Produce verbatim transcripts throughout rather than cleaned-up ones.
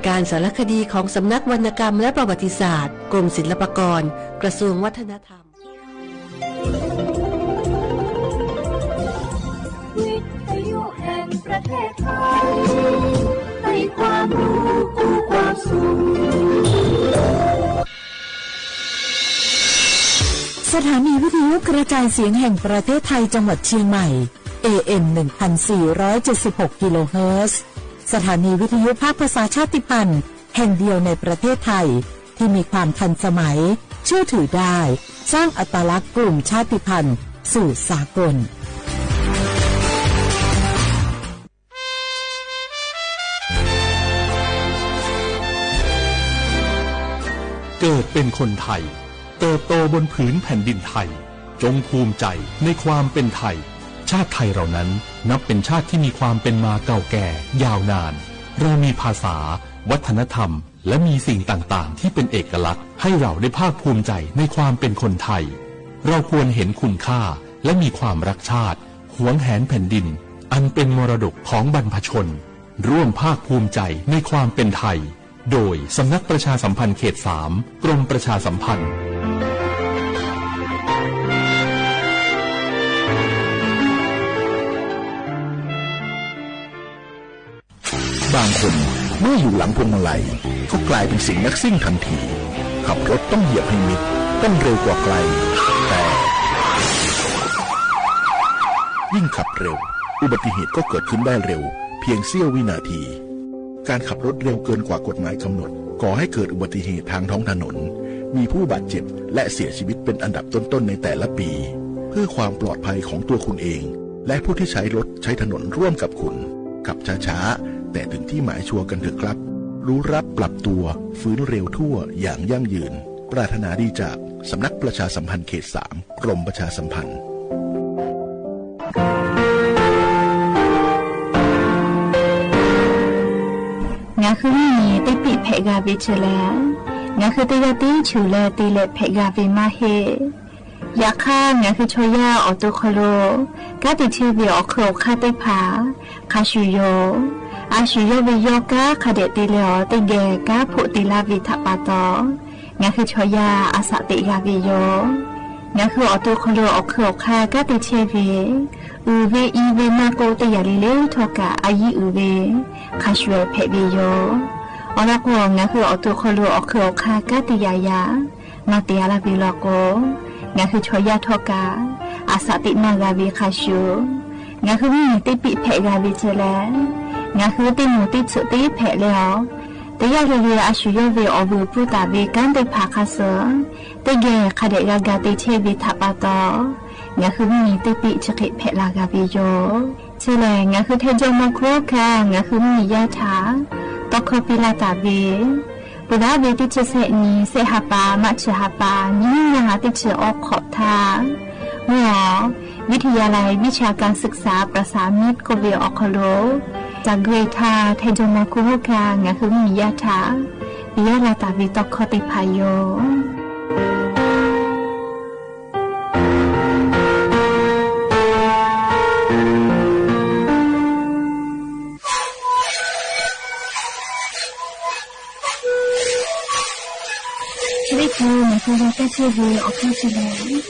การสารคดีของสำนักวรรณกรรมและประวัติศาสตร์ กรมศิลปากร กระทรวงวัฒนธรรม วิทยุแห่งประเทศไทย ให้ความรู้คู่ความสุข สถานีวิทยุกระจายเสียงแห่งประเทศไทยจังหวัดเชียงใหม่ เอ เอ็ม หนึ่งพันสี่ร้อยเจ็ดสิบหก กิโลเฮิรตซ์ สถานีวิทยุภาคภาษาชาติพันธุ์แห่งเดียวในประเทศไทย ที่มีความทันสมัย เชื่อถือได้ สร้างอัตลักษณ์กลุ่มชาติพันธุ์สู่สากล เกิดเป็นคนไทย เติบโตบนผืนแผ่นดินไทย จงภูมิใจในความเป็นไทย ชาติไทยเรานั้นนับเป็นชาติที่มีความเป็นมาเก่าแก่ยาวนาน เรามีภาษา วัฒนธรรม และมีสิ่งต่างๆ ที่เป็นเอกลักษณ์ ให้เราได้ภาคภูมิใจในความเป็นคนไทย เราควรเห็นคุณค่า และมีความรักชาติ หวงแหนแผ่นดิน อันเป็นมรดกของบรรพชน ร่วมภาคภูมิใจในความเป็นไทย โดยสำนักประชาสัมพันธ์เขตสาม กรมประชาสัมพันธ์ บางคนเมื่ออยู่หลังพวงมาลัย ก็กลายเป็นเสียงนักซิ่งทันที ขับรถต้องเหยียบให้มิด ต้องเร็วกว่าใคร แต่ ยิ่งขับเร็ว อุบัติเหตุก็เกิดขึ้นได้เร็ว เพียงเสี้ยววินาที การขับรถเร็วเกินกว่ากฎหมายกำหนด ก่อให้เกิดอุบัติเหตุทางท้องถนน มีผู้บาดเจ็บ และเสียชีวิตเป็นอันดับต้นๆ ในแต่ละปี เพื่อความปลอดภัยของตัวคุณเอง และผู้ที่ใช้รถใช้ถนนร่วมกับคุณ ขับช้าๆ แต่ถึงที่หมายชัวร์กันเถอะครับ รู้รักปรับตัว ฟื้นเร็วทั่วอย่างยั่งยืน ปรารถนาดีจากสำนักประชาสัมพันธ์เขตสาม กรมประชาสัมพันธ์ ငါဃုမီး တ့ပံၣ်ဖဲးဂၤဝ့ၢ်ဆဲးလဲၣ်, ငါဃုတ့ယီၢ်တ့ဆူၣ်လၢတ့လဲးဖဲးဂၤဝ့ၢ် မၢ်ဟ့ၣ် ယခါ ငါဃုဆီယၢ်အီၣ်တိၢ်ခီၣ်လိာ် ကါတံာ်ထံဝ့ၢ် အီၣ်ခုးအီၣ်ခါသ့ၣ်တဖၣ် ခါဆူၣ်ယီၤ, အါဆူၣ်ယီၤဝ့ၢ်ယီၤ ကါခးဒဲးတ့လဲးအီၤ တ့ဂဲၤကါဖိးတ့လါဝ့ၢ်ထးပာ်တီၤ, ငါဃုဆီယၢ် အသးသ့ၣ်ဂၤဝ့ၢ်ယီၤ, ငါဃုအီၣ်တိၢ်ခီၣ်လိာ် အီၣ်ခုးအီၣ်ခါ ကါတံာ်ထံဝ့ၢ် အုၣ်ဝ့ၢ်အံၤဝ့ၢ် မၤကိးတ့ယၤလံလၢထီၣ်ကး အယံၤအုၣ်ဝ့ၢ် ခါဆူၣ်ဝဲဖဲးဝ့ၢ်ယီၤ, အီၤလီၤကီး ငါဃုအီၣ်တိၢ်ခီၣ်လိာ် အီၣ်ခုးအီၣ်ခါ ကါတံာ်ယၤယၤ မၤတ့အါလၢဝ့ၢ်လီၤကီး, ငါဃုဆီယၢ်ထီၣ်ကး အသးသ့ၣ်မၤဂၤဝ့ၢ်ခါဆူၣ်, ငါဃုမီး တ့ပံၣ်ဖဲးဂၤဝ့ၢ်ဆဲးလဲၣ်, ငါဃုတ့မိၢ်တ့ဆိးတ့ဖဲးလဲၣ်အီၤ, တ့ယၢ်လံလံ အါဆူၣ်ယီၤဝ့ၢ် အီၣ်ဝ့ၢ်ပူၤသၣ်ဝ့ၢ် ကါသ့ၣ်တဖၣ်ခါဆၢ, တ့ဂဲၤခးဒဲးဂၤဂၤတ့ဆဲးဝ့ၢ်ထးပာ်တီၤ, ငါဃုမီး တ့ပံၣ်ဆၢဃ့းဖဲးလၢဂၤဝ့ၢ်ယီၤ, ဆဲးလဲၣ် ငါဃုထဲဒိၣ်မီခိၣ်ခါ ငါဃုမီးယၢ်ထး တီခီပံလၢ်တၢ်ဝ့ၢ် ပူၤဒၣ်ဝ့ၢ်တ့ဆၢဆဲးနံၤ ဆဲးဟးပၢ် မးဆၢဟးပၢ် နံၤနံၤညါဟးတ့ဆၢအီခီၣ်ထါ, မ့ၢ်အီၤ วิทยาลัยวิชาการศึกษาประสามิตร ကီၢ်ဝ့ၢ်အီၣ်ခီၣ်လိာ် တၢ်ဂ့ၢ်ထါ ထဲဒိၣ်မီခိၣ်ခါ ငါဃုမီးယၢ်ထး ပယီၤလၢ်တၢ်ဝ့ၢ်တီခီသ့ၣ်တဖၣ်ယီၤ ခရံာ်ပူၤ နၢ်ဟူလၢ်တၢ်ဆၢဂ့ၤ အီၣ်ခီၣ်ဆၢလဲၣ်,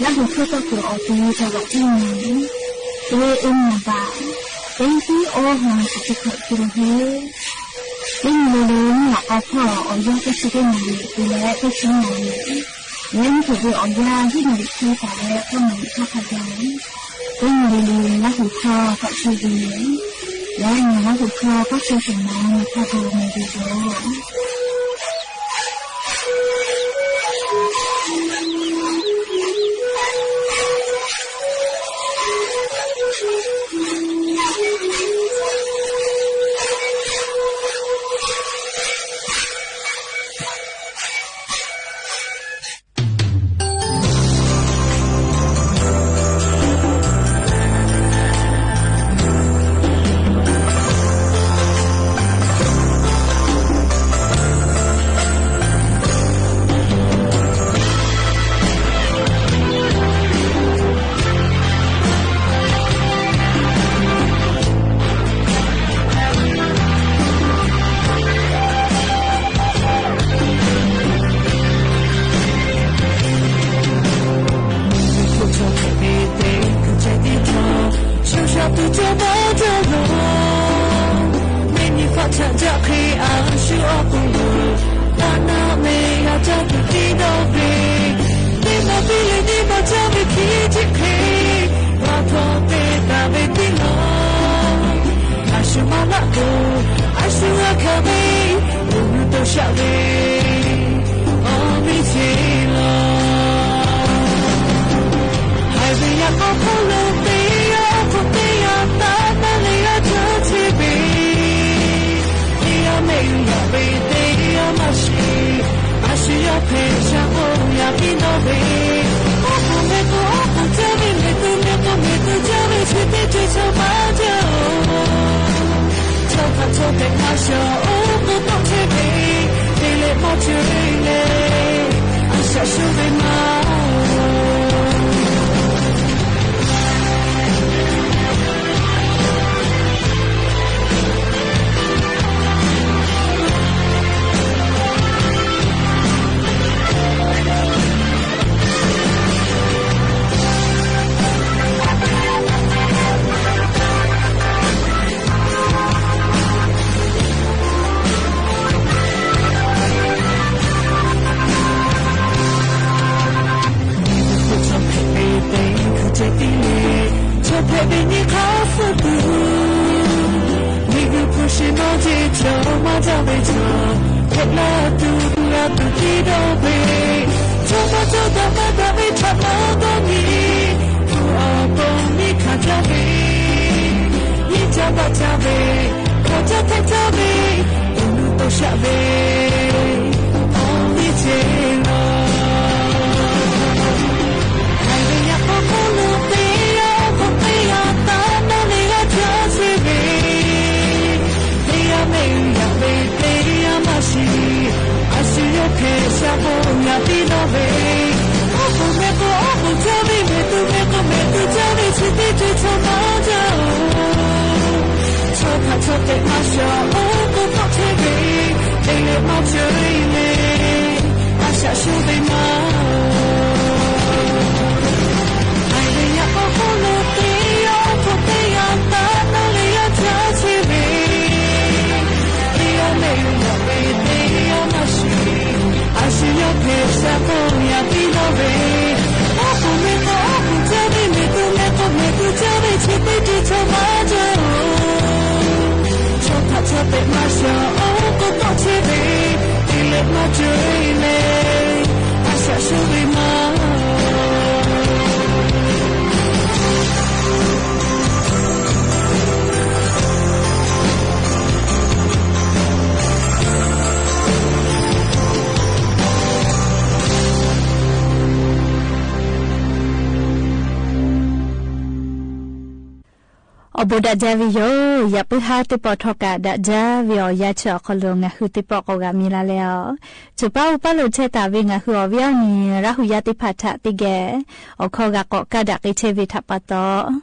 လၢဟူးခိၣ်သီၣ်ကိၣ်အီၤတ့ တၢ်ဝဲၢ်တံၢ်နံၤ, တ့အ့ၣ်မနၤဘၣ်, တ့သံအီၣ်မၤစၢၤတခီၣ်ကံၢ်ဟ့ၣ်, တ့မုၢ်လီၤလီၤ မ့ၢ်အီၣ်အီၣ်ဖီၣ်အီၣ်ယီၢ် တဆံတ့နၣ်ရံၣ် တုၤလၢတဆံနၣ်ရံၣ် လၢမ့ၢ်ကဘၣ်အီၣ်ယၢ် ဟံးနၣ်ရံၣ်ခံသၢလၢ သီနၣ်ရံၣ်ခီၣ်ခါယၤ, တ့မုၢ်လီၤလီၤ လၢဟူးခိၣ်သီၣ်ဆၢဂ့ၤ, လၢနၤလၢဟူးခိၣ် ကီၢ်ဆၢၣ်သနၢၣ် နခီၣ်ဒိၣ်မ့ၢ်ဂ့ၤလီၤ. မၤလၢ်ကိး အစုအခၢၣ်ဘ့ၣ် ပူၤနုာ်တိစၢ်ဘ့ၣ် အီၤမ့ၢ်ဆ့လီၤ. ဟဲဝဲယၤကီၢ်ဖိလၢသ့ၣ်ယၤ အိၣ်ခိးသ့ၣ်ယၤ တၢ်မၤလၢယၤတၢ်ဆ့ဘ့ၣ် သ့ၣ်ယၤမ့ၢ်ယၤဘ့ၣ် သ့ၣ်ယၤမၤစၢၤ အစုယီၤဖဲးဆှၢကိးယၤပ့ၤနီၣ်ဘ့ၣ် အိၣ်ခိးမ့ၢ်ကိး အိၣ်ခိးတၢ်ဘ့ၣ် မ့ၢ်သူမ့ၢ်ကိး မ့ၢ်သူတၢ်ဘ့ၣ် ဆံးတ့ၢ်တ့ၢ် ဆိမးတၢ်အိၣ် ဆီၣ်ဖးဆီၣ်တဲာ်မၤစၢၤ အိၣ်ကိးပိာ်ထွဲဘ့ၣ် ဒ်လဲၣ်မၤစၢၤလဲၣ် အစၢ်ဆိၣ်ဂ့ၤမး မ့ၢ်ဂ့ၢ်ဖိဆ့ၣ်နီၤ က့ၤထီၣ်မၤတၢ်ဝဲထီၣ် ဖဲလၢသူၣ်လၢသူၣ်သံဒီဘ့ၣ် ဆိကမိၣ်တၢ်မၤတၢ်ဝဲထီၣ် မၤတၢ်မံၤ သူအီၤပိာ်မုၣ်ခးတၢ်ဘ့ၣ် ယံာ်တၢ်ဘၣ်တၢ်ဘ့ၣ် ခီၣ်တၢ်ထဲးတၢ်ဘ့ၣ် ပူၤနုာ်တိစၢ်ဘ့ၣ် အီၤမ့ၢ်ဆ့လီၤ. ဟဲဝဲယၤကီၢ်ဖိလၢသ့ၣ်ယၤ အိၣ်ခိးသ့ၣ်ယၤ တၢ်မၤလၢယၤတၢ်ဆ့ဘ့ၣ် သ့ၣ်ယၤမ့ၢ်ယၤဘ့ၣ် သ့ၣ်ယၤမၤစၢၤ အစုယီၤဖဲးဆှၢကိးယၤပ့ၤနီၣ်ဘ့ၣ် အိၣ်ခိးမ့ၢ်ကိး အိၣ်ခိးတၢ်ဘ့ၣ် မ့ၢ်သူမ့ၢ်ကိး မ့ၢ်သူတၢ်ဘ့ၣ် ဆံးတ့ၢ်တ့ၢ် ဆိမးတၢ်အိၣ် ဆီၣ်ဖးဆီၣ်တဲာ်မၤစၢၤ အိၣ်ကိးပိာ်ထွဲဘ့ၣ် ဒ်လဲၣ်မၤစၢၤလဲၣ် အစၢ်ဆိၣ်ဂ့ၤမး ဟဲဝဲယၤကီၢ်ဖိလၢသ့ၣ်ယၤ အိၣ်ခိးသ့ၣ်ယၤ တၢ်မၤလၢယၤတၢ်ဆ့ဘ့ၣ် သ့ၣ်ယၤမ့ၢ်ယၤဘ့ၣ် သ့ၣ်ယၤမၤစၢၤ အစုယီၤဖဲးဆှၢကိးယၤပ့ၤနီၣ်ဘ့ၣ် အိၣ်ခိးမ့ၢ်ကိး အိၣ်ခိးတၢ်ဘ့ၣ် မ့ၢ်သူမ့ၢ်ကိး မ့ၢ်သူတၢ်ဘ့ၣ် ဆံးတ့ၢ်တ့ၢ် ဆိမးတၢ်အိၣ် ဆီၣ်ဖးဆီၣ်တဲာ်မၤစၢၤ အိၣ်ကိးပိာ်ထွဲဘ့ၣ် ဒ်လဲၣ်မၤစၢၤလဲၣ် အစၢ်ဆိၣ်ဂ့ၤမး အိၣ်ဘိးဒၣ်ဒ်ဝဲယိာ် ယပုၢ်ဟါသ့ၣ်ပီၣ်ထီၣ်ကးဒၣ်ဒ်ဝဲအီၤ ယါဆၢအီၤခီလိာ် ငါဟုသ့ၣ်ပီၣ်ကိးဂၤမံၤလၢ်လၢ်အီၤ ဆိပာ်အိၣ်ပာ်လိာ်ထဲတၢ်ဝဲ ငါဟုအီၤဝဲအီၤန့ၣ် ရၢ်ဟူယါသ့ၣ်တဖၣ်ထးသ့ဂဲၤ အိၣ်ခိးဂၤကိးကးဒၣ်က့ၤထဲဝဲထးပာ်သီ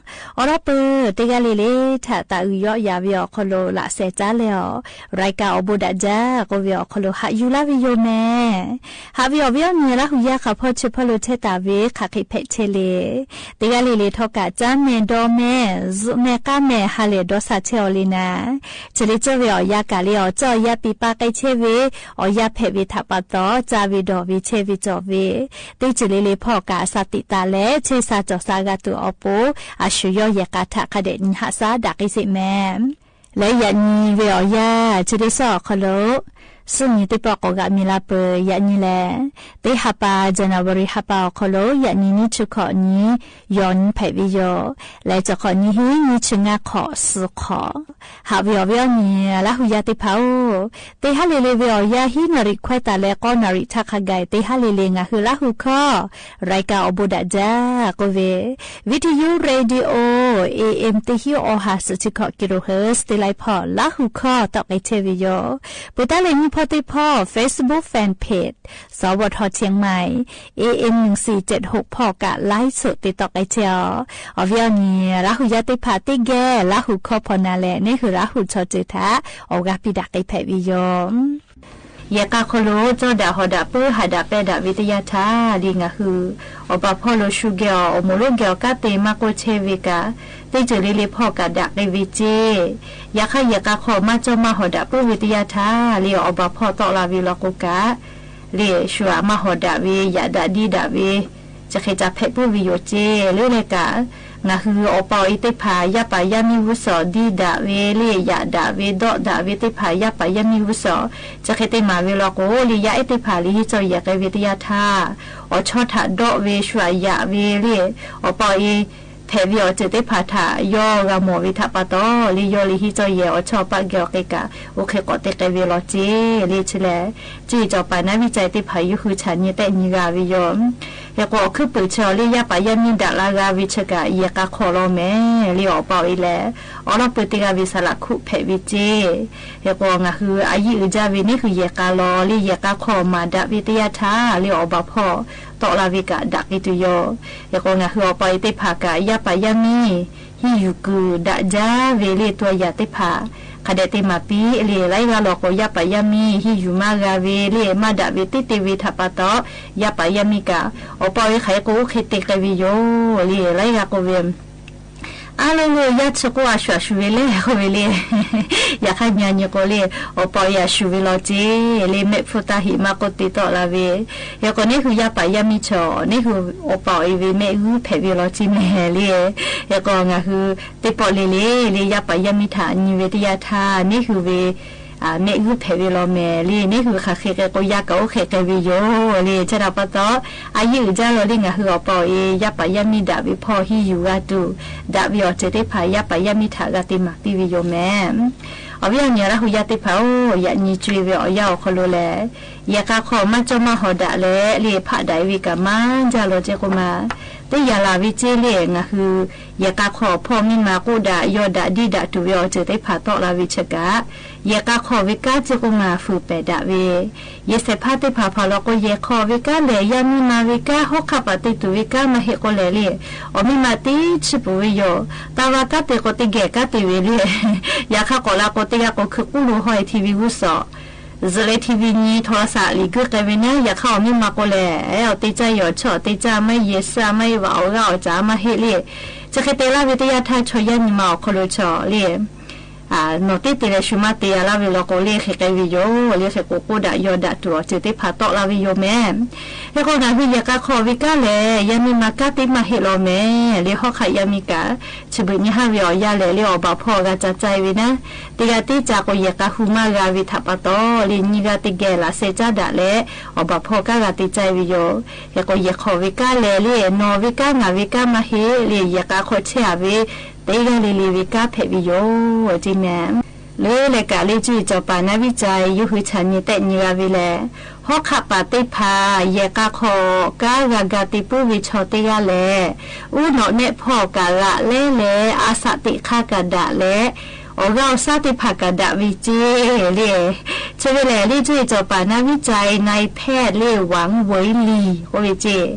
အိၣ်ဒီးပၢ်တဂၤလၢ်လၢ် ထးသးအုးယီယၤဝဲအီၤခီလိာ် လၢ်စဲးတၢ်လၢအီၤ ရၢ်ကၢ်အိၣ်ဘိးဒၣ်ဒ် ကိးဝဲအီၤခီလိာ် ဟးယူၤလၢ်ဝဲယိာ်မဲာ် ဟးဝဲအီၤဝဲအီၤန့ၣ် ရၢ်ဟူယါဃာ်ဖီ ဆိပာ်လိာ်ထဲတၢ်ဝဲ ခးဃ့ဖဲးထဲလဲၣ် တဂၤလၢ်လၢ်ထီၣ်ကး တၢ်မဲာ်ဒီးမဲာ် စူးမဲာ်ကါမဲာ် ဟးလဲၣ်ဒီးစးထဲအီၤလံနၤ တလ့ၢ်ကၠီၣ်ဝဲအီၤယါကးလၢအီၤ ကၠီၣ်အီၤယါပံၤပာ်ကဲထဲဝဲ အီၤယါဖဲးဝဲထးပာ်သီ စၢ်ဝဲဒီးဝဲထဲဝဲကၠီၣ်ဝဲ တ့ၢ်တလ့ၢ်လၢ်ဖီၣ်ကးအစးသံးသးလဲၣ် ထဲစးကၠီၣ်စးဂၤတုၤအီပူၤ အဆူၣ်ယီၣ်ယဲၢ်ကးထးခါဒဲးနံၤဟးစးဒၣ်က့ၤစ့ၢ်မဲာ် လၢယၤနံၤဝဲအီၤယါ တလ့ၢ်စီၣ်အီၤခီလိာ် စူၣ်နံၤသ့ၣ်ပီၣ်ကိးဂၤမံၤလၢ်ပၢၢ် ယၤနံၤလဲၣ် သ့ၣ်ဟးပာ် January ဟးပာ်အီၤခီလိာ် ယၤနံၤနံၣ်ဆူၣ်ခီၣ်နံၤ ယီၤနံၤဖဲးဝဲယိာ် လၢကၠီၣ်ခီၣ်နံၤဟံး နံၣ်ဆူၣ်ငါခီၣ် စူၣ်ခီၣ် ဟးဝဲအီၤဝဲအီၤန့ၣ် ရၢ်ဟူယါသ့ၣ်တဖၣ်ဧၢ သ့ၣ်ဟးလ့ၢ်လ့ၢ်ဝဲအီၤယါ ဟံးနၣ်ရံၣ်ခွဲးသးလၢ ဃိးနၣ်ရံၣ်ထးခါဂၤ သ့ၣ်ဟးလ့ၢ်လ့ၢ် ငါဟုရၢ်ဟူခီ ရၢ်ကၢ်အိၣ်ဘိးဒၣ်ဒ် ကိးဝဲ ဝံထယု Radio AM သ့ၣ်ဟံးအီၤ ဟးစူၣ်ထံခီၣ် ကံၢ်ရိၣ်ဟၢၣ် သ့ၣ်လၢ်ဖီၣ် ရၢ်ဟူခီ တီၣ်က့ၤထဲဝဲယိာ် ပှဲၤတၢ်လၢညံၣ်ဖီသ့ၣ်ဖီ Facebook Fan Page สวท เชียงใหม่ AM หนึ่งสี่เจ็ดหก ဖီၣ်ကး ไลฟ์สด သ့ၣ်တီၣ်က့ၤထဲအီၤ အီၤဝဲအီၤန့ၣ် ရၢ်ဟူယါသ့ၣ်တဖၣ်သ့ၣ်ဂဲၤ ရၢ်ဟူခီဖီၣ်နၤလဲၣ် နဟ့ၣ်ရၢ်ဟူထီၣ်စၢၤထး အီၣ်ဂၤပံၤဒၣ်က့ၤဖဲးဝဲယိာ် ယဲၢ်ကးခီလိာ် ကၠီၣ်ဒၣ်ဟီၣ်ဒၣ်ပၢဟးဒၣ်ပဲဒၣ်ဝဲတယါထးလံ ငါဟု အီၣ်ဘၣ်ဖီၣ်လိာ်ဆူၣ်ဂဲၤအီၤ အိၣ်မူလိာ်ဂဲၤအီၤကးသ့ၣ် မၤကိးထဲဝဲကး သ့ၣ်တလ့ၢ်လ့ၢ်ဖီၣ်ကးဒၣ်က့ၤဝဲစ့ၢ် ယဲၢ်ကးယဲၢ်ကးခီ မၤကၠီၣ်မၤဟီၣ်ဒၣ်ပၢဝဲတယါထးလံ အီၣ်ဘၣ်ဖီၣ်သီၣ်လၢ်ဝဲလီၤကိးကး လၢဆူၣ်အမၤဟီၣ်ဒၣ်ဝဲ ယၣ်ဒၣ်ဒံဒၣ်ဝဲ ကဃ့တၢ်ဖဲးပၢဝဲယိာ်စ့ၢ် လၢလၢကး ငါးဟု အီၣ်ပၢ်အီၣ်အီသ့ၣ်တဖၣ် ယၢပ်ၢၣ်ယၢမံဝူစီၣ် ဒံးဒၣ်ဝဲလၢ ယၣ်ဒၣ်ဝဲ ဒီးဒၣ်ဝဲသ့ၣ်တဖၣ် ယၢပ်ၢၣ်ယၢမံဝူစီၣ် ဆၢခဲတ့ၢ်မးဝဲလီၤကိး လၢယၤအဲၣ်သ့ၣ်တဖၣ် လၢဟံးစီယဲၢ်ကဲဝဲတယါထါ အီၣ်ဆီထးဒီးဝဲ ဆှၢယၣ်ဝဲလၢ အီၣ်ပၢ်အီၣ်အီ ဖဲးဝဲအီၤစၢၤသ့ၣ်တဖၣ်ထး ယီၤဂၤမီၣ်ဝဲထးပာ်တီ လၢယီၤလၢဟံးစီယဲၢ် အီၣ်ဆီအီၣ်ပၣ်ကဲအီၤက့ၤကး အိၣ်ခ့ကိးသ့ကဲဝဲလီၤစ့ လၢဆၢလဲၣ် ကၠ့စီၤပၤနၢ်ဝံၣ်ကၠဲသ့ၣ်တဖၣ် ယူးဟုးဆၣ်ညံသဲၣ်ညံဂၤဝဲယိာ် ဟဲကိးအီၤခုၣ်ပုၢ်ဆၢအီၤလၢ ယၢပ်ၢၣ်ယၢမံဒၣ်လၢဂၤဝဲဆၢကး ယဲၢ်ကးခီၣ်လီၤမဲာ် လၢအီၣ်ပၢ်အီၣ်အီလဲၣ် အီလီၤပၢၤတဂၤဝဲ စလးခူၣ်ဖဲးဝဲစ့ ဟဲကိးအီၤ ငါးဟု အယံၣ်အုၣ်ကၠၢ်ဝဲ န့ၣ်ဟု ယဲၢ်ကးလီၤ လၢယဲၢ်ကးခီၣ်မၤဒၣ်ဝဲ တယါထါ လၢအီၣ်ဘၣ်ဖီၣ် တီလၢဝဲကး ဒၣ်က့ၤတုၤယိာ် ဟဲကိးအီၤ ငါးဟု အီၣ်ပၢ်အီၣ်အီသ့ၣ်တဖၣ်ကး ယၢပ်ၢၣ်ယၢမံ ဟံးယူၤကုၢ်ဒၣ်ကၠၢ်ဝဲလၢ တွၤယၤသ့ၣ်တဖၣ် ခးဒဲးသ့ၣ်မၤပံ လၢလၢဂၤလီၤကိး ယၢပ်ၢၣ်ယၢမံ ဟံးယူၤမးဂၤဝဲလၢ မၤဒၣ်ဝဲတ့တ့ဝဲထးပာ်တီ ယၢပ်ၢၣ်ယၢမံကး အီၣ်ပၢ်အီၣ်အီခးဟဲကိးအိၣ်ခ့သ့ကဲဝဲယိာ် လၢလၢဂၤကိးဝဲ အါလီၤလၢ ယါဆၢကိးအဆှၢဆူၣ်ဝဲလဲၣ် ကိးဝဲလၢ ယခါညါညါကိးလၢ အီၣ်ပၢ်အီၣ်အီအဆှၢဝဲလီၤစ့ လၢမဲာ်ဖိသၣ်ဟံၣ်မးကိးသ့တီလၢဝဲ ဟဲကိးန့ၣ်ဟု ယၢပ်ၢၣ်ယၢမံဆၢ န့ၣ်ဟု အီၣ်ပၢ်အီၣ်အီဝဲ မဲာ်ဂုၢ်ဖဲးဝဲလီၤစ့မဲာ်လံ ဟဲကိးငါးဟု သ့ၣ်ပီၣ်လံလံ လၢယၢပ်ၢၣ်ယၢမံထးညံဝဲတယါထါ န့ၣ်ဟုဝဲ မဲာ်ဂုၢ်ဖဲးဝဲလီၤမဲာ်လံ န့ၣ်ဟု ခးဃ့ကဲကိးယါကအိၣ်ဃ့ကဲဝဲယိာ်လံ ဆဲဒၣ်ပၢ်တီ အယံၣ်အုၣ်ကၠၢ်လီၤလၢ ငါးဟု အီၣ်ပၢ်အီၣ်အီ ယၢပ်ၢၣ်ယၢမံဒၣ်ဝဲဖီၣ် ဟံးယူၤဂၤတုၤ ဒၣ်ဝဲအီၤစၢၤသ့ၣ်တဖၣ် ယၢပ်ၢၣ်ယၢမံထးဂၤသ့ၣ်မၤသံဝဲယိာ်မဲာ် အဝဲအီၣ်ညါလၢဟူယါသ့ၣ်တဖၣ်အိၣ် ယညံကၠွ့ဝဲအီၤယါအီၤခီလိလဲၣ် ယဲၢ်ကးခီၣ်မၤကၠီမၤဟီၣ်ဒၣ်လဲၣ် လၢဖးဒၣ်ဝဲကးမၤကၠၢ်လီၤစ့ကိးမး သ့ၣ်ယၤလၢဝဲစ့လၢ ငါးဟု ယဲၢ်ကးခီၣ်ဖီၣ်မ့ၢ်မၤကိးဒၣ် ယီၤဒၣ်ဒံးဒၣ်တုၤဝဲအီၤစၢၤသ့ၣ်တဖၣ်တီလၢဝဲဆၢကး ယဲၢ်ကးခီၣ်ဝဲကါစ့ကိးမး ဖုးပဲာ်ဒၣ်ဝဲ ယဲၢ်ဆဲးဖါသ့ၣ်တဖၣ်ဖးလီၤကိး ယဲၢ်ခီၣ်ဝဲကါလဲၣ် ယါမံမၤဝဲကါ ဟီၣ်ခးပာ်တ့ၢ်တုၤဝဲကါ မၤဟ့ၣ်ကိးလဲၣ်လၢ အီၣ်မ့ၢ်မၤသ့ဆံးပူၤဝဲယိာ် တၢ်ဝဲကါသ့ၣ်ကိးသ့ၣ်ဂဲၤကါသ့ၣ်ဝဲလၢ ယခါကိးလၢကိးသ့ၣ်ဂၤကိးခုကူၣ်လိာ်ဟီၣ်အံၤ ထံဝံၤဝူစီၣ် စၢၤလၢထံဝံၤညံ ထီၣ်စၢ်လံၤဂုၢ်ကဲဝဲန့ၣ် ယခါအီၣ်မ့ၢ်မၤကိးလဲၣ် အီၣ်သ့ၣ်ကၢ်ယီၤဆီၣ်သ့ၣ်ကၢ် မ့ၢ်ယဲၢ်စၢ် မ့ၢ်ယဲၢ်ဝဲအီၣ်ဂၤအီၣ်စၢ် မၤဟ့ၣ်လံ ဆၢဃ့တဲလၢဝဲတယါထါ ဆီယါနံၤမၤအီၤခီလိဆီလံ နီၢ်သ့ၣ်သ့ၣ်လၢ ဆူမၤသ့ၣ်ယၤလၢဝဲလီၤကိးလၢဃ့ကဲဝဲယိာ် လၢဃ့ကိးကိးဒၣ်ယီၤဒၣ်တုၤအီၤစၢၤသ့ၣ်တဖၣ်တီလၢဝဲယိာ်မဲာ် ဟဲကိးငါးဟု ယဲၢ်ကးခီၣ်ဝဲကါလဲၣ် ယါမံမၤကါသ့ၣ်မၤဟ့ၣ်လီၤမဲာ် လၢဟီၣ်ခးယါမံကး ဆၢဘုးညါဟးဝဲအီၤယါလဲၣ် လၢအီၣ်ဘၣ်ဖီၣ်အဂၤကၠၢ်ကၠၢ်ဝဲန့ၣ် သ့ၣ်ဂၤသ့ၣ်ကၢ်ကိး ယဲၢ်ကးဟူမၤဂၤဝဲထးပာ်တီလံ ညံဂၤသ့ၣ်ဂဲၤလၢ်စဲးကၠၢ်ဒၣ်လဲၣ် အီၣ်ဘၣ်ဖီၣ်ကါဂၤသ့ၣ်ကၠၢ်ဝဲယိာ် ဟဲကိးယဲၢ်ခီၣ်ဝဲကါလဲၣ်လံ နီၢ်ဝဲကါ ငၢ်ဝဲကါ မၤဟ့ၣ်လံ ယဲၢ်ကးခီၣ်ဆဲးအဝဲ သ့ၣ်ဂၤလံၤလံၤဝဲကါဖဲးဝဲယိာ် ကၠ့မဲာ် လၢလဲၤကးလၢကၠ့စီၤပၤနၢ်ဝံၣ်ကၠဲ ယူးဟုးဆၣ်ညံသဲၣ်ညံဂၤဝဲလဲၣ် ဟီၣ်ခးပာ်သ့ၣ်တဖၣ် ယဲၢ်ကးခီၣ်ကါဂၤဂၤသ့ၣ်ပူၤဝဲဆီသ့ၣ်ဂၤလဲၣ် အူနီၣ်နဲၣ်ဖီၣ်ကးဂၤလဲၣ်လဲၣ် အစးသ့ၣ်ခါကးဒၣ်လဲၣ် အီၣ်ဂၤအီၣ်စၢ်သ့ၣ်တဖၣ်ကးဒၣ်ဝဲကၠ့လံ ဆၢဝဲလဲၣ် လၢကၠ့စီၤပၤနၢ်ဝံၣ်ကၠဲ နၢ်ဖဲးလၢ ဝၣ်ဝဲလံ ကိးဝဲကၠ့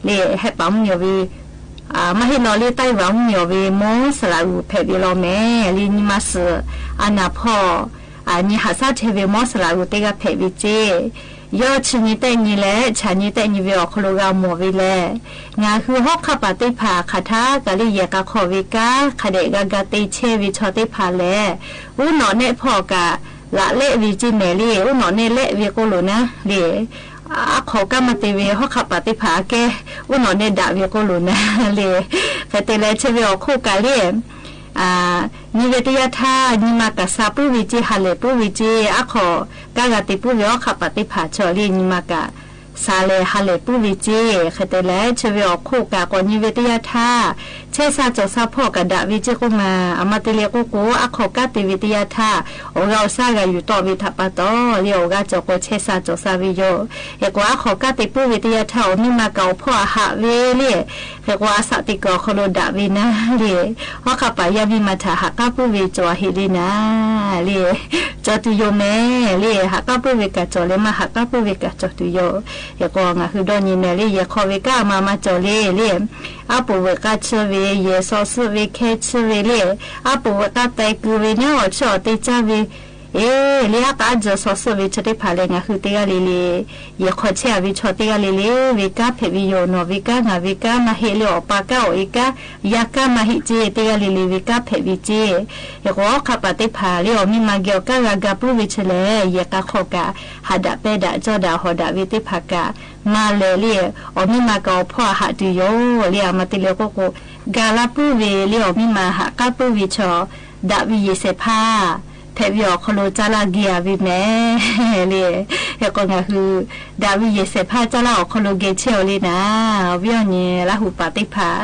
လၢဟဲပာ်မုၢ်ယီၤဝဲ မၤဟ့ၣ်လီၤလၢတၢ်ဝၣ်မုၢ်ယီၤဝဲ မီစလးဂုၢ်ဖဲးဝဲလီၤမဲာ် လၢညံမၤစၢၤ အနၢ်ဖီၣ် ညံဟးစၢ်ထဲဝဲ မီစလးဂုၢ်သ့ၣ်ဂၤဖဲးဝဲကၠ့ ယီးဆၣ်ညံသဲၣ်ညံလဲၣ် ဆၣ်ညံသဲၣ်ညံဝဲအီၤခီလိဂၤမီၢ်ဝဲလဲၣ် ငါးဟုဟီၣ်ခးပာ်သ့ၣ်တဖၣ် ခးထါကးလၢယဲၢ်ကးခီၣ်ဝဲကါ ခးဒဲးဂၤဂၤသ့ၣ်ဆဲးဝဲဆီသ့ၣ်တဖၣ်လဲၣ် အူနီၣ်နဲၣ်ဖီၣ်ကး လးလဲၣ်ဝဲကၠ့မဲာ်လံ အူနီၣ်နဲၣ်လဲၣ်ဝဲကိးလိာ်နၤလံ အါခီၣ်ကါမၤတ့ၢ်ဝဲ ဟီၣ်ခးပာ်သ့ၣ်တဖၣ်အကဲ အူနီၣ်နဲၣ်ဒၣ်ဝဲကိးလိာ်နၤလံ ဃဲတဲလဲၣ် ဆၢဝဲအီၤခိၣ်ကးလံ ညံဝဲတယါထါ ညံမၤကးစၢ်ပူၤဝဲကၠ့ ဟးလဲၣ်ပူၤဝဲကၠ့ အါခီၣ်ကါဂၤသ့ၣ်ပူၤဝဲ ဟီၣ်ခးပာ်သ့ၣ်တဖၣ်ဆီလံ ညံမၤကးစၢ်လဲၣ် ဟးလဲၣ်ပူၤဝဲကၠ့ ဃဲတဲလဲၣ် ဆၢဝဲအီၤခိၣ်ကးကိး ညံဝဲတယါထါ ဆဲးစၢ်စီၤစၢ်ဖီၣ်ကးဒၣ်ဝဲကၠ့ကိးမး အမၤတ့ၢ်လၢကိးကိး အါခီၣ်ကါသ့ၣ်ဝဲတယါထါ အီၣ်ဂၤအီၣ်စၢ်ဂၤယူၤတီၣ်ဝဲထးပာ်တီလံ အီၣ်ဂၤကၠီၤကိးဆဲးစၢ်စီၤစၢ်ဝဲယိာ် ဟဲကိးအါခီၣ်ကါသ့ၣ်ပူၤဝဲတယါထါ အီၣ်မ့ၢ်မၤကးအီၣ်ဖီၣ်အဟးဝဲလံ ဟဲကိးအစးသ့ၣ်ကီးခီလိဒၣ်ဝဲနၤလံ ဟီၣ်ခးပာ်ယါမံမၤထးဟးကါပူၤဝဲကၠီၤအဟ့ၣ်လံနၤလံ ကၠီၤတုၤယိာ်မဲာ်လံ ဟးကါပူၤဝဲကးကၠီၤလၢမၤ ဟးကါပူၤဝဲကးကၠီၤတုၤယိာ် ဟဲကိးငါးဟုဒီးညံမဲာ်လံ ယဲၢ်ခီၣ်ဝဲကါမၤမၤကၠီၤလံလံ အါပူၤဝဲကါဆၢဝဲ ယဲၢ်စီၤစုၣ်ဝဲခဲဆၢဝဲလံ အါပူၤဝဲကါတဲကုၤဝဲန့ၣ် အီၣ်ဆၢအီၣ်သ့ၣ်ကၠၢ်ဝဲ အ့ လံအါကါအါစၢၤစီၤစုၣ်ဝဲဆၢသ့ၣ်တဖၣ်လဲၣ် ငါးဟုသ့ၣ်ဂၤလံၤလံၤ ယဲၢ်ခီၣ်ဆဲးအဝဲဆီသ့ၣ်ဂၤလံၤလံၤ ဝဲကါဖဲးဝဲယိာ် နီၢ်ဝဲကါ ငၢ်ဝဲကါ မၤဟ့ၣ်လံ အီၣ်ပာ်ကါအီၣ်အ့ကါ ယါကါမၤဟ့ၣ်ကၠ့ သ့ၣ်ဂၤလံၤလံၤ ဝဲကါဖဲးဝဲကၠ့ ဟဲကိးဟီၣ်ခးပာ်သ့ၣ်တဖၣ်လံ အီၣ်မ့ၢ်မၤကဲအီၤကါဂၤဂၤပူၤဝဲဆၢလဲၣ် ယဲၢ်ကးခီၣ်ကး ဟးဒၣ်ပဲဒၣ်ကၠီဒၣ်ဟီၣ်ဒၣ်ဝဲသ့ၣ်တဖၣ်ကး မၤလဲၣ်လံ အီၣ်မ့ၢ်မၤကးအီၣ်ဖီၣ်အဟးတုၤယိာ်လံ အမၤတ့ၢ်လၢကိးကိး ကၤလၢ်ပုၢ်ဝဲလၢ အီၤမ့ၢ်မၤဟးကၢ်ပုၢ်ဝဲဆီ ဒးဝဲယဲၢ်ဆဲးဖး ဖဲးဝဲအီၤခီလိာ် ကၢ်လၢ်ဂ့ၤအဝဲမ့ၢ်လံ. ဟဲကီး ငါဟု ဒးဝဲယဲၢ်ဆဲးဖး ကၢ်လၢ်အီၤခီလိာ် ဂဲၤဆၢအီၤလံနၤ. အဝဲအီၤန့ၣ် လၢ်ဟူပာ်သ့ၣ်တဖၣ်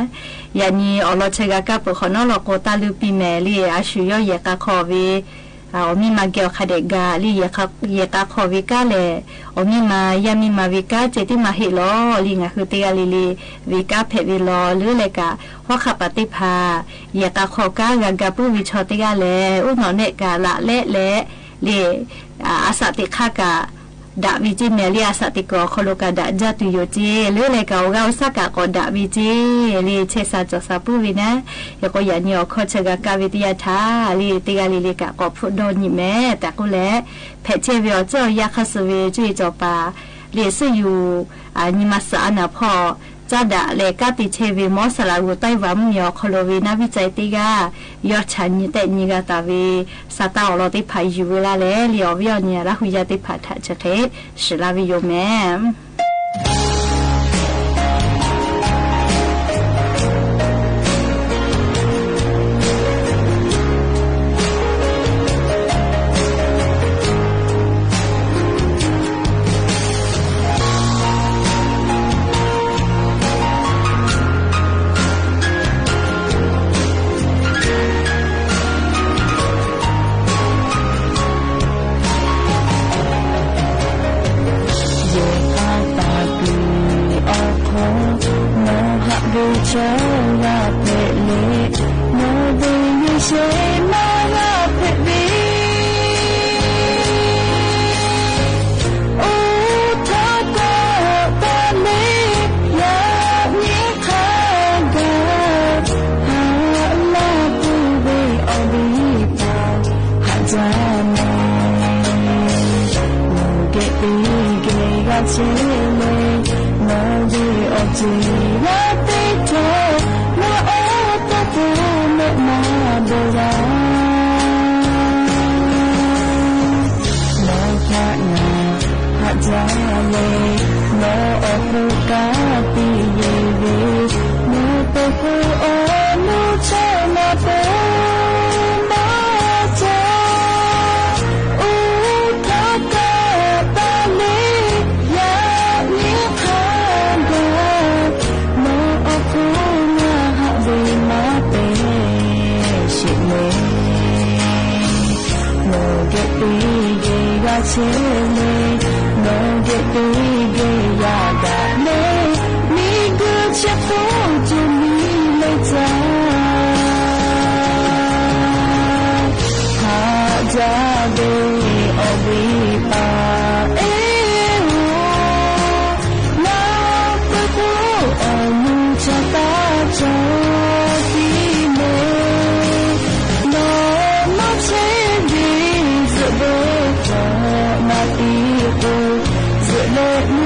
ယၤန့ၣ် အီၤလီၤဆၢဂၤကၢ်ပၢၢ်ဃီနီၣ်လီၤ ကိးတၢ်လုၢ်ပံးမဲာ်လံ အဆူၣ်ယီၢ်ယဲၢ်ကၤခီဝဲ အီၤမ့ၢ်မၤကဲအီၤခါဒဲးဂၤလံ ယဲၢ်ကၤခီဝဲကၢ်လဲၣ် အီၤမ့ၢ်မၤ ယဲၢ်မ့ၢ်မၤဝဲကၢ် စဲးတ့ၢ်မၤဟ့ၣ်လီၤလံ ငါဟုတ့ၢ်ဂၤလံလံ ဝဲကၢ်ဖဲးဝဲလီၤ လၢလဲၣ်ကး ဟီၣ်ခးပာ်သ့ၣ်တဖၣ် ယဲၢ်ကၤခီကၢ် ဂၤဂၤပုၢ်ဝဲဆီတ့ၢ်ဂၤလဲၣ် အိၣ်နီၢ်နဲၣ်ကၤလးလဲၣ်လဲၣ်လံ အစးသ့ၣ်ခါကး ဒးဝဲက့ၤမဲာ်လံ အစးသ့ၣ်ကီးခီလိာ်ကး ဒးကၢ်တုၤယိာ်က့ၤ လၢလဲၣ်ကး အိၣ်ဂၤအိၣ်ဆၣ်ကး ကိးဒးဝဲက့ၤလံ ဆဲးစၢ်စီၤစၢ်ပုၢ်ဝဲနၤ ယကိးယၤန့ၣ် အီၤခီဆၢဂၤကၢ်ဝဲတ့ၢ်ယၤထါလံ တ့ၢ်ဂၤလံလံ ကးကိးဖှိၣ်ဒီနံၤမဲာ် တၢ်ကိၢ်လဲၣ် ဖဲးဆဲးဝဲအီၤ ကၠီၣ်ယၢ်ခါစၢၤဝဲ ကၠီၣ်အံၤစီၤပၤ လံာ်စုယူၢ် အနံၤမၤစၢၤအနၢ်ဖီၣ် ကၠၢ်ဒၣ်လဲၣ် ကၢ်တ့ၢ်ဆဲးဝဲ မီၢ်စၢ်လၢဂိၢ်တၢ်အံၤဝဲ မုၢ်မံၤအီၤခီလိာ်ဝဲ နၢ်ဝံၣ်စၢ်အံၤတ့ၢ်ဂၤ ယီၢ်ဆၣ်နံၤတဲာ်နံၤဂၤသးဝဲ စးတၢ်အီၣ်လီၤသ့ၣ်တဖၣ် ယူၢ်ဝဲလၢ်လဲၣ်လံ အီၤဝဲအီၤန့ၣ် လၢ်ဟူယၤသ့ၣ်တဖၣ်ထးဆၢခဲ စှၤလၢ်ဝဲယိာ်မဲာ် ယဲၢ်အတၢ်ကွံအီၤခီ နီၢ်ဟးဝ့ၤဆၢဂၤဖဲးလဲၣ် နီၢ်ဘ့ၣ်ယ့ၣ်ၡဲးမါဂၤဖဲးဘ့ၣ် အိၣ်ထီၣ်ကီးတၢ်လၢ ယၤန့ၣ်ခါဂၤ ဟးလၢ်ပုၢ်ဝဲၢ်အီၤဝံၤပာ် ဟးဒ်လဲၣ် နီၢ်ဂဲၤတ့ၢ်ဂ့ၤဂၤဆဲးလဲၣ် နီၢ်ဂ့ၤအီၤတ့ၢ်ဂၤသ့ၣ်ထီၣ် နီၢ်အီၣ်တၢ်ဖိမဲာ်မၤဘိးဂၤ နီၢ်ဖးနၤ ဟးဒ်လဲၣ် နီၢ်အီၣ်ဖိကါပံၤယ့ၤဝ့ၤ နီၢ်ပၢၤဖိအီၣ်မူဆၢမၤပၢၤမၤတီၤ အိၣ်ထီၣ်ကီးတၢ်လၢ ယၤန့ၣ်ခါဂၤ နီၢ်အီၣ်ဖိမၤဟးဝ့ၤမၤပဲာ် ရှ့ၣ်မဲာ် နီၢ်ဂဲၤတ့ၢ်ဂ့ၤဂၤဆဲးလဲၣ် နီၢ်ဂဲၤတ့ၢ်ဂ့ၤယၤဒၣ်လဲၣ် မံၤဂုာ်ဆဲးဖိတမံၤလၢတၢ် ဟးဒ်လဲၣ်အီၤဝံၤပာ် အဲၣ်ဧိၤ နီၢ်ပၢၤဖိအီၣ်မူဆၢတၢ်ကၠီၤသံမဲာ် နီၢ်နီၢ်ဆဲးဂ့ၤ စၢးဘၢကီးနၢ်သံကိး စၢးလဲၤမူ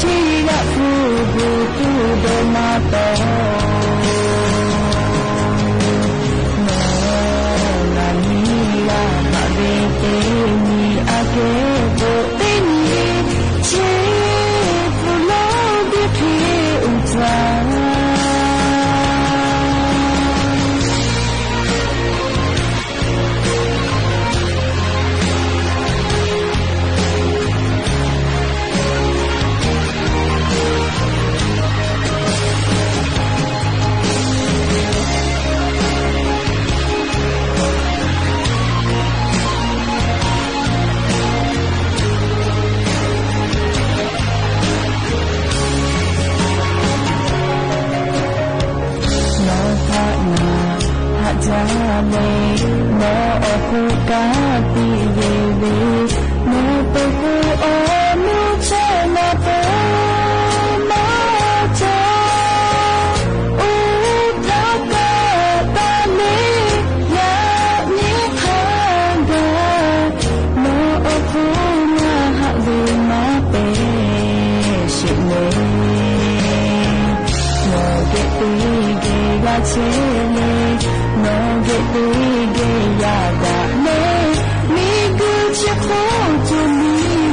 ထံဂၤဖုးဂုာ်သူၣ်ဒိၣ်မးတီၤ နီၢ်နၤနံၤဂၤဟးဝ့ၤတ့ၢ်နံၤအကဲဘိးသ့ၣ်နံၤ ဆ့ပူၤလီၤဒုးထံအူၣ်တြၢ် နီၢ်ဖးနၤ ဟးဒ်လဲၣ် နီၢ်အီၣ်ဖိကါပံၤယ့ၤဝ့ၤ နီၢ်ပၢၤဖိအီၣ်မူဆၢမၤပၢၤမၤတီၤ အိၣ်ထီၣ်ကီးတၢ်လၢ ယၤန့ၣ်ခါဂၤ နီၢ်အီၣ်ဖိမၤဟးဝ့ၤမၤပဲာ် ရှ့ၣ်မဲာ် နီၢ်ဂဲၤတ့ၢ်ဂ့ၤဂၤဆဲးလဲၣ် နီၢ်ဂဲၤတ့ၢ်ဂ့ၤယၤဒၣ်လဲၣ် မံၤဂုာ်ဆဲးဖိတ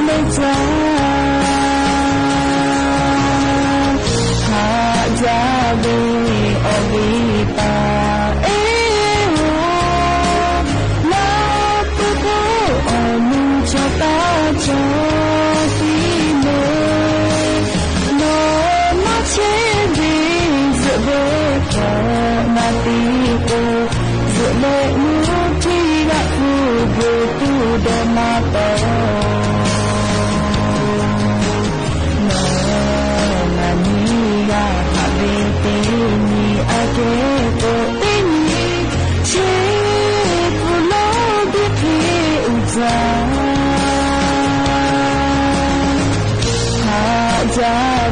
မံၤလၢတၢ် ဟးဒ်လဲၣ်အီၤဝံၤ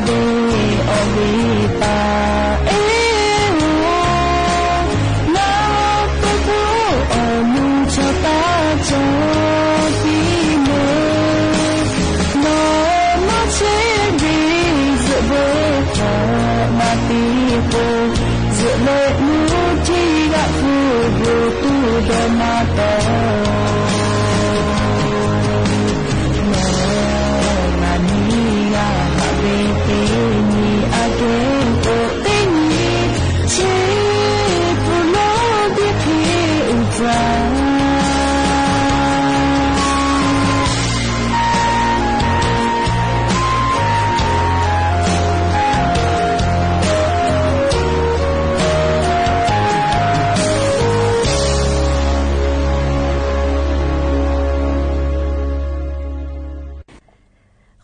เดออกเวปา เอโอ นาเปโก ออกมูชะตาจอปีเม นอมาเชเด เสเบจอมาตีโป เสเลมูทีกะคูบูตูเดมาตอ นองานีกะหะเบเตนีอาเกโตเตนี เชปุโลเดียเคอุจา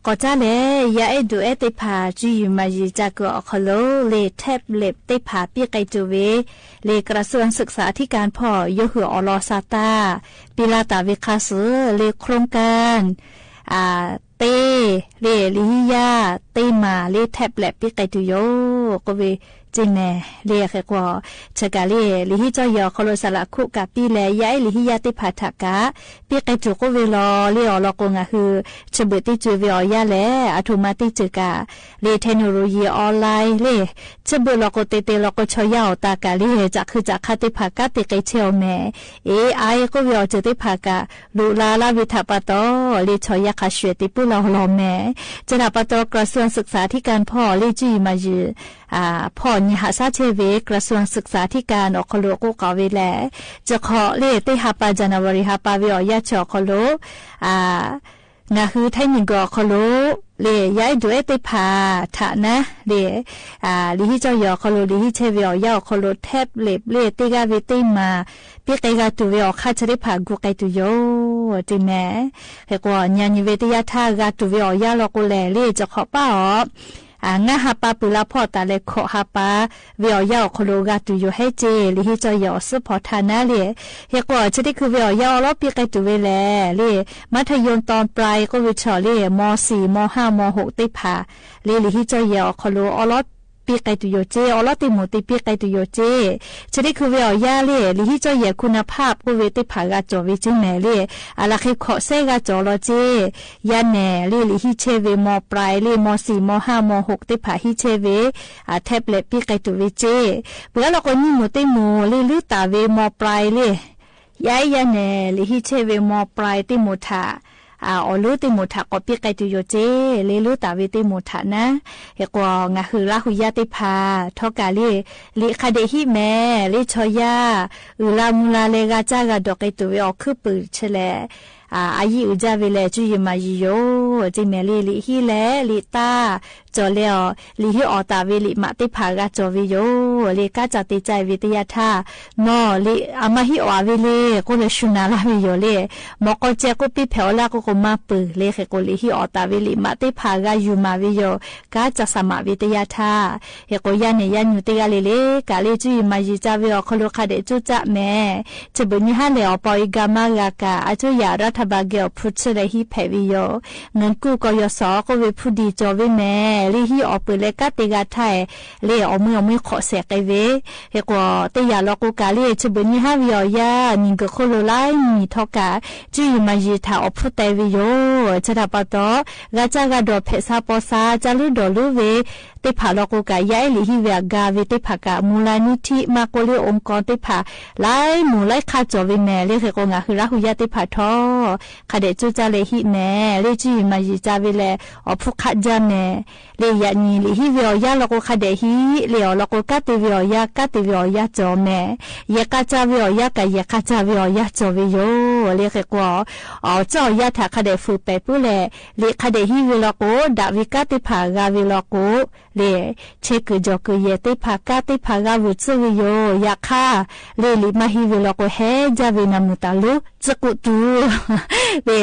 ก่อจ้าแล ยาเอ๊ะดูเอ๊ะเต๊ผ่า จุยมายือจากัวออกคอโล เลขแท็บเล็ตเต๊ผ่าปี้ไกลจูเว เลขกระทรวงศึกษาธิการพ่อ ยกหื้อ อล.ส.ต. ปีลาต๋าเวคาสือ เลขโครงการ อ่า เต๊ เลขหลีฮิยา เต๊หมา เลขแท็บเล็ตปี้ไกลจูโย ก็เว เจนแหม เลขใครกั๋ว เชิญกาเลข หลีฮิจ้อยอคอโลสาระคุกะปี้แล ยาเอ๊ะหลีฮิยาเต๊ผ่าถากะ ปี้ไกลจูก็เวลอ เลขออกลอโกงะหือ เชิญเบิดตี้จูเวออกยาแล อะโทมาตี้เจิกะ เลขเทคโนโลยีออนไลน์ เลข เชิญเบิดลอโกเตเตลอโกชอยาออกตากะ เลข จากคือจากคาเต๊ผ่าก้าเตเกเชลแหม เอไอ ก็เวออกเจิกเต๊ผ่ากะ ลุลาละเวถาปาตอ เลขชอยาขาเฉวยเตปื้อลาวลอแหม เจถาปาตอกระทรวงศึกษาธิการพ่อ เลขจุยมายือ อ่า พ่อเนี่ยหาซาเชเว กระทรวงศึกษาธิการออกคอโลกู้ก่อเวแล จะขอเลขเต๊ฮาปา จานาเวอรีฮาปาเวออกยาเฉออกคอโล อ่า งะหือไทยหนึ่งก็ออกคอโล เลขยาเอ๊ะดูเอ๊ะเต๊ผ่า ถะนะ เลข อ่า หลีฮิจ้อยอคอโล หลีฮิเชเวออกยาออกคอโล แท็บเล็ต เลขเต๊กาเวเต๊หมา ปี้ไกลกาตูเวออกค่าเชเต๊ผ่ากูไกลตูโย เจนแหม ใครกั๋ว ยานีเวเตยาท่ากาตูเวออกยาลอโกแล เลขจะขอป้าออก อ่า งะฮาปาปือลาพ่อต๋าแล ขอฮาปา เวออกยาออกคอโลกาตูโย ไฮเจ หลีฮิจ้อยอ ซื้อผ่อทานะเลข ใครกั๋ว เชเต๊คือเวออกยาออกลอปี้ไกลตูเวแล เลข มัธยมตอนปลายก็เวเฉอ เลข ม.สี่ ม.ห้า ม.หก เต๊ผ่า เลข หลีฮิจ้อยอคอโล ออกลอปี้ไกลตูโยเจ ออกลอเตหมู่เตปี้ไกลตูโยเจ เชเต๊คือเวออกยาเลข หลีฮิจ้อยอคุณภาพก็เวเต๊ผ่ากาจ๋อเวเจแหม เลข อะละใครขอแซ่กาจ๋อลอเจ ยาแหน่ เลข หลีฮิเชเว ม.ปลาย เลข ม.สี่ ม.ห้า ม.หก เต๊ผ่าฮิเชเว อ่า แท็บเล็ตปี้ไกลตูเวเจ เปื้อลอโกยี่หมู่เตหมู่ เลข ลื้อต๋าเว ม.ปลาย เลข ยาเอ๊ะยาแหน่ หลีฮิเชเว ม.ปลาย เตหมู่ถะ อ่า ออกลื้อเตหมู่ถะก็ปี้ไกลตูโยเจ เลข ลื้อต๋าเวเตหมู่ถะนะ ใครกั๋ว งะหือละหูยาเต๊ผ่า ทอกาเลข เลขคะเดะฮิแหม เลขชอยา อือลามูลาแลกาจ้ากาดอกไกลตูเวออกคือปือเชแล อ่า อายี่อือจ้าเวแล จุยมายือโย เจแหม เลข เลขฮิแล เลขตา จ๋อแลออ หลีฮิออกต๋าเว เลขหมาเต๊ผ่ากาจ๋อเวโย เลขกาจ๋าเตจายเวเตยาท่า นอ เลข อะมาฮิออกเวเลข ก็เลยชูนาละเวโยเลข หมอก็แจก็ปี้แผวละก็ก็มาปือเลข ใครกั๋ว เลขฮิออกต๋าเว เลขหมาเต๊ผ่ากาอยู่หมาเวโย กาจ๋าสะหมาเวเตยาท่า ใครกั๋ว ยาแหน่ยาหยูเตกาเลเลกา เลขจุยมายือจ้าเวออกคอโลคะเดะจุจ๊ะแหม เชเบิดนี้ห้าแหล่อปออีกามากากะ อาจุยารัฐบาลเกลพูดเชแลฮิแผวเวโย เงินกู้ กยศ ก็เวผู้ดีจ๋อเวแหม เลขฮิออกปือแลกาเตกาไทย เลขออกมือออกมือขอแสกไกเว ใครกั๋ว เตยาลอโกกาเลข เชเบิดนี้ห้าเวออกยา นิงเกิดโคโลไลมีทอกา จุยมายือถาออกผู้ไตเวโย เจถาปาตอ กาจ้ากาดอกแผะซาปอซา จ้าลื้อดอกลื้อเว เต๊ผ่าลอโกกะ ยาเอ๊ะหลีฮิเวอะกาเวเต๊ผ่ากะ มูลนิธิ มากกว่าเลของค์กรเต๊ผ่า ไลหมู่ไลค่าจ๋อเวแหม เลข ใครกั๋ว งะหือละหูยาเต๊ผ่าทอ คะเดะจุจ๊ะแลฮิแหม เลขจุยมายือจ้าเวแล ออกผู้คะจ๊ะแหม เลขยานี เลขฮิเวออกยาลอโกคะเดะฮิ เลขออกลอโกกาเตเวออกยา กาเตเวออกยาจ๋อแหม แยกกาจ้าเวออกยากะ แยกกาจ้าเวออกยาจ๋อเวโย เลข ใครกั๋ว ออกจ้อออกยาถาคะเดะฝือแปะปื้อแล เลขคะเดะฮิเวลอโก ดะเวกาเตผ่ากาเวลอโก เลข เชเกิดจ๋อเกิดแยะเตผ่ากาเตผ่ากาเวจื้อเวโย ยาค่า เลข เลขมาฮิเวลอโกแฮจ้าเวนามูตาลู သကုတူ လႄႈ လႃႈသဵဝ်ႈဝေႇပုၺ်ႇၸႃႇမႄႈ လႄႈ ၶႄၵေႃႈ ယၢမ်းၼႆႉ တေၽႃႇလီႁိုဝ်ဝေႇတႃႇပေႃႈလႄႈ ပႃႇႁႃႉ ၶႃႈၶႂ်ႈၵႃႈၽူႈၵႃႈၽႄႈၵူႈထေႃႈၵႃႈ ၶႃႈတေယိုဝ်းၶႃႈ တေၸိုဝ်ႈလႄႈလႄႈ ပႃႇႁႃႉ မႃးၸေႃႇဝေႇမႃးႁဵတ်းမႄႈ လႄႈ ၵႃႈတေၵိုဝ်ႇ ၵႃႈၶၼ်ယူႇၵႃႈ တေၵႃႈပႃႇႁႃႉလႄႈ ၸေႃႇဝေႇယွၼ်ႇလႄႈ တေၵႃႈလႄႈလႄႈ ဢႃႇ ၸေႃႇ ၸေႃႇ ၸေႃႇ ပႃႇႁႃႉ မႃးၵေႃႈ ၵႃႈတေဝေႇပႃႇႁႃႉ မႃးၵေႃႈလႄႈ ဢေႃႈ ႁူဝ်ပႃႇႁႃႉ ၸေႃႇဝေႇမႃးၵေႃႈ တေၵႃႈလႄႈလႄႈ ၵႃႈၸေႃႇဝေႇမႄႈလႄႈ ၶႄၵေႃႈ ယၢမ်းၼႆႉ ယၢမ်းၼိုင်ႈ တေၽႃႇလီႁိုဝ်ၸႂ်ႉဝေႇၵႃႈ ၶႃႈတေၸူဝ်ႈၸႃႉလႄႈႁိုဝ်လႄႈ ပႃႇႁႃႉ ၵႃႈၽူႈဝေႇတယႃႇထႃႇမႃး လႄႈ တေႃႇၶႃႈ တေႃႇၸိုဝ်ႈၵႃႈၸိုဝ်ႈတႃႇလႄႈ ၼၼ်ႉလႄႈ ၶႃႈတေယိုဝ်းၶႃႈလႄႈ တေၵႃႈလႄႈလႄႈ ထႃႈ ငၢႆးႁိုဝ်လႃႈ ႁူႉယႃႉၽႄႈဝေႇဢေႃႈ ၶေႃႈလူၵႃႈ ၸူဝ်ႈယိုဝ်းမႃးယိုဝ်း ၶႃႈတေၸႃႉၵႃႈလႄႈ သူၶႂ်ႈလႄႈ ဢိုဝ်ႇ လႃႈမူႇလႃႈ ၵႃႈတူဝ်ဢေႃႈ ပူဝ်ႇ ယၢမ်းၼႆႉ ယၢမ်းၼိုင်ႈလႄႈ ၸႂ်ႉဝေႇ တေၵႃႈလႄႈလႄႈ ထႃႈၵႃႈ ဢေႃႈ ၵႃႈပီႈလႃႈ ဝီႇယိူဝ်ႇမႄႈ လႄႈ ယႃႇပေႁႂ်ႈတေပေႃး သီႇလႃႉၵႃႇလႃႉ တေႇဝေႇဢေႃႈ လေႃးတေၽႃႇ ၸႅၵ်ႇၶႆႈမႆႈ ၸႂ်တေယွမ်းမႄႈ ၵႃႈၵႃႈၽွၼ်းၼၼ်ႉလႄႈ ဢေႃႈ ၵႃႈပီႈလႃႈ ၸႂ်ႉဝေႇ ငၢႆးႁိုဝ်လႃႈ ႁူႉယႃႉ တေၵႃႈလႄႈလႄႈ ၵႃႈ ၸူဝ်ႈမႄႈၵႃႈမႄႈ ၸႂ်ႉသႃႇၸေႃႇသႃႇပိုၼ်းလႄႈ ၶေႃႈၼီႈသိုဝ်ႈၼႆႉ ၵႃႈၸႂ်ႉဝေႇဢေႃႈ ၼီႈဢေႃႈ ယႃႉဢေႃႈ ၶေႃႈလူး ငၢႆးႁိုဝ် တေၵႃႈလႄႈလႄႈ ဢေႃႈ ပူဝ်ႇ တႃႇဝေႇဢေႃႈ ၼီႈဢေႃႈ ယႃႉၽႄႈပီႈမႄႈ တေၵႃႈလႄႈလႄႈ ႁႃလႄႈ တေႃႇသႃႇပီႈ ဢေႃႈ ပူဝ်ႇၸႃႉ ဢေႃႈ ၽူႈၶေႃႈၵူႈၸိူဝ်ႉၼႆႉ မီးၵူႈၶေႃႈႁၢပ်ႇဝေႇမႄႈ ၼေႃႈ တေယႃႇႁၢပ်ႇဝေႇတႄႉ ၶေႃႈၵူႈၸိူဝ်ႉ ၼေႃႈ မႃးၸႅၵ်ႇပေႃးမႃးၽႄႈ ၼေႃႈ ၸႃႉမႃး မႃး မႃးၽႄႈ ၼေႃႈ ႁၢပ်ႇဝေႇ ၸႃႉဝေႇ ၵျေႃႇမႃးပႆႇယႃႇ ၼႃႇ ၼေႃႈ ၸႃႉႁၢပ်ႇဝေႇၵႃႈ ၼႃႇ ဢေႇ ၵူႈၵူႈၸႄႈၶႄႈ ၵေႃႈလႆႈႁေႃးၵႃႈပီႈၵႄႈ ၸႄႈတႃႉမႄႈ ၼေႃႈ မႄႈဢူၺ်း ၵူႈၵူႈဢိူၺ်း ငႃးမႄႈၽူႈၵူႈၸွႆႈ ဢေႇ ၸႃႉ ၶႃႈၵႆႉႁၢပ်ႇဝေႇ ၼေႃႈ ၸႃႉငႃးမႃး တႃႇမႄႈ ႁၢပ်ႇဝေႇ ၶူဝ်းႁၢပ်ႇဝေႇ ၼေႃႈ လႄႈ ငႃးဝိုဝ်း ၵႃႇထႃႇ ငႃးပီႈၸႂ်မေႃၸႃႇ ငႃးၵေႃႈ ၽူႈၵူႈလၢတ်ႈတူၺ်း ၸႂ်ၵေႃႈ ၼေႃႈ ႁႃၸႂ် ၸုတ်ႇတူႈမိူဝ်ႈၵႃႈမႃး တႃႇဝိလႃႇၸူဝ်ႈ ၼေႃႈ ႁႃဝေႇ ငႃးၵေႃႈ ၼေႃႈ ႁႃၵေႃႈ လႃႇ ၽႃႇမႃႇတ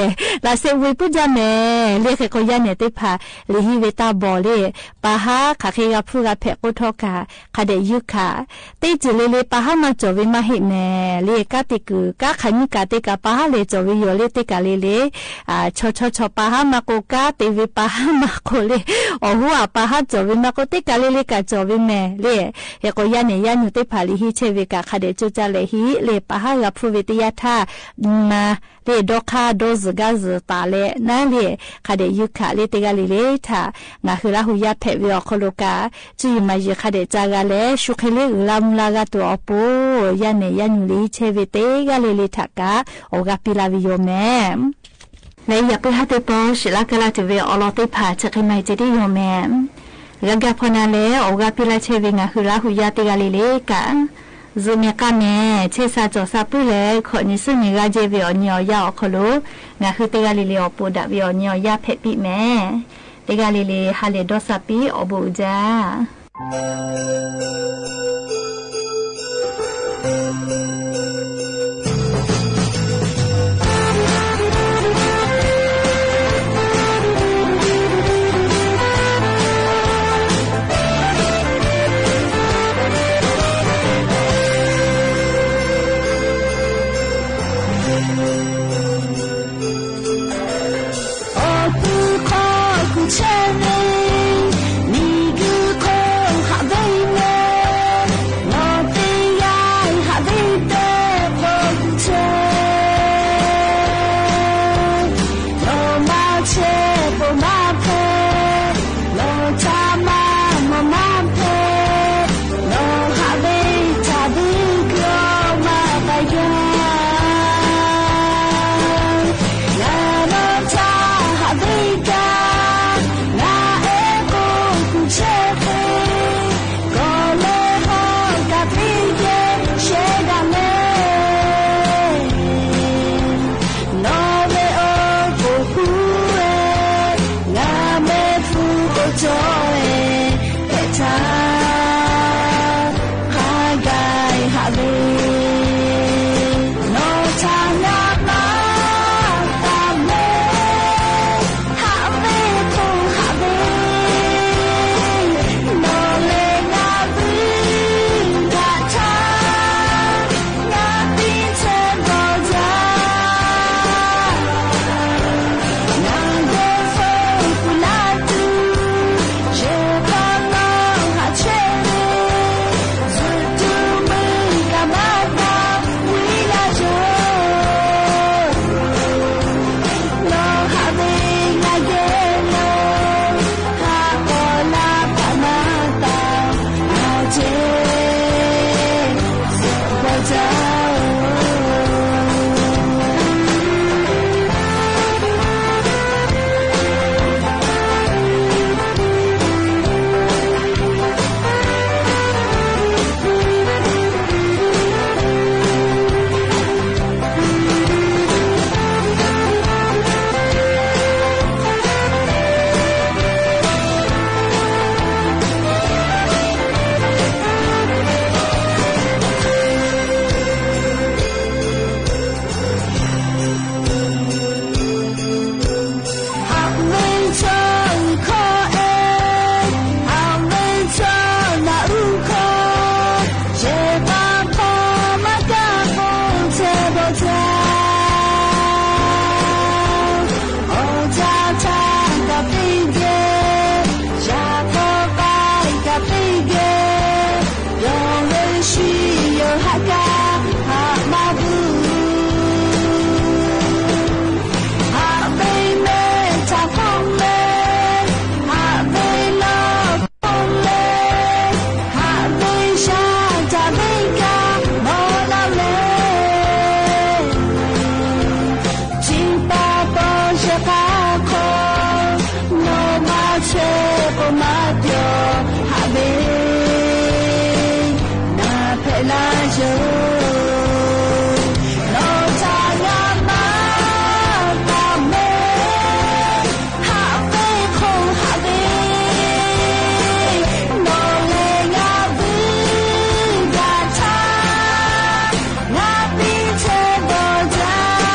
ႃႇ ဢႃႇၸေႇ ၸဝ်ႈၸဝ်ႈ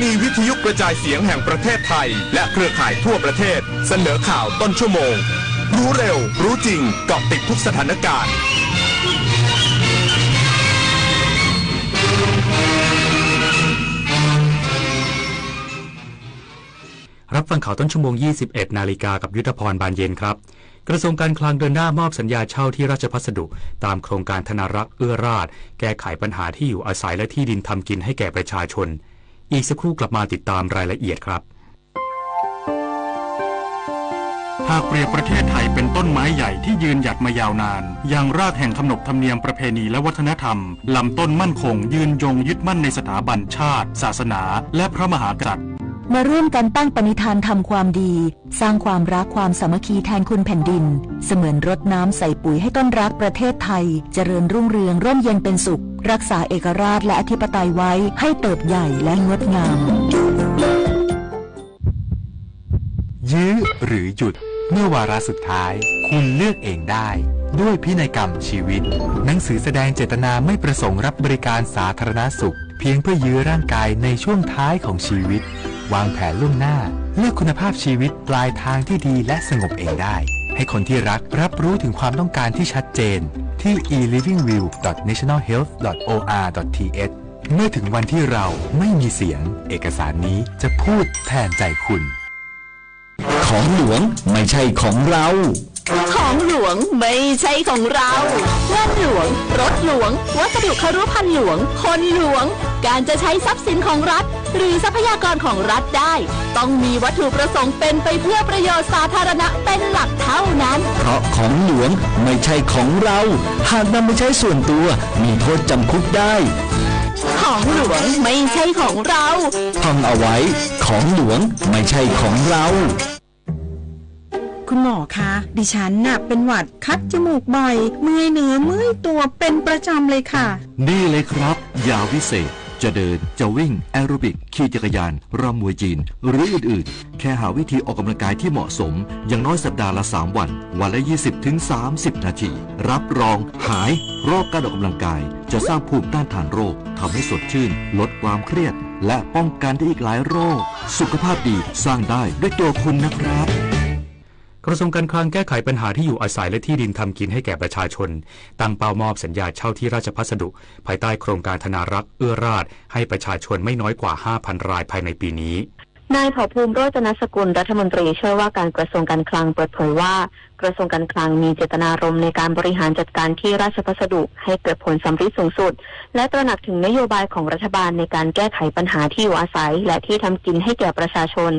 นีวิทยุกระจายเสียงแห่งประเทศไทย และเครือข่ายทั่วประเทศ เสนอข่าวต้นชั่วโมง รู้เร็ว รู้จริง เกาะติดทุกสถานการณ์ รับฟังข่าวต้นชั่วโมง ยี่สิบเอ็ดนาฬิกา กับยุทธพร บานเย็นครับ กระทรวงการคลังเดินหน้ามอบสัญญาเช่าที่ราชภัสดุ ตามโครงการธนารักษ์เอื้อราษฎร์ แก้ไขปัญหาที่อยู่อาศัยและที่ดินทำกินให้แก่ประชาชน อีกสักครู่กลับมาติดตามรายละเอียดครับ หากเปรียบประเทศไทยเป็นต้นไม้ใหญ่ที่ยืนหยัดมายาวนาน ยังรากแห่งขนบธรรมเนียมประเพณีและวัฒนธรรม ลำต้นมั่นคง ยืนยงยึดมั่นในสถาบันชาติ ศาสนา และพระมหากษัตริย์ มาร่วมกันตั้งปณิธานทำความดี สร้างความรักความสามัคคีแทนคุณแผ่นดิน เสมือนรดน้ำใส่ปุ๋ยให้ต้นรักประเทศไทย เจริญรุ่งเรืองร่มเย็นเป็นสุข รักษาเอกราชและอธิปไตยไว้ให้เติบใหญ่และงดงาม ยื้อหรือหยุด เมื่อวาระสุดท้าย คุณเลือกเองได้ ด้วยพินัยกรรมชีวิต หนังสือแสดงเจตนาไม่ประสงค์รับบริการสาธารณสุข เพียงเพื่อยื้อร่างกายในช่วงท้ายของชีวิต วางแผนล่วงหน้า เลือกคุณภาพชีวิตปลายทางที่ดีและสงบเองได้ ให้คนที่รักรับรู้ถึงความต้องการที่ชัดเจน ที่ e living will dot national health dot o r dot t h เมื่อถึงวันที่เราไม่มีเสียง เอกสารนี้จะพูดแทนใจคุณ ของหลวงไม่ใช่ของเรา ของหลวงไม่ใช่ของเรา เงินหลวง รถหลวง วัสดุครุภัณฑ์หลวง คนหลวง การจะใช้ทรัพย์สินของรัฐ หรือทรัพยากรของรัฐได้ ต้องมีวัตถุประสงค์เป็นไปเพื่อประโยชน์สาธารณะเป็นหลักเท่านั้น เพราะของหลวงไม่ใช่ของเรา หากนำไปใช้ส่วนตัว มีโทษจำคุกได้ ของหลวงไม่ใช่ของเรา ท่องเอาไว้ ของหลวงไม่ใช่ของเรา คุณหมอคะ ดิฉันน่ะเป็นหวัด คัดจมูกบ่อย เมื่อยเนื้อเมื่อยตัวเป็นประจำเลยค่ะ นี่เลยครับ ยาวิเศษ จะเดิน จะวิ่ง แอโรบิก ขี่จักรยาน รำมวยจีน หรืออื่นๆ แค่หาวิธีออกกำลังกายที่เหมาะสม อย่างน้อยสัปดาห์ละสามวัน วันละ ยี่สิบถึงสามสิบนาที รับรองหาย เพราะการออกกำลังกายจะสร้างภูมิต้านทานโรค ทำให้สดชื่น ลดความเครียด และป้องกันได้อีกหลายโรค สุขภาพดีสร้างได้ด้วยตัวคุณนะครับ กระทรวงการคลังแก้ไขปัญหาที่อยู่อาศัยและที่ดินทำกินให้แก่ประชาชน ตั้งเป้ามอบสัญญาเช่าที่ราชภัสดุ ภายใต้โครงการธนารักษ์เอื้อราษฎร์ ให้ประชาชนไม่น้อยกว่า ห้าพันรายภายในปีนี้ นายเผ่าภูมิ โรจนสกุล รัฐมนตรีช่วยว่าการกระทรวงการคลังเปิดเผยว่า กระทรวงการคลังมีเจตนารมณ์ในการบริหารจัดการที่ราชภัสดุให้เกิดผลสำเร็จสูงสุด และตระหนักถึงนโยบายของรัฐบาลในการแก้ไขปัญหาที่อยู่อาศัยและที่ทำกินให้แก่ประชาชน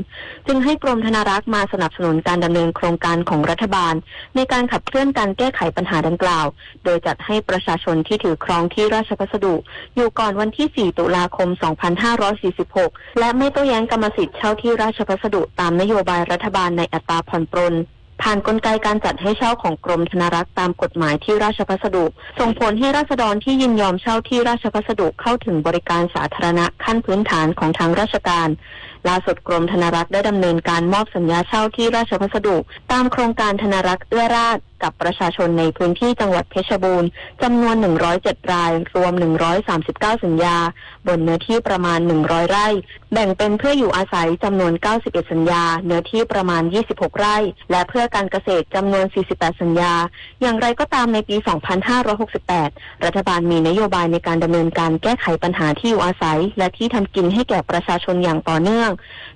จึงให้กรมธนารักษ์มาสนับสนุนการดำเนินโครงการของรัฐบาล ในการขับเคลื่อนการแก้ไขปัญหาดังกล่าว โดยจัดให้ประชาชนที่ถือครองที่ราชภัสดุ อยู่ก่อนวันที่ สี่ ตุลาคม สองพันห้าร้อยสี่สิบหก และไม่โต้แย้งกรรมสิทธิ์เช่าที่ราชภัสดุตามนโยบายรัฐบาลในอัตราผ่อนปรน ผ่านกลไกการจัดให้เช่าของกรมธนารักษ์ตามกฎหมายที่ราชภัสดุ ส่งผลให้ราษฎรที่ยินยอมเช่าที่ราชภัสดุเข้าถึงบริการสาธารณะขั้นพื้นฐานของทางราชการ ล่าสุดกรมธนารักษ์ได้ดำเนินการมอบสัญญาเช่าที่ราชภัสดุ ตามโครงการธนารักษ์เอื้อราษฎร์ กับประชาชนในพื้นที่จังหวัดเพชรบูรณ์ จำนวน หนึ่งร้อยเจ็ดราย รวม หนึ่งร้อยสามสิบเก้าสัญญา บนเนื้อที่ประมาณ หนึ่งร้อยไร่ แบ่งเป็นเพื่ออยู่อาศัยจำนวน เก้าสิบเอ็ดสัญญา เนื้อที่ประมาณ ยี่สิบหกไร่ และเพื่อการเกษตรจำนวน สี่สิบแปดสัญญา อย่างไรก็ตามในปี สองพันห้าร้อยหกสิบแปด รัฐบาลมีนโยบายในการดำเนินการแก้ไขปัญหาที่อยู่อาศัย และที่ทำกินให้แก่ประชาชนอย่างต่อเนื่อง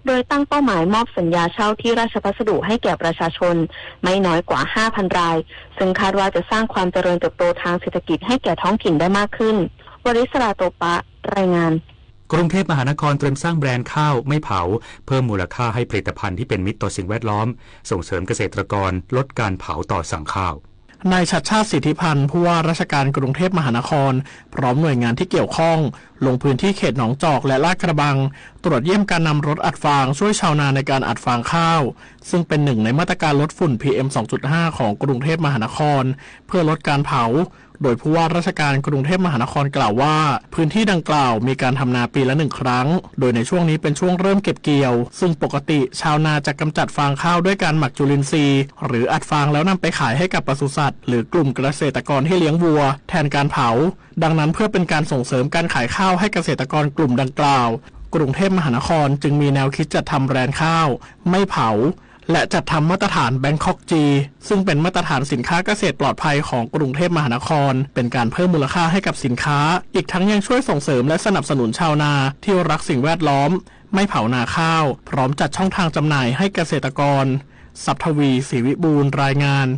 โดยตั้งเป้าหมายมอบสัญญาเช่าที่ราชภัสดุให้แก่ประชาชนไม่น้อยกว่า ห้าพันราย ซึ่งคาดว่าจะสร้างความเจริญเติบโตทางเศรษฐกิจให้แก่ท้องถิ่นได้มากขึ้น วริศรา โตปะ รายงาน กรุงเทพมหานครเตรียมสร้างแบรนด์ข้าวไม่เผา เพิ่มมูลค่าให้ผลิตภัณฑ์ที่เป็นมิตรต่อสิ่งแวดล้อม ส่งเสริมเกษตรกร ลดการเผาต่อสั่งข้าว นายชัชชาติ สิทธิพันธ์ ผู้ว่าราชการกรุงเทพมหานคร พร้อมหน่วยงานที่เกี่ยวข้อง ลงพื้นที่เขตหนองจอกและลาดกระบัง ตรวจเยี่ยมการนำรถอัดฟางช่วยชาวนาในการอัดฟางข้าว ซึ่งเป็นหนึ่งในมาตรการลดฝุ่น พีเอ็ม สองจุดห้า ของกรุงเทพมหานคร เพื่อลดการเผา โดยผู้ว่าราชการกรุงเทพมหานครกล่าวว่า พื้นที่ดังกล่าวมีการทำนาปีละหนึ่งครั้ง โดยในช่วงนี้เป็นช่วงเริ่มเก็บเกี่ยว ซึ่งปกติชาวนาจะกำจัดฟางข้าวด้วยการหมักจุลินทรีย์ หรืออัดฟางแล้วนำไปขายให้กับปศุสัตว์ หรือกลุ่มเกษตรกรที่เลี้ยงวัว แทนการเผา ดังนั้นเพื่อเป็นการส่งเสริมการขายข้าวให้เกษตรกรกลุ่มดังกล่าว กรุงเทพมหานครจึงมีแนวคิดจัดทำแบรนด์ข้าวไม่เผา และจัดทำมาตรฐานแบงคอกจี ซึ่งเป็นมาตรฐานสินค้าเกษตรปลอดภัยของกรุงเทพมหานคร เป็นการเพิ่มมูลค่าให้กับสินค้า อีกทั้งยังช่วยส่งเสริมและสนับสนุนชาวนาที่รักสิ่งแวดล้อม ไม่เผานาข้าว พร้อมจัดช่องทางจำหน่ายให้เกษตรกร ศัพทวี ศรีวิบูลย์ รายงาน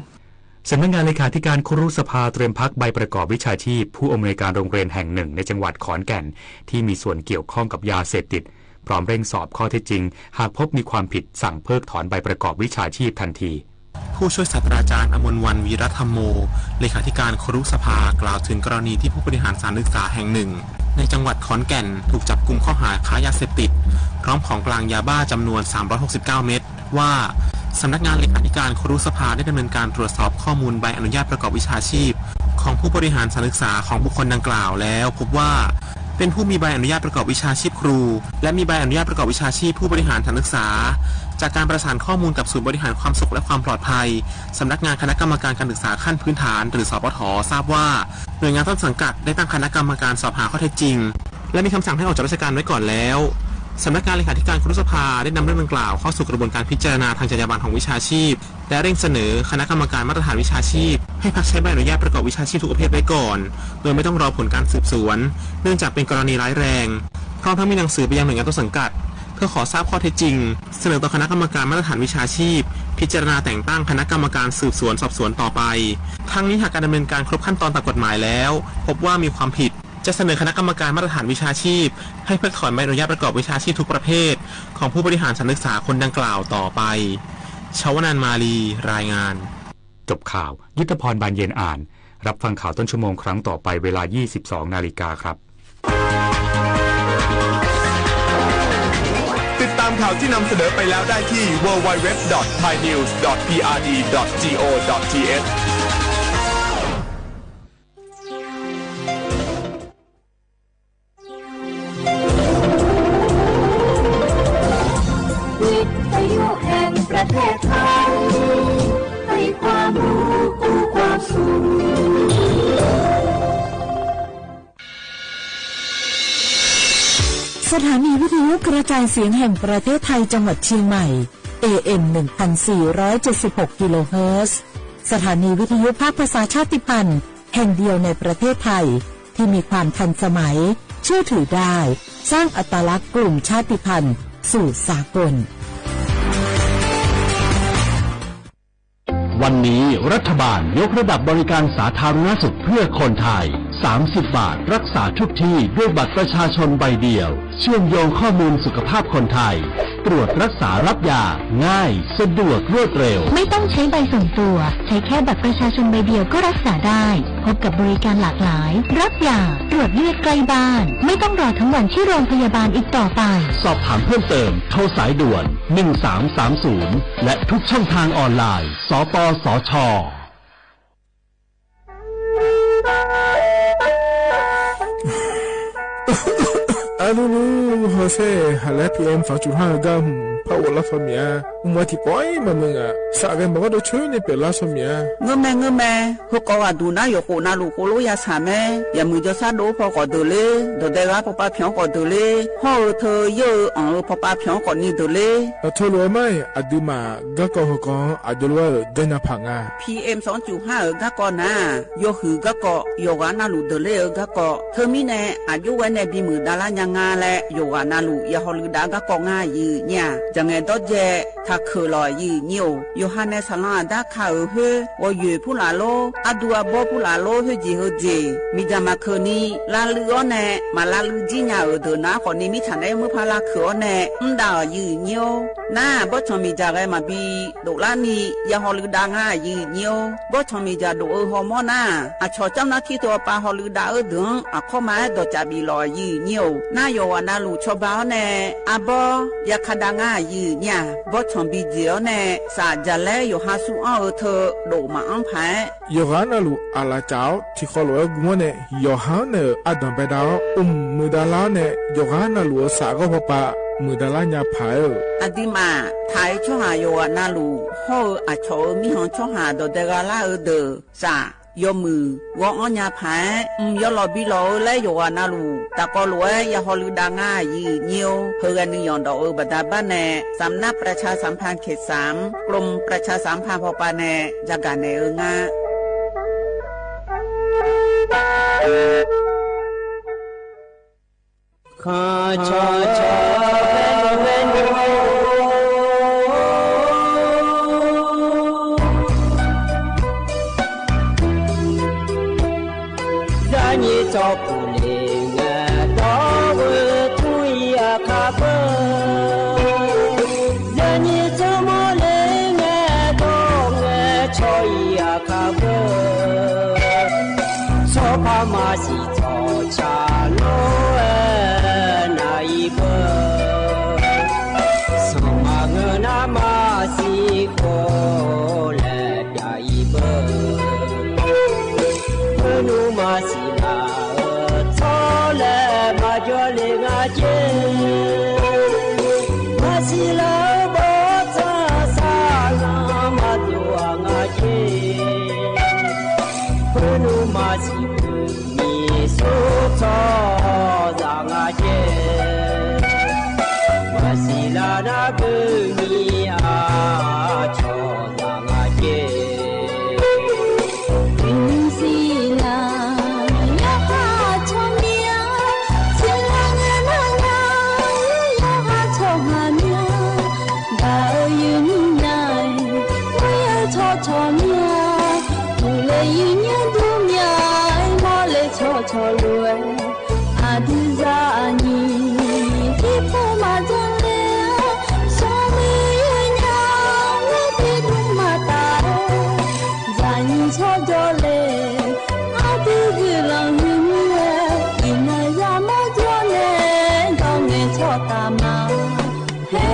สำนักงานเลขาธิการครุสภาเตรียมพักใบประกอบวิชาชีพผู้อำนวยการโรงเรียนแห่งหนึ่งในจังหวัดขอนแก่นที่มีส่วนเกี่ยวข้องกับยาเสพติด พร้อมเร่งสอบข้อเท็จจริง หากพบมีความผิดสั่งเพิกถอนใบประกอบวิชาชีพทันที ผู้ช่วยศาสตราจารย์อมรวรรณ วีรธรรมโม เลขาธิการครุสภา กล่าวถึงกรณีที่ผู้บริหารสถานศึกษาแห่งหนึ่งในจังหวัดขอนแก่นถูกจับกุมข้อหาค้ายาเสพติด พร้อมของกลางยาบ้าจำนวน สามร้อยหกสิบเก้าเม็ด ว่า สำนักงานเลขาธิการครุสภาได้ดำเนินการตรวจสอบข้อมูลใบอนุญาตประกอบวิชาชีพ ของผู้บริหารสถานศึกษาของบุคคลดังกล่าวแล้ว พบว่าเป็นผู้มีใบอนุญาตประกอบวิชาชีพครู และมีใบอนุญาตประกอบวิชาชีพผู้บริหารสถานศึกษา จากการประสานข้อมูลกับศูนย์บริหารความสุขและความปลอดภัย สำนักงานคณะกรรมการการศึกษาขั้นพื้นฐาน หรือ สปท ทราบว่า หน่วยงานต้นสังกัดได้ตั้งคณะกรรมการสอบหาข้อเท็จจริง และมีคำสั่งให้ออกจากราชการไว้ก่อนแล้ว สำนักงานเลขาธิการครุสภาได้นำเรื่องดังกล่าวเข้าสู่กระบวนการพิจารณาทางจรรยาบรรณของวิชาชีพ และเร่งเสนอคณะกรรมการมาตรฐานวิชาชีพ ให้พักใช้ใบอนุญาตประกอบวิชาชีพทุกประเภทไว้ก่อน โดยไม่ต้องรอผลการสืบสวน เนื่องจากเป็นกรณีร้ายแรง พร้อมทั้งมีหนังสือไปยังหน่วยงานต้นสังกัด เพื่อขอทราบข้อเท็จจริง เสนอต่อคณะกรรมการมาตรฐานวิชาชีพ พิจารณาแต่งตั้งคณะกรรมการสืบสวนสอบสวนต่อไป ทั้งนี้หากการดำเนินการครบขั้นตอนตามกฎหมายแล้ว พบว่ามีความผิด จะเสนอคณะกรรมการมาตรฐานวิชาชีพ ให้เพิกถอนใบอนุญาตประกอบวิชาชีพทุกประเภท ของผู้บริหารสถานศึกษาคนดังกล่าวต่อไป ชวนาน มาลี รายงาน จบข่าว ยุทธพร บานเย็นอ่าน รับฟังข่าวต้นชั่วโมงครั้งต่อไปเวลา ยี่สิบสองนาฬิกาครับ ติดตามข่าวที่นำเสนอไปแล้วได้ที่ ดับเบิลยู ดับเบิลยู ดับเบิลยู ดอท ไทยนิวส์ ดอท พีอาร์ดี ดอท จี โอ ดอท ที เอช วิทยุแห่งประเทศไทย ให้ความรู้คู่ความสุข สถานีวิทยุกระจายเสียงแห่งประเทศไทยจังหวัดเชียงใหม่ เอ เอ็ม หนึ่งพันสี่ร้อยเจ็ดสิบหก กิโลเฮิรตซ์ สถานีวิทยุภาคภาษาชาติพันธุ์ แห่งเดียวในประเทศไทย ที่มีความทันสมัย เชื่อถือได้ สร้างอัตลักษณ์กลุ่มชาติพันธุ์สู่สากล วันนี้รัฐบาลยกระดับบริการสาธารณสุขเพื่อคนไทย สามสิบบาท รักษาทุกที่ด้วยบัตรประชาชนใบเดียว เชื่อมโยงข้อมูลสุขภาพคนไทย ตรวจรักษารับยา ง่าย สะดวก รวดเร็ว ไม่ต้องใช้ใบส่งตัว ใช้แค่บัตรประชาชนใบเดียวก็รักษาได้ พบกับบริการหลากหลาย รับยา ตรวจเลือดใกล้บ้าน ไม่ต้องรอทั้งวันที่โรงพยาบาลอีกต่อไป สอบถามเพิ่มเติม โทรสายด่วน หนึ่งสามสามศูนย์ และทุกช่องทางออนไลน์ สปสช. อะลูลู ฮอเซ่ หันแล พีเอ็ม สองจุดห้า เอิ้นก้า หืม ผ้าอบรัดซอเมีย อุ้มไว้ตี้ปอยบ่ามึงอะ สะแกมบ่าก็โดนเชิญนี่เป๋นรัดซอเมีย เงื้อแม่ เงื้อแม่ เฮอะ กอดอะดูนะ หยกโขนนาลูกโขโลยาสาแม่ อย่ามือจอซาโดพอก่อเดินเล่ เดี๋ยวได้รับพอปาเพียงก่อเดินเล่ พ่อเออเธอเยอะเอออ่องเออพอปาเพียงก่อนนี่เดินเล่ อะโธ่ลูกเอ้ย อะดื้อหม่า ก้าก็เฮอะกอ อะโยรู้ว่าเออ ได้นาผางา พีเอ็ม สองจุดห้า เออ ก้าก็นา โยหือก้าก็ หยกหานาลูกเดินเล่เออ ก้าก็ เธอมีแน่ อะโยไว้แน่ บีหมื่นดาลาร์ยางาแล หยกหานาลูก อย่าฮอลือดาก้าก็งายื้อเนี่ย จะไงดอดแย ถ้าเขอหล่อยื้อเนี่ย โยฮันเนส สาราดาคาเออเฮ้ย วอเยอผู้หลาโล อะดูอะบอผู้หลาโล เฮ้ยจีเฮอเจ มีจามาเขอนี้ ลาลืออ้อแน่ มาลาลือจี้ญาเออเดินนา ขอนี้มีฉันได้เมื่อพาลาเขออ้อแน่ อืมดาเออยื้อเนี่ย นา บอสชองมีจาแกมาบี โดลานี่ อย่าฮอลือดางายื้อเนี่ย บอสชองมีจาโดเออฮอมอนา อะชอเจ้าหน้าที่ตัวปาฮอลือดาเออเดิง อะเข้ามาดอจ่าบีหล่อยื้อเนี่ย นา หยกหานาลูกชอบ้าอ้อแน่ อะบอ อย่าคาดางายื้อเนี่ย บอสชองบีเจียวแน่ สาจะแล หยกหาซูอ้อเออเธอ โดมาอ้อมผาย หยกหานาลูก อะลาเจ้า ตี้คอหลวงเออกุมอ้อแน่ หยกหาเน่อ อะดอนไปดาว อุ้มมือดาลาแน่ หยกหานาลูกเออสาก็พอปา มือดาลาญาผายเออ อะดื้อหม่า ไทยช่อหาหยกหานาลูก ฮ่อเอออะชอเออ มีฮองช่อหาดอแดงดาลาเออเดอ สา ယွၤမုၢ် ဂီၤအီၣ်ညၣ်ဖး ဢမ်ႇယွၤလီၤဘံလီၤဧိၤလၢယွၤအနၢ်လူၢ် တၢ်ကီလိာ်ဝဲ ယဟီၣ်လူၢ်ဒၣ်ငါ ယံာ်ညိ ဟၢဂၤနုာ်ယီၢ်ဒီးအၢ ဘၣ်တၢ်ဘၣ်နဲၣ် สำนักประชาสัมพันธ์เขตสาม กรมประชาสัมพันธ์ พอปาแน ยากาแนเอองา ခီၣ်ခီၣ် ဇာနံၣ်စီၤပူၤလ့ၣ် ငါဒီးဝဲထူၣ်အံၤအခါပၢၢ် ဇာနံၣ်စီၤမိၤလ့ၣ် ငါဒီးငါဆီအံၤအခါပၢၢ် ဆီဖါမၤစံၣ် ဆီဆၣ်လီၤအဲၣ်နၤအံၤဘၢၣ် ဆီမၤငၢၢ်နၤမၤစံၣ် ကိးလဲၣ်ပျၢ်အံၤဘၢၣ် ဖုနူမၤစံၣ်လၢ ဆီလဲၣ်မၤကၠီလ့ၣ်ငါက့ မၤစံၣ်လၢ ဘီၣ်ဆၣ်စၢ်လၢ မၤတူၢ်အငါက့ ဖုနူမၤစံၣ် ဖုမံၤစိ ဆီစၢ်ငါက့ မၤစံၣ်လၢနၤ ဖုမံၤအါ ဆီစၢ်ငါက့ မံၤစံၣ်လၢ ယဟးဆီမံၤအါ စံၣ်လၢငါနၤ ယဟးဆီမံၤအါ ဘၣ်အၢယုၢ်နံၤညါ ဝဲအၢဆီဆီမံၤအါ တူၢ်လၢယုၢ်ညါဒူမံၤအါ မီၢ်လၢဆီဆီလိၤဝဲ အဒုးစၢ်အနံၤ ထံဖိမၤကၠီလ့ၣ် ဆီမံၤယုၢ်ညါ ဝဲထံဒူမၤတၢ် စၢ်နံၣ်ဆီကၠီလ့ၣ် အဒုးဂုာ်လီၤမံၤမံၤဝဲ အံၤနၤယၤမီၢ်ကၠီနဲ ဒီးငဲၤဆီတၢ်မၤ ဟဲ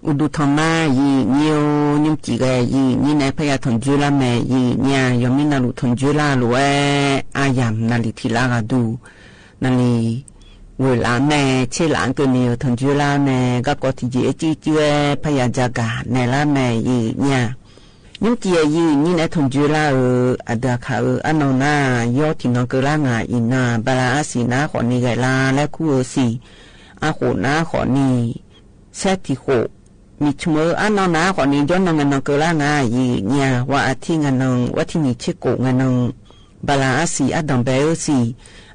အိၣ်ဒူထီၣ်မး ယံာ်ညိ ယုၢ်စံၣ်ဂဲၤ ယံာ်ညိနဲ ဖယာ်ထီၣ်စၢၤလၢမဲာ် ယံာ်ညိ ယွၤမ့ၢ်နၢ်လူၢ်ထီၣ်စၢၤလၢလိၤဝဲ အါယၢ် နၣ်လံၣ်ထံၣ်လၢဂၤဒူ နၣ်လံၣ် ဝဲၢ်လၢမဲာ် ဆ့လၢကၢၢ်န့ၣ် ထီၣ်စၢၤလၢမဲာ် ကၢ်ကီထံၣ်က့ၤအစုစုဝဲ ဖယာ်စၢ်ဂၤ နဲလၢမဲာ် ယံာ်ညိ ယုၢ်စံၣ်ဂဲၤ ယံာ်ညိနဲ ထီၣ်စၢၤလၢဧၢ အဒုးအခါဧၢ အနီၢ်နၤ ယီထံၣ်နီၢ်ကၢၢ်လၢငါအံၤနၤ ဘၣ်လၢအစံၣ်နၤဃီန့ၣ်ဂဲၤလၢ လဲၤခူၣ်ဧၢစံၣ် အဃိနၤဃီန့ၣ် ဆဲးထံၣ်ဃိ မ့ၢ်ဆူၣ်မုၢ်အနီၢ်နၤဃီန့ၣ် ယီနီၢ်ငဲၤနီၢ်ကၢၢ်လၢငါ ယံာ်ညိ ဝဲအထံၣ်ငဲၤနီၢ် ဝဲထံၣ်နံၣ်ဆ့ကိၣ်ငဲၤနီၢ် ဘၣ်လၢအစံၣ်အဒိၣ်ဘဲဧၢစံၣ်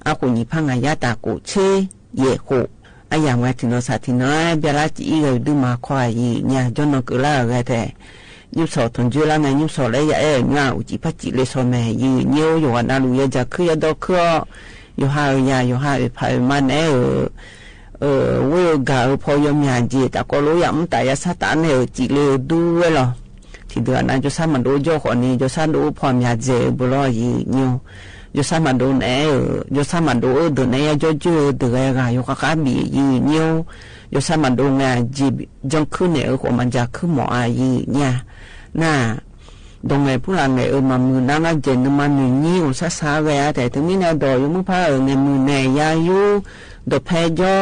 အဃိန့ၣ်ဖးငါယါတၢ်ကိၣ်ဆ့ ယဲၢ်ဃိ အယၢ်ဝဲထံၣ်နီၢ်ဆၣ်ထံၣ်နီၢ် ဘၣ်လၢကၠံအံၤဂဲၤဒုးမၤခီ ယံာ်ညိ ယီနီၢ်ကၢၢ်လၢအဂဲၤထဲ ယုၢ်စီၣ်ထီၣ်စၢၤလၢမဲာ် ယုၢ်စီၣ်လၢယအဲၣ်ညါ အိၣ်စံၣ်ဖးစံၣ်လ့စီၣ်မဲာ် ယံာ်ညိ ယွၤနၢ်လူၢ် ယစၢ်ခု ယဒီခုအီၤ ယဟးအီၤယၤ ယဟးအီၤဖးအီၤမါနဲဧၢ ဝ့ၢ်အီၤဂၤအီၤဖီယီၤမၠးစ့ၢ် တၢ်ကီလိယၤ မူတၢ်ယါဆါတၢ်န့ၣ်ဧၢ စံၣ်လ့ဒူဝဲလီၤ ထံၣ်ဒုးအနၤ ယီၤဆၣ်မၤဒိကၠီဃီန့ၣ် ယီၤဆၣ်ဒိဖီမၠးစ့ၢ်ဘိလီၤ ယံာ်ညိ ယီၤဆၣ်မၤဒိနဲဧၢ ယီၤဆၣ်မၤဒိအၢဒုးနဲ ယါကၠီကၠိဒုးဂဲၤဂၤ ယီၤဃါဃါဘံၣ် ယံာ်ညိ ယီၤဆၣ်မၤဒိနဲ အစ့ၣ် ကၠီခုၣ်န့ၣ်ဧၢ ဃိးမၤစၢ်ခုၣ်မီၣ်အါ ယံာ်ညိ နၢ် ဒီးငဲၤဖုလၢ်ငဲၤအၢ မၤမုာ်နၤဂၤ ယဲၢ်နုာ်မၤနုာ်ညံ အိၣ်ဆါဆါဂဲၤအါ ထဲတုၤမ့ၢ်နဲဒီး ယမိၢ်ဖးဧၢ ငဲၤမုာ်နဲ ယါယူ ဒီးဖဲကၠီ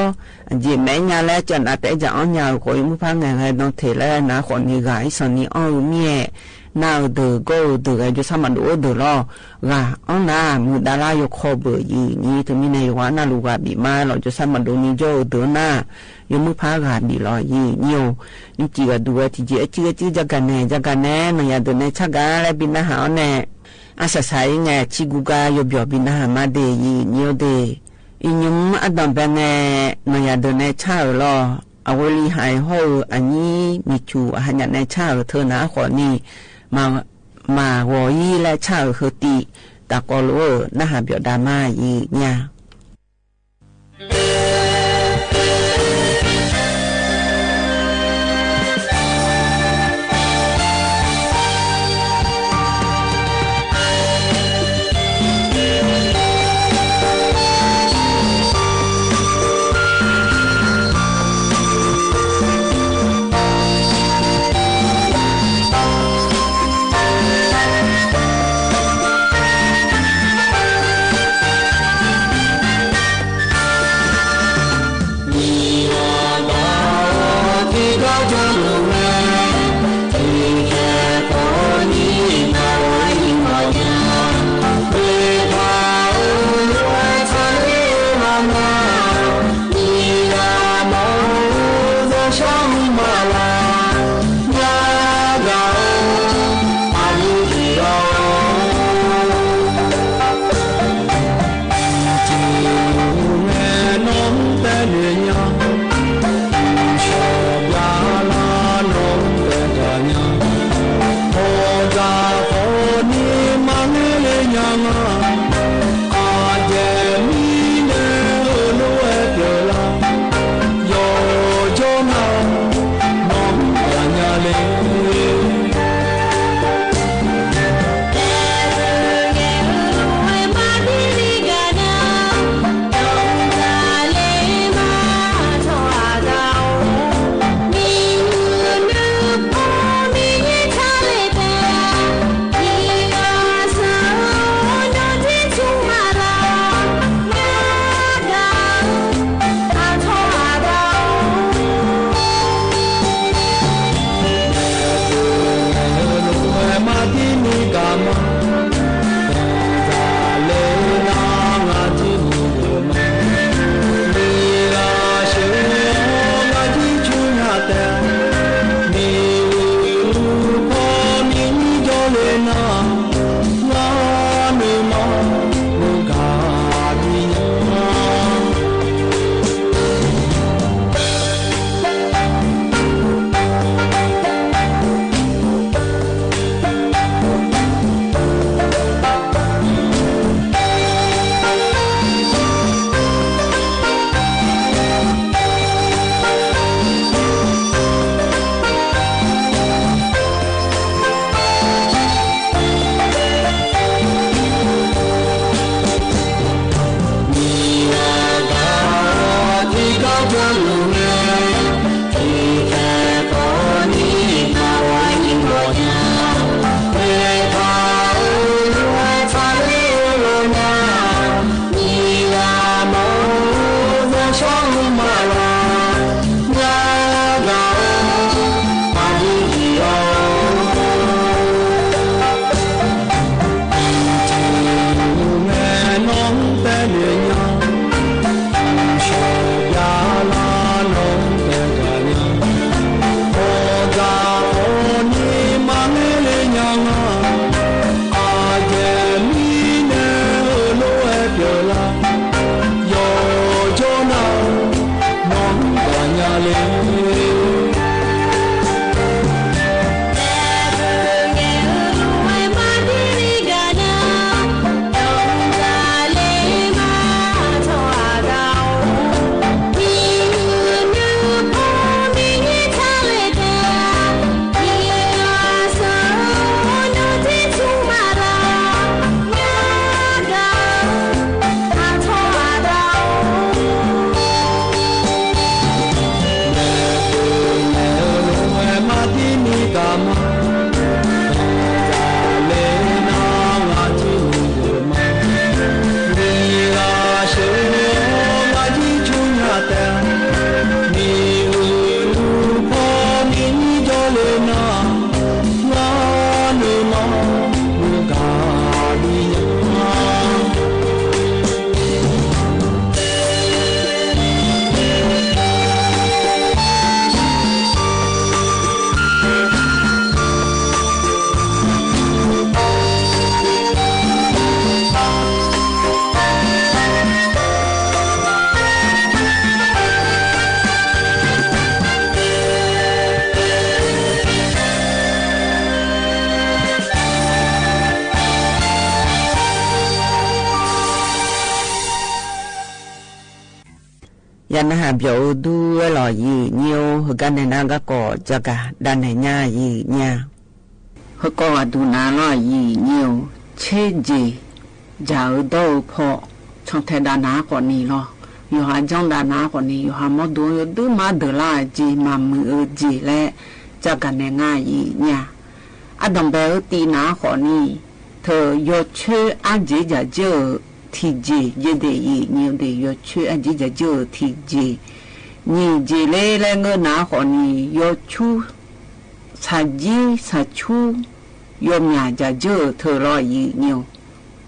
အစ့ၣ်မဲာ်ညါလၢ ကၠီနၤတဲ ယအီၣ်ညၣ်အဃိ ယမိၢ်ဖး ငဲၤဂဲၤဒီးထဲလၢနၤဃီန့ၣ် ဂၤအံၤစီၤနံၣ်အီၣ်အုးမ့ၢ် နၢ်အုးဒုး ဂီၢ်အုးဒုးဂဲၤ ယီၤဆၣ်မၤဒိအီၣ်ဒုးလီၤ ဂၤအီၣ်နၤ မုာ်ဒါလၢယခီၣ်ဘၢၣ် ယံာ်ညိ တုၤမ့ၢ်နဲ ယွၤနၢ်လူၢ်ဂၤဘံၣ်မးလီၤ ယီၤဆၣ်မၤဒိန့ၣ် ယီၤအုးဒုးနၤ ယမိၢ်ဖးဂၤဘံၣ်လီၤ ယံာ်ညိ ယုၢ်စံၣ်ဂဲၤဒုးဝဲထံၣ်က့ၤ အစုအစု ယကနဲ ယကနဲ နီၢ်ယၤဒုးနဲဆၣ်ဂၤလၢဘံနၢ်ဟးအီၤနဲ အစၢ်စၢ်အံၤ ငဲၤဆံကူကါ ယီၤဘျီၣ်ဘံနၢ်ဟးမးဒ့ၣ် ယံာ်ညိဒ့ၣ် အံၤညုမ် အဒိၣ်ဘဲနဲ နီၢ်ယၤဒုးနဲဆၣ်ဧၢလီၤ အဝဲလံဟးအံၤဟီၣ်ဧၢ အနံၣ်မ့ၢ်ဆူၣ် အဟါညါနဲဆၣ်ဧၢ ထၢနၤဃီန့ၣ် မၤ မၤဂီၤယံၤလၢဆၣ်ဧၢ ဟၢတံၢ် တၢ်ကီလိဧၢ နၢ်ဟးဘျီၣ်ဒါမး ယံာ်ညိ ယၤနဟး ပြော်အူဒူဝဲလီၤ ယံာ်ယံာ် ဟိုဂၤနဲၣ်နၤဂၤကီး ကၠီကၤ ဒၣ်နဲၣ်ညါ ယံာ်ယံာ်. ဟိုကီးဂၤဒုးနၤလီၤ ယံာ်ယံာ်ဧိၤ, ဆ့ယ့ၣ် ယၤအုးဒီးအုးဖီ ဆီၣ်ထဲဒၣ်နၤဃီန့ၣ်လီၤ. ယွၤဟးကၠီဒၣ်နၤဃီန့ၣ် ယွၤဟးမီဒိၣ် ယဒုးမၤဒၢးလၢ်အယ့ၣ် မၤမုာ်အယ့ၣ်လၢ ကၠီကၤနဲၣ်နၤ ယံာ်ယံာ်. အဒီးဘဲအုးတံၢ်နၤဃီန့ၣ် ထၢၣ် ယွၤဆှၢအါယ့ၣ် ယၤကၢၢ် ထံၣ်ယ့ၣ် ယဲဒၣ်ယံာ်ယံာ်ဒၣ် ယွၤဆှၢအါယ့ၣ် ယၤကၢၢ် ထံၣ်ယ့ၣ်. ယံာ်ယံာ်လၢ လၢငါနၤဃီန့ၣ် ယွၤဆူ ဆၣ်ယံဆၣ်ဆူ ယွၤမျၢ် ယၤကၢၢ်ထၢၣ်လီၤ ယံာ်ယံာ်ဧိၤ.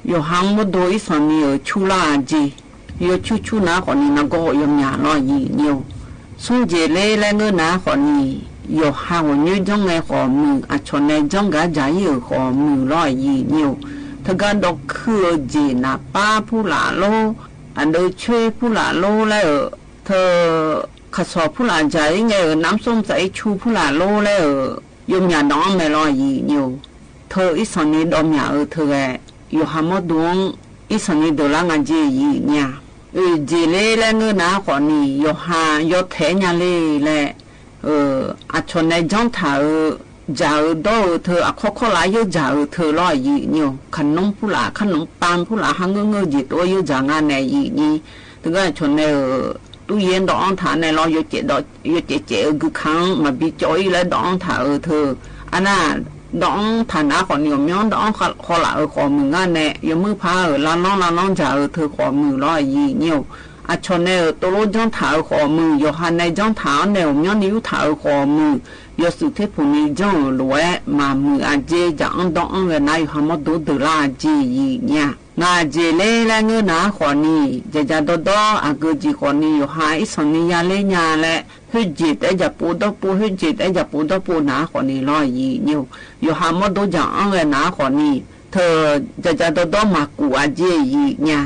ယွၤဟးမီဒိၣ် အံၤဆီၣ်န့ၣ်အုး ဆူလၢ်အယ့ၣ်, ယွၤဆူဆူနၤဃီန့ၣ် နဂီၢ်ယွၤမျၢ်လီၤ ယံာ်ယံာ်ဧိၤ. ဆုံး เจ๋เล และเงอะหนา ขอนี้ ยอหาหัวเนี้ยจ้องในขอมือ อะฉอแนจ้องกาจ๋าอี้เอ่อขอมือลออีกเนี่ย เถิงกาดอกคือเอ่อ เจ๋หนาป๊าผู้หลาโล อะเดินเชิญผู้หลาโลแล้วเอ่อ เถิงข้าวสอบผู้หลาจ๋าอี้ไงเอ่อ น้ำส้มสายชูผู้หลาโลแล้วเอ่อ โยมหยาดองแม่ลออีกเนี่ย เถิงอีสานนี้ดอมหยาเอ่อ เถิงแหละ ยอหาหมอดวง อีสานนี้เดินละงาเจ๋อีกเนี่ย เอ่อ เจ๋เล และเงอะหนา ขอนี้ ยอหายอแถหยาเล และ เอ่อ อะฉอแนจ้องถ่าเอ่อ จ๋าเอ่อ ดอเอ่อ เถิง อะข้อข้อหลายเยอะจ๋าเอ่อ เถิงลออีกเนี่ย ขนมผู้หลา ขนมปังผู้หลา หาเงอะเงอะเจ๋โตเยอะจ๋างาแน่อีกนี้ เถิงกาอะฉอแนเอ่อ ตู้เย็นดองถ่าแน่ลอ ยอเจ๋ดอก ยอเจ๋เจ๋เอ่อ กือคัง มาบีจออี้แล้วดองถ่าเอ่อ เถิง อันน่ะ ดองถ่าหนา ขอนี้ ยอมย้อนดองข้อหลาเอ่อ ขอมืองาแน่ ยอมือพาเอ่อ ลาน้องลาน้องจ๋าเอ่อ เถิงขอมือลออีกเนี่ย อะฉอแนเอ่อ โตโลจ้องถ่าเอ่อ ขอมือ ยอหาแนจ้องถ่าแน่ ยอมย้อนนี้ยู้ถ่าเอ่อ ขอมือ ยอสืบเทพผงนี้จ้องเอ่อ หลวย มามืออาเจ๋ จ๋าอั้นดองอั้นแหละนะ ยอหาหมอดวงเดินละอาเจ๋อีกเนี่ย งาเจ๋เล และเงอะหนา ขอนี้ จ๋าจ๋าดอดอ อะเกอเจ๋ขอนี้ ยอหาอีสานนี้ยาเลหยาและ เฮยเจ๋แต๊จ๋าปูดอปู เฮยเจ๋แต๊จ๋าปูดอปูหนา ขอนี้ลออีกเนี่ย ยอหาหมอดวงจ๋าอั้นแหละนะ ขอนี้ เถิง จ๋าจ๋าดอดอ มากู่อาเจ๋อีกเนี่ย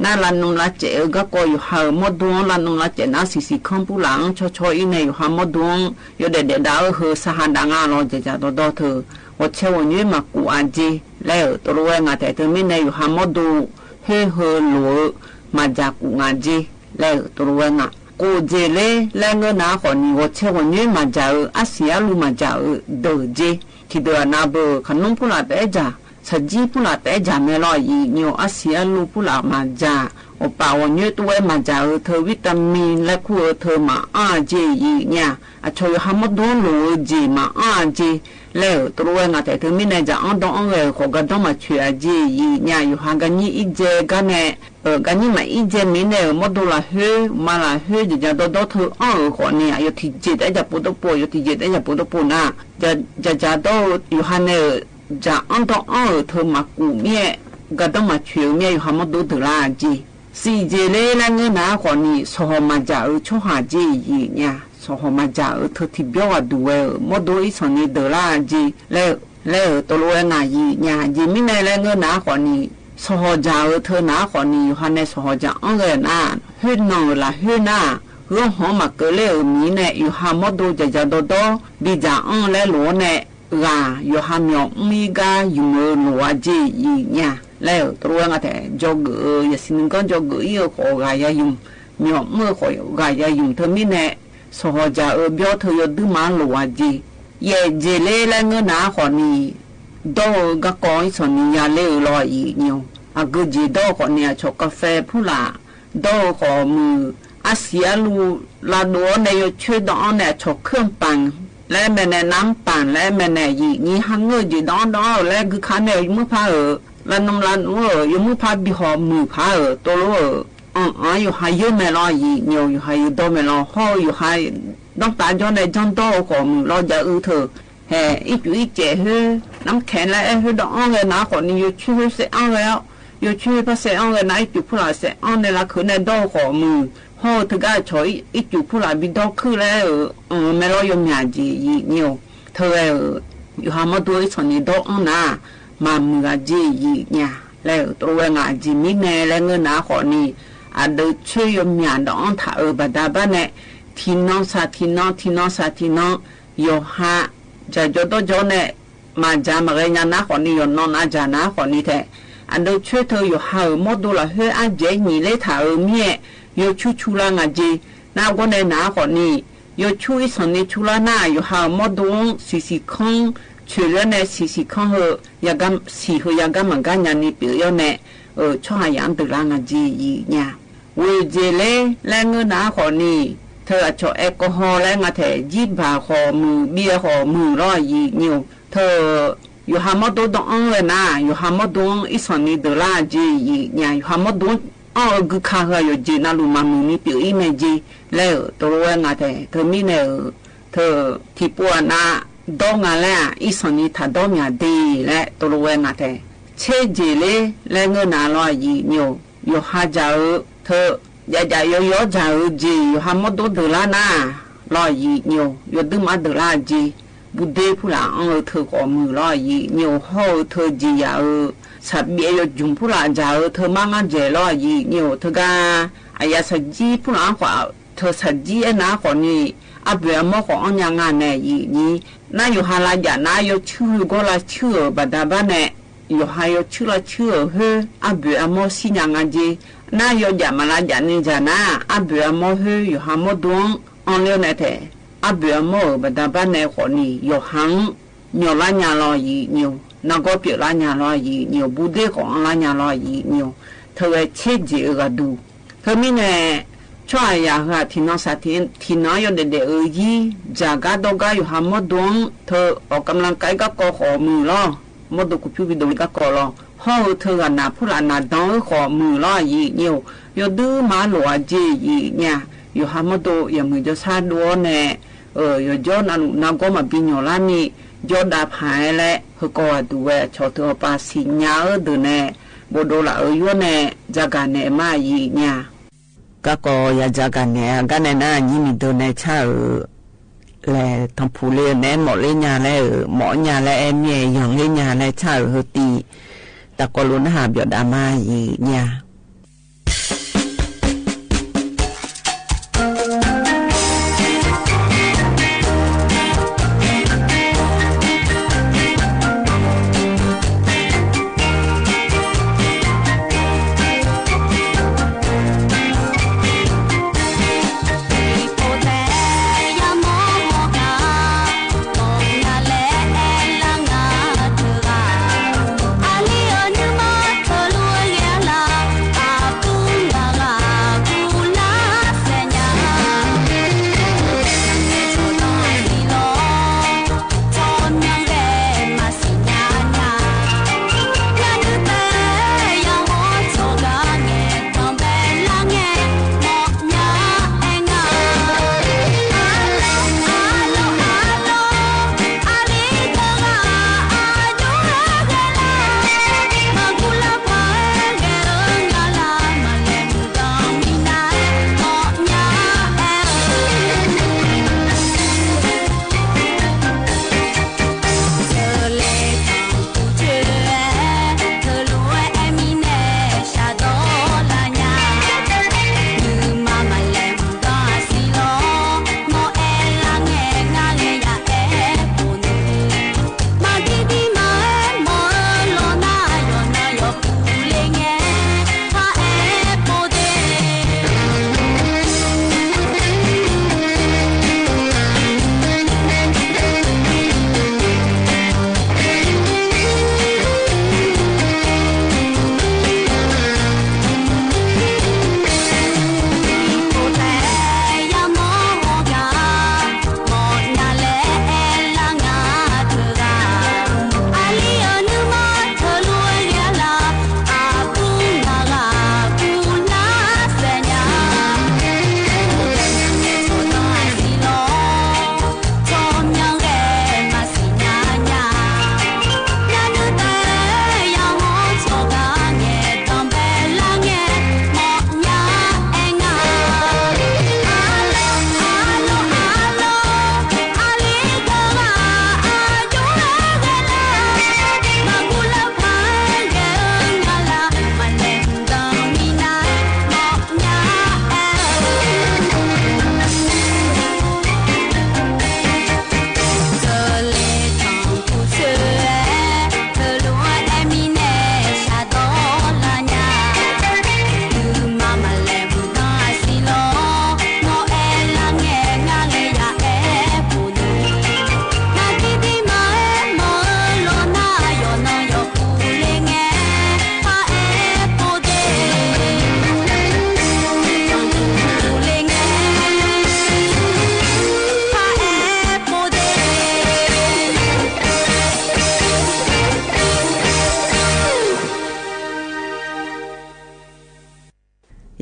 นาลานุมลาเจ๋เอ่อ กาก็ยอหาเอ่อ หมอดวง ลานุมลาเจ๋หนา สี่สี่ข้างผู้หลา ชอชออี้แน่ ยอหาหมอดวง ยอแดดแดดดาเอ่อ เฮอสหาดางาลอ จ๋าจ๋าดอดอ เถิง หัวแชวหัวเนี้ยมากู่อาเจ๋ แล้วเอ่อ โตโลแวงาแถเถิง มีแน่ ยอหาหมอดวง เฮยเฮอหลวย มาจ๋ากู่งาเจ๋ แล้วเอ่อ โตโลแวงา โกเจ๋เล และเงอะหนา ขอนี้ หัวแชวหัวเนี้ยมาจ๋าเอ่อ อะสีอะลูมาจ๋าเอ่อ เดินเจ๋ ทีเดียวนาเบอร์ ขนมผู้หลาแต๊จ๋า สะจี๊ผู้หลาแต๊จ๋าแม่ลออีกเนี่ย อะสีอะลูผู้หลามาจ๋า ออกป่าออกเนี้ยตู้ไว้มาจ๋าเอ่อ เถิงวิตามินและคู่เอ่อ เถิงมาอ้าเจ๋อีกเนี่ย อะฉอ ยอหาหมอดวงหลวยเอ่อ เจ๋มาอ้าเจ๋ แล้วเอ่อ โตโลแวงาแถเถิง มีแน่จ๋าอั้นดองอั้นแหละ ขอกาดองมาเฉยอาเจ๋อีกเนี่ย ยอหากายี่อี้แจกาแน่ เอ่อ กายี่มาอี้แจ มีแน่เอ่อ หมอดวงละเฮย มาละเฮย จ๋าจ๋าดอดอ เถิงอั้นเอ่อ ขอนี้ ยอทีเจ๋แต๊จ๋าปูดอปู ยอทีเจ๋แต๊จ๋าปูดอปูหนา จ๋าจ๋าดอ ยอหาแนเอ่อ จ๋าอั้นดองอั้นเอ่อ เถิงมากู่เมี้ย กาดองมาเฉยเมี้ย ยอหาหมอดวงเดินละอาเจ๋ สี่เจ๋เล และเงอะหนา ขอนี้ สหอมาจ๋าเอ่อ ชอหาเจ๋อีกเนี่ย สหอมาจ๋าเอ่อ เถิงทีเบียวอะดูเอ่อ หมอดวงอีสานนี้เดินละอาเจ๋ แล้ว แล้วเอ่อ โตโลแวงาอีกเนี่ย เจ๋มีแน่ และเงอะหนา ขอนี้ สหอจ๋าเอ่อ เถิงหนา ขอนี้ ยอหาแน สหอจ๋าอั้นแหละนะ เฮยนองเอ่อ ละเฮยหนา เฮือหอมาเกอเลเอ่อ มีแน่ ยอหาหมอดวงจ๋าจ๋าดอดอ บีจ๋าอั้นและหลวยแน่ รา ยอหาเหมียวอื้อมีกาหยุมเอ่อ หลวยอาเจ๋อีกเนี่ย แล้วเอ่อ โตโลแวงาแถ จ๋อเกอเอ่อ ยาสีนึ่งก้อนจ๋อเกออี้เอ่อ ขอรา ยาหยุม เหมียวอื้อเอ่อ ขอรา ยาหยุม เถิงมีแน่ สหอจ๋าเอ่อ เบียวเถิง ยอดื้อมาหลวยอาเจ๋ แยดเจ๋เล และเงอะหนา ขอนี้ ดอเอ่อ กาก็อีสานนี้ยาเลเอ่อ ลออีกเนี่ย อะเกอเจ๋ดอ ขอนี้ อะฉอกาแฟผู้หลา ดอเอ่อ ขอมือ อะสีอะลู ลาดวงแน่ ยอเชิญดองอั้นแน่ อะฉอเครื่องปั่น และแม่แน่ น้ำปั่น และแม่แน่ อีกนี้ หาเงอะเจ๋ดองดอง และกือคันแน่ ยอมือพาเอ่อ ลานุมลานุมเอ่อ ยอมือพา บีหอมือพาเอ่อ โตโลเอ่อ อ๋อ อ๋อ ยอหาเยอะแม่ลออีกเนี่ย ยอหาเยอะดอแม่ลอ ฮอ ยอหาดองต๋าจ๋อแน่ จ้องดอเอ่อ ขอมือลอจ๋าเอ่อ เถิง แหม อี้จุ๋อี้แจ๋เฮย น้ำแข็งและเฮยดองอั้นแหละนะ ขอนี้ ยอเชิญเฮยเสร็จอั้นแล้ว ยอเชิญพาเสร็จอั้นแหละนะ อี้จุ๋ผู้หลาเสร็จอั้นแน่ ละเขยแน่ ดอเอ่อ ขอมือ ฮอ เถิงกาอะฉอ อี้จุ๋ผู้หลาบีดอขึ้นแล้วเอ่อ เออ แม่ลอ ยอมหยาเจ๋อีกเนี่ย เถิงเอ่อ ยอหาหมอดวงอีสานนี้ดออั้นนะ มามืออาเจ๋อีกเนี่ย แล้วเอ่อ โตโลแวงาเจ๋มีแน่ และเงอะหนา ขอนี้ อะเดินเชิญ ยอมหยาดองอั้นถ่าเอ่อ บาดาบ้านแน่ ทีนองสาทีนอง ทีนองสาทีนอง ยอหาจ๋าจ๋อดอจ๋อแน่ มาจ๋ามาเกยานะ ขอนี้ ยอนอนอาจ๋านะ ขอนี้แท้ อะเดินเชิญเถิง ยอหาเอ่อ หมอดวงละเฮย อะเจ๋หยีเล่ถ่าเอ่อ เมี้ย ยอชูชูลางาเจ๋ นาก็แน่นะ ขอนี้ ยอชูอีสานนี้ชูลาหนา ยอหาเอ่อ หมอดวง สี่สี่ข้าง เฉยเลือแน่ สี่สี่ข้างเฮย ยาก้า สี่เฮย ยาก้ามาก้ายานี้เปียกยอแน่ เออ ชอหายาอันเดินลางาเจ๋อีกเนี่ย เวยเจ๋เล และเงอะหนา ขอนี้ เถิงอะฉอแอลกอฮอล์และงาแถ ยี่บาท ขอมือ เบียร์ ขอมือลออีกเนี่ย เถิง ยอหาหมอดวงดองอั้นแหละนะ ยอหาหมอดวงอีสานนี้เดินลางาเจ๋อีกเนี่ย ยอหาหมอดวงอั้นเอ่อ กือคันเฮย ยอเจ๋นาลูมามือนี้เปียกอี้แม่เจ๋ แล้วเอ่อ โตโลแวงาแถ เถิงมีแน่เอ่อ เถิง ทีปัวนา ดองงาแล อีสานนี้ถ่าดองงาดี และโตโลแวงาแถ เชเจ๋เล และเงอะหนาลออีกเนี่ย ยอหาจ๋าเอ่อ เถิง Yajaq yawyaw jaq-eu jeq yawqha mawrdo deuq lar nar, lawr, yij nyi-or, yawdui maqdeuq lar jeq, bude puq laf anr-eu teu khawf muiq, lawr, yij nyi-or, hawr-eu teu jeq yaq-euq saqbyaev yawjmq puq laf jaq-eu teu mar ngar jaeq, lawr, yij nyi-or, teugar aqyaf saqjir puq laf-anr khawf, teu saqjir aernar khawf ni, arboeq armawr khawf anrnya nga nae, yij nyi. Nar yawqha lavjaf nar yawcuir yawgawr lavcuir-euq baqda bar nae, yawqha yawcuir lavcuir-euq khoer arboeq armawr shir nya nga jeq. Nar yawjaf maqlavjaf ni jaq nar, arboeq armawr khoer yawqha mawrdo-anr anrler nae taef, arboeq armawr-euq baqda bar nae khawf ni yawqha-anr nyawq lar nya, lawr, yij nyi-or, nargawr pyeuf lar nya, lawr, yij nyi-or, bude khawf anr lar nya, lawr, yij nyi-or, teu ghae tser jeq-eu ghaqduq. Teumirnae tsawrhaq yaq heu-aq tiqnan saq tiqnan-anr yawdaef daef-eu zir, jaq gar dawr gar yawqha mawrdo-anr teu awq kamlav kav-ir garkawv khawf muiq, lawr, mawrdo kuqpyur bi dov-ir garkawv, lawr, hawr-eu teu ghaqnaq puq laf naqdan-eu khawf muiq, lawr, yij nyi-or, yawdui maqloq-a jeq, yij nyi-a. Yawqha mawrdo yawmuiq jawrshar dov-awr nae, yawqjawr navluf nargawr maqbi nyawq lar ni, jawrdav paq-aer laer heukawv ghaqduq ghae cawq teu awqpav siqnya-eu deuq nae bofdov laf-euq yawr nae jagaq naeq ma, yij nyi-a. Garkawv ya jagaq naeq-a gar nae nar, nyir miqdeuv nae car-euq laeq tanqpuq le-eu naeq-aer mawf ler nya laer-euq, mawf nya laer aer mir-aer yanq ler nya laer car-euq heu tiv, taqkawv lof narhaq byawf dav ma, yij nyi-a.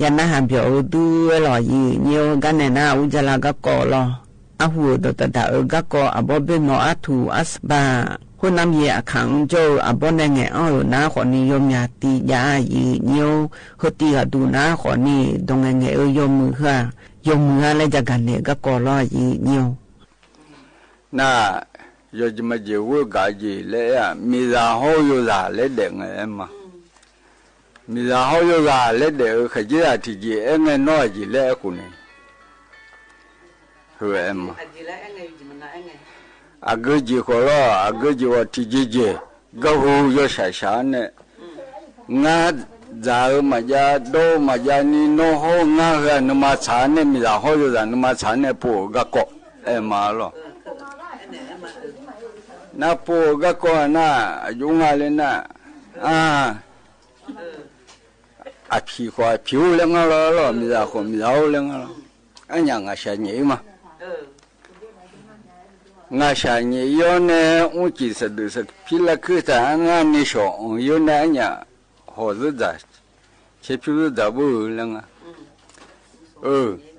Ya narhaq byawq-eu dur-aer lawq, yij nyi-or, gar nae nar ur jala garkawv lawq. အဟူး ဒိးတဒၣ်အၢ ကၢ်ကီၢ် အဘီဘ့ၣ်မီၤအထူၣ်အသဘၣ် ဃိုနမ်းယဲအခံ ကၠီအၢ အဘီန့ၣ် ငဲၢ်အီၣ်အၢ နၤဃီန့ၣ် ယီမၠးတံာ်ယါယံာ်ညိ ဟိုတံၢ်ဂၤဒူၣ်နၤဃီန့ၣ် ဒီးငဲၢ်ငဲၢ်အၢ ယီမုၢ်ဟါ ယီမုၢ်ဟါလၢယကၤန့ၣ် ကၢ်ကီၢ်လီၤယံာ်ညိ နၤ ယီမၠးဝဲဂၤယံာ်လၢ မ့ၢ်သးဟီယိၤသးလၢဒဲးငဲၢ်မး မ့ၢ်သးဟီယိၤသးလၢဒဲးအၢ ခးက့ယၤထံၣ်က့ အဲၣ်ငဲၢ်နီၢ်က့လၢအဲၣ်ခိၣ်န့ၣ် ဟဲမး အဂ့ၢ်က့ၤဃီလီၤ အဂ့ၢ်က့ၤဝဲထံၣ်က့က့ ကဟူးယီၤဆးဆးန့ၣ် ငါးစးအၢမၤယါ ဒီမၤယါနံၤ နီၢ်ဟီၣ်ငါးဂၤ နမၤဆါန့ၣ် မ့ၢ်သးဟီယိၤသး နမၤဆါန့ၣ် ပိာ်အၢကၢ်ကီၢ် အဲၣ်မးလီၤ နပိာ်အၢကၢ်ကီၢ် နၤ အယိငါလၢနၤ အါ အဖံးဃီအဖံးအိၣ်လၢငါလီၤလီၤ မ့ၢ်သးဃီမ့ၢ်သးအိၣ်လၢငါလီၤ အညါ ငါစံးညါအံၤမး ငါစံးညါအံၤအီၤန့ၣ် အူကံၣ်သဒုးသဖံလၢခုၣ်တၢ် နၤန့ၣ် စီၤအီၤယိၤန့ၣ် အညါ ဟီၣ်သဒၣ် ဆဲးဖၠူသဒၣ်ဘၣ်လၢငါ အၢ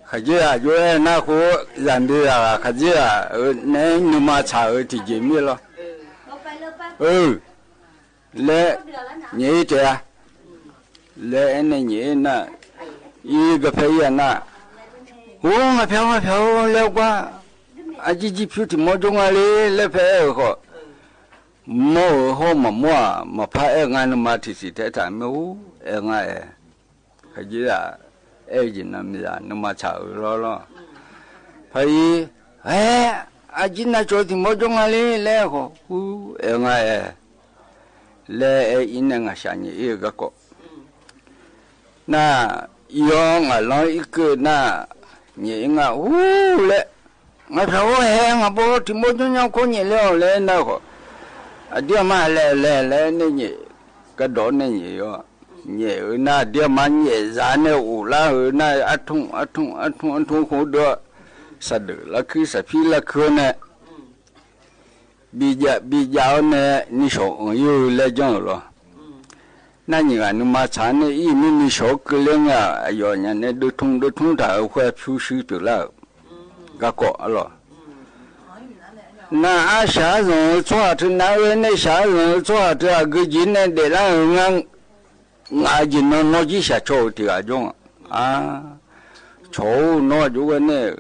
ခးက့ယၤ ယိၤအဲၣ်နၤဃိ ယၤဒုးယၤ ခးက့ယၤ အၢ နမၤဆါအၢ ထံၣ်က့မ့ၢ်လီၤ အၢ လၢ ညါအံၤတဲဧါ လၢအဲၣ်န့ၣ်ညါအံၤနၤ အံၤကဖဲအံၤနၤ အိၣ် ငါဖဲ ငါဖဲ အိၣ် လဲၤကွၢ် အကံၣ်ကံၣ်ဖၠူထံၣ်မိၢ်ကၠိငါလံ လၢဖဲအဲၣ်ဃီ မိၢ်ဧၢ ဟီၣ်မးမိၢ်ဧါ မၤဖးအဲၣ်ငါ နမၤထံၣ်စံးထဲတၢ်မ့ၢ်ဧိၤ အဲၣ်ငါအဲၣ် ခးက့ယၤ အဲၣ်က့နၤမ့ၢ်ယါ နမၤဆါအၢလီၤလီၤ ဖဲအံၤ ဟဲ အကံၣ်နၤကၠီထံၣ်မိၢ်ကၠိငါလံ လၢဃီ ဟူ အဲၣ်ငါအဲၣ် လၢအဲၣ်အံၤန့ၣ် ငါစံးညါအံၤကၢ်ကီၢ် နၤ အံၤအီၤ ငါလီၤအံၤကၢၣ်နၤ ညါအံၤငါ ဟူ လၢ ငါဖဲအိၣ်ဟဲ ငါဘီထံၣ်မိၢ်ကၠိညါ ခိၣ်ညါလၢအီၤလၢနၤဃီ အဒ့ၣ်မါလဲၤလဲၤလဲၤန့ၣ်ညါ ကဒီးန့ၣ်ညါအီၤ ညါအၢ နၤ ဒ့ၣ်မါညါစ့ၢ်န့ၣ် အိၣ်လၢအၢ နၤ အထိၣ် အထိၣ် အထိၣ် အထိၣ် ဃိဒီး သဒၢးလၢခုၣ် သဖံလၢခုၣ်န့ၣ် ဘံယါ ဘံယါအီၤန့ၣ် နံၣ်ဆီၣ်အၢ ယိၤလဲၤကၠီလီၤ နၤညါဂၤ နမၤဆါန့ၣ် အံၤမ့ၢ်နံၣ်ဆီၣ်ကၢၢ်လၢငါ အယီၤညါန့ၣ် ဒုးထူဒုးထူတၢ်အၢ ဃိဖၠူဆှံတုၤလၢ ကၢ်ကီၢ်အလီၢ် နၤအါ စှၤစီၤအၢ ဆီၣ်ဟးထု နၤအၢန့ၣ် စှၤစီၤအၢ ဆီၣ်ဟးထု အဂ့ၢ်က့ၤန့ၣ် ဒဲးလၢအၢ ငါ ငါက့ၤနီၢ်နီၢ်ကံၣ်စှၤဆီၣ်အၢ တဂၤကၠီ အါ ဆီၣ်အိၣ်နီၢ်ကၠီဝဲန့ၣ်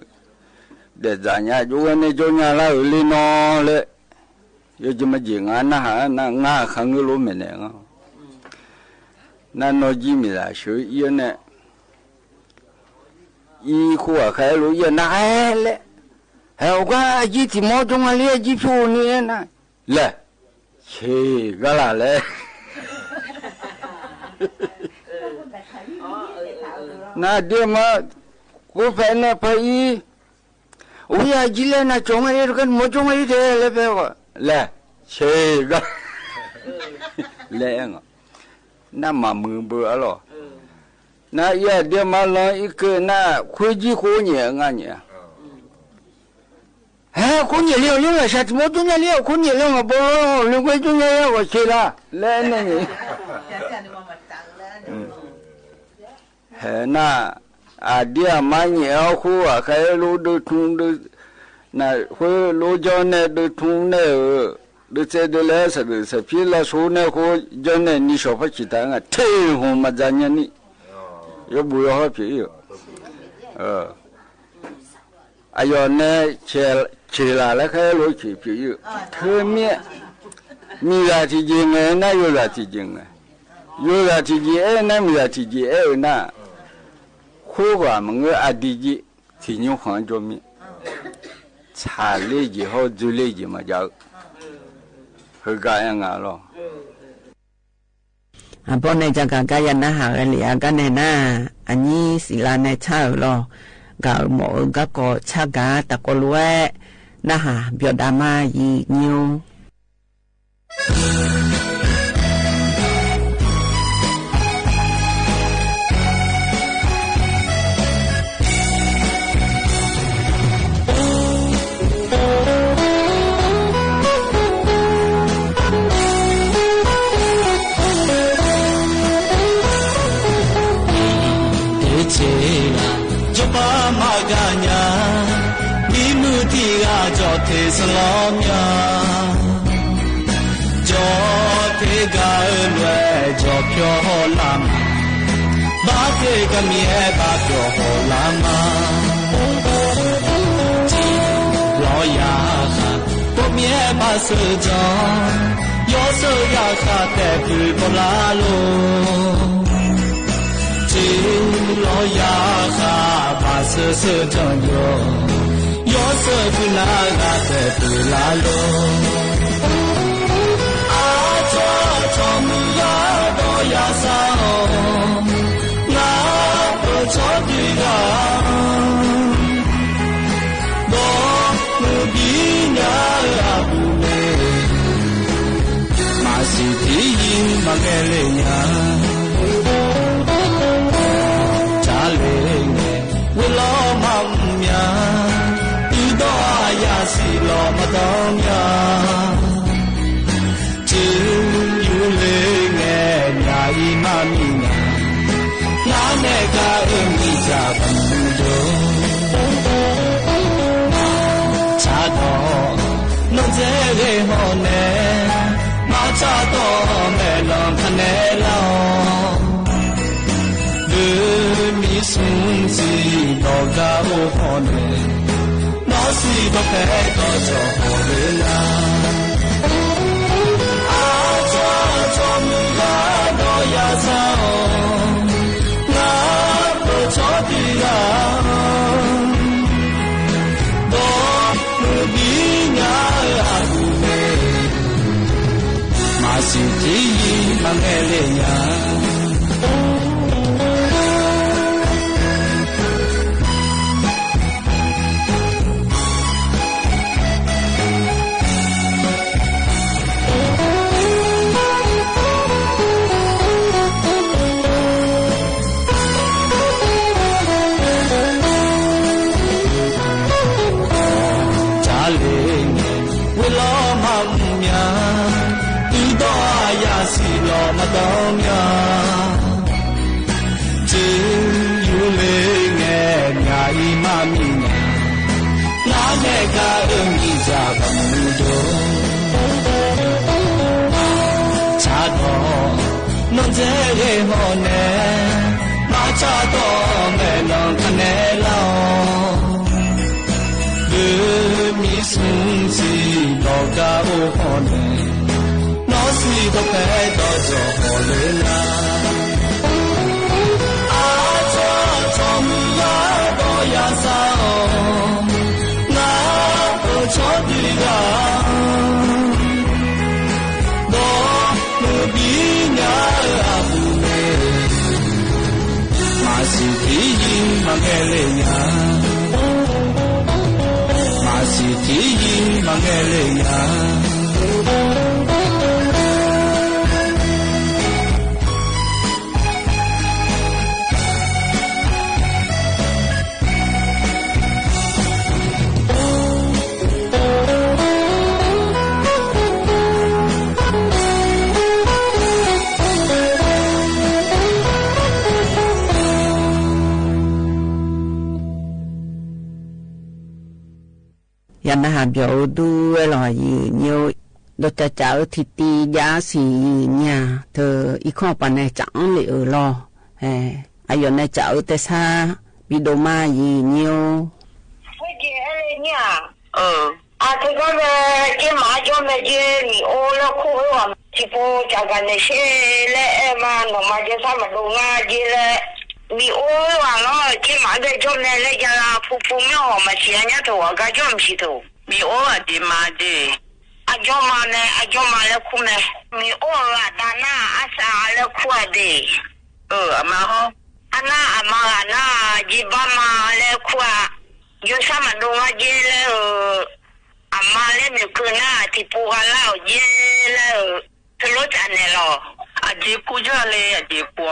ဒဲးစၢ်ညါကၠီဝဲန့ၣ် ကၠီညါလၢအၢလံနီၤလၢ ယိၤကမၢယ့ၢ် ငါနၢ်ဟါ နၤ ငါအခါငိုၢ်လိမ့ၢ်န့ၣ် နၤနီၢ်ကံၣ်မ့ၢ်သးဆှၢအံၤန့ၣ် အံၤခိၣ်အခါအဲၣ်လိာ်ယဲၢ် နၤဟဲလဲၣ် ဟဲအိၣ်ကွၢ် အကံၣ်ထံၣ်မိၢ်ကၠိငါလံ အကံၣ်ဖျိန့ၣ်နၤ လဲၣ် ဆ့ကၤလၢ်လဲၣ် နၤဒ့ၣ်မါ ကိးဖဲန့ၣ်ဖဲအံၤ အိၣ်ယၤကံၣ်လဲၣ် နၤကၠီမ့ၢ်တကဲ မိၢ်ကၠိမ့ၢ်တကဲ လဲၤဖဲကွၢ် လဲၣ် ဆ့ကၤ လဲၣ် နမၤမုာ်ဘၣ်အလီၢ် နၤအံၤဒ့ၣ်မါလီၤအံၤက့ၤ နၤခွ့ကံၣ်ဃိညါ ငါညါ ဟဲ ခိၣ်ညါလံ ယိၤလၢစၢ်ထံၣ်မိၢ်ကၠိညါလံ ခိၣ်ညါလံ ငါဘီ လၢခွ့ကၠိညါ ဂီၤဆ့လၢ် လဲၣ်န့ၣ် ဟဲနၤ အဒ့ၣ်အမါညါအီၤဃိ အခါအံၤလိဒုးထူဒုး နၤဃိလိကၠီန့ၣ် ဒုးထူန့ၣ်ဧၢ ဒုးစဲးဒုးလဲၤ သဒုးသဖံလၢဆိန့ၣ်ဃိ ကၠီန့ၣ် နံၣ်ဆီၣ်ဖဲဆံးတၢ်ငါ ထဲဟိၣ်မၤစၢ်ညါနံၣ် ယဘိယဟီၣ်ဖံးအံၤ အယီၤန့ၣ် ဆ့လၢ်လၢခဲလိာ်ဆံးဖံးအံၤ ထဲမ့ၢ် မ့ၢ်ယၤထံၣ်က့ၤငဲၢ် နၤယိၤယၤထံၣ်က့ၤငဲၢ် ယိၤယၤထံၣ်က့ၤအဲၣ် နၤမ့ၢ်ယၤထံၣ်က့ၤအဲၣ်ဧၢ နၤ ဃိဂၤမ့ၢ်ဂ့ၤ အဒံးက့ၤ ထံၣ်ညိၣ်ဃီကၠီမ့ၢ် ဆးလ့ၢ်က့ၤဟီၣ် ဒုးလ့ၢ်က့ၤမၤယါဧၢ ဟဲဂၤအဲၣ်ငါလီၤ အဘီန့ၣ် ကကၤကါယၤနါဟးဂဲၤလံ အဂၤန့ၣ်နၤ အညံစံးလၢန့ၣ်ဆါဧၢလီၤ ဂၤဧၢမီၢ်ဧၢ ဂၤကီၢ်ဆါဂၤ တၢ်ကိးလိာ်ဝဲ နါဟး ပျီၣ်ဒါမါယံာ်ညိ တ့ဆ့လၢ ယပၢ်မၤဂၤညါ တ့စလီမၠၣ်, ကၠီၣ်တ့ကၤအလွဲၢ် ကၠီၣ်ဖျီလၢ်မး, ဘၣ်တ့ကမံၤအဲၣ်ဘၣ်ပျီၢ်ဟီၣ်လၢ်မး, စံၣ်လီၤယၤဃာ် ပိာ်မၠၣ်အဲၣ်ဘၣ်စၢၤကၠီၣ်, ယီၤစၢၤယၤဃာ်တဲာ်ကွံာ်ပျီၢ်လၢ်လိၤ စံၣ်လီၤယၤဃာ် ဘၣ်စၢၤစၢၤကၠီၣ်ယီၤ, ယီၤစၢၤကွံာ်နၤဂၤတဲာ်ကွံာ်လၢ်လိၤ, အါထီၣ်ထီၣ်မုၢ်ဂၤဒီးယၤစၢ်အီၤ, နၢ်ပၢၢ်ဆီဒံဂၤ ဒီးမုၢ်ဘံညါအပူၤန့ၣ်, မၤစံၣ်ထံယံၤမၤငဲၤလ့ၣ်ညါ, တၢ်လ့ၣ်န့ၣ် ဝ့ၢ်လီၤမၢ်မုၢ်မၠၣ်, အံၤဒီးအယၤစံၣ်လီၤမၤတီမၠၣ် စံၣ်ယူၤလ့ၣ်ငဲၤ မၠၣ်အံၤမၤမံၣ်ညၣ်, နၤနဲၣ်ကၤအၢမံၤစၢ်ပမုၢ်ဒိၣ်, ဆၣ်ဒီး နီၢ်စဲဂ့ၤဟီၣ်နဲ, မၤဆၣ်ဒီးမဲာ်လီၤခနဲလၢ်အီၤ လၢမံၤဆူၣ်စံၣ်ဒီးကၤအိၣ်ဟီၣ်နဲ, နီၢ်စံၣ်ဒီးဖဲဒီးကၠီၣ်ဟီၣ်လၢ်လၢ်, အါထီၣ်ထီၣ်မုၢ်ဂၤဒီးယၤစၢ်အီၤ, နၢ်ပၢၢ်ဆီဒံဂၤ ဒီးမုၢ်ဘံညါအပူၤန့ၣ်, မၤစံၣ်ထံယံၤမၤငဲၤလ့ၣ်ညါ တၢ်လ့ၣ်န့ၣ် ဝ့ၢ်လီၤမၢ်မုၢ်မၠၣ်, အံၤဒီးအယၤစံၣ်လီၤမၤတီမၠၣ် စံၣ်ယူၤလ့ၣ်ငဲၤ မၠၣ်အံၤမၤမံၣ်ညၣ်, နၤနဲၣ်ကၤအၢမံၤစၢ်ပမုၢ်ဒိၣ်, ဆၣ်ဒီး နီၢ်စဲဂ့ၤဟီၣ်နဲ, မၤဆၣ်ဒီးမဲာ်လီၤခနဲလၢ်အီၤ လၢမံၤဆူၣ်စံၣ်ဒီးကၤအိၣ်ဟီၣ်န့ၣ်, နီၢ်စံၣ်ဒီးဖဲဒီးကၠီၣ်ဟီၣ်လၢ်လၢ်, အါထီၣ်ထီၣ်မုၢ်ဂၤဒီးယၤစၢ်အီၤ, နၢ်ပၢၢ်ဆီဒံဂၤ ဒီးမုၢ်ဘံညါအပူၤန့ၣ်, မၤစံၣ်ထံယံၤမၤငဲၤလ့ၣ်ညါ, မၤစံၣ်ထံယံၤမၤငဲၤလ့ၣ်ညါ. ယၤနဟးပျီၣ်အူဒူဝဲလီၤ ယုၢ်ညိ, ဒီးကၠးကၠးအၢထံၣ်တံၢ် ယါစံၣ်ယုၢ်ညါ, တၢ်အံၤခီပၤန့ၣ် ကၠးအီၤလံအၢၣ်လီၤ, အယီၤန့ၣ်ကၠးအၢတဲဆါ ပံဒိၣ်မး ယုၢ်ညိ ဝဲကဲဟဲလၢညါ, အထံကီၢ်လၢက့ၤမၤကၠီၣ်မဲာ်က့ၤ မံၤအိၣ်လၢခိၣ်ဧၢဝဲ, ထံဖိကၠးကၤန့ၣ်ရှဲလၢအဲၣ်မး နီၢ်မၤကၠီၣ်ဆၣ်မၤဒိၣ်ငါက့ၤလၢ မံၤအိၣ်ဧၢဝဲလီၤ, က့ၤမၤဘၣ်ကၠီၣ်မဲာ်လၢယၤလၢ ဖူဖူမ့ၢ်အီၣ်မၤဆံးအညါတအိၣ် အကါကၠီၣ်မၤဆံးတအိၣ်, မံၤအိၣ်အဒ့မးဒ့ အကၠီၣ်မၤမဲာ် အကၠီၣ်မၤလၢခိၣ်မဲာ်, မံၤအိၣ်ဂၤတၢ်နၢ်အစးလၢခိၣ်အဒ့, အမါဟီ, အနၢ်အမါဂၤနၢ် ယဘၣ်မၤလၢခိၣ်ဧါ, ယိၤဆၣ်မၤဒိၣ်ငါက့ၤလၢ အမါလၢမုၢ်ခုၣ်နၢ် ထံဖိကီၢ်လၢအီၤက့ၤလၢ တလိၣ်ကၠးနဲၣ်လီၤ, အဒ့ဖူယီၢ်လၢအဒ့ဖူ,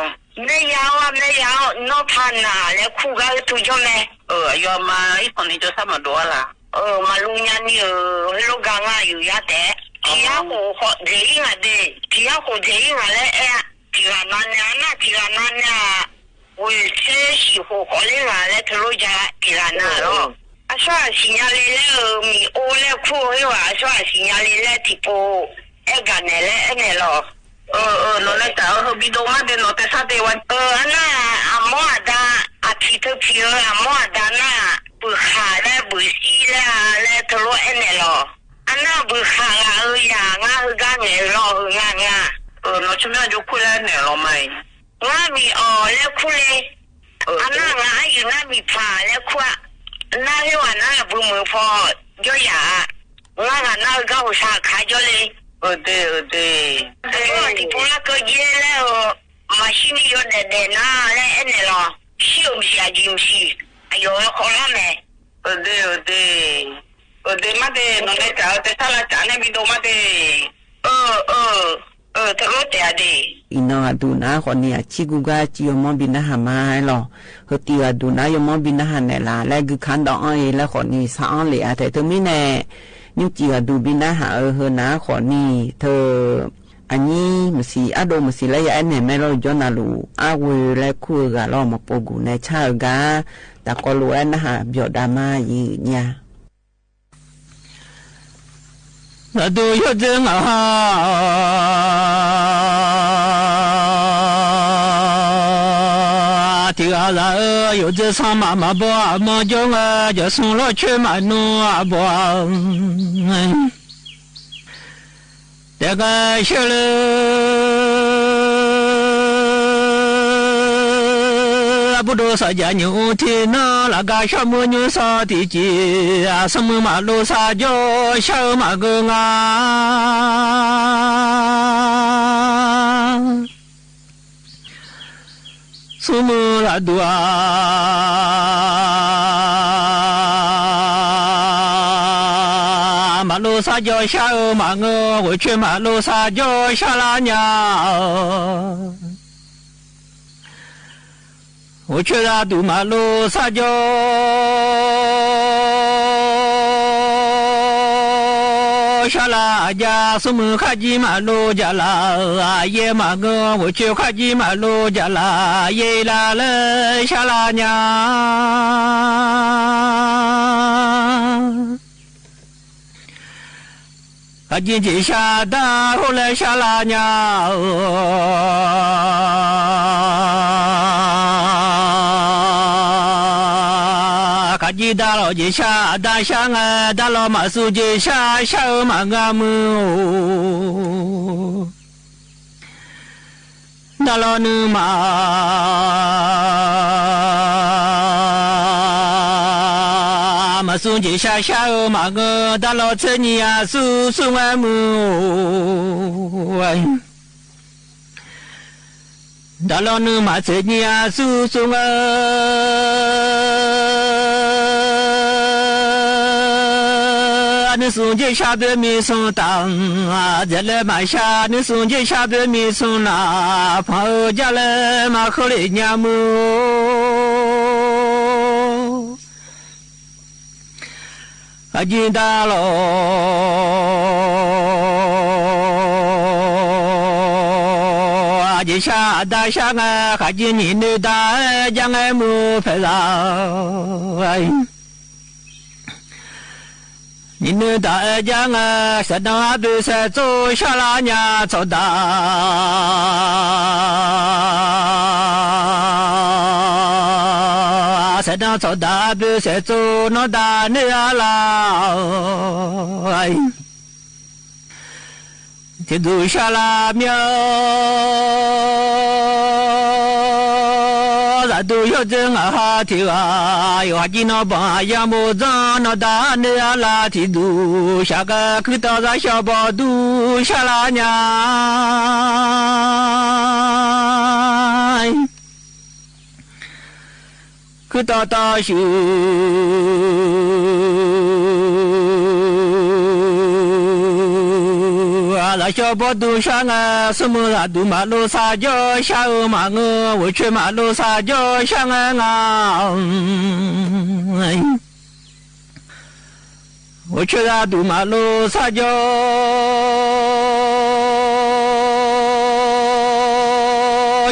မ့ၢ်ယၤဝဲ မ့ၢ်ယၤ နီၢ်ဖးနၤလၢခိၣ်ဂၤအတူၢ်ကၠီၣ်မဲာ်, အယီၤမၤအံၤခီန့ၣ် ကၠီၣ်ဆၣ်မၤဒိၣ်အါလၢ်, မၤလူညါနံၤဧၢ, ဟဲလိာ်ကၤငါယုၢ်ယါတဲ, ထံယါဃိးဒ့အံၤဂၤဒ့, ထံယါဃိးဒ့အံၤဂၤလၢအဲၣ်, ထံဂၤနၤန့ၣ် အနၢ်ထံဂၤနၤန့ၣ် ဝံၤစ့ဟံၣ်ဃိးဃီလံဂၤလၢတလိၣ်ကၠး ထံဂၤနၤလီၤ. အဆၢအဆံညါလၢ လၢမ့ၢ်အိၣ်လၢခူၣ်ဟဲဝဲ အဆၢအဆံညါလၢ လၢထံဖိအဲၣ်ကၣ်နဲၣ်လၢအဲၣ်နဲၣ်လီၤ. အၢ အၢ နီၢ်နဲၣ်တၢ်ဧၢ ဟဲဘံဒိမးဒ့ နီၢ်တဲဆါဒ့ဝဲ အၢ အနၢ် အမိၢ်အဒါ အဖံထၢဖံဧၢ အမိၢ်အဒါနၢ် ဘုၣ်ဃာ်လၢဘုၣ်စံလၢ လၢထလိအဲၣ်နဲၣ်လီၤ. အနၢ်ဘုၣ်ဃာ်ဂၤဧၢ ယၤ ငါဟဲဂၤနဲၣ်လီၤ ဟဲဂၤ ငါ အၢ နီၢ်ဆူမဲယိၤခူၣ်လၢနဲၣ်လီၤမးအံၤ ငါမ့ၢ်အီၣ်လၢခူၣ်လၢ အၢ အနၢ် ငါအယုၢ်နၢ်မံၤဖးလၢခူၣ်ဧါ နၢ်ဟဲဝဲနၢ်လၢဘုမုၢ်ဖီ ယီယၤ ငါဂၤနၢ်ဟဲဂၤအိၣ်ဆၣ်ခါယီလံ. အၢ ဒ့ အၢ ဒ့ တၢ်ထံဖိလၢကယဲလၢ မၤဆံနံၣ် ယီဒဲးဒဲးနၢ်လၢအဲၣ်နဲၣ်လီၤ ဆံအိၣ်မဆံး အယံၤမဆံး အယီၤလီၤခီလီၤမဲာ်. အၢ ဒ့ အၢ ဒ့ အၢ ဒ့မးဒ့ နီၢ်နဲၣ်တၢ်ဧၢ တဲဆါလၢတၢ်နဲၣ်ဘံဒိမးဒ့. အၢ အၢ အၢ တလိၣ်တဲဒ့ အံၤနီၢ်ဂၤဒုးနၢ်ဃီၤနံၤ အဆံဂုၤဂၤ စံယီမီၢ်ဘံနၢ်ဟါမးလီၤ. ဟဲတံၢ်ဂၤဒုးနၢ် ယီမီၢ်ဘံနၢ်ဟါနဲၣ်လီၤ လၢ ဂုၢ်ခါဒီးအီၣ်အ့ လၢဃီၤနံၤ ဆါအီၣ်လံ အါထဲတမံၤန့ၣ် ညွၣ်စံဂၤဒုးဘံနၢ်ဟါဧၢ ဟဲနၢ်ဃီၤနံၤ ထၢ အနံၣ်မဆံး အါဒိၣ်မဆံးလၢယအဲၣ်နဲၣ် မ့ၢ်လီၤယီနၤလူၤ အါဝဲလၢခူၣ်အဂၤလီၤ မၤပိာ်ဂူၤနဲဆၣ်အဂၤ တၢ်ကီလိာ်အဲၣ်နၢ်ဟါ ဘျီၣ်ဒါမးယံၤညါ တံၢ်ဂၤဧၢ ယိၤဒုးဆၢမၤမၤဘီအမီၢ်ကၠိငါ ယဆူလီၤဆၢမၤနီၢ်အဘီ တကဆၢလၢ အဘူၣ်ဒိၣ်စီၤယၤညိၣ်ထံနီၢ် လၢကါဆၢမုၢ်ညိၣ်စီၤတံၢ်ကံ အဆိမိၣ်မၤလိဆါယီ ဆါဧၢ မၤဂ့ၤငါ ဆိမိၣ်လၢဒုးဧါ မၤလိဆါယီ ဆါဧၢ မၤဂ့ၤ အိၣ်ဆၢမၤလိဆါယီ ဆါလၢညါ အိၣ်ဆၢဒၣ်ဒုးမၤလိဆါယီ ဆါလၢအယါ ဆိမိၣ်ခါကံမၤလိယါလၢ အယဲမၤဂ့ၤ အိၣ်ဆၢခါကံမၤလိယါလၢ အယဲလၢလၢ ဆါလၢညါ ခါကံက့ၤဆါဒါ ဟိုလၢဆါလၢညါ ခါကံဒါလီၤက့ၤဆါ ဒါဆါငါ ဒါလီၤမၤစူၤက့ၤဆါ ဆါဧၢ မၤဂ့ၤမုၢ် ဒါလီၤနုၤမး မၤစူၤက့ၤဆါ ဆါဧၢ မၤဂ့ၤ ဒါလီၤဆဲးနံၣ်အစူၤ စူၤငါမုၢ် ဒါလီၤနုၤမး ဆဲးနံၣ်အစူၤ စူၤငါ နုၤစူၤက့ၤဆါ ဘၣ်မံၤစူၤတၢ် ဒ်လဲၣ်မၤဆါ နုၤစူၤက့ၤဆါ ဘၣ်မံၤစူၤနၤ ဖးဧၢ ဒ်လဲၣ်မၤဃုလၢညါမုၢ် အကံဒါလီၤ က့ၤဆါ ဒါဆါငါ ခါကံနံၤနုၤဒါ ယါငါမုၢ်ဖဲလၢ နံၤနုၤဒါ ယါငါ စဲးဒၣ်အဘျုးစဲးစိ ဆါလၢညါ စီၤဒါ စဲးဒၣ်စီၤဒါ အဘျုးစဲးစိ နီၢ်ဒါန့ၣ်အလၢ ထံဒူၣ်ဆါလၢမၠၢ သးဒူၣ်ယိၣ်စ့ငါဟးထံဂၤ ယွၤကံနီၤဘၣ်ယါမိၢ်စၢ် နီၢ်ဒါန့ၣ်အလၢ ထံဒူၣ်ဆါကဲ ခုတီၤသးဆှီဘီဒူၣ် ဆါလၢညါ ခုတီၤတီၤဆူ သးဆှီဘီဒူၣ်ဆါငါ ဆိမိၣ်သးဒူၣ်မၤလိဆါယီ ဆါဧၢ မၤဂ့ၤ အိၣ်ဆၢမၤလိဆါယီ ဆါငါငါ အိၣ်ဆၢသးဒူၣ်မၤလိဆါယီ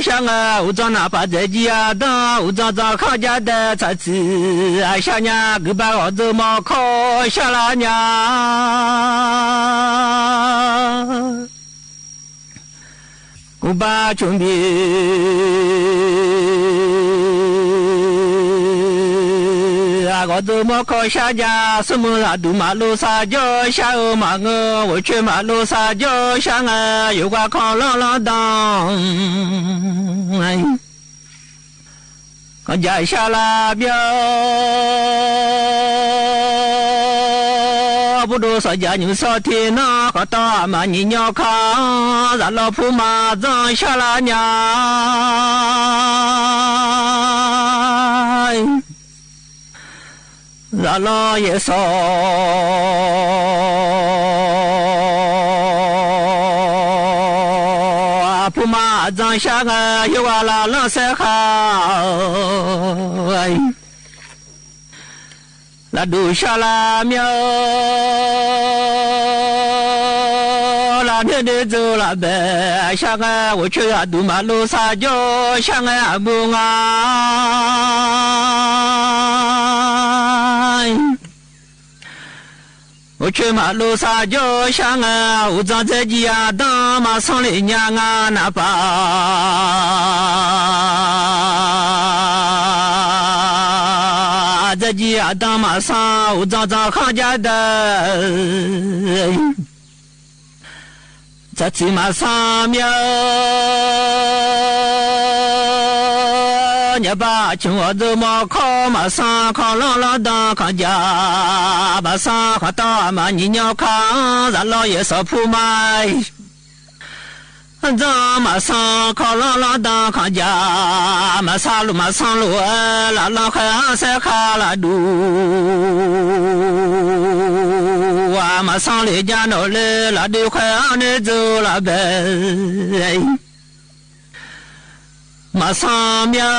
ရှါငါ အိၣ်ၸေၢ်နႃၢ်ပၢၼ် ၸဲးကံအဒၢ အိၣ်ၸေၢ်ၸေၢ်ခီၣ်ကၠၢ်ဒဲး သးသံ အရှါညါ ဂုၢ်ဘါဂီၤသိမီၤခီ ရှါလၢညါ ဂုၢ်ဘါဆိမိ အဂီၤသိမီၤခီ ရှါညါ ဆိမိၣ်သးဒူၣ် မၤလိသးကၠိ ရှါဧၢမၤငို အိၣ်ဆူၣ်မၤလိသးကၠိ ရှါငါ ယိၤဝါခီလီလီဒီး ခီၣ်ကၠၢ်ရှါလၢမဵဝ်း ပူၤဒိၣ်စီၤယၤညူး စီၤထံနီ ခီၣ်တီအမၤညီညီခါ သးလီဖူမၤသီ ရှါလၢညါ သးလီယဲစီၤ ဖူမၤသီ ရှါငါ ယိၤဝါလၢလီၤစဲဃာ် လၢဒူၣ်ရှါလၢမဵဝ်း လၢန့ၣ်ဒ်သိးလၢဘဲ ရှါငါ အိၣ်ဆူၣ်သးဒူၣ် မၤလိသးကၠိ ရှါငါ အမုၢ်ငါ အိၣ်ဆူၣ်မၤလိသးကၠိ ရှါငါ အိၣ်ၸေၢ်စဲးကံအဒၢ မၤသီလၢညါ ငါနၢ်ပၢၼ် စဲးကံအဒၢ မၤသီ အိၣ်ၸေၢ်စဲးခီၣ်ကၠၢ်ဒဲး သးသံမၤသီမဵဝ်း ညါဘၣ်ဆိမိၣ်အီၤ သိမီၤခီ မၤသီခီလီလီဒီး ခီၣ်ကၠၢ် မၤသီခီၣ်တီအမၤညီညီခါ သးလီယဲစီၤဖူမၤ သီမၤသီခီလီလီဒီး ခီၣ်ကၠၢ် မၤသီလိာ်မၤသီလိာ်ဧၢ လၢလီၤဃဲၤအီၤစဲဃာ် လၢဒူၣ် မၤသီလၢညါ နီၣ်လၢ လၢဒူၣ်ဃဲၤအီၤန့ၣ် သိလၢဘဲ မၤသီမဵဝ်း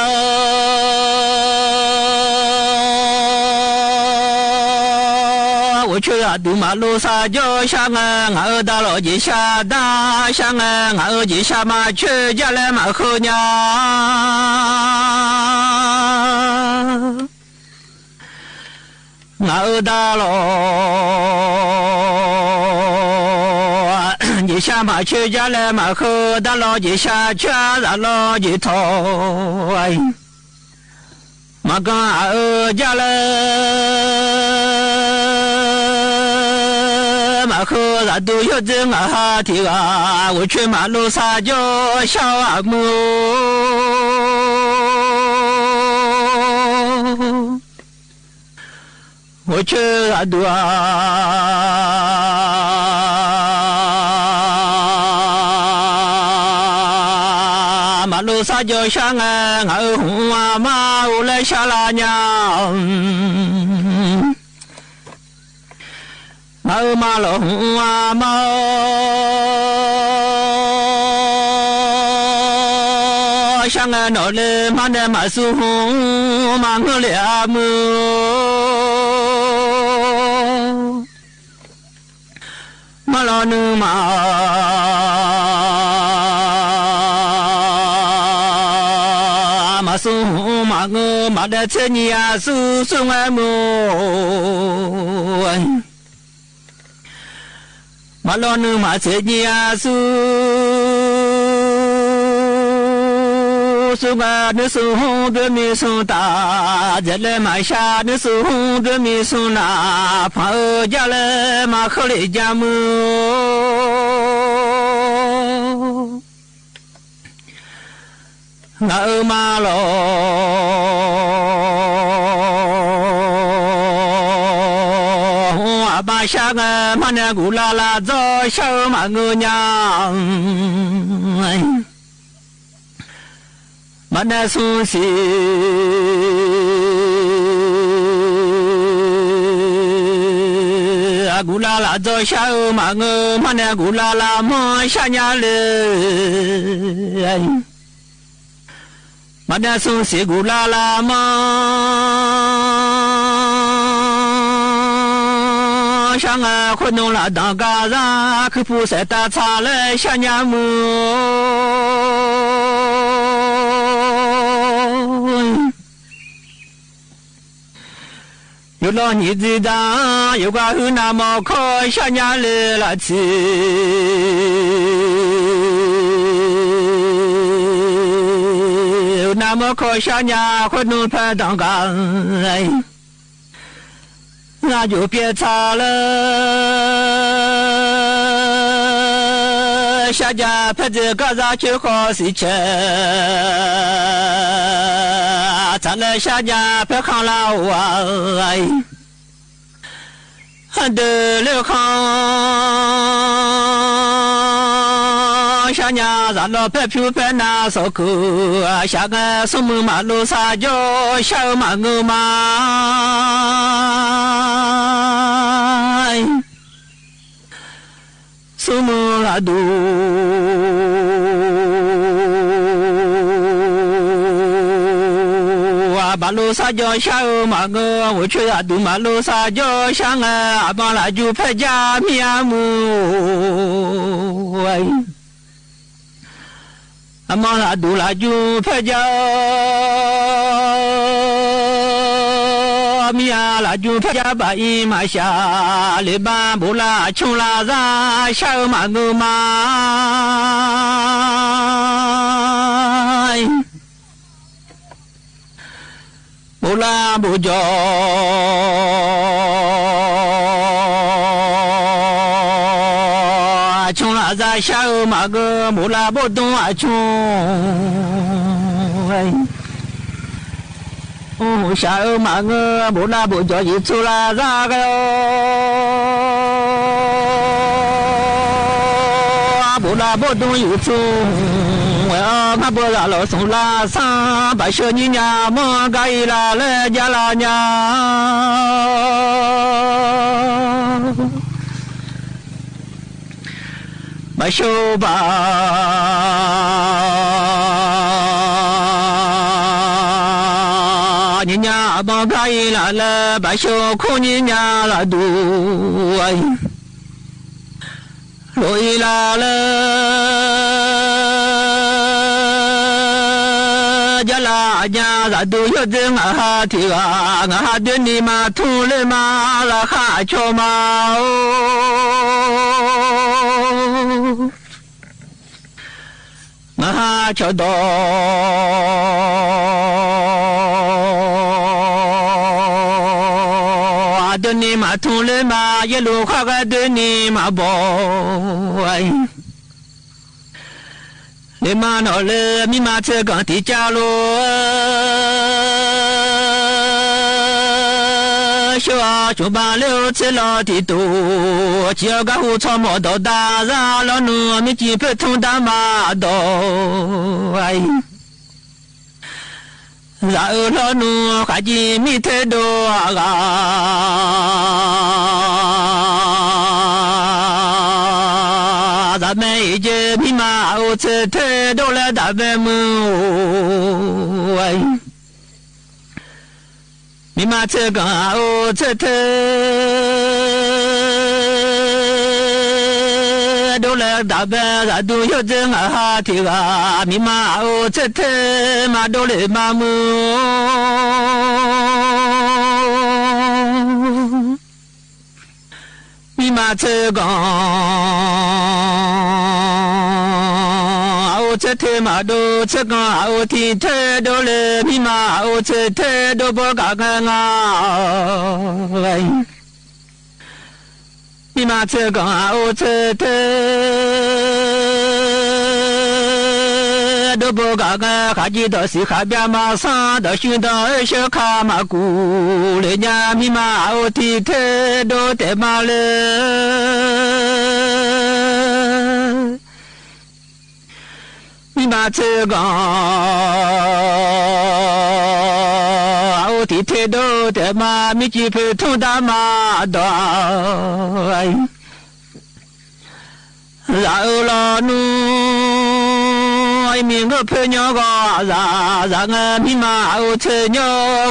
အိၣ်ဆူၣ်သးဒူၣ် မၤလိသးကၠိ ရှါငါ ငါအၢဒၣ်လီၤ ယ့ၣ်ရှါဒၣ် ရှါငါ ငါအၢယ့ၣ်ရှါ မၤဆၢယၢ်လဲ မၤဃုညါ ငါအၢဒၣ်လီၤ ယ့ၣ်ရှါ မၤဆၢယၢ်လဲ မၤဃုဒၣ်လီၤ ယ့ၣ်ရှါ ဆၢသးလီၤ ယ့ၣ်ထီၣ် မၤကီအၢယၢ်လဲ မၤဃုသးဒူၣ် ယိၣ်ဒိၣ် ငါဟးထံဂၤ အိၣ်ဆူၣ်မၤလိသးကၠိ ရှါအမုၢ် အိၣ်ဆူၣ်သးဒူၣ် မၤလိသးကၠိ ရှါငါ ငါအၢဟုၣ်အမါ အိၣ်လၢရှါလၢညါ မၤအၢမၤလီၤဟုၣ်အမါ ရှါငါ နီၣ်လၢမၤနဲ မၤဆူဟုၣ် မၤငိုလၢအမုၢ် မၤလီၤနုာ်မၤ မၤဆူဟုၣ်မၤငို မၤဒဲးဆ့ညံအစု ဆူငါမုၢ် မၤလီၤနုာ်မၤဆ့ညံအစု ဆူငါ နုာ်ဆူဟုၣ် ဒွဲမံဆူတၢ် ဒဲးလဲၤမၤရှါ နုာ်ဆူဟုၣ် ဒွဲမံဆူနၢ် ဖးအၢယၢ်လဲ မၤဃုလၢယၢ်မုၢ် ငါအၢမၤလီၤ ဟုၣ်အဘၣ်ရှါငါ မၤနဲဂုၤလၢ်လၢ် ဒိၣ်ရှါဧၢ မၤငိုညါ မၤနဲဆူစံး အဂုၤလၢ်လၢ် ဒိၣ်ရှါဧၢ မၤငို မၤနဲဂုၤလၢ်လၢ် မၤရှါညါလၢ မၤနဲဆူစံး ဂုၤလၢ်လၢ် မၤ ရှါငါ ခိၣ်နူာ်လၢ်ဒီးကါသၣ် ခုပူၤစဲးတၢ်ဆါလၢရှါညါမုၢ် ယူႇလီၢ်နံႇၸီႇတၢင်း ယူၵ်ႉၵႃႈႁိုဝ် ၼႃႈမေႃၶေႃး သၢင်ႇၺႃႇလႄႈလႃႇသီႇ ၼႃႈမေႃၶေႃး သၢင်ႇၺႃႇ ၶူၼ်ႉၼုမ်ႇၽႅတ်ႈတွင်ႇၵၢင် ၼႃႈယူႇပျေႇသႃႇလႄႈ သၢင်ႇၺႃႇ ၽႅတ်ႈၸိူဝ်ႉၵႃႈၸႃႉ ၶျူဝ်းၶေႃးသီၶျႃႇ သႃႇလႄႈ သၢင်ႇၺႃႇ ၽႅတ်ႈၶၢင်ႈလႃႈဝႃႈ ႁၼ်တေလိူဝ်ၶၢင်ႈ သၢင်ႇၺႃႇ သႃႇလေႃး ၽႅတ်ႈၽူႈၽႅတ်ႈၼႃႈ သေႃးၵူႈ သၢင်ႇၵႃႈ သူးမိုဝ်းမႃးလူး သႃႇၸေႃး သၢင်ႇမႃးငိူဝ်ႈမႃး သူးမိုဝ်းလႃႇတူႇ ဝႃႈပႃးလူး သႃႇၸေႃး သၢင်ႇမႃးငိူဝ်ႈ ဝူၺ်ႇၶျူဝ်းလႃႇတူႇ မႃးလူး သႃႇၸေႃး သၢင်ႇ ဢမၢင်ႇလႃႇၸူး ၽႅတ်ႈၸႃႉ မီးဢမူႉ ဢမၢင်ႇလႃႇတူႇ လႃႇၸူး ၽႅတ်ႈၸႃႉ မီးဢလႃႇၸူး ၽႅတ်ႈၸႃႉ ပႃႇဢီႇမႃႇသႃႇ လႄႈ ပႃး ပူႇလႃႇ ၶျူင်းလႃႇၸႃႇ သၢင်ႇမႃးငိူဝ်ႈမႃး ပူႇလႃႇ ပူႇၸေႃႇ ၶျူင်းလႃႇၸႃႇ သၢင်ႇမႃးငိူဝ်ႈ ပူႇလႃႇ ပူႇတူင်း ဢၶျူင်း ဢူဝ်း သၢင်ႇမႃးငိူဝ်ႈ ပူႇလႃႇ ပူႇၸေႃႇ ယီႇသူႇလႃႇၸႃႇၵေႃႈ ပူႇလႃႇ ပူႇတူင်း ယီႇသူႇ ဝႆႉ ဢေႃႈ ၶႃႈ ပူႇလႃႇ လေႃးသုင်လႃႇသၢင်ႇ ပႃႇသျူဝ်း ၺိၺ်ႇၺႃႇ မွင်းၵႃႈဢီႈလႃႇလႄႈ ၸႃႇလႃႇၺႃႇ ပႃႇသျူဝ်းပႃႇ ၺိၺ်ႇၺႃႇ မွင်းၵႃႈဢီႈလႃႇလႄႈ ပႃႇသျူဝ်းၶူး ၺိၺ်ႇၺႃႇလႃႇတူႇ လူၺ်ႈလႃႇလႄႈ ၸႃႇလႃႇၺႃႇ သႃႇထု ယုၵ်ႉၸိူဝ်း ငႃးႁႃႈထီႇႁႃႈ ငႃးႁႃႈ တိူၼ်းၼီႈမႃး ထုင်းလႄႈမႃး ရႃႇၶႃႇၶျေႃႇမႃး ဢူဝ်း ငႃးႁႃႈ ၶျေႃႇတေႃႇ တိူၼ်းၼီႈမႃး ထုင်းလႄႈမႃး ယႃႇလူႇၶႃႈၵေႃႈ တိူၼ်းၼီႈမႃး ပေႃး လႄႈမႃးၼေႃႈလႄႈ မီးမႃးၸိူဝ်းၵၢင်တီႈၸႃႉလူး ဢိူဝ်ႈ သူၸူဝ်ႈပၢၼ်လဵဝ် ၸိူဝ်းလေႃးတီႈတူဝ် ၸိူဝ်းၵႃႈႁူႉ သေႃးမေႃႇတေႃႇတႃႇ ၸႃႉလေႃးၼူ မီးၸီႇၽိုတ်ႉထုင်းတႃႇမႃးတေႃႇ ဢၢႆႈ ၸႃႉဢိူဝ်ႈ လေႃးၼူ ၶႃႈၸီႉမီးထႅင်ႈတူဝ်ဢႃႈ ၸႃႉမႄႈဢေႇၸေႇ မီးမႃးဢူဝ်ႈၸိူဝ်းထႅင်ႈ တူဝ်လႄႈတႃႇမႄႈမုၼ် ဢူဝ်ႈ မီးမႃးၸိူဝ်းၵၢင်ဢူဝ်ႈၸိူဝ်းထႅင်ႈ တူဝ်လႄႈတႃႇမႄႈ ၸႃႉတူဝ်ယုၵ်ႉၸိူဝ်းငႃးႁႃႈထီႇႁႃႈ မီးမႃးဢူဝ်ႈၸိူဝ်းထႅင်ႈ မႃးတူဝ်လႄႈမႃးမုၼ် မီးမႃးၸိူဝ်းၵၢင် ဢူဝ်ႈၸိူဝ်းထႅင်ႈမႃးတူဝ် ၸိူဝ်းၵၢင်ဢူဝ်ႈထီႇထႅင်ႈ တူဝ်လႄႈ မီးမႃးဢူဝ်ႈၸိူဝ်းထႅင်ႈ တူဝ်ပေႃးၵႃႈငၢႆႈငၢႆႈ မီးမႃးၸိူဝ်းၵၢင်ဢူဝ်ႈၸိူဝ်းထႅင်ႈ တူဝ်ပေႃးၵႃႈငၢႆႈ ၶႃႈၸီႉတေႃႇသီႇၶႃႈပျႃးမႃးသၢင်ႈ တေႃႇသျိၼ်ႇတေႃႇဢိူဝ်ႈ သျိူဝ်းၶႃႈမႃးၵူႈလႄႈ ၺႃးမီးမႃးဢူဝ်ႈထီႇထႅင်ႈ တူဝ်တႄႇမႃးလႄႈ မီးမႃးၸိူဝ်းၵၢင် ဢူဝ်ႈထီႇထႅင်ႈ တူဝ်တႄႇမႃး မီးၸီႇၽိုတ်ႉထုင်းတႃႇမႃးတေႃႇ ၸႃႉဢိူဝ်ႈလေႃးၼူ ဢၢႆႈမီးငိုတ်ႈၽိုတ်ႉၺေႃးၵေႃႈ ၸႃႉ ၸႃႉငႃႈ မီးမႃးဢူဝ်ႈၸိူဝ်းၺေႃး ၵေ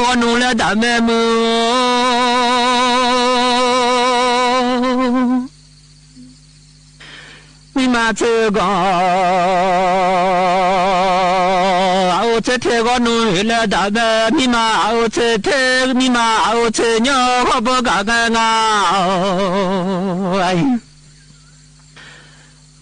ႃႈၼူလႄႈတႃႇမႄႈမုၼ် မီးမႃးၸိူဝ်းၵၢင် ဢူဝ်ႈ သ့ထဲဂီၢ်နုၢ်လၢဒၣ်ဘဲ မံမၤအအိၣ်သ့ထဲ မံမၤအအိၣ်သ့ညီ ဂီၢ်ဘိကၣ်ကငါ မံ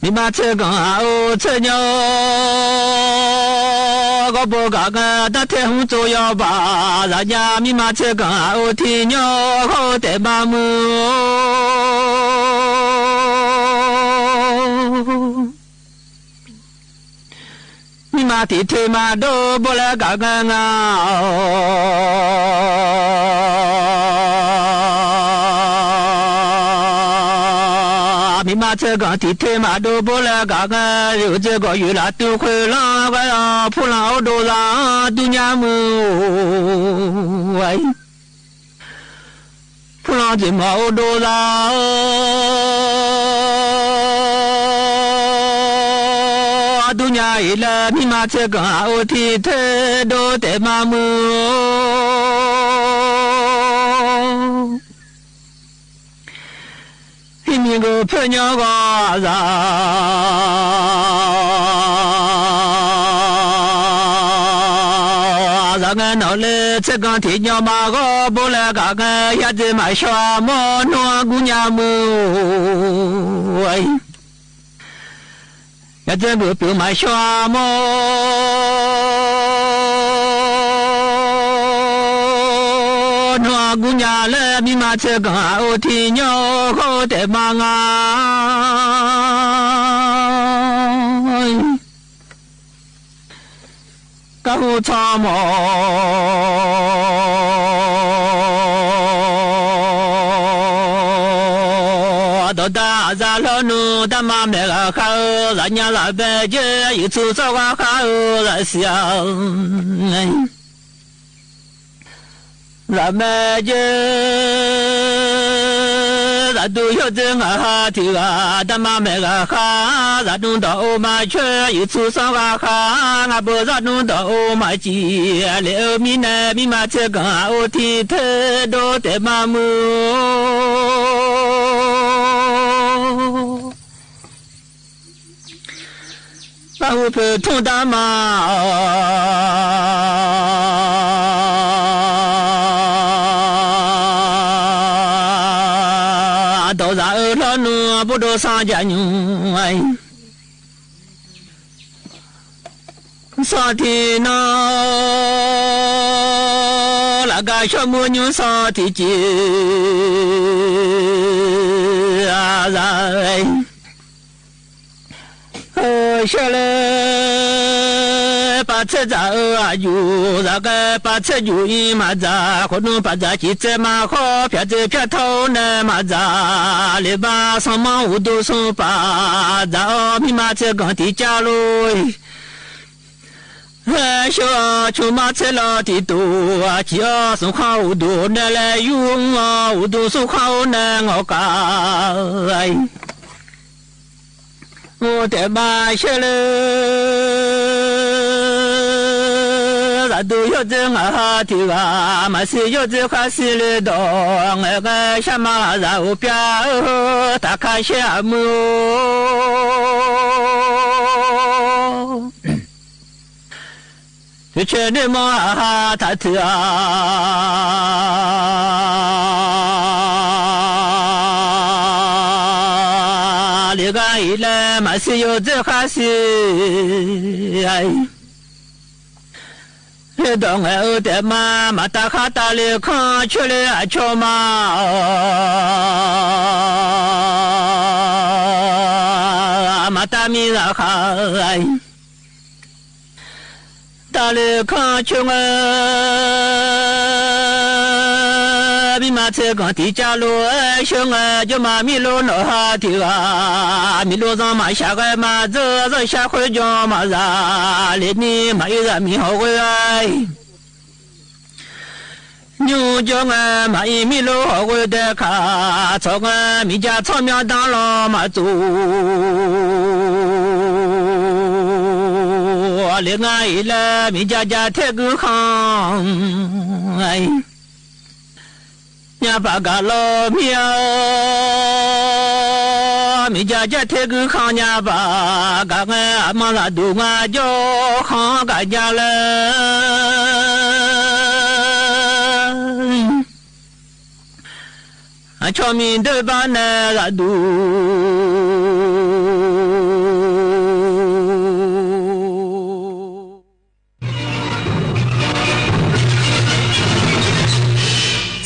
မၤသ့ကၣ်အအိၣ်သ့ညီ ဂီၢ်ဘိကၣ်က တၢ်ထဲဟူသိယီၤဘၣ် သးညါ မံမၤသ့ကၣ်အအိၣ်ထံညီ ဂီၢ်အိၣ်တဲာ်မါမုၢ် မံမၤထံၣ်ထဲမၤဒိဘိလၢကၣ်ကငါ မံမၤသ့ကၣ်ထံၣ်ထဲမၤဒိဘိလၢကၣ်က ယုၢ်စ့ၢ်ကီးယုၢ်လၢတုၤခွ့လီၤ ဖူလီၤအိၣ်ဒိၣ်သး ဒူညါမုၢ် ဖူလီၤစ့ၢ်မီၤအိၣ်ဒိၣ်သး ဒူညါအံၤလၢ မံမၤသ့ကၣ်အအိၣ်ထံၣ်ထဲ ဒိတဲာ်မါမုၢ် ဟံးမံၤကဖၢညီဂီၢ် သး သးငဲနီၣ်လၢ သ့ကၣ်ထံၣ်ညီမး ဂီၢ်ဘိလၢကၣ်က ယၤသ့မၤဆှီမီၤ နီၢ်ဂူညါမုၢ် ယၤသ့ဂုာ်ပၢၤမၤဆှီမီၤ နီၢ်ဂူညါလၢ မံမၤသ့ကၣ်အအိၣ်ထံၣ်ညီ ဂီၢ်အိၣ်တဲာ်မါငါ ကဟူထီၣ်မီၤ ဒီးတၢ်အသးလီၤနုာ် တၢ်မၤမဲာ်ဂၤဃါဧၢ သးညါသးဘဲက့ ယုၢ်သူစီၤဂၤဃါဧၢ သးစံး သးမဲာ်က့ သးဒူယိၣ်သ့ၣ်ငါဟးထံၣ်ဂၤ တၢ်မၤမဲာ်ဂၤဃါ သးဒူဒီးအိၣ်မၤဆၢ ယုၢ်သူစီၤဂၤဃါ ငါဘိသးဒူဒီးအိၣ်မၤစံၣ် လၢအမံၤနဲ မံမၤသ့ကၣ်အအိၣ်ထံၣ်ထဲ ဒိတဲာ်မါမုၢ် ပၢ်ဟူဖုးထူတၢ်မၤ ဒီးသးအၢၣ်လီၤနုာ် ဘိၣ်ဒိၣ်စီၤယၤညူ စီၤထံနီၤ လၢကါဆိကမိၣ်ညူစီၤထံကံ သး အၢ ဆှၢလၢ ပာ်ဆဲးစၢ်အၢအယူၢ် သးကဲပာ်ဆဲးယူၢ်အံၤမၤစၢ် ခိၣ်နူာ်ပာ်စၢ်စံၣ်တဲၤမၤဃီ ဖၠၣ်စ့ဖၠၣ်ထီၣ်အိၣ်နဲမၤစၢ် လၢဘၣ်စီၤမီၣ်အိၣ်ဒိၣ်ဆိပာ် သးအီၤမံမၤသ့ကၣ်ထံၣ်ကၢလိၤ ဟဲဆိဆိမၤဆဲးလီၤထံၣ်တိၢ် စံၣ်အီၤ စီၤခီၣ်အိၣ်ဒိၣ်နဲလဲၣ် ယူၢ်အီၤအိၣ်ဒိၣ် စီၤခီၣ်အိၣ်နဲငီၢ်ကၢ် အိၣ်တဲာ်မါဆှၢလၢ သးဒူယိၣ်သ့ၣ်ငါဟးထံၣ်ဂၤ မၤစံၣ်ယိၣ်သ့ၣ်ဃါစံၣ်လၢဒီး ငဲၤဂဲၤဆၣ်မၤသးအိၣ်ပျၢ်ဧၢ တၢ်ခါဆှဲအမုၢ် တဆဲးန့ၣ်မီၢ်အဟးထီၣ်ထံၣ်ဧါ လၢဂၤအံၤလၢ မၤစံၣ်ယိၣ်သ့ၣ်ဃါစံၣ် လၢဒီးငဲၤအိၣ်တဲာ်မါ မၤတၢ်ခါတၢ်လၢခီ ဆှၢလၢအဆိမး မၤတၢ်မံၤလၢခါ တၢ်လၢခီဆှၢငဲၤ မံမၤသ့ကၣ်ထံၣ်ကၢလိၤ ဆှၢငဲၤ ကၠိမးမံလိနီၢ်ဟးထံၣ်ဂၤ မံလိစီၤမၤဆှးဂဲၤမၤစၢၤ စီၤဆှးဃုကၠိမၤသး လၢနံၤမၤအံၤသးမံၤ ဟီၣ်ဂဲၤ ညူကၠိငဲၤ မၤအံၤမံလိဟီၣ်ဂဲၤဒဲးခါ ဆီၣ်ငဲၤ မံၤကၠၢဆီၣ်မၠီတၢ်လီၤမၤသူ လၢဂၤအံၤလၢ မံၤကၠၢကၠၢထဲကုခီ ညါပာ်ကၢ်လီၤမံၤဧၢ မီးယၤယဲၢ်ထဲး ဂုၢ်ခီၣ်ညါဘၣ် ကငဲမၤလၢဒူၣ်ငါယိခီၣ်ကယၤလၢ အဆီမံၤဒိၣ်ဘၣ်နဲလၢဒူၣ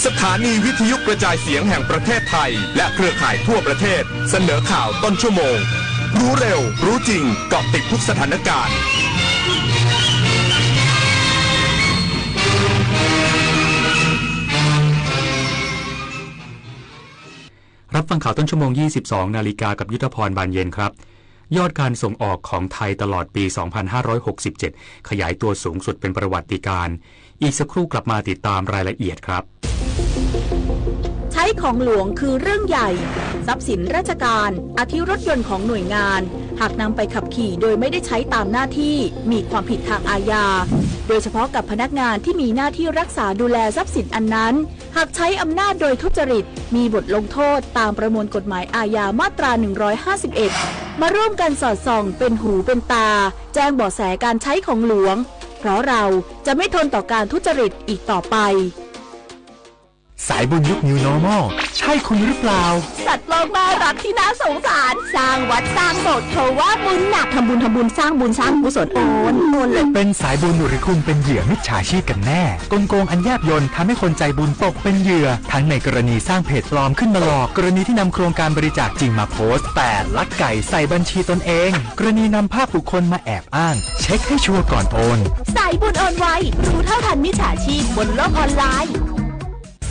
် สถานีวิทยุกระจายเสียงแห่งประเทศไทย และเครือข่ายทั่วประเทศ เสนอข่าวต้นชั่วโมง รู้เร็ว รู้จริง เกาะติดทุกสถานการณ์ รับฟังข่าวต้นชั่วโมง ยี่สิบสองนาฬิกา กับยุทธพร บานเย็นครับ ยอดการส่งออกของไทยตลอดปี สองพันห้าร้อยหกสิบเจ็ด ขยายตัวสูงสุดเป็นประวัติการณ์ อีกสักครู่กลับมาติดตามรายละเอียดครับ ใช้ของหลวงคือเรื่องใหญ่ ทรัพย์สินราชการ อาทิรถยนต์ของหน่วยงาน หากนำไปขับขี่โดยไม่ได้ใช้ตามหน้าที่ มีความผิดทางอาญา โดยเฉพาะกับพนักงานที่มีหน้าที่รักษาดูแลทรัพย์สินอันนั้น หากใช้อำนาจโดยทุจริต มีบทลงโทษตามประมวลกฎหมายอาญามาตรา หนึ่งร้อยห้าสิบเอ็ด มาร่วมกันสอดส่องเป็นหูเป็นตา แจ้งเบาะแสการใช้ของหลวง เพราะเราจะไม่ทนต่อการทุจริตอีกต่อไป สายบุญยุค New Normal ใช่คุณหรือเปล่า สัตว์โลกน่ารักที่น่าสงสาร สร้างวัดสร้างโบสถ์ เพราะว่าบุญหนัก ทำบุญ ทำบุญ สร้างบุญ สร้างกุศล โอน โอนเลย เป็นสายบุญหรือคุณเป็นเหยื่อมิจฉาชีพกันแน่ กลโกงอันแยบยลทำให้คนใจบุญตกเป็นเหยื่อ ทั้งในกรณีสร้างเพจปลอมขึ้นมาหลอก กรณีที่นำโครงการบริจาคจริงมาโพสต์ แต่ลักไก่ใส่บัญชีตนเอง กรณีนำภาพบุคคลมาแอบอ้าง เช็คให้ชัวร์ก่อนโอน สายบุญโอนไว รู้เท่าทันมิจฉาชีพบนโลกออนไลน์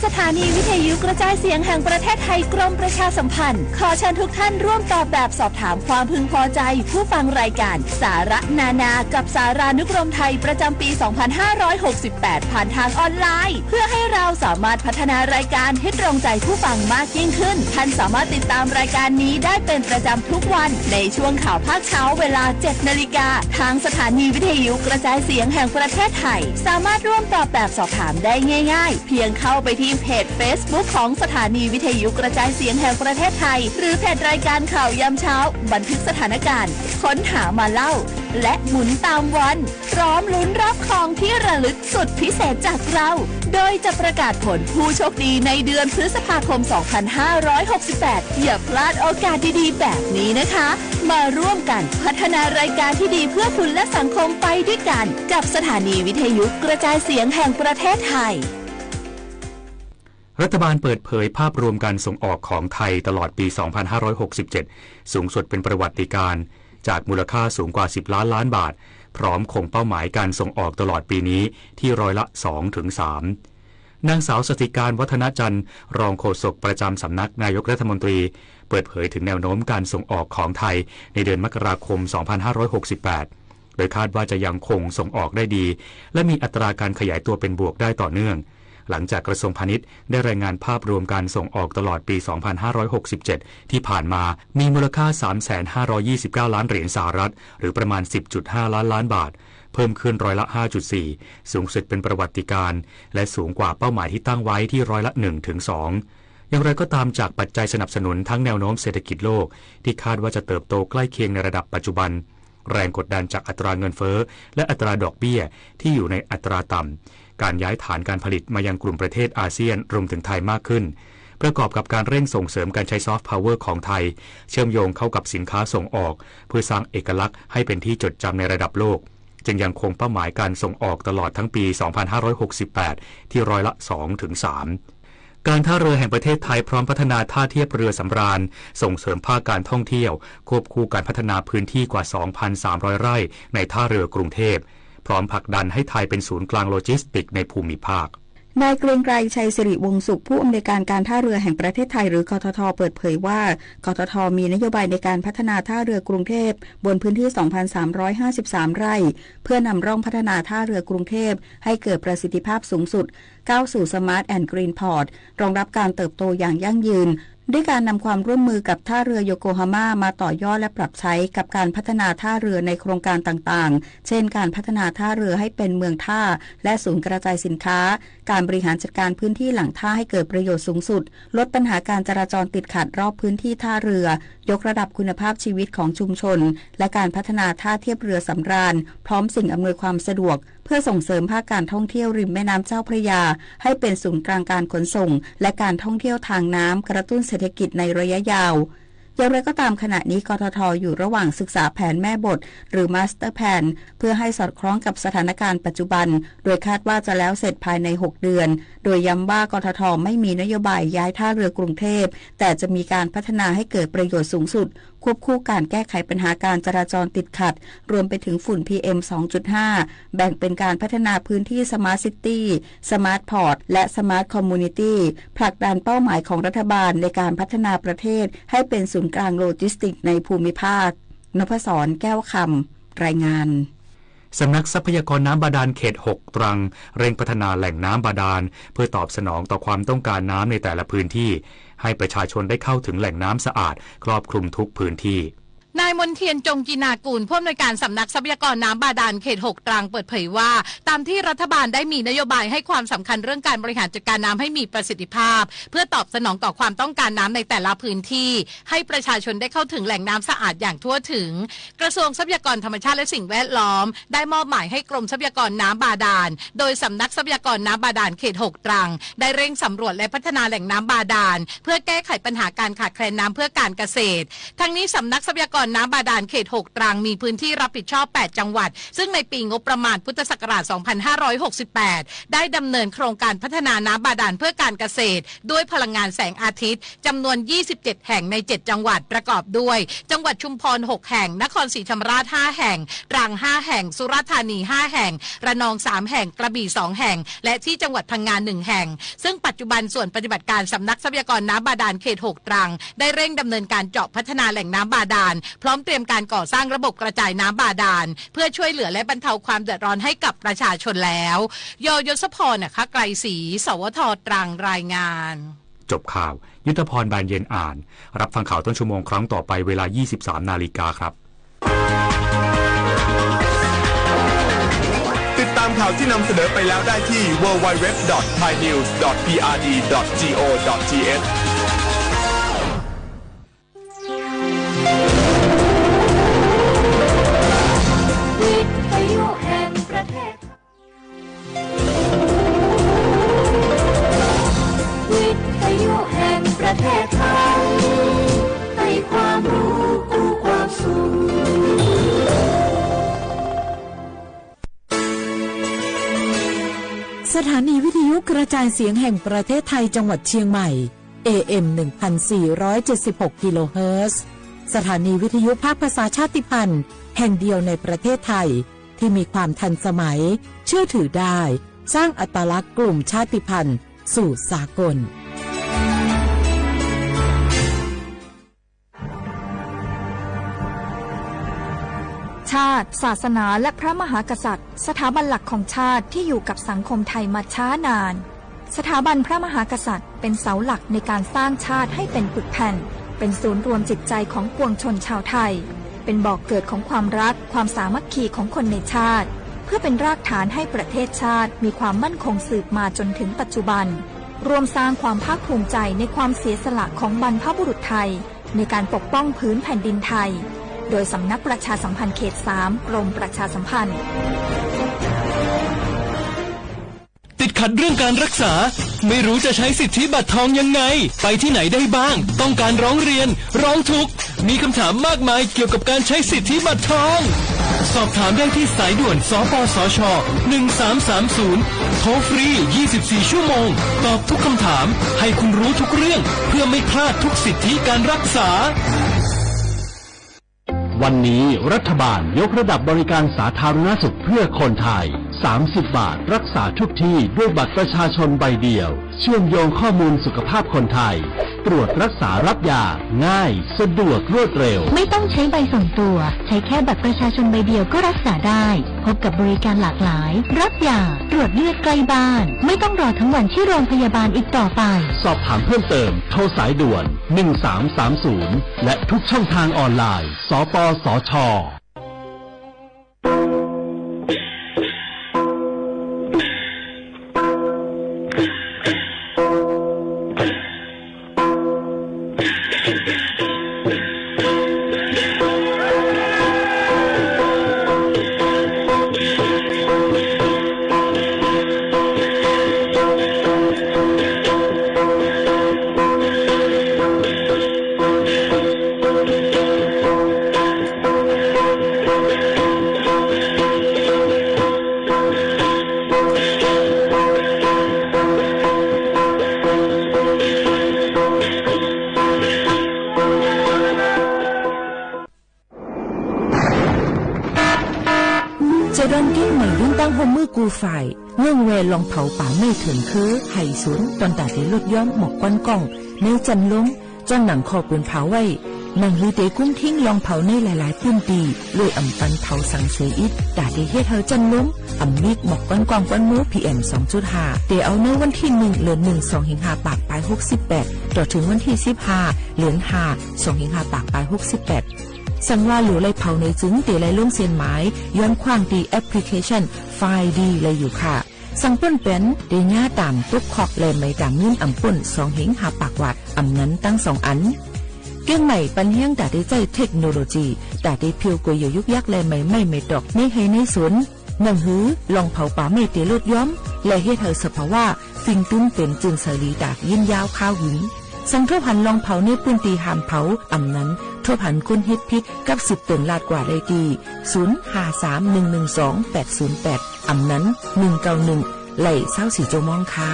สถานีวิทยุกระจายเสียงแห่งประเทศไทย กรมประชาสัมพันธ์ ขอเชิญทุกท่านร่วมตอบแบบสอบถามความพึงพอใจผู้ฟังรายการสาระนานากับสารานุกรมไทยประจำปี สองพันห้าร้อยหกสิบแปด ผ่านทางออนไลน์ เพื่อให้เราสามารถพัฒนารายการให้ตรงใจผู้ฟังมากยิ่งขึ้น ท่านสามารถติดตามรายการนี้ได้เป็นประจำทุกวันในช่วงข่าวภาคเช้าเวลา เจ็ดนาฬิกา ทางสถานีวิทยุกระจายเสียงแห่งประเทศไทย สามารถร่วมตอบแบบสอบถามได้ง่ายๆ เพียงเข้าไปที่เพจ Facebook ของสถานีวิทยุกระจายเสียงแห่งประเทศไทย หรือเพจรายการข่าวยามเช้า บันทึกสถานการณ์ ค้นหามาเล่า และหมุนตามวัน พร้อมลุ้นรับของที่ระลึกสุดพิเศษจากเรา โดยจะประกาศผลผู้โชคดีในเดือนพฤษภาคม สองพันห้าร้อยหกสิบแปด อย่าพลาดโอกาสดีๆ แบบนี้นะคะ มาร่วมกันพัฒนารายการที่ดีเพื่อคุณและสังคมไปด้วยกัน กับสถานีวิทยุกระจายเสียงแห่งประเทศไทย รัฐบาลเปิดเผยภาพรวมการส่งออกของไทยตลอดปี สองพันห้าร้อยหกสิบเจ็ด สูงสุดเป็นประวัติการณ์ จากมูลค่าสูงกว่า สิบล้านล้านบาท พร้อมคงเป้าหมายการส่งออกตลอดปีนี้ที่ร้อยละ สองถึงสาม นางสาวสสิการ วัฒนจันทร์ รองโฆษกประจำสำนักนายกรัฐมนตรี เปิดเผยถึงแนวโน้มการส่งออกของไทยในเดือนมกราคม สองพันห้าร้อยหกสิบแปด โดยคาดว่าจะยังคงส่งออกได้ดี และมีอัตราการขยายตัวเป็นบวกได้ต่อเนื่อง หลังจากกระทรวงพาณิชย์ได้รายงานภาพรวมการส่งออกตลอดปี สองพันห้าร้อยหกสิบเจ็ด ที่ผ่านมา มีมูลค่า สามแสนห้าร้อยยี่สิบเก้าล้านเหรียญสหรัฐ หรือประมาณ สิบจุดห้าล้านล้านบาท เพิ่มขึ้นร้อยละ ห้าจุดสี่ สูงสุดเป็นประวัติการณ์ และสูงกว่าเป้าหมายที่ตั้งไว้ที่ร้อยละ หนึ่งถึงสอง อย่างไรก็ตาม จากปัจจัยสนับสนุนทั้งแนวโน้มเศรษฐกิจโลก ที่คาดว่าจะเติบโตใกล้เคียงในระดับปัจจุบัน แรงกดดันจากอัตราเงินเฟ้อ และอัตราดอกเบี้ยที่อยู่ในอัตราต่ำ การย้ายฐานการผลิตมายังกลุ่มประเทศอาเซียน รวมถึงไทยมากขึ้น ประกอบกับการเร่งส่งเสริมการใช้ซอฟต์พาวเวอร์ของไทย เชื่อมโยงเข้ากับสินค้าส่งออก เพื่อสร้างเอกลักษณ์ให้เป็นที่จดจำในระดับโลก จึงยังคงเป้าหมายการส่งออกตลอดทั้งปี สองพันห้าร้อยหกสิบแปด ที่ร้อยละ สองถึงสาม การท่าเรือแห่งประเทศไทยพร้อมพัฒนาท่าเทียบเรือสำราญ ส่งเสริมภาคการท่องเที่ยว ควบคู่การพัฒนาพื้นที่กว่า สองพันสามร้อยไร่ในท่าเรือกรุงเทพ พร้อมผลักดันให้ไทยเป็นศูนย์กลางโลจิสติกส์ในภูมิภาค นายเกรียงไกร ชัยสิริวงศ์สุข ผู้อำนวยการการท่าเรือแห่งประเทศไทย หรือ กทท เปิดเผยว่า กทท มีนโยบายในการพัฒนาท่าเรือกรุงเทพบนพื้นที่ สองพันสามร้อยห้าสิบสามไร่ เพื่อนำร่องพัฒนาท่าเรือกรุงเทพให้เกิดประสิทธิภาพสูงสุด ก้าวสู่ Smart and Green Port รองรับการเติบโตอย่างยั่งยืน ด้วยการนำความร่วมมือกับท่าเรือโยโกฮาม่ามาต่อยอดและปรับใช้กับการพัฒนาท่าเรือในโครงการต่างๆ เช่น การพัฒนาท่าเรือให้เป็นเมืองท่าและศูนย์กระจายสินค้า การบริหารจัดการพื้นที่หลังท่าให้เกิดประโยชน์สูงสุด ลดปัญหาการจราจรติดขัดรอบพื้นที่ท่าเรือ ยกระดับคุณภาพชีวิตของชุมชน และการพัฒนาท่าเทียบเรือสำราญ พร้อมสิ่งอำนวยความสะดวก เพื่อส่งเสริมภาคการท่องเที่ยวริมแม่น้ำเจ้าพระยา ให้เป็นศูนย์กลางการขนส่ง และการท่องเที่ยวทางน้ำ กระตุ้นเศรษฐกิจในระยะยาว อย่างไรก็ตาม ขณะนี้ กทท อยู่ระหว่างศึกษาแผนแม่บท หรือ Master Plan เพื่อให้สอดคล้องกับสถานการณ์ปัจจุบัน โดยคาดว่าจะแล้วเสร็จภายใน หก เดือน โดยย้ำว่า กทท ไม่มีนโยบายย้ายท่าเรือกรุงเทพ แต่จะมีการพัฒนาให้เกิดประโยชน์สูงสุด ควบคู่การแก้ไขปัญหาการจราจรติดขัด รวมไปถึงฝุ่น พีเอ็ม สองจุดห้า แบ่งเป็นการพัฒนาพื้นที่ Smart City Smart Port และ Smart Community ผลักดันเป้าหมายของรัฐบาลในการพัฒนาประเทศให้เป็นศูนย์กลางโลจิสติกส์ในภูมิภาค นพศร แก้วคำ รายงาน สำนักทรัพยากรน้ำบาดาลเขต หก ตรัง เร่งพัฒนาแหล่งน้ำบาดาล เพื่อตอบสนองต่อความต้องการน้ำในแต่ละพื้นที่ ให้ประชาชนได้เข้าถึงแหล่งน้ำสะอาด ครอบคลุมทุกพื้นที่ นายมนเทียน จงกินากูล ผู้อำนวยการสำนักทรัพยากรน้ำบาดาลเขต หก ตรัง เปิดเผยว่า ตามที่รัฐบาลได้มีนโยบายให้ความสำคัญเรื่องการบริหารจัดการน้ำให้มีประสิทธิภาพ เพื่อตอบสนองต่อความต้องการน้ำในแต่ละพื้นที่ ให้ประชาชนได้เข้าถึงแหล่งน้ำสะอาดอย่างทั่วถึง กระทรวงทรัพยากรธรรมชาติและสิ่งแวดล้อม ได้มอบหมายให้กรมทรัพยากรน้ำบาดาล โดยสำนักทรัพยากรน้ำบาดาลเขต หก ตรัง ได้เร่งสำรวจและพัฒนาแหล่งน้ำบาดาล เพื่อแก้ไขปัญหาการขาดแคลนน้ำเพื่อการเกษตร ทั้งนี้สำนักทรัพยากรน้ำบาดาลเขต หก ตรัง มีพื้นที่รับผิดชอบ แปด จังหวัด ซึ่งในปีงบประมาณพุทธศักราช สองพันห้าร้อยหกสิบแปด ได้ดำเนินโครงการพัฒนาน้ำบาดาลเพื่อการเกษตร ด้วยพลังงานแสงอาทิตย์ จำนวน ยี่สิบเจ็ด แห่งใน เจ็ด จังหวัด ประกอบด้วย จังหวัดชุมพร หก แห่ง นครศรีธรรมราช ห้า แห่ง ตรัง ห้า แห่ง สุราษฎร์ธานี ห้า แห่ง ระนอง สาม แห่ง กระบี่ สอง แห่ง และที่จังหวัดพังงา หนึ่ง แห่ง ซึ่งปัจจุบันส่วนปฏิบัติการสำนักทรัพยากรน้ำบาดาลเขต หก ตรัง ได้เร่งดำเนินการเจาะพัฒนาแหล่งน้ำบาดาล พร้อมเตรียมการก่อสร้างระบบกระจายน้ำบาดาล เพื่อช่วยเหลือและบรรเทาความเดือดร้อนให้กับประชาชนแล้ว ย ยศพร นะคะ ไกรศรี สวท ตรัง รายงาน จบข่าว ยุทธพร บานเย็นอ่าน รับฟังข่าวต้นชั่วโมงครั้งต่อไปเวลา ยี่สิบสาม นาฬิกาครับ ติดตามข่าวที่นำเสนอไปแล้วได้ที่ ดับเบิลยู ดับเบิลยู ดับเบิลยู ดอท ไทยนิวส์ ดอท พีอาร์ดี ดอท จี โอ ดอท ที เอช วิทยุแห่งประเทศ วิทยุแห่งประเทศไทย ให้ความรู้คู่ความสุข สถานีวิทยุกระจายเสียงแห่งประเทศไทยจังหวัดเชียงใหม่ เอ เอ็ม หนึ่งพันสี่ร้อยเจ็ดสิบหก กิโลเฮิรตซ์ สถานีวิทยุภาคภาษาชาติพันธุ์แห่งเดียวในประเทศไทย ที่มีความทันสมัย เชื่อถือได้ สร้างอัตลักษณ์กลุ่มชาติพันธุ์สู่สากล ชาติ ศาสนา และพระมหากษัตริย์ สถาบันหลักของชาติที่อยู่กับสังคมไทยมาช้านาน สถาบันพระมหากษัตริย์เป็นเสาหลักในการสร้างชาติให้เป็นปึกแผ่น เป็นศูนย์รวมจิตใจของปวงชนชาวไทย เป็นบ่อกเกิดของความรัก ความสามัคคีของคนในชาติ เพื่อเป็นรากฐานให้ประเทศชาติมีความมั่นคงสืบมาจนถึงปัจจุบัน ร่วมสร้างความภาคภูมิใจในความเสียสละของบรรพบุรุษไทย ในการปกป้องผืนแผ่นดินไทย โดยสำนักประชาสัมพันธ์เขต สาม กรมประชาสัมพันธ์ ติดขัดเรื่องการรักษา ไม่รู้จะใช้สิทธิบัตรทองยังไง ไปที่ไหนได้บ้าง ต้องการร้องเรียน ร้องทุกข์ มีคำถามมากมายเกี่ยวกับการใช้สิทธิบัตรทอง สอบถามได้ที่สายด่วน สปสช หนึ่งสามสามศูนย์ โทรฟรี ยี่สิบสี่ ชั่วโมง ตอบทุกคำถาม ให้คุณรู้ทุกเรื่อง เพื่อไม่พลาดทุกสิทธิการรักษา วันนี้รัฐบาลยกระดับบริการสาธารณสุขเพื่อคนไทย สามสิบบาท รักษาทุกที่ด้วยบัตรประชาชนใบเดียว เชื่อมโยงข้อมูลสุขภาพคนไทย ตรวจรักษารับยา ง่าย สะดวก รวดเร็ว ไม่ต้องใช้ใบส่งตัว ใช้แค่บัตรประชาชนใบเดียวก็รักษาได้ พบกับบริการหลากหลาย รับยา ตรวจเลือดใกล้บ้าน ไม่ต้องรอทั้งวันที่โรงพยาบาลอีกต่อไป สอบถามเพิ่มเติม โทรสายด่วน หนึ่งสามสามศูนย์ และทุกช่องทางออนไลน์ สปสช. จะดอนเกียงใหม่ ยื่นตั้งร่วมมือกู้ฝ่าย เนื่องแว่รองเผาป่าไม้เถิงคือ ไห่สน ตอนต๋าเตลดย้อมหมอกควันก้อง ในจั้นลม จ้อนหนังข้อเปินเผาไว้ หนังหือเตกุ้มทิ้งรองเผาในหลายๆ ปื้นตี้ โดยอ่ำปันเผาสังเสียอิด ต๋าเตเฮ็ดหื้อจั้นลม อ่ำมิดหมอกควันก้องควันมู พีเอ็ม สองจุดห้า เต๋าในวันตี้หนึ่ง เดือนหนึ่ง สองเหียงห้าปากปายหกสิบแปด ต่อเถิงวันตี้สิบห้า เดือนห้า สองเหียงห้าปากปายหกสิบแปด สังว่าหลู่ไล่เผาในจึง เต๋าไล่ลงเส้นหมาย ย้อนขว้างตี้แอปพลิเคชัน ไฟดี ไล่อยู่ค่ะ สังป้นแป๋น เต๋าหญ้าต๋ามตุ๊กคอก และไหมต๋ามเงินอ่ำป้น สองเหียงห้าปากวาท อ่ำนั้นตังสองอัน เกียงใหม่ปันแฮงต๋าเตใจ๊เทคโนโลยี ต๋าเตเพียวก๋วยเหยียวยุกยักษ์ และไหมไม้ไหมตอก ในไฮ่ในสน หนังหือรองเผาป่าไม้เตลดย้อม และเฮ็ดหื้อสภาวะ ฝิ่นตึมเป๋นจึงใสดีต๋ายืนยาวคาวหึง สังทบหันรองเผาในปื้นตี้ห้ามเผา อ่ำนั้นทบหันคนเฮ็ดผิดกับสืบเติ่งลาดกว่าได้ตี้ ศูนย์ห้าสามหนึ่งหนึ่งสองแปดศูนย์แปด อ่ำนั้น หนึ่งเก้าหนึ่ง ไล่ซาวสี่จั่วโมงค่ะ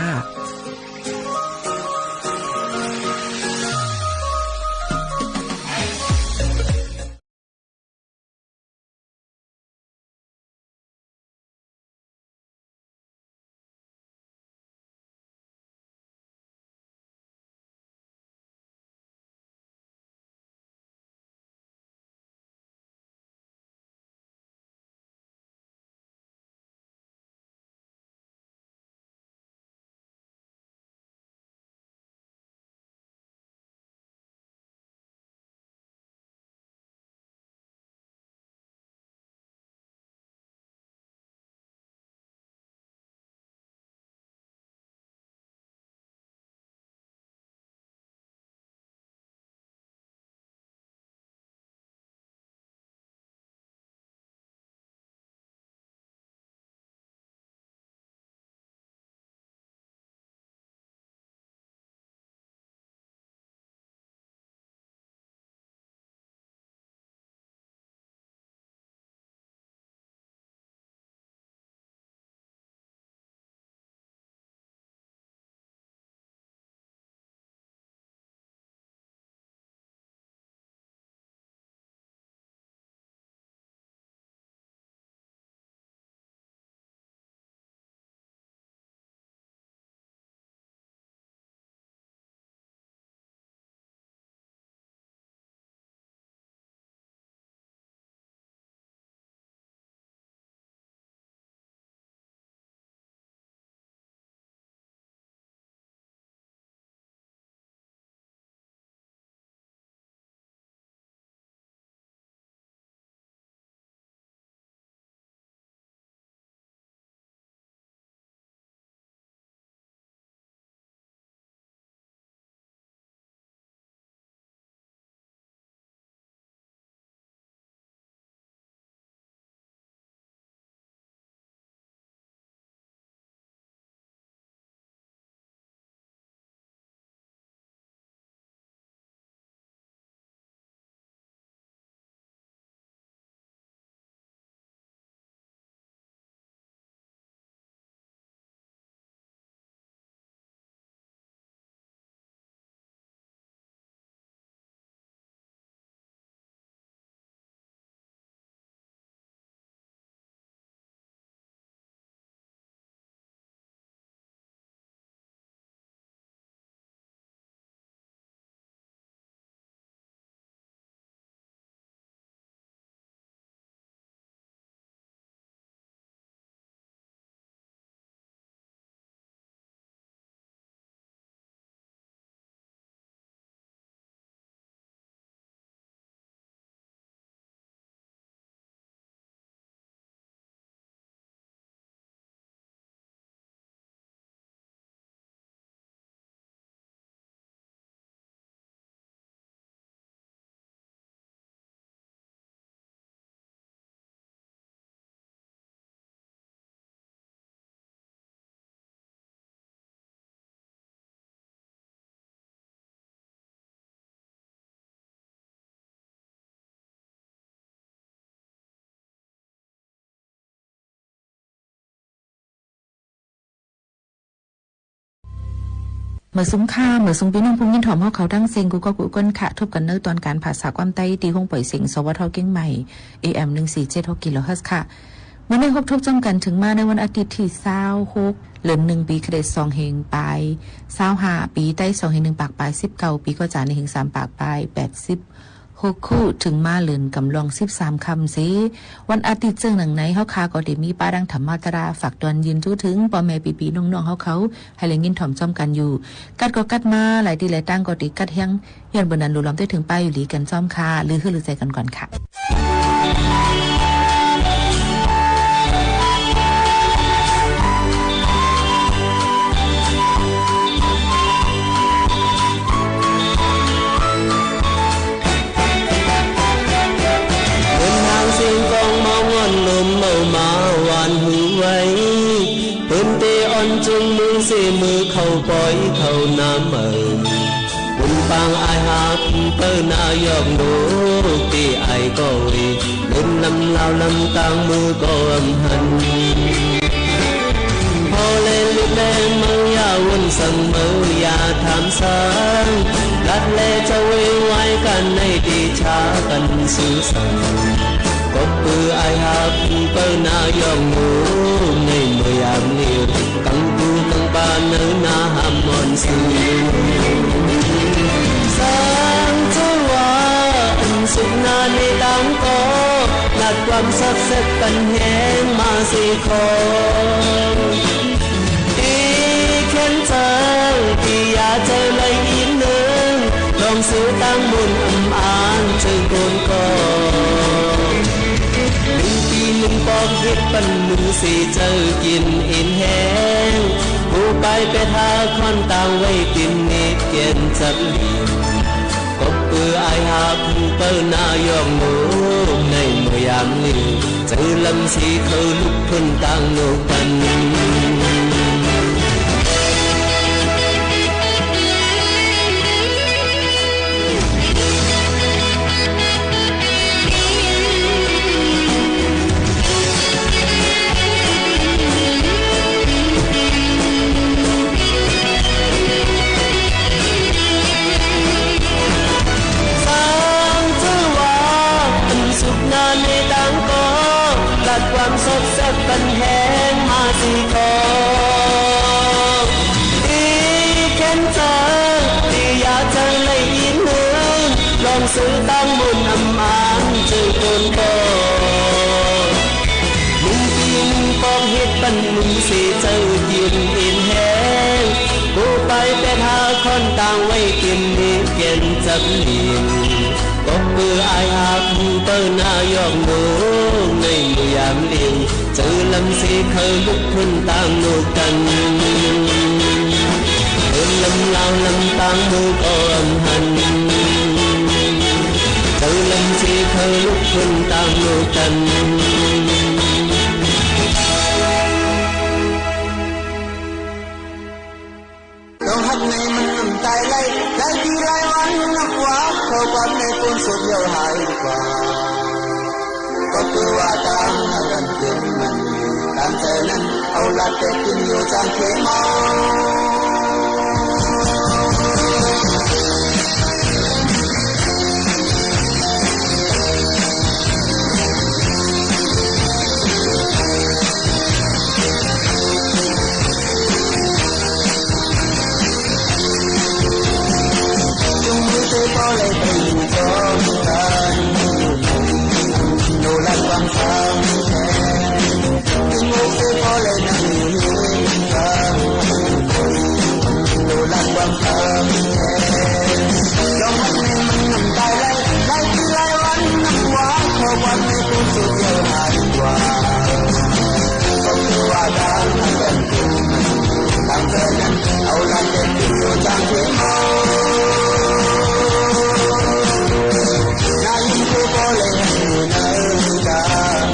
เมยสูงค่ะ เมยสูงปี้น้องผู้ยินถ่อมเฮาเขาตึงเส้นกู้ก๊อกกู้ก้นค่ะ ทบกั๋นในตอนก๋านภาษาความใต้ตี้ห้องป่อยเสียง สวท เจียงใหม่ เอเอ็ม หนึ่งสี่เจ็ดหก กิโลเฮิรตซ์ค่ะ เมื่อนี้พบทบจ้อมกั๋นเถิงมาในวันอาทิตย์ตี้ซาวหก เดือนหนึ่ง ปีคริสต์สองเฮงปายซาวห้า ปีไตสองเฮงหนึ่งปากปายสิบเก้า ปีก๋อจ๋าหนึ่งเฮงสามปากปายแปดสิบหกคู่ เถิงมาเดือนกำลังสิบสามค่ำเสีย วันอาทิตย์เซิ่งหนังในเฮาข้าก็ได้มีป้าดังธรรมาตรา ฝากตวนยืนจู๊เถิงป้อแม่ปี้ๆ น้องๆ เฮาเขา หื้อได้ยินถ่อมจ้อมกั๋นอยู่ กั๊ดก็กั๊ดมา หลายตี้หลายตังก็ได้กั๊ดแฮง ย้อนบ่นั้นลุล่อมได้เถิงป้าอยู่หลีกั๋นจ้อมค่ะ ลือหื้อลือใจ๋กั๋นก่อนค่ะ เปิ้นหางเสียงก้องเมาง่อนลมเมามาหวานหือไว้ เปิ้นเตอ่อนจุงมือเสมือเข้าปอยเข้าน้ำเอ่ย บุญปางอ้ายฮักเปิ้นนายอกหนู ตี้อ้ายก็เว เปิ้นลำลาวลำตางมือก็อำหัน พ่อแลลูกแลเมืองอย่าวนสังเมออย่าถามสัง ลัดแลจะเววายกั๋นในตี้ชากั๋นซื่อสัง ก็ปื้ออ้ายฮักเปิ้นนายอกหนู ในเมื่อยามนี้ กังปูกังปาเนินนาห้ามอ่อนซื่อ สังจื้อว่าอันสุขนาในตางก็ ลัดความสักเสร็จปันแฮงมาสี่ข้อ ตี้แค้นใจ๋ ตี้ยาใจ๋ไหลอินเนิง ลองซื้อตางบุญอำอานเจิงโกนก็ หนึ่งปีหนึ่งปอกเฮ็ดปันหนึ่งเสเจอกิ๋นเอ็นแฮง ผู้ไปไปทาค่อนตางไว้ตินเนกแก่นจับหลี ก็ปื้ออ้ายฮักเปิ้นนายอกหนู ในเมื่อยามนี้ เจอลำสีเขาลุกขึ้นตางโนกัน สังจื้อว่าอันสุขนาในตางก็ ลัดความสดแซ่บปันแฮงมาสี่ข้อ ตี้แค้นใจ๋ ตี้ยาใจ๋ไหลอินเนิง ลองซื้อตางบุญอำอานเจิงโกนก็ หนึ่งปีหนึ่งปอกเฮ็ดปันหนึ่งเสเจอกิ๋นเอ็นแฮง ผู้ไปไปทาค่อนตางไว้ตินเนกแก่นจับหลี ก็ปื้ออ้ายฮักเปิ้นนายอกหนู ในเมื่อยามนี้ เจอลำสีเขาลุกขึ้นตางโนกัน เปิ้นลำลาวลำตางหมู่ก็อำหัน เจอลำสีเขาลุกขึ้นตางโนกัน ลองฮักในมันน้ำตายไหล หลายปีหลายวันนับว่า ข้อความในปูนสุดเหี่ยวหายกว่า ก็คือว่าตางนั้นเกินมัน ตางใจ๋นั้น เอาลัดแต่กิ๋นอยู่จางเขเมา จุงมือเตยปอเลยไปอยู่จอมกัน โนรักความสำคัญ ถึงลูกซื้อพอเลยนั่งอยู่กลาง โนรักความสำคัญ ลองฮักในมันน้ำตายไหล หลายปีหลายวันนับว่า ข้อความในปูนสุดเหี่ยวหายกว่า ก็คือว่าตางนั้น ตางใจ๋นั้น เอาลัดแต่กิ๋นอยู่จางเขเมา นายินผู้ปอเลยนั่งอยู่กลาง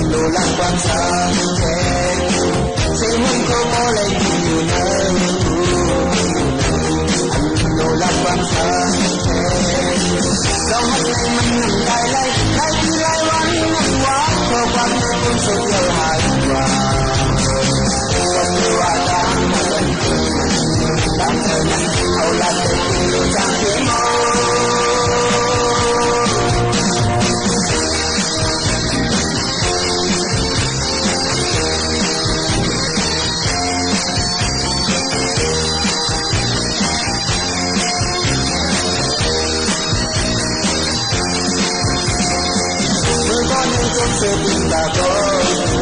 โนรักความสำคัญ เสียงมันก็บ่ได้ยินอยู่ในหู อันโนรักความสำคัญ ลองฮักในมันน้ำตายไหล หลายปีหลายวันนับว่า ข้อความในปูนสุดเหี่ยวหายกว่า ก็คือว่าตาง လႆႈလူႁႂ်ႈလူၸႂ်ထွမ်ႇ လႆႈၽဵင်းၵႂၢမ်းယဝ်ႉၼႆၸိုင် ၵဵဝ်ႇၵပ်းလွင်ႈၶၢဝ်းၵတ်းၼႆႉၼႆၶႃႈ ဢလူဝ်ႇ ၼႂ်းၾိင်ႈၾႃႉရႃႇသီႇ ပႅၵ်ႇပိူင်ႈလၢၵ်ႇလၢႆးသေဢမ်ႇၵႃး ၵူၼ်းၼႆႉၼႆၵေႃႈ ႁမ်ႉပေႃးဢမ်ႇၶႂ်ႈၸွမ်းၸႂ်ၾိင်ႈၾႃႉရႃႇသီႇလႆႈ ၸွင်ႇၸႂ်ႈၶႃႈႁိုဝ်။ ၵမ်းဝႃႈ ယုမ်ႇလီၵိၼ်ဢမ်ႇဝၢၼ်၊ ၵမ်းဝႃႈပဵၼ်ဝတ်း၊ ၵမ်းဝႃႈၼိူဝ်ႉလိူတ်ႇၼိူဝ်ႉမႆႈ၊ ၵမ်းဝႃႈဢႅင်ႈၸဵပ်းဢႃႈ၊ ၵမ်းဝႃႈပဵၼ်ဢၼ်ၼၼ်ႉပဵၼ်ဢၼ်ၼႆႉၼႆၶႃႈဝႃႈ။ ၵူၺ်းၵႃႈ လွင်ႈတၢင်းပဵၼ်ရေႃးၵႃႇၼၼ်ႉ မၼ်းဢမ်ႇၶဝ်ႈၽႂ်ဢွၵ်ႇၽႂ်ၶႃႈလူး ၸွင်ႇၸႂ်ႈၶႃႈႁိုဝ်။ ပေႃးၵွပ်ႈပိူဝ်ႈၼၼ်လႄႈၼႆ ၵႂႃႇၶၢဝ်းၵတ်းၼႆႉ ၵူၼ်းဢၼ်ယၢပ်ႇၵိၼ်းၸႂ်ဢိတ်းဢွၼ်ႇ တေပဵၼ်တၢင်းပဵၼ် ရေႃးၽူမိၽႄႇၼႆၶႃႈ။ ဢၼ် ဢၼ်တၢင်းပဵၼ် ၵမ်းၶူမ်းၵမ်းၵၢႆး ဝႃႈပဵၼ်ၺႃးဢၢႆ ၵႂၼ်းဢၢႆ ၶီႈၽုၼ်ႇ ဢိတ်းဢွၼ်ႇၵေႃႈ ဢမ်ႇလႆႈၸိူင်ႉၼၼ်ၶႃႈၼႃႈ။ ၵေႃႈတေႁၢင်ႈႁႅင်းဢိတ်းဢွၼ်ႇၼိုင်ႈ။ ယဝ်ႉၵေႃႈ ၵူၼ်းဢၼ်ပဵၼ်သၢႆးမတ်ႉ ပဵၼ်ထႆးရွႆး ၸိူင်ႉၼင်ႇၼႆၶႃႈ။ ၶၢဝ်းၵတ်းၼႆႉ တၢင်းပဵၼ်ရေႃးၵႃႇၵေႃႈ ဢၼ်ပဵၼ်ယူႇယဝ်ႉၼၼ်ႉၼႆၵေႃႈ လူဝ်ႇလႆႈၶိုၼ်းလုမ်းလႃးတူဝ်ၸဝ်ႈၵဝ်ႇလီလီၶႃႈၼႃႈ။ ပေႃးမေႃယႃပိူၼ်ႈၶိုၼ်းဝႆႉ ႁဝ်းၵေႃႈလူဝ်ႇလႆႈၵႂႃႇႁူပ်ႉထူပ်းမေႃယႃၵၼ် ၶၼ်ၶၼ်ၽႂ်းၽႂ်းၼႆၶႃႈ။ မႆႈၸႂ်ၸွမ်းပီႈၼွင်ႉၶဝ် ၵူႈၵေႃႉၵူႈၵူၼ်းၶႃႈၼႃႈ။ ယဝ်ႉၵေႃႈ ၶၢဝ်းၵတ်းၼႆႉ လူဝ်ႇလႆႈၵိၼ်ပၼ်ၼမ်ႉဢုၼ်ႇၼမ်ၼမ် ယႃႇပေၵိၼ်ပၼ်ၼမ်ႉၵတ်းၶႃႈၼႃႈ။ ပေႃးၼမ်ႉၵတ်းၼႆႉ ၶိုၼ်းတေႁဵတ်းႁႂ်ႈလိူတ်ႈၼႂ်းတူဝ်ႁဝ်းၶႃႈၼႆႉ ၵႂႃႇမႃးဢမ်ႇႁႃလႆႈၵၼ်ငၢႆႈ ယဝ်ႉၵေႃႈ တေၸၢင်ႈႁဵတ်းႁႂ်ႈႁဝ်းၶႃႈ ၸဵပ်းၸဵပ်းၵူၼ်ႉၵူၼ်ႉၶိုၼ်ႈၶိုၼ်ႈၶႃႈ။ ႁူဝ်ၶေႃႈတြႃးႁဝ်းၶမ်ႈၼႆႉ မုၼ်ၸၢင်းတေတၢင်ႇပၼ်ဝႃႈ မူၼ်ႈသိူဝ်းတႃႇသေႇ ၼႆဝႃႈ ယေႃးၵီႇၶဝ်ဝႃႈ။ မိူဝ်ႈဝႃးသမ်ႉဝႃႈၸိူင်ႉႁိုဝ်ၵေႃႈ သင်ယေႃးၵီႇၶဝ်တွင်းၵႂႃႇယဝ်ႉ ယိူင်းဢၢၼ်းၶႂ်ႈၵတ်းယဵၼ် မိူဝ်ႈဝႃးၼႆႉပဵၼ်ဢၼ်ၼၼ်ႉ မိူဝ်ႈၼႆႉသမ်ႉပဵၼ်သင်ပေႃးၼႆ ဢႃႈ သမ်ႉပေႃးလိုမ်းမူတ်းယဝ်ႉ ဝႃႈတႄႉ မၼ်းတၼ်းပူၼ်ႉပီႊ ၼိုင်ႈၼႃးထီးပႆႇမီးၼေႃႈ။ မူၼ်ႈသိူဝ်းတႃႇသေႇ လၢႆၶေႃႈဝႆႉဝႃႈၼႆ သီႇၶေႃႈဢွၼ်ႇၵူၺ်းဢႃႈ။ မူၼ်ႈၵေႃႈမူၼ်ႈ သိူဝ်းၵေႃႈသိူဝ်းဝႃႈ ပွၵ်ႈလဵဝ်ၵူၺ်းႁႃႉ ပေႃးၼႆ တႃႇသေႇဝႃႈၼႆ။ ဢၼ်ယေႃးၵီႇၶဝ်ဢွၼ်ၵၼ်မႃးၶဝ်ႈပၢင်တြႃးၼႆႉ သင်ၸိူဝ်ႉဝႃႈပၼ်ၸိုဝ်ႈမၼ်းဝႃႈၼႆၸိုင်ၼႆ ပၢင်တြႃးသိပ်းဝၼ်းၼႆႉ တေလႆႈတၢင်ႇပၼ်ဝႃႈ ပၢင်ပွႆးမူၼ်ႈသိူဝ်းတႃႇသေႇဝႃႈ။ ဢယေႃးၵီႇၶဝ်ၼႃႇ ၸင်ႇမူၼ်ႈသိူဝ်း ဢယေႃးၵီႇၶဝ် ၶဝ် ဝၢၼ်ႈၵၼ်မႃးၼင်ႇၼႆ ၸင်ႇယေႃးၵီႇၶဝ်မူၼ်ႈသိူဝ်း ဢမ်ႇမူၼ်ႈၵေႃႈမူၼ်ႈ မူၼ်ႈၵေႃႈမူၼ်ႈ ၼႃႇ ယေႃးၵီႇၶဝ်ၼေႃႈ ၸႂ်ႈႁႃႉ။ ပေႃးပႆႇယၢမ်ႈတႄႉ ၶႂ်ႈၵူဝ်ၵူဝ်ဝႆႉၼႃႇ ၸင်ႇဝႃႈ ဢိူဝ်ႈ ယေႃးၵီႇၶဝ် ၵူဝ်ဝႆႉၼႃႇ။ ၵူၺ်းၵႃႈ သင်ၸိူဝ်ႉဝႃႈ ဝၼ်းၼိုင်ႈလႄႈ ယေႃးၵီႇၶဝ် ပွင်ႇၸႂ်မႃးတႄႉ ပေႃးၼႆတႄႉ ဢလူဝ်း လွင်ႈမူၼ်ႈသိူဝ်း ၼႂ်းလေႃးၵမိူင်းၵူၼ်းၼႆႉ ဢဝ်သင်မႃးတႅၵ်ႈၵေႃႈ ဢမ်ႇလႆႈယဝ်ႉဢႃႈ။ ဢၼ်တေမူၼ်ႈၸႂ်တီႈသုတ်း ၼႂ်းလေႃးၵမိူင်းၵူၼ်းၼႆႉတႄႉ တေပဵၼ်သင် ပေႃးၼႆ တေပဵၼ်ဢၼ်ယေႃးၵီႇၶဝ် ၶတ်းၸႂ်ႁဵတ်းၵၢၼ်ယူႇမိူဝ်ႈလဵဝ်ၼႆႉ ၼႃႇ ယေႃးၵီႇၶဝ်ၼႃႇ။ ဢၼ်ၼႆႉပဵၼ်ၽႂ်လၢတ်ႈဝႆႉလႃႇ ပေႃးၼႆ ၸူဝ်ႈပႆႇၵႂႃႇပိုၼ်းၵႂၢင်ႈၵႂၢင်ႈမၼ်းၼႆႉ ၶႂ်ႈၵႂႃႇပိုၼ်းၵႅပ်ႈၵႅပ်ႈဢိတ်းၼိုင်ႈ။ ၸိူဝ်ႉၶိူဝ်းၽြႃးပဵၼ်ၸဝ်ႈၼႆႉ ၵမ်ႈၼမ်ၼႆႉ မႃႇၼယႂ်ႇၼႃႇ ယေႃးၵီႇၶဝ်ၶႂ်ႈႁူႉၼႃႇ။ ၸိူဝ်ႉၶိူဝ်းၽြႃးပဵၼ်ၸဝ်ႈၼႆႉ ၸိူဝ်ႉၶိူဝ်းသႃႇၵီႇဝၢင်ႇ ဝႃႈၼႆလူး ယေႃးၵီႇၶဝ်ၸင်ႇယၢမ်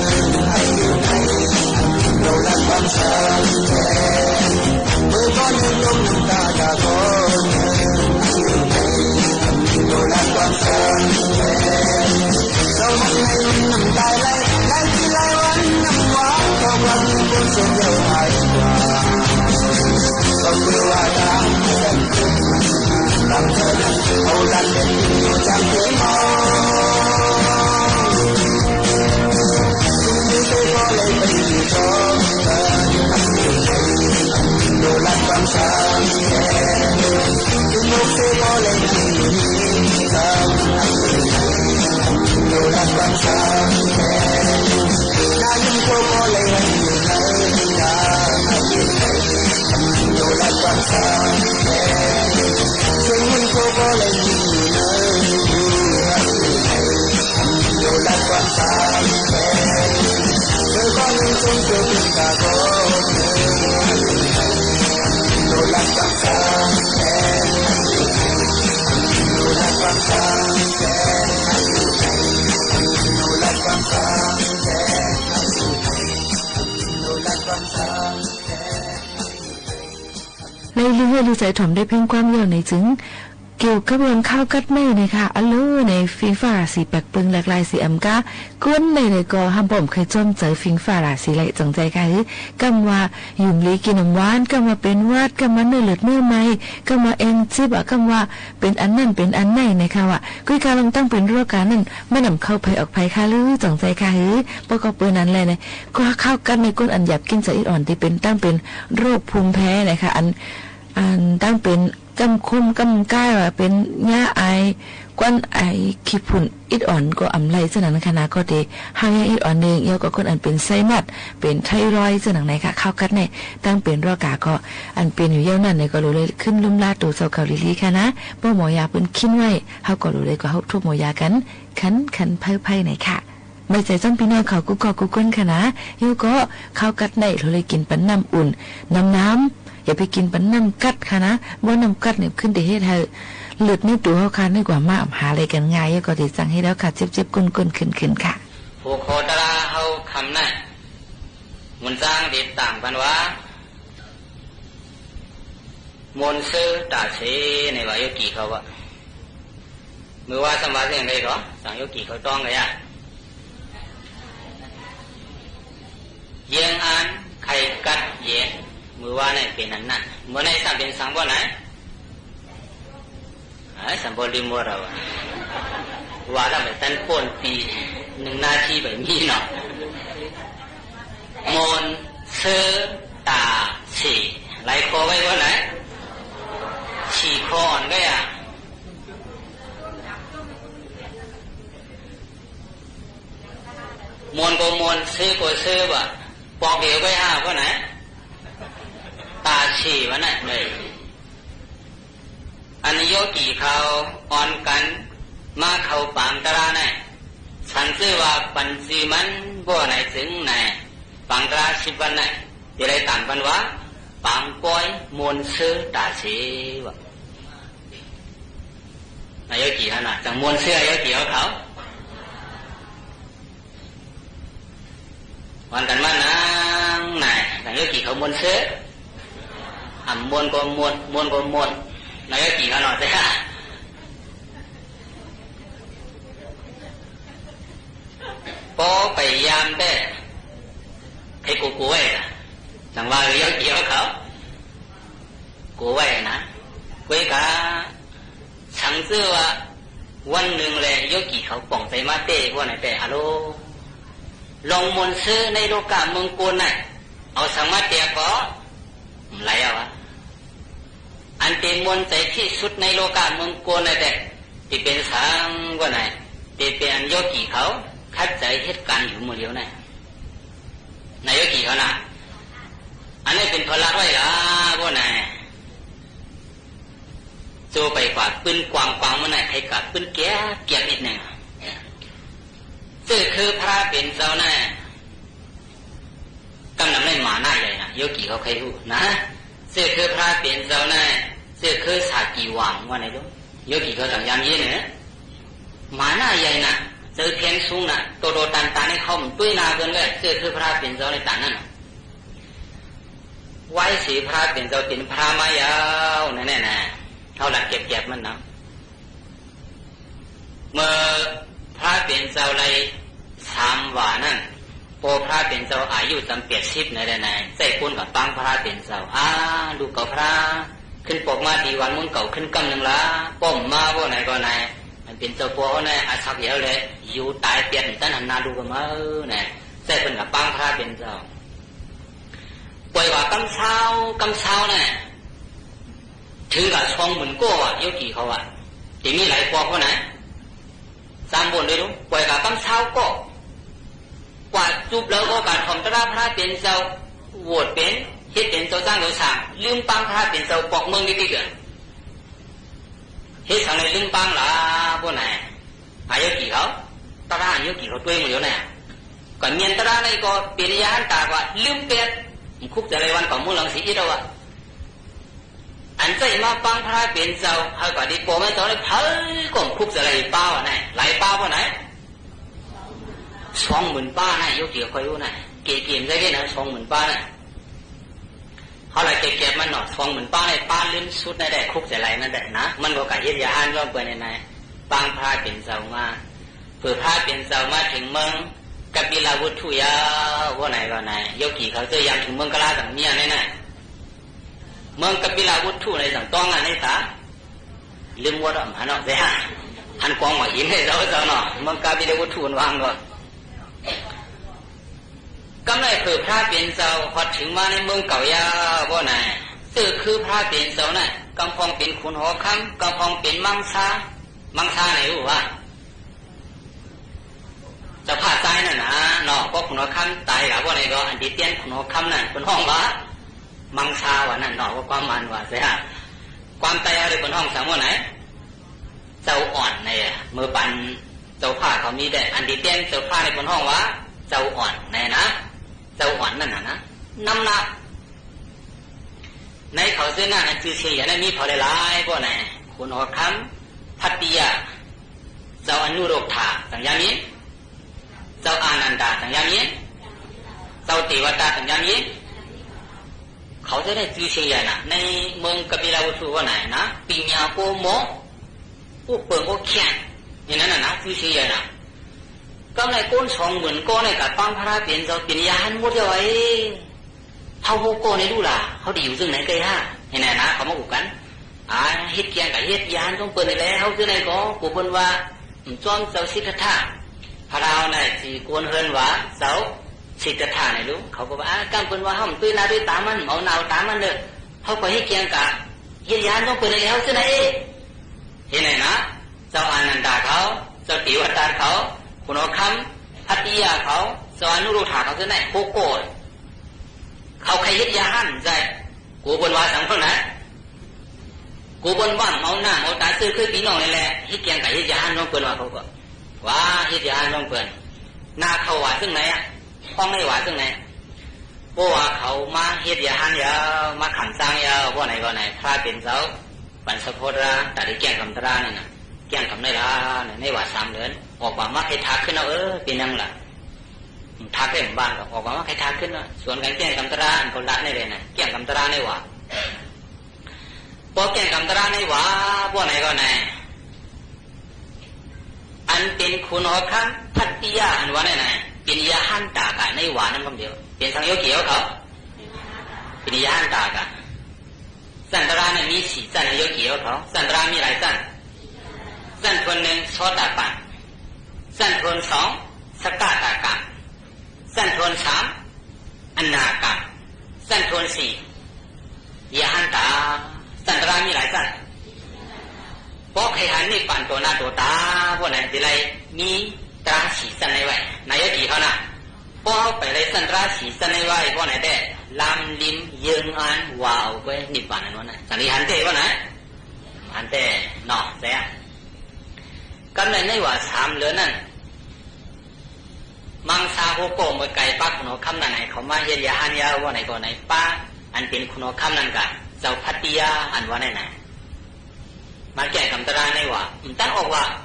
ႈယိၼ်းၼႃႇ မႃႇၼယႂ်ႇၼႃႇ။ ၸႂ်ၽဵင်ႇသုင်ၼႃႇ တူဝ်တူဝ်တၼ်တၼ်ၼႆႉ ၶဝ်ဢမ်ႇတူၺ်းၼႃႈပိူၼ်ႈဝႆႉ ၸိူဝ်ႉၶိူဝ်းၽြႃးပဵၼ်ၸဝ်ႈၼႆႉ တၢၼ်ႇၼၼ်ႉၼႃႇ။ ဝၢႆးသေၽြႃးပဵၼ်ၸဝ်ႈပဵၼ်ၽြႃးမႃးယဝ်ႉၼၼ်ႉၼႃႇ ႁဝ်းလၢတ်ႈၵႅပ်ႈၵႅပ်ႈမၼ်းၼႃႇ။ မိူဝ်ႈၽြႃးပဵၼ်ၸဝ်ႈလႆႈသၢမ်ဝႃႇၼၼ်ႉ ပေႃးၽြႃးပဵၼ်ၸဝ်ႈဢႃႇယုၸမ်ပႅတ်ႇသိပ်းၼႆလႄႈၼႃႇ ၸႂ်ႉၵူၼ်းၵႂႃႇပၢင်းၽြႃးပဵၼ်ၸဝ်ႈ ဢႃႇ လုၵ်ႈၵဝ်ၽြႃး ၶိုၼ်းပွၵ်ႈမႃးတီႈဝၢၼ်ႈမိူင်းၵဝ်ႇၶိုၼ်းၵမ်းၼိုင်ႈလႃႈ ပေႃးဢမ်ႇမႃး ပေႃးၼႆၵေႃႈၼႆ မၼ်းပဵၼ်ၸဝ်ႈပေႃႈႁဝ်းၼႆႉ ဢသၢၵ်ႈယႂ်ႇလႄႈ ယူႇတၢႆပႅတ်ႈ ဢမ်ႇတၼ်းႁၼ်ၼႃႈလုၵ်ႈၵၼ်မႃးၼႆ ၸႂ်ႉပိူၼ်ႈၵႂႃႇပၢင်းၽြႃးပဵၼ်ၸဝ်ႈ ပွႆႇၵႂႃႇၵမ်းသၢဝ်း ၵမ်းသၢဝ်းၼႆႉ ထိုင်ၵႂႃႇသွင်မိုၼ်ႇၵေႃႉဢႃႉ ယေႃးၵီႇၶဝ်ဢႃႉ တေမီးလၢႆပွၵ်ႈၵေႃႈၼႃႇ သမ်ႉဝူၼ်ႉတူၺ်းလူး ပွႆႇၵႂႃႇၵမ်းသၢဝ်းၵေႃႉ ၵႂႃႇၸုပ်ႈလႂ်ၵေႃႈ ၵႂႃႇထွမ်ႇတြႃးၽြႃးပဵၼ်ၸဝ်ႈ ဝူတ်ႈပဵၼ် ႁဵတ်းပဵၼ်ၸဝ်ႈၸၢင်းၸဝ်ႈသၢင်ႇ လိုမ်းပၢင်းၽြႃးပဵၼ်ၸဝ်ႈ ပွၵ်ႈမိူင်းတိၵ်းတိၵ်းဢႃႉ ႁဵတ်းသင်လႄႈလိုမ်းပၢင်းလႃႇ ပေႃးၼႆ ဢႃႇ ယေႃးၵီႇၶဝ် တြႃးယေႃးၵီႇၶဝ် တူၺ်းမိူဝ်ႈလဵဝ်ၼႆႉ ၵႂႃႇမႅၼ်ႈတြႃးၼႆၵေႃႈ ပဵၼ်ရႁၢၼ်းတႃႇၵႂႃႇ လိုမ်းပႅတ်ႈ ၶုၵ်းၸႂ်လႆႈဝၢၼ်ႈၵဝ်ႇမိူင်းလင်သေဢိတ်းယဝ်ႉဢႃႉ ဢၼ်ၸႂ်ႉမႃးပၢင်းၽြႃးပဵၼ်ၸဝ်ႈ ႁႂ်ႈၵႂႃႇတီႈပေႃႈမႄႈၸဝ်ႈၼႆႉ ၽႂ်ၵေႃႈဢမ်ႇၶုၵ်းၸႂ်လႆႈပႃးဝႃႈၼႆ လၢႆပႃးဝႃႈၼႆ သွင်မိုၼ်ႇပႃးၼႆ ယေႃးၵီႇၶဝ်ၵေႃႈႁူႉၼႆ ၵႄႈၵႄႈဢမ်ႇၸႂ်ႈၵႄႈၼႃႇ သွင်မိုၼ်ႇပႃးၼႆ ႁဝ်းလႆႈၵႄႈၵႄႈမၼ်းၼေႃႈ သွင်မိုၼ်ႇပႃးၼႆႉ ပႃးလိုၼ်းသုတ်းၼႆႉလႄႈ ၶုၵ်းၸႂ်လႆႈၼၼ်ႉလႄႈၼႃႇ မၼ်းၵေႃႈၵႂႃႇႁဵတ်းရႁၢၼ်းၸွမ်းပိူၼ်ႈၼႆၼႆ ပၢင်းၽြႃးပဵၼ်ၸဝ်ႈမႃး ၽိူဝ်ႇၽြႃးပဵၼ်ၸဝ်ႈမႃးထိုင်မိူင်းၵပိလဝတ်ႉထုယဝ်ႉ ဝႃႈၼႆဝႃႈၼႆ ယေႃးၵီႇၶဝ်ၸိူဝ်းယၢမ်ႈထိုင်မိူင်းၵလႃး ၸင်ႇမီးဢၼ်ၼႆႉၼႃႇ မိူင်းၵပိလဝတ်ႉထုၼႆႉ ၸင်ႇတွင်းဢၼ်ၼႆႉတႃႉ လိုမ်းဝႃႈဢမ်ႇႁၼ်ၼေႃႈ ၸႂ်ႈႁႃႉ ႁၼ်ၵွင်မၢၵ်ႇႁိၼ်ၼႆႉ ၸဝ်ႈ ၸဝ်ႈၼေႃႈ မိူင်းၵပိလဝတ်ႉထုၼၼ်ႉဝႃႈၵေႃႈ ၵမ်းၼႆႉ ၽိူဝ်ႇၽြႃးပဵၼ်ၸဝ်ႈ ႁွတ်ႈထိုင်မႃးၼႂ်းမိူင်းၵဝ်ႇယဝ်ႉ ပေႃးၼႆ ၸိူဝ်ႉၶိူဝ်းၽြႃးပဵၼ်ၸဝ်ႈၼႆႉ ၵမ်ႈၽွင်ႈပဵၼ်ၶုၼ်ႁေႃၶမ်း ၵမ်ႈၽွင်ႈပဵၼ်မၢင်းသႃး မၢင်းသႃးၼႆႉ ႁူႉဝႃႈ ၸဝ်ႈၽႃႉၸၢႆးၼၼ်ႉၼႃႇၼေႃႈ ပေႃးၶုၼ်ႁေႃၶမ်းတၢႆလႃႇ ပေႃးၼႆၵေႃႈ ဢၼ်တေတႅၼ်းၶုၼ်ႁေႃၶမ်းၼၼ်ႉ ပိူၼ်ႈႁွင်ႉဝႃႈ မၢင်းသႃးဝႃႈၼၼ်ၼေႃႈ ဝႃႈၵႂၢမ်းမၢၼ်ႈဝႃႈသေ ၵႂၢမ်းတႆးႁဝ်းၼႆႉ ပိူၼ်ႈႁွင်ႉသင်ဝႃႈၼႆ ၸဝ်ႈဢွၼ်ႇၼႆႉ မိူဝ်ႈပၢၼ်ၸဝ်ႈၽႃႉၶဝ်မီးတႄႉ ဢၼ်တေတႅၼ်းၸဝ်ႈၽႃႉၼႆႉ ပိူၼ်ႈႁွင်ႉဝႃႈ ၸဝ်ႈဢွၼ်ႇၼႆႉၼႃႇ ၸဝ်ႈဢွၼ်ႇၼၼ်ႉၼႃႇၼႃႇ ၼမ်ၼႃႇ ၼႂ်းၶဝ်ၸိူဝ်းၼၼ်ႉၼႃႇ ၸိုဝ်ႈသဵင်ယႂ်ႇၼႆႉ မီးၽႂ်လၢႆလၢႆ ပေႃးၼႆ ၶုၼ်ႁေႃၶမ်း ၽတ်ႉတိယ ၸဝ်ႈဢၼုရုတ်ႉထႃႇ ၸင်ႇယၢမ်ႈငိၼ်း ၸဝ်ႈဢႃႇၼၼ်ႇတႃႇ ၸင်ႇယၢမ်ႈငိၼ်း ၸဝ်ႈတေႇဝတႃႇ ၸင်ႇယၢမ်ႈငိၼ်း ၶဝ်ၸိူဝ်းၼႆႉ ၸိုဝ်ႈသဵင်ယႂ်ႇၼႃႇ ၼႂ်းမိူင်းၵပိလဝတ်ႉထု ပေႃးၼႆၼႃႇ ပိင်ႇၺႃႇၵေႃႈမေႃ ဢုပ်ႉပိူင်ႇၵေႃႈၶႅၼ်ႇ ၼႆၼၼ်ႉၼႃႇ ၸိုဝ်ႈသဵင်ယႂ်ႇၼႃႇ ၵမ်းၼႆႉ ၵူၼ်းသွင်မိုၼ်ႇၵေႃႉၼႆႉ ၵႂႃႇပၢင်းၽြႃးပဵၼ်ၸဝ်ႈ ပဵၼ်ရႁၢၼ်းမူတ်းယဝ်ႉဢေႃႈ ႁဝ်းႁူၵ်းၵေႃႉၼႆႉလူးလႃႇ ႁဝ်းတေယူႇၸိူင်ႉၼႆၵႆႈႁႃႉ ႁဵတ်းၼႆၼႃႇ ၶဝ်မႃးၵူႈၵၼ် ဢႃႇ ႁဵတ်းၵႅင်ႈၵႂႃႇႁဵတ်းယၢၼ်ၸွမ်းပိူၼ်ႈၼႆလႄႈ ႁဝ်းၸိူဝ်းၼႆႉၵေႃႈ ၵူဝ်ပိူၼ်ႈဝႃႈ ဢမ်ႇၸွမ်းၸဝ်ႈသိတ်ႉထတ်ႉထ ၽြႃးၼႆႉ ၸီႉၵူၼ်းႁိူၼ်းဝႃႈ ၸဝ်ႈသိတ်ႉထတ်ႉထၼႆလူး ၶဝ်ၵေႃႈဝႃႈ ဢႃႇ ၵမ်းပိူၼ်ႈဝႃႈ ႁဝ်းဢမ်ႇတူၺ်းၼႃႈတူၺ်းတႃမၼ်း ဢမ်ႇဢဝ်ၼႃႈဢဝ်တႃမၼ်းၼေႃႈ ႁဝ်းၵေႃႈႁဵတ်းၵႅင်ႈၵႂႃႇ ႁဵတ်းယၢၼ်ၸွမ်းပိူၼ်ႈၼႆလႄႈ ႁဝ်းၸိူဝ်းၼႆႉ ႁဵတ်းၼႆၼႃႇ ၸဝ်ႈဢႃႇၼၼ်ႇတႃႇၶဝ် ၸဝ်ႈတေႇဝတၢတ်ႈၶဝ် ၶုၼ်ႁေႃၶမ်း ၽတ်ႉတိယၶဝ် ၸဝ်ႈဢၼုရုတ်ႉထႃႇၶဝ် ၸိူဝ်းၼႆႉ ႁူၵ်းၵေႃႉ ၶဝ်ၶႂ်ႈႁဵတ်းယႃႇႁၢၼ်းၸႂ်ႈ ၵူဝ်ပိူၼ်ႈဝႃႈသင်ပိူၼ်ႈၼႃႇ ၵူဝ်ပိူၼ်ႈဝႃႈ ဢမ်ႇဢဝ်ၼႃႈဢဝ်တႃ ၸိူဝ်ႉၶိူဝ်းပီႈၼွင်ႉၼႆလႄႈ ႁဵတ်းၵႅင်ႈၵႂႃႇႁဵတ်းယႃႇႁၢၼ်းၼေႃႈ ပိူၼ်ႈဝႃႈ ၶဝ်ၵေႃႈ ဝႃႈႁဵတ်းယႃႇႁၢၼ်းၼေႃႈပိူၼ်ႈ ၼႃႈၶဝ်ဝႃႈၸိူင်ႉၼႆဢႃႇ ၽွင်းၼႆႉဝႃႈၸိူင်ႉၼႆ ပေႃးဝႃႈၶဝ်မႃးႁဵတ်းယႃႇႁၢၼ်းယဝ်ႉ မႃးၶၢမ်ႇၸၢင်းယဝ်ႉ ပေႃးၼႆၵေႃႈၼႆ ၽြႃးပဵၼ်ၸဝ်ႈ ပၼ်သၽေႃးတြႃး တႃႇတေၵျၢင်ႉၵမ်တြႃးၼၼ်ႉၼႃႇ ၵျၢင်ႉၵမ်ၼႆလႃႇ ၼႆ ၼႆဝႃႈသၢမ်လိူၼ် ဢွၵ်ႇမႃး မႃးၶႂ်ႈထၢၵ်ႈၶိုၼ်းဢဝ် ဢိူဝ်ႈ ပဵၼ်ယင်းလႃႇ ထၢၵ်ႈၶိုၼ်းဢမ်ႇဝၢၼ်ၵေႃႈ ဢွၵ်ႇမႃး မႃးၶႂ်ႈထၢၵ်ႈၶိုၼ်းၼႃႇ သူၼ်ၵၼ်ၵျၢင်ႉၵမ်တြႃး ဢၼ်ၵဝ်လၢတ်ႈၼႆႉလႄႈၼႃႇ ၵျၢင်ႉၵမ်တြႃးၼႆဝႃႈ ပေႃးၵျၢင်ႉၵမ်တြႃးၼႆဝႃႈ ပေႃးၼႆၵေႃႈၼႆ ဢၼ်ပဵၼ်ၶုၼ်ႁေႃၶမ်း ၽတ်ႉတိယ ဢၼ်ဝႃႈၼၼ်ႉၼႃႇ ပဵၼ်ရႁၢၼ်းတႃႇၵႃႇ ၼႂ်းဝႃႇၼၼ်ႉၵမ်းလဵဝ် ပဵၼ်သင် ယေႃးၵီႇႁဝ်းၶဝ် ပဵၼ်ရႁၢၼ်းတႃႇၵႃႇ ၸၼ်ႉတြႃးၼႆႉ မီးသီႇၸၼ်ႉ ယေႃးၵီႇႁဝ်းၶဝ် ၸၼ်ႉတြႃးမီးလၢႆၸၼ်ႉ ၸၼ်ႉထူၼ်ႈၼိုင်ႈ သေႃးတႃႇပၼ်ႇ ၸၼ်ႉထူၼ်ႈသွင် သၵတႃႇၵႃႇ ၸၼ်ႉထူၼ်ႈသၢမ် ဢၼႃႇၵႃႇ ၸၼ်ႉထူၼ်ႈသီႇ ရႁၢၼ်းတႃႇ ၸၼ်ႉတြႃးမီးလၢႆၸၼ်ႉ ပေႃးၶႂ်ႈႁၼ်ၼိပ်ႉပၢၼ်ႇ တေႃႇၼႃႈတေႃႇတႃ ပေႃးၼႆ တေလႆႈမီးတြႃးသီႇၸၼ်ႉၼႆႉဝႆႉ ၼႃႇယေႃးၵီႇၶဝ်ၼႃႇ ပေႃးႁဝ်းပႆႇလႆႈၸၼ်ႉတြႃးသီႇၸၼ်ႉၼႆႉဝႆႉ ပေႃးၼႆတႄႉ လမ်းလိမ်းယိူင်းဢၢၼ်းဝႃႈဢဝ်ဝႆႉ ၼိပ်ႉပၢၼ်ႇဢၼ်ဝႃႈၼၼ်ႉ ၸင်ႇလႆႈႁၼ်တႄႉ ပေႃးၼႆ ႁၼ်တႄႉၼေႃႈ ၸႂ်ႈႁႃႉ ၵမ်းၼႆႉ ၼႂ်းဝႃႇသၢမ်လိူၼ်ၼၼ်ႉ မၢင်ႇသႃႇႁူၵ်းၵေႃႉ မိူဝ်ႈၵႆႈပၵ်းၶုၼ်ႁေႃၶမ်းၼၼ်ႉၼႆ ၶဝ်မႃးႁဵတ်းရႁၢၼ်းယဝ်ႉ ဝႃႈၼႆၵေႃႈၼႆ ပႃးဢၼ်ပဵၼ်ၶုၼ်ႁေႃၶမ်းၼၼ်ႉၵႂႃႇ ၸဝ်ႈၽတ်ႉတိယ ဢၼ်ဝႃႈၼၼ်ႉၼႃႇ မႃးၵျၢင်ႉၵမ်တြႃးၼႂ်းဝႃႇ ဢမ်ႇတၼ်းဢွၵ်ႇဝႃႇ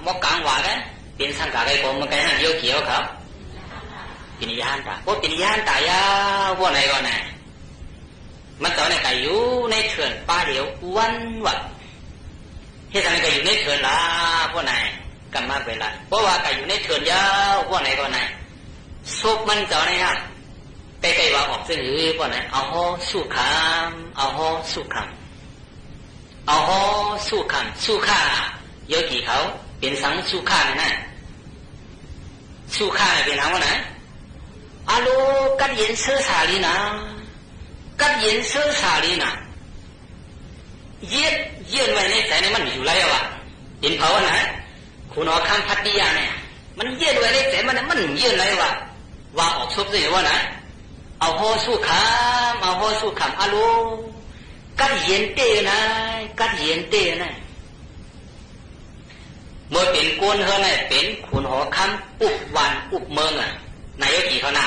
မွၵ်ႈၵၢင်ဝႃႇၵူၺ်း เป๋นสังฆะใครก็เมืองใครหั้น โยคี๋เขา เป๋นอรหันตะ โอ้ เป๋นอรหันตะยาว ว่าไหนก็ไหน มันเจ้าเนี่ยก็อยู่ในเถื่อนป่าเหลียววันวะ เฮ็ดจั่งใดก็อยู่ในเถื่อนละ ว่าไหน กำมาเวลา เพราะว่าก็อยู่ในเถื่อนยาว ว่าไหนก็ไหน ศพมันเจ้าเนี่ยฮะ ใกล้ๆ ว่าออกเสียงหือ ว่าไหน อโหสุขัง อโหสุขัง อโหสุขัง สุขะ โยคี๋เขา เป๋นสังสุขะเนี่ยนะ สุขะเนี่ยเป๋นสังวะนะ อะโล กั๊ดเย็นเซ้อสาลีนา กั๊ดเย็นเซ้อสาลีนา เยียด เยียดไว้ในใจ๋เนี่ยมันอยู่ไรวะ เป๋นเผานะ ขุนหอคำพัทยาเนี่ย มันเยียดไว้ในใจ๋มันเนี่ย มันเยียดไรวะ ว่าออกศพสิวะนะ อโหสุขัง อโหสุขัง อะโล กั๊ดเย็นเต๊อะนะ กั๊ดเย็นเต๊อะนะ เมื่อเป๋นคนเฮาเนี่ย เป๋นขุนหอคำอุบบ้านอุบเมืองอะ นายโยคี๋เขานะ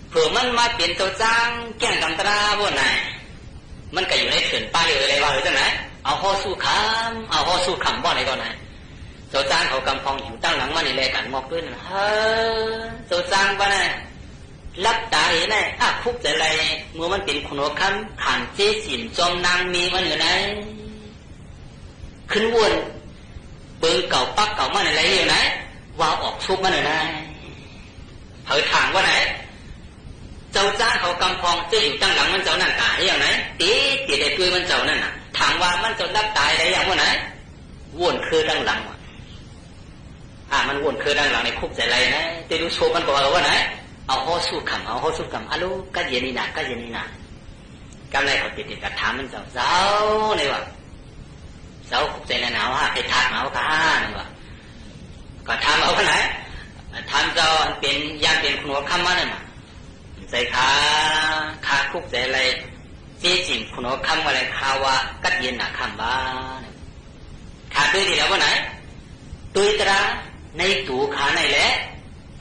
เผื่อมันมาเป๋นเจ้าจ๊างแก้งกำตราพวกนั้น มันก็อยู่ในเถื่อนป่าเหลียวเลยว่า เออ จั่งไหน อโหสุขัง อโหสุขัง ว่าไหนก็ไหน เจ้าจ๊างเขากำปองอยู่ตังหลังมันนี่แล กั๋นงอกปื๊ดนั่น เฮ้อ เจ้าจ๊างปะน่ะ ลับต๋าเอ๋ยน่ะ อะ คุกใจ๋ไร เมื่อมันเป๋นขุนหอคำ ถ่านเจ๊จิ๋มจอมนางเมย์มันอยู่ไหน ขึ้นว่นเปิงเก่าปักเก่ามันอะไรอยู่ไหน ว่าออกศพมันอยู่ไหน เผยถ่างว่าไหน เจ้าจ๊างเขากำปองจะอยู่ตังหลังมันเจ้านั่นต๋าอย่างไหน เต๋ เต๋ได้ตวยมันเจ้านั่นน่ะ ถามว่ามันเจ้าลับต๋าได้อย่างว่าไหน ว่นคือตังหลังวะ อะ มันว่นคือตังหลังในคุกใจ๋ไรนะ เต๋ดูศพมันก็ว่าไหน อโหสุขัง อโหสุขัง อะโล กั๊ดเย็นนี่นา กั๊ดเย็นนี่นา กำไรเขาติดๆ ก็ถามมันเจ้า เจ้า นี่วะ เจ้าคุกใจ๋หนาวฮะ ไปถามเอาข้านี่วะ ก็ถามเอาข้าไหน ถามเจ้าอันเป๋น ยามเป๋นขุนหอคำมานั่นน่ะ ใจ๋ข้า ข้าคุกใจ๋ไร เจ๊จิ๋มขุนหอคำว่าอะไร ข้าว่ากั๊ดเย็นหนาค่ำบ้า ข้าตวยตี้แล้วว่าไหน ตวยตราในตั๋วข้าไหนแหละ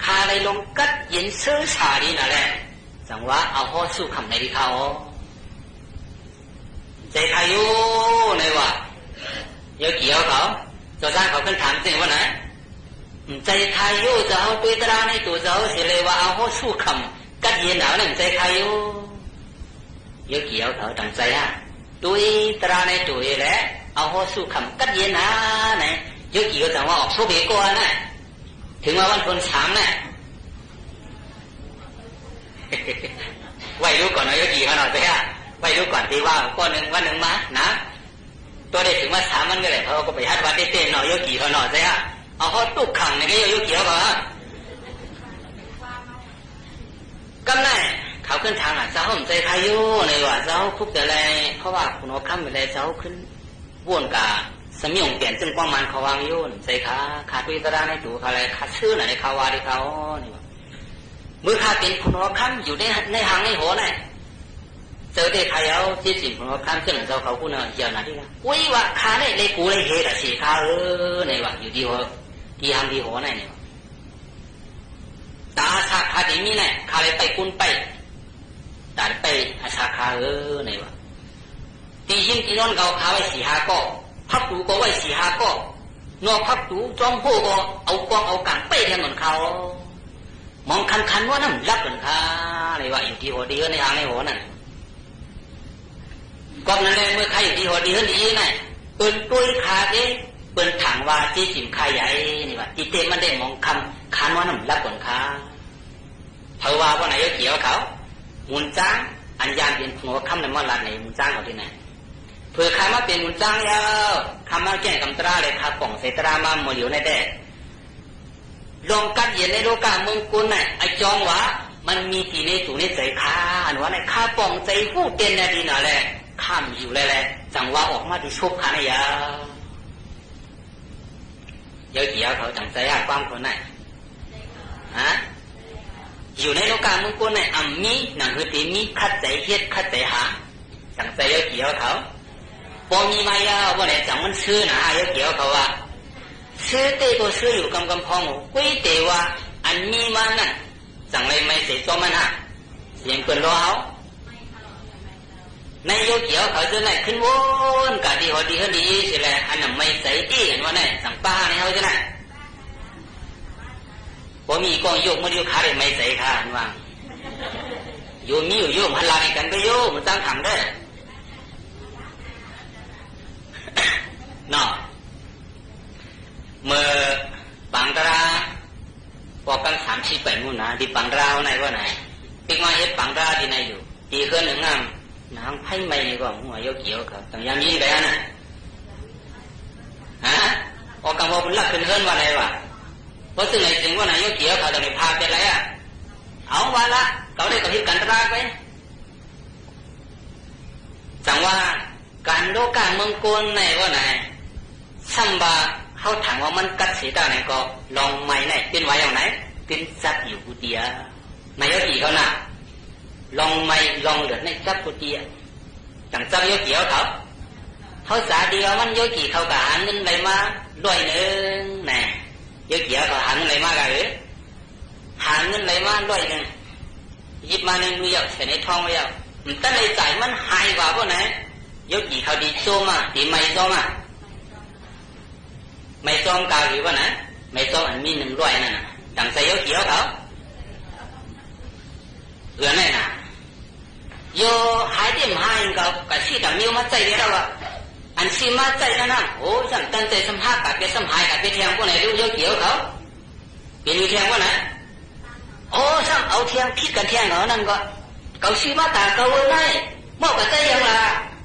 ข้าเลยลองกั๊ดเย็นเซ้อสาลีนาแหละ จั่งว่าอโหสุขังในตี้ข้าออก ใจ๋ข้าอยู่ ไหนวะ โยคี๋เขา เจ้าจ๊างเขาขึ้นถามเสี้ยงว่าไหน ใจ๋ข้าอยู่ เจ้าตวยตราในตั๋วเจ้าเสียเลยว่าอโหสุขัง กั๊ดเย็นหนาวนั่น ใจ๋ข้าอยู่ โยคี๋เขาตั้งใจ๋อะ ตวยตราในตั๋วแหละ อโหสุขัง กั๊ดเย็นหนาไหน โยคี๋เขาจั่งว่าออกศพเอกว่าน่ะ เถิงว่าวันเพ็ญสามน่ะ ไหว้ดูก่อนเนาะ โยคี๋เขาเนาะ ใจ๋อะ ไหว้ดูก่อน ตี้ว่าก้อนนึ่งวันนึ่งมานะ ตัวได้เถิงวันสามมันก็แหละ เขาก็ไปฮัดวัดได้เต้นเนาะ โยคี๋เขาเนาะ ใจ๋อะ อโหสุขังนี่ก็โยคี๋เขา กำนั้นเขาขึ้นถามอะ เจ้า ใจ๋ข้าอยู่ ไหนวะ เจ้าคุกใจ๋ไร เพราะว่าขุนหอคำไปแล้ว เจ้าขึ้นว่นกาสมิองเปลี่ยน ซึ่งกว้างมันเขาวางอยู่ ใจ๋ข้า ข้าตวยตราในตั๋วข้าแหละ ข้าเซ้อหนาในข้าว่าตี้ข้าออก นี่วะ เมื่อข้าเป๋นขุนหอคำอยู่ใน ในห้างในหอน่ะ เจ้าได้ใครเอาเจ๊จิ๋มขุนหอคำเจ้าหนึ่งเจ้าเขาผู้นั้นเจ้าหน้าตี้ละ อุ๊ย ว่าข้าเนี่ยเลยกูเลยเหตุอะสิข้า เออ ไหนวะ อยู่ตี้หอ ตี้ห้างตี้หอไหนนี่วะ ต๋าสาขาตี้มีไหน ข้าเลยไปกุ้นไป ต๋าไปอาสาขา เออ ไหนวะ ตี้หิ้งตี้นอนเขาข้าไว้สี่ห้าก้อ พับตูก็ไว้สี่ห้าก้อ นอกพับตูจอมโฮ่ก็เอากองเอากังไปแทนหมดเขา มองคันๆ ว่านั่นลับกั๋นข้า ไหนวะ อยู่ตี้หอตี้เฮือนในห้างในหอนั่น ก๊อบนั้นแหละ เมื่อข้าอยู่ตี้หอตี้เฮือนตี้อี้น่ะ เปิ้นตวยข้าเด้ เปิ้นถามว่าเจ๊จิ๋มข้าใหญ่ นี่วะ ตี้เต้มันได้มองคันๆ ว่านั่นลับกั๋นข้า เผยว่า ว่าไหนโยคี๋เขา หมุนจ๊าง อันยามเป๋นขุนหอคำนั้นมาลัดในหมุนจ๊างเขาตี้ไหน เผื่อข้ามาเป๋นหมุนจ๊างแล้ว ข้ามาแก้งกำตราเลย ข้าป่องใจ๋ตรามาเมื่อเหลียวในแต๊ ลองกั๊ดเย็นในโลกาเมืองกุนน่ะ ไอ้จองว่า มันมีตี้ในตั๋วในใจ๋ข้า อันว่าไหน ข้าป่องใจ๋ฮู้เต้นแน่ดีหนาแหละ ข้ามอยู่แล้วแหละ จั่งว่าออกมาตี้ศพข้าในยา โยคี๋เขาตั้งใจ๋อะ ความคนนั้น ฮะ อยู่ในโลกาเมืองกุนน่ะ อ่ำมี หนังหือตี้มี ขัดใจ๋เฮ็ด ขัดใจ๋หา ตั้งใจ๋โยคี๋เขา ปอมีมายาว ว่าไหนจั่งมันซื้อหนา โยคี๋เขาว่า ซื้อเต้ก็ซื้ออยู่กำกำปอง กุ้ยเต๋ว่า อันมีมานั่น จั่งไรไม่เสียจอมมันฮะ เสียงเปิ้นรอเอา ในโยกี๋เขาเจ้านั้นขึ้นวนกาตี้หอดีเฮือนดีเสียแล อันนั้นไม่ใสตี้ อันว่านั้น สังป้าในเฮาเจ้านั้น บ่มีก้องโยกมื้อเดียวขาได้ไม่ใสค่ะ อันว่า โยมมีอยู่โยมหันหลังให้กั๋นไปโยม มันตั้งขังเด้อ เนาะ เมื่อปางตรา ปอกั๋นสามสิบไปหมู่นา ตี้ปางตราไหนว่าไหน ปิ๊กมาเฮ็ดปางตราตี้ไหนอยู่ ตี้เฮือนหนึ่งงาม หนังไฟไหม้นี่ก็หัวโยกี๋เขา ต้องยามยินไปอะนะ ฮะ ออกกังวลบุญลักขึ้นเฮือนว่าไหนวะ เพราะซึ่งไหนถึงว่าไหนโยกี๋เขาต้องได้พาไปไรอะ เอาวาละ เขาได้ก็เฮ็ดกั๋นตราไป จังว่าก๋านโลกาเมืองโกนไหนว่าไหน ซ้ำบ่าเฮาถามว่ามันกัดเสียต้าไหนก็ ลองไหม้ไหน เป๋นไหวอย่างไหน เป๋นจับอยู่กูเตีย ในโยกี๋เขานะ ลองไหม้ลองเลือดในจับกูเตีย จังจับโยกี๋เขา เฮาสาดีว่ามันโยกี๋เขาก็หาเงินได้มาร้อยหนึ่งนะ โยกี๋เขาหาเงินได้มากะเออ หาเงินได้มาร้อยหนึ่ง หยิบมาในมือเย้า ใส่ในท้องไว้เย้า มันตั้งในใจ๋มันหายว่าพวกไหน โยกี๋เขาดีโจมมา ดีไหม้โจมมา ไม่จอมกาหือว่านะ ไม่จอมอันมีหนึ่งร้อยนั่นน่ะ ดังใส่โยกี๋เขา เอือนั่นน่ะ โยหายเต็มหายก็ กะซี้ตังค์เมียวมาใจ๊เดียวแล้วอะ อันซี้มาใจ๊นั่นน่ะ โอ้ ซ้ำตั้งใจ๋ซ้ำหักกะเปียซ้ำหายกะเปียแทงพวกไหนรู้โยกี๋เขา เป๋นอยู่แทงว่านะ โอ้ ซ้ำเอาแทงผิดกั๋นแทงเขานั่นก็ เขาซี้มาต๋าเขาเว้ย ไม่ มอบกั๋นใจ๊ยังล่ะ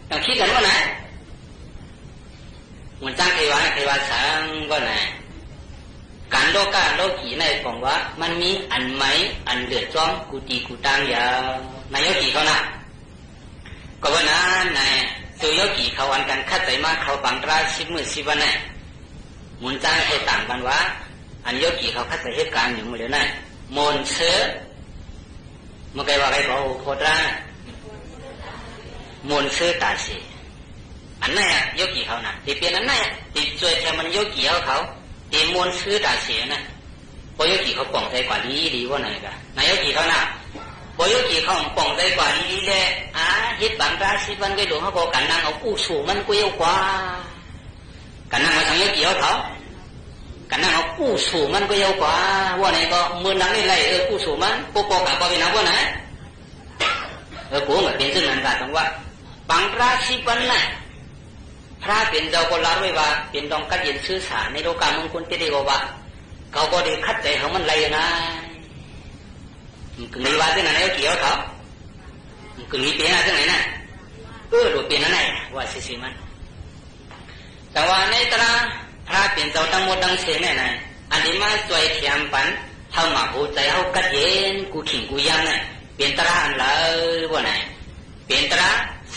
ต้องคิดกั๋นว่านะ มันจั้งใค่ว่า ใค่ว่าสังว่านะ ก๋านโลกาโลกี๋ในป๋องว่า มันมีอันไหม้อันเลือดจอม กูตี้กูตางยาว ในโยกี๋เขานะ ก็ว่านั้นนะ โยกี๋เขาอันกั๋นคัดใจ๋มาเข้าปางตราสิบมื้อสิบวันนะ มันจั้งใค่ต่างกั๋นว่า อันโยกี๋เขาคัดใจ๋เหตุก๋ารณ์อยู่มื้อเดียวนะ ม่วนซื่อ เมื่อกี้ว่าใค่ก็โคตรนะ ม่วนซื่อต๋าเส อันนั้นอะ โยกี๋เขานะ ตี้เป๋นอันนั้นอะ ตี้จ้วยแทนมันโยกี๋เขา ตี้ม่วนซื่อต๋าเสนะ ปอโยกี๋เขาป่องใจ๋กว่าดีดีว่าไหนกะ ในโยกี๋เขานะ ปอโยกี๋เขาป่องใจ๋กว่าดีดีแล อ่า เฮ็ดปางตราสิบวันก็หลวงเขาก็กั๋นนั่งเอากู้สู้มันก็เย้ากว่า กั๋นนั่งมาสังโยกี๋เขา กั๋นนั่งเอากู้สู้มันก็เย้ากว่า ว่าไหนก็เมื่อนั้นนี่ไร เออ กู้สู้มัน ปอปอกะปอเป๋นหนังว่าไหน เออ กูก็เป๋นซึ่งนั้นกะ ต้องว่า ปางตราสิบวันน่ะ พระเป๋นเจ้าก็ลาไว้ว่า เป๋นตองกัดเย็นซื่อสา ในโลกาเมืองคนเตี้ยได้ก็ว่า เขาก็ได้คัดใจ๋ของมันไรนะ มันก็มีว่าซึ่งนั้นโยกี๋เขา มันก็มีเป๋นว่าซึ่งไหนนะ เออ หรือเป๋นอันไหน ว่าซื่อๆมัน แต่ว่าในต๋าพระเป๋นเจ้าตังหมดตังเสี้ยนเนี่ยนะ อันตี้มาจ้วยแถมปัน เฮามาหัวใจ๋เฮากัดเย็น กู้ขิงกู้ยามเนี่ย เป๋นต๋าอันใดว่าไหน เป๋นต๋า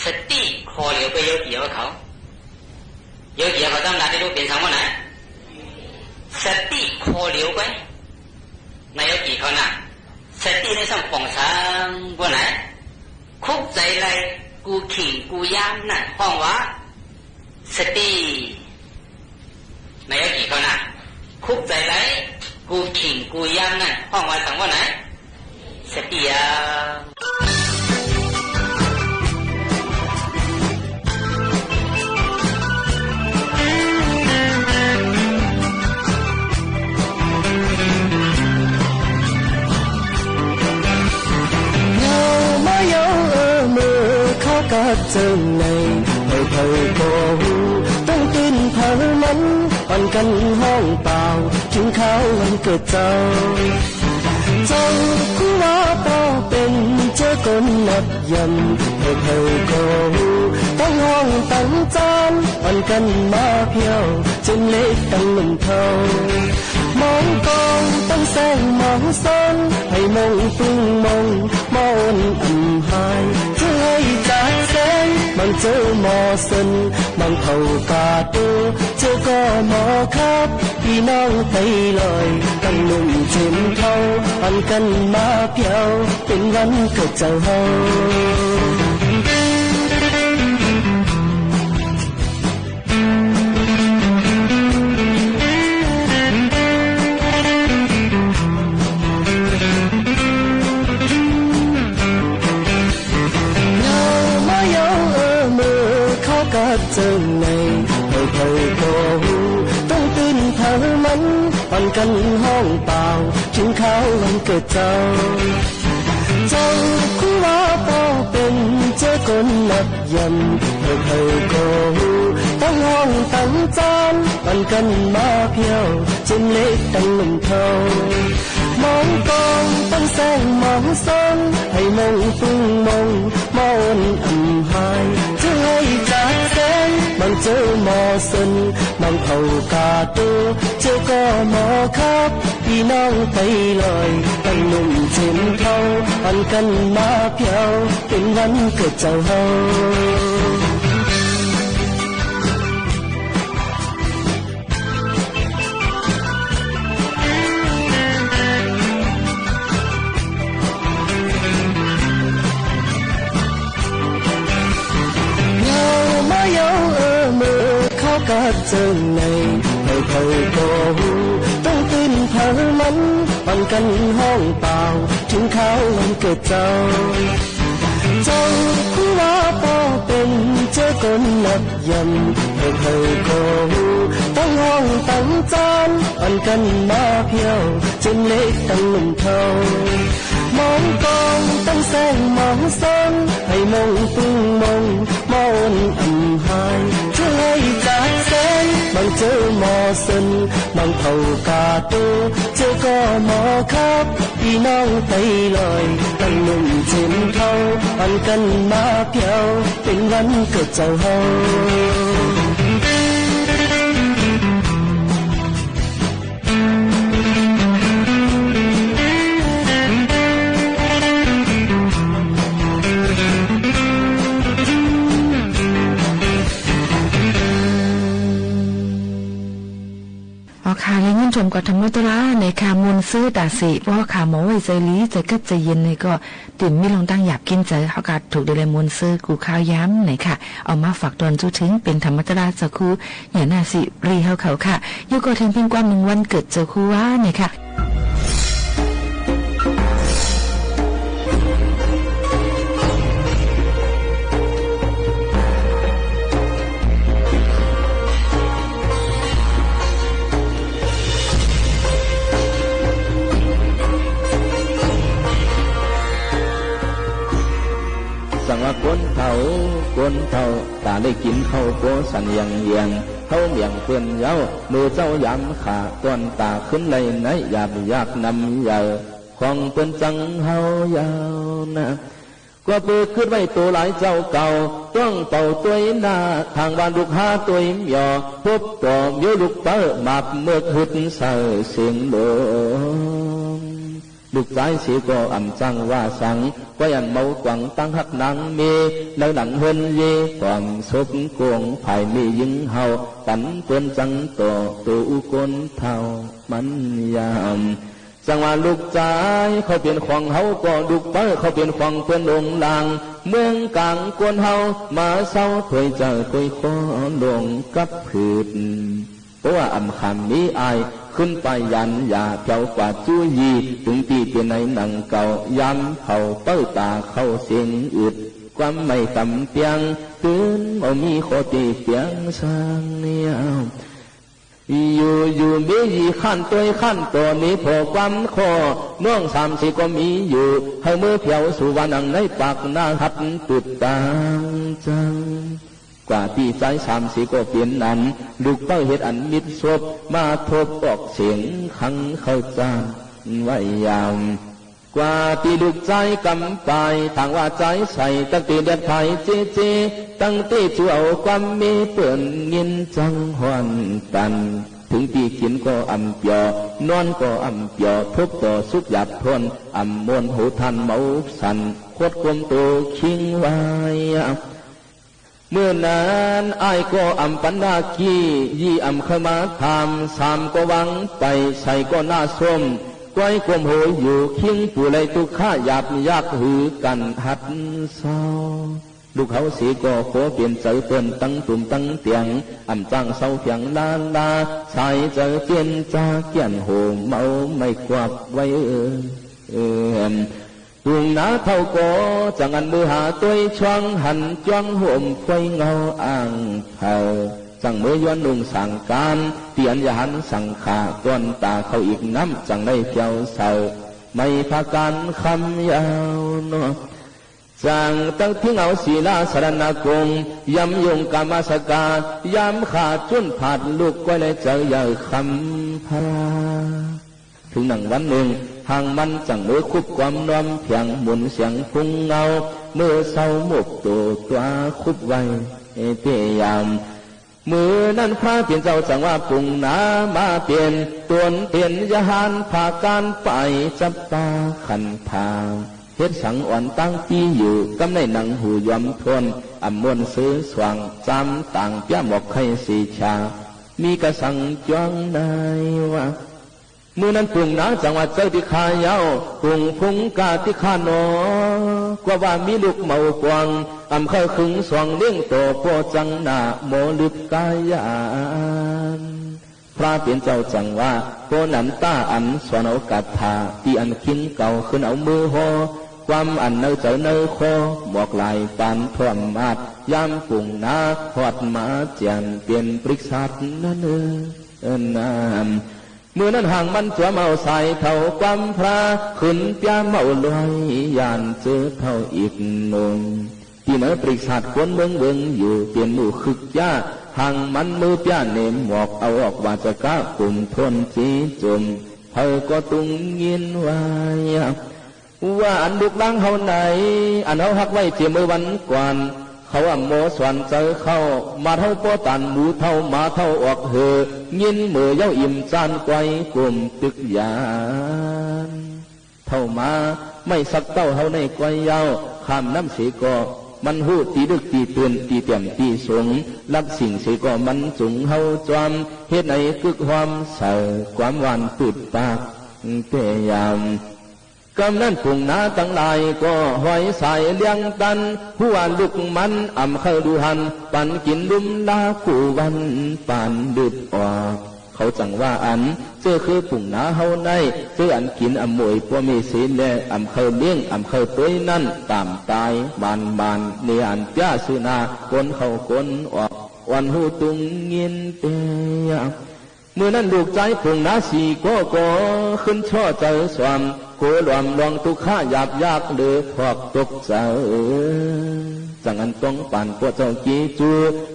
สติข้อเดียวไปโยกี๋เขา โยกี๋เขาตำราตี้รู้เป๋นสังว่าไหน สติข้อเดียวไป ในโยกี๋เขานะ สติในซ้ำป่องสังว่าไหน คุกใจ๋ใด กู้ขิงกู้ยามนั่นฮ้องว่า สติ ในโยกี๋เขานะ คุกใจ๋ใด กู้ขิงกู้ยามนั่นฮ้องว่าสังว่าไหน สติอะ เยาว์มาเยาว์เออ เมื่อเขากัดเจิงใน ใผๆก็ฮู้ ต้องตื่นเผามัน อ่อนกั๋นฮ้องเป่า ถึงคราววันเกิดเจ้า เจ้าคือว่าป้อเป๋นเจ้าคนนับย่ำ ใผๆก็ฮู้ ต้องฮ้องตั้งจาน อ่อนกั๋นมาเผี้ยว เจิมเล็กตั้งหนุ่มเฒ่า มองกองตั้งแสงมองซ้อน ให้มองปึ้งมอง มองอ่อนอำหาย จะให้จัดแสง บางเจ้าหมอเซิน บางเฒ่ากาโต เจ้าก็หมอครับ ปี้น้องไตลอย ตั้งหนุ่มเจิมเฒ่า อ่อนกั๋นมาเผี้ยว เป๋นวันเกิดเจ้าเฮา เยาว์มาเยาว์ กั๋นฮ้องเป่า เถิงคราววันเกิดเจ้า เจ้าครูว่าป้อเป๋นเจ้าคนนับย่ำ ใผๆ ก็ฮู้ ตังฮ้องตังจาน ปันกั๋นมาเผียว เจิ่มเล็กตังหนุ่มเฒ่า มองกองตังแสงมองสน ให้มงตุ้งมง มออ่อนอ่ำหาย เจ้าไหว้จากแสง บางเจ้ามอเซิน บางเผ่ากาโต เจ้าก็มอครับ ปี้น้องไตลอย ตังหนุ่มเจิ่มเฒ่า ปันกั๋นมาเผียว เป๋นวันเกิดเจ้าเฮา เยาว์มาเยาว์เออเมื่อเข้ากัดเจิ่งใน ใผๆ ก็ฮู้ ต้องตื่นเผามัน ปันกั๋นฮ้องเป่า เถิงคราววันเกิดเจ้า เจ้าครูว่าป้อเป๋นเจ้าคนนับย่ำ ใผๆ ก็ฮู้ ตังฮ้องตังจาน ปันกั๋นมาเผียว เจิ่มเล็กตังหนุ่มเฒ่า มองกองตังแสงมองสน ให้มงตุ้งมง มออ่อนอ่ำหาย เจ้าไหว้จากแสง บางเจ้ามอเซิน บางเผ่ากาโต เจ้าก็มอครับ ปี้น้องไตลอย ตังหนุ่มเจิ่มเฒ่า ปันกั๋นมาเผียว เป๋นวันเกิดเจ้าเฮา เอาค่ะ และเยี่ยมชมกับธรรมะตราในค่ะ มวลซื่อต๋าเส เพราะว่าค่ะ หมอไหว้ใจ๋หลี ใจ๋กั๊ดใจ๋เย็นในก็ ติ่มมีลองตั้งหยาบกิ๋นใจ๋ เฮาก็ถูกดีแลมวลซื่อกู้ข้าวยามในค่ะ เอามาฝากตอนจู้เถิง เป๋นธรรมะตราเจ้าครู หญานาสิรีเฮาเขาค่ะ อยู่ก็แถมเพียงความหนึ่งวันเกิดเจ้าครูว่าในค่ะ จังว่าคนเฒ่า คนเฒ่า ต๋าได้กิ๋นข้าวโป๊สันเยียงเยียง เฮาเมียงเปิ้นเย้า มื้อเจ๊ายามขา ต้อนต๋าขึ้นไล่ใน หยาบยากนำเยา ของเปิ้นจังเฮาเย้านะ กั๋วเปื้อกึ๊ดไหว้โตหลายเจ้าเก่า ต้องเป่าตวยหน้า ทางบ้านลูกหาตวยเหมียว พบต่อเหมียวลูกเปิ้ล หมากเมือกหึดใส่เสียงลม ลูกจายเสก็อ่ำจั้งว่าสัง ก้อยอันเมากวังตั้งฮักนางเม ในหลังเฮือนเย ต๋อมศพโกง ผายแม่ญิงเฮา ปันเปิ้นจังต่อ โตอู้คนเฒ่ามันยาม จังว่าลูกจายเขาเป๋นของเฮาก่อ ลูกเปิ้ลเขาเป๋นของเปิ้นองค์ลาง เมืองก๋างคนเฮา มาเซาถ้วยเจ้าถ้วยคอ ลงกับผืด เพราะว่าอ่ำขำมีอ้าย ขึ้นไปยานหญ้า แผวกว่าจู้ยี่ ตึงตี้เป๋นในหนังเก่า ยามเผาเปิ้ลต๋าเข้าเสียงอึด ความไม่ต๋ำเตียง ตื่นเอามีข้อตี้เตียงสร้างเนี่ย อยู่อยู่มียี่ขั้นตวยขั้นต่อ มีผ่อความข้อ น้องสามสี่ก็มีอยู่ ให้เมื่อแผวสู่วันอังในปากหน้าหัดตึดตางจัง กว่าตี้จายสามสี่ก็เป๋นอัน ลูกเปิ้ลเฮ็ดอันมิดศพ มาทบออกเสียงขังเข้าจ้านไว้ยาม กว่าตี้ลูกจายกำปาย ถางว่าจายใส ตั้งตี้เลียดผายเจเจ ตั้งตี้จูเอาความมีเปิ้นงิ้นจังฮ้อนตัน ถึงตี้กิ๋นก็อ่ำเปียว นอนก็อ่ำเปียว พบต่อสุขหยาบทน อ่ำม่วนหูท่านเมาสั่น คดคมโตคิงไว้ เมื่อนั้นอ้ายก็อ่ำปันหน้ากี้ ยี่อ่ำเข้ามาถาม สามก็วางไป ใสก็หน้าส้ม ก้อยกลมโหยอยู่ คิงปู่ไรตุ๊กข์ยากยากหือกั๋นหัดเศร้า ลูกเฮาเสก็ขอเป๋นใจ๋เปิ้นตั้งตุ่มตั้งเตียง อ่ำจั้งเศร้าเพียงลาลา สายใจ๋เจียนจาเกี้ยนโหมเมาไม่กวาดไว้เอิ้น เอิ้น ตุงหนาเฒ่าก็จังอันมือหาตวยช่วงหันจ้วงโหมควยเงาอ่างเผา จั้งเมื่อยวนนุ่งสังฆาน ตี้อันยะหันสังฆา ก่อนต๋าเขาอีกน้ำ จั้งได้เตียวใส่ ไม่พากั๋นคำยาวเนาะ จั้งตั๊กทิ้งเอาศีลาสรณคม ยำยงกามสกา ยามขาจุ้นผาดลุก ก้อยและเจอเยื่อคำพา เถิงหนึ่งวันนึ่ง หางมันจั้งเมื่อคุบความน้อมเพียง หมุนเสียงพุ้งเงา เมื่อเศร้าหมกตั๋ว ตั๋วคุบไว้เตยาม มื้อนั้นพระเป๋นเจ้าจั้งว่า ปุงหนามาเป๋น ต๋นเป๋นยะหัน พากั๋นไปจับปาขันธา เฮ็ดสังอ่อนตั้งปี้อยู่ กำในหนังหูยอมทน อ่ำม่วนซื้อสว่าง จำต่างเปี้ยหมอกไข่สีชา มีกระสังจ้วงในว่า มื้อนั้นปุงหนาจั้งว่า เจ้าตี้ข้าเย้า ปุงพุงกาตี้ข้าหนอ กว่าว่ามีลูกเหมาปวง อ่ำเข้าขึงสว่างเลี้ยงโต ป้อจั้งหน้าหมอลึบกายาน พระเป๋นเจ้าจั้งว่า ป้อนั้นต้าอันสอนเอากาถา ตี้อันคิงเก่าขึ้นเอามือฮอ ความอันในใจ๋ในคอ หมอกหลายปานท่วมมาด ยามปุงหนาฮอดมาเจียน เป๋นปริกษัตริย์นั้นเออ เอิ้นนาม มื้อนั้นหางมันจัวมเอาสายเถา ความพระขึ้นเปี้ยเมาลอย ย่านเจอเฒ่าอีกหนุ่ม ตี้เนอปริกษัตริย์คนเมืองเวิงอยู่ เป๋นหมู่คึกย้า หางมันมือเปี้ยเหนมหมอก เอาออกวาจาก้ากุมทนจีจุม เผาก็ตุงยินไว้ ว่าอันลูกหลานเฮาไหน อันเฮาฮักไว้เจียเมื่อวันก่อน เขาอ่ำหมอสอนใจ๋เข้า มาเฒ่าป้อตานหมูเฒ่าหมาเฒ่าออกเห่อ ยินเมื่อเย้าอิ่มจานไกวกุมตึกยาน เฒ่าหมาไม่สักเต้าเฮาในไกวเย้า ข้ามน้ำเสก็ มันฮู้ตี้ลึกตี้ตื้น ตี้เตี้ยมตี้สูง ลักสิ่งเสก็มันจุงเฮาจอม เฮ็ดไหนกึกฮอมใส่ ความหวานปืดปากเตยาม กำนั้นปุงหนาตังหลายก็ หอยสายเลี้ยงตัน หัวลูกมันอ่ำเข้าดูหัน ปันกิ๋นลุ่มลาคู่วัน ปานดึบออก เขาจั้งว่าอัน เจ้อคือปุงหนาเฮาใน เจ้ออันกิ๋นอ่ำหมวยป้อเมเสแล อ่ำเข้าเลี้ยง อ่ำเข้าตวยนั้น ต๋ามต๋ายหมานหมาน เนอันเปี้ยซื่อหน้า คนเข้าคนออก อ่อนฮู้ตุงยินเตย มื้อนั้นลูกจายปุงหนาสี่ก็ ก็ขึ้นช่อใจ๋สวาม โกหลวมลองตุ๊กขะหยาบยาก เหลือพอกตกใจ๋ จั้งอันต้องปานป้อเจ้ากีจู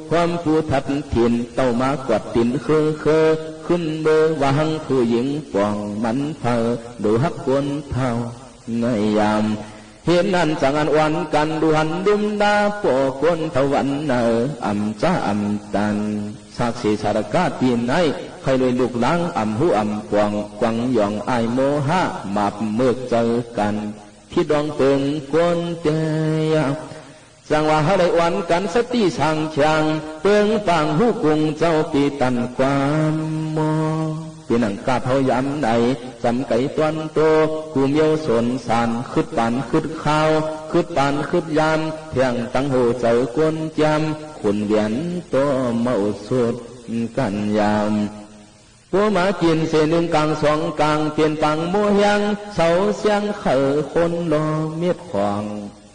ความผู้ทัดถิ่น เต้ามากวาดตี๋นเคอเคอ ขึ้นเบอว่าหังผู้หญิงป่อง มันเผาดูฮักคนเฒ่าในยาม เหตุนั้นจั้งอันอ่อนกั๋น ดูหันดุมดาป้อคนเฒ่าวันเนอ อ่ำจ้าอ่ำตัน สากเสสารกาตี้ไหน ใค่รวยลูกหลานอ่ำฮู้อ่ำป่อง กวังหย่องอายโมหะ หมาบเมิกใจ๋กั๋น ผิดดองเติงคนเตย จั้งว่าเฮาได้อ่อนกั๋นสติสังเขียง เปิงปางฮู้กุงเจ้าปีตันความมอ เป๋นหนังกาเผายามไหน จำไก๋ตวนโต กูเมียวสนสาร คึดปานคึดคาว คึดปานคึดยาม เที่ยงตังหัวใจ๋กวนแจ่ม ขุนเวียนโตเมาสุดกั๋นยาม ปัวหมากิ๋นเสนึ่งก๋างสองก๋าง เป๋นปางโมแฮง เสาเสียงไข่คนรอเม็ดของ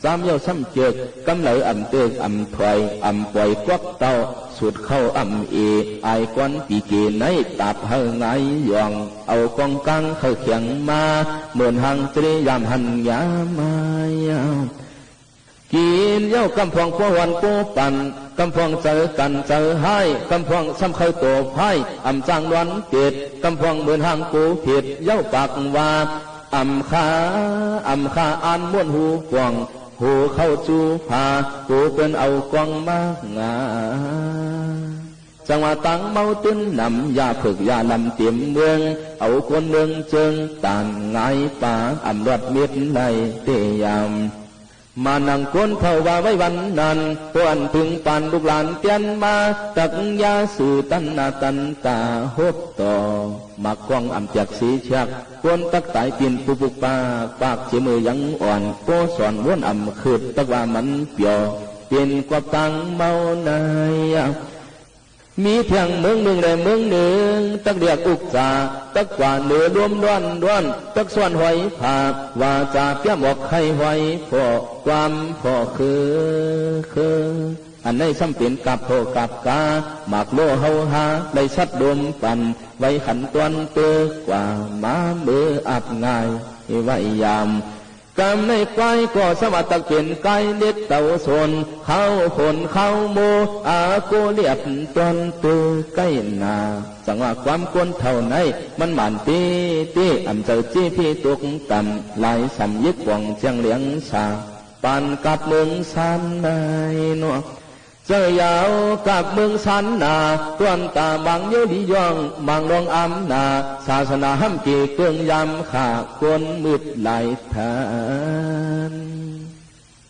ซ้ำเย้าซ้ำเจิก กำไหลอ่ำเติกอ่ำถอย อ่ำป่อยกวักเต้า สุดเข้าอ่ำเอ อายก้อนปีเกไหน ตาบเฮาหงายหย่อง เอากองก๋างเข้าเขียงมา เหมือนหางเจรียามหันยามมา กิ๋นเย้ากำพ่องปัวหวานปัวปั่น กำพ่องใจ๋กั๋นใจ๋ฮ้าย กำพ่องซ้ำเข้าโตพ่าย อ่ำจ้างนอนเต็ด กำพ่องเหมือนหางโกเผ็ด เย้าปากว่า อ่ำข้า อ่ำข้าอ่านม่วนฮูป่อง ฮูเข้าจู๋ผา โกเปิ้นเอากองมางา จั้งว่าตังเมาตื้นหนำ ยาเผิกยาลำเต๋มเมือง เอาคนเมืองเจิง ต่านหงายป๋า อ่ำรอดเม็ดไหลเตยาม มานังคนเฒ่าว่าไว้วันนั้น ป้ออันเถิงปานลูกหลานเตียนมา ตักยาสื่อตันหน้าตันต๋า ฮบต่อ หมากกองอ่ำแจกสีแชก คนตักต๋ายปิ้นปุบปุบปากปาก เจียมือยังอ่อน ป้อสอนว้นอ่ำคืด ตักว่ามันเปียว เป๋นกว่าตังเมาใน มีเพียงเมืองนึ่งและเมืองนึ่ง ตักเรียกอุกจา ตักกว่าเหนือรวมด้วนด้วน ตักส่วนหอยผา ว่าจาเปียหมอกไข่หอย ผ่อความผ่อคือคือ อันนี้ซ้ำเป๋นกาบโทกาบกา หมากโล่เฮาหา ไล่สัตว์ดมปัน ไว้ขันตวนเตื้อกว่า หมาเมืออับง่าย ไว้ยาม กำในควายก็สวัสดิ์ตักเป๋นไก่เล็กเต่าสน เข้าขนเข้าโม อาโกเลียบตวนเตื้อไก่นา สังว่าความคนเฒ่าใน มันหมานตี้ตี้ อ่ำเจอจี้ตี้ตกต่ำ หลายสำยิกป่องเจียงเหลียงสา ปานกับเมืองซานในเนาะ เจ้ายาวกับเมืองซานนา ต้วนต๋าบางเยอะดีย่อง บางดองอำนา ศาสนาห้ำเกเกิงยามข้า คนมืดหลายฐาน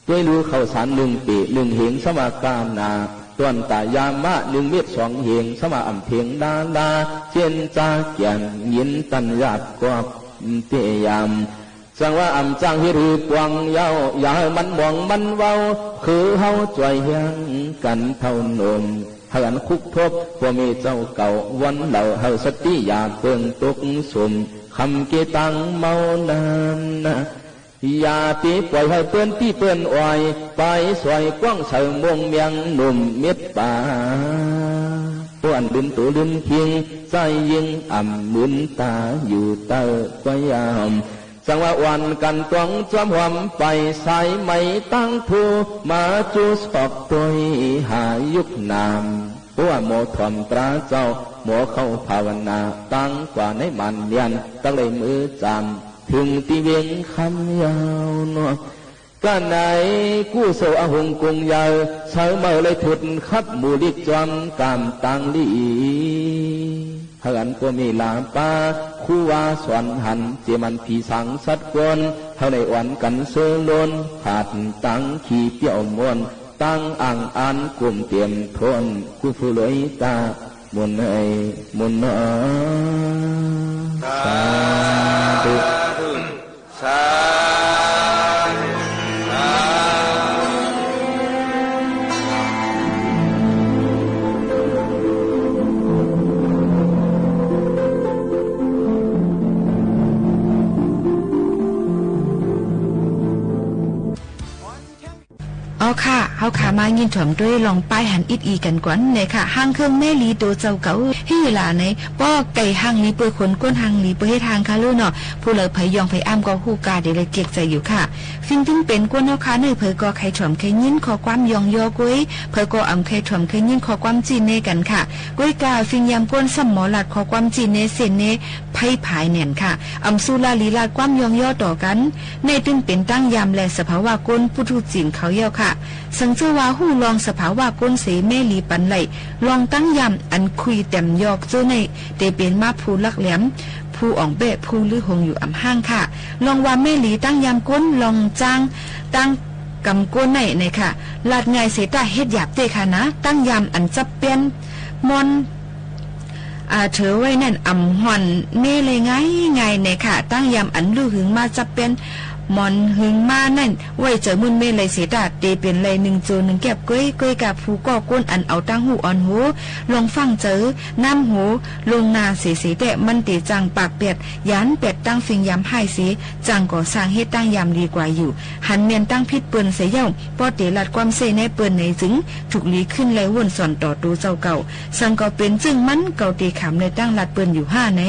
ตวยลูเข้าสารนึ่งเป๋นึ่งเหง สมาก้านา ต้วนต๋ายามะนึ่งเม็ดสองเหง สมาอ่ำเถงดาลา เจียนจาเกียน หยินตันหยาบกอบเตยาม สังว่าอ่ำจ้างเฮ็ดหื้อปวงเย้า อย่าหื้อมันหมองมันเว้า คือเฮาจ้วยเฮียงกั๋นเฒ่าหนุ่ม หื้ออันคุกทบ บ่มีเจ้าเก่า วันเหล่าหื้อสติอย่าเปิงตกสุม คำเกตังเมานั้นนะ อย่าไปป่อยหื้อเปิ้นตี้เปิ้นอ่อย ไปสวยกว้างเสาโมงเมียงหนุ่มเม็ดป่า ป้วนลืมตั๋วลืมคิง ใจ้ยิงอ่ำมึนต๋าอยู่เต้าก็ยาม สังว่าอ่อนกั๋นตวงจอมหวมไป สายไหมตั้งผู้มาจู้สอกตวยหายุคนาม เพราะว่าหมอถ่อมตราเจ้า หมอเข้าภาวนา ตั้งกว่าในหมานเมียน ตักได้มือจาม เถิงตี้เวียงคำยาวเนาะ ก้าไหนกู้โสอหงส์กงใหญ่ เสาเมาเลยถุดคับหมู่ลิกจอมกามตางหลี หื้ออันก็มีหลาป้า ครูวาสอนหัน เจียมอันผีสางสัตว์กวน เฮาได้อ่อนกั๋นเซอล้น ขาดตังขี้เปี้ยวมวน ตังอ่างอันกุมเตรียมทน กู้ผู้รวยต๋า มุนเอยมุนเนาะ สาธุ สาธุ สาธุ สาธุ เอาค่ะ เฮาค่ะ มายินถ่อมตวยลองป้ายหันอิดอีกั๋นก่อนเน่อค่ะ ห่างเคิงแม่หลีตั๋วเจ้าเก่า หื้อหลาไหน ป้อไก่ห่างหลีเปื้อคน ก้นห่างหลีเปื้อเฮ็ดห่างค่ะลูกเนาะ ผู้ใดใผยองใผอ้ำก็ฮู้กา เดี๋ยวเลยเจียกใจ๋อยู่ค่ะ สิ่งตึงเป๋นก้นเฮาค่ะเน่อ เผยก็ใค่ถ่อมใค่ยินข้อความยองย่อก้วย เผยก็อ่ำใค่ถ่อมใค่ยินข้อความจี้แนะกั๋นค่ะ ก้วยกาสิ่งยามก้นซ้ำหมอลาดข้อความจี้แนะเส้นแนะ ไพ่ผายแหน่นค่ะ อ่ำสู่ลาหลีลาดความยองย่อต่อกั๋น ในตึงเป๋นตั้งยามและสภาวะก้นปุถุชนเขาเย้าค่ะ สังเจ้าว่าฮู้ลองสภาวะก้นเส แม่หลีปันไหล ลองตั้งยามอันคุยแต้มยอกเจ้อใน เต๋เป๋นมาผู้ลักแหลม ผู้อ่องแป๊ะ ผู้ลือหงอยู่อ่ำห้างค่ะ ลองว่าแม่หลีตั้งยามก้น ลองจ้างตั้งกำก้นในในค่ะ ลาดง่ายเส แต่เฮ็ดหยาบเต๊อะค่ะนะ ตั้งยามอันจับเปี้ยน ม่อน อ่า เถอไว้นั่นอ่ำห่อนเม้เลยง่ายง่ายแน่ค่ะ ตั้งยามอันลู่หึงมาจับเปี้ยน ม่อนหึงมานั่น ไว้เจอมุ่นเม้เลยเส แต่เต๋เป๋นไหลนึ่งโจนึ่งแก็บก้วย ก้วยกาผู้ก่อก้นอันเอาตั้งหูอ่อนโห ลองฟั่งเจอ น้ำโห ลงนาเสเส แต่มันเต๋จ่างปากแปด หยานแปดตั้งสิ่งยามฮ้ายเส จ่างก่อสร้างเฮ็ดตั้งยามดีกว่าอยู่ หันแม่นตั้งผิดเปิ้นเสเย้า ป้อเต๋ลาดความเส้นแนะเปิ้นไหนจึง ถูกหลีขึ้นไล่ว่นสอนต่อตั๋วเจ้าเก่า สังเก่าเป๋นจึงมันเก่าเต๋ขามในตั้งลาดเปิ้นอยู่ห้าไหน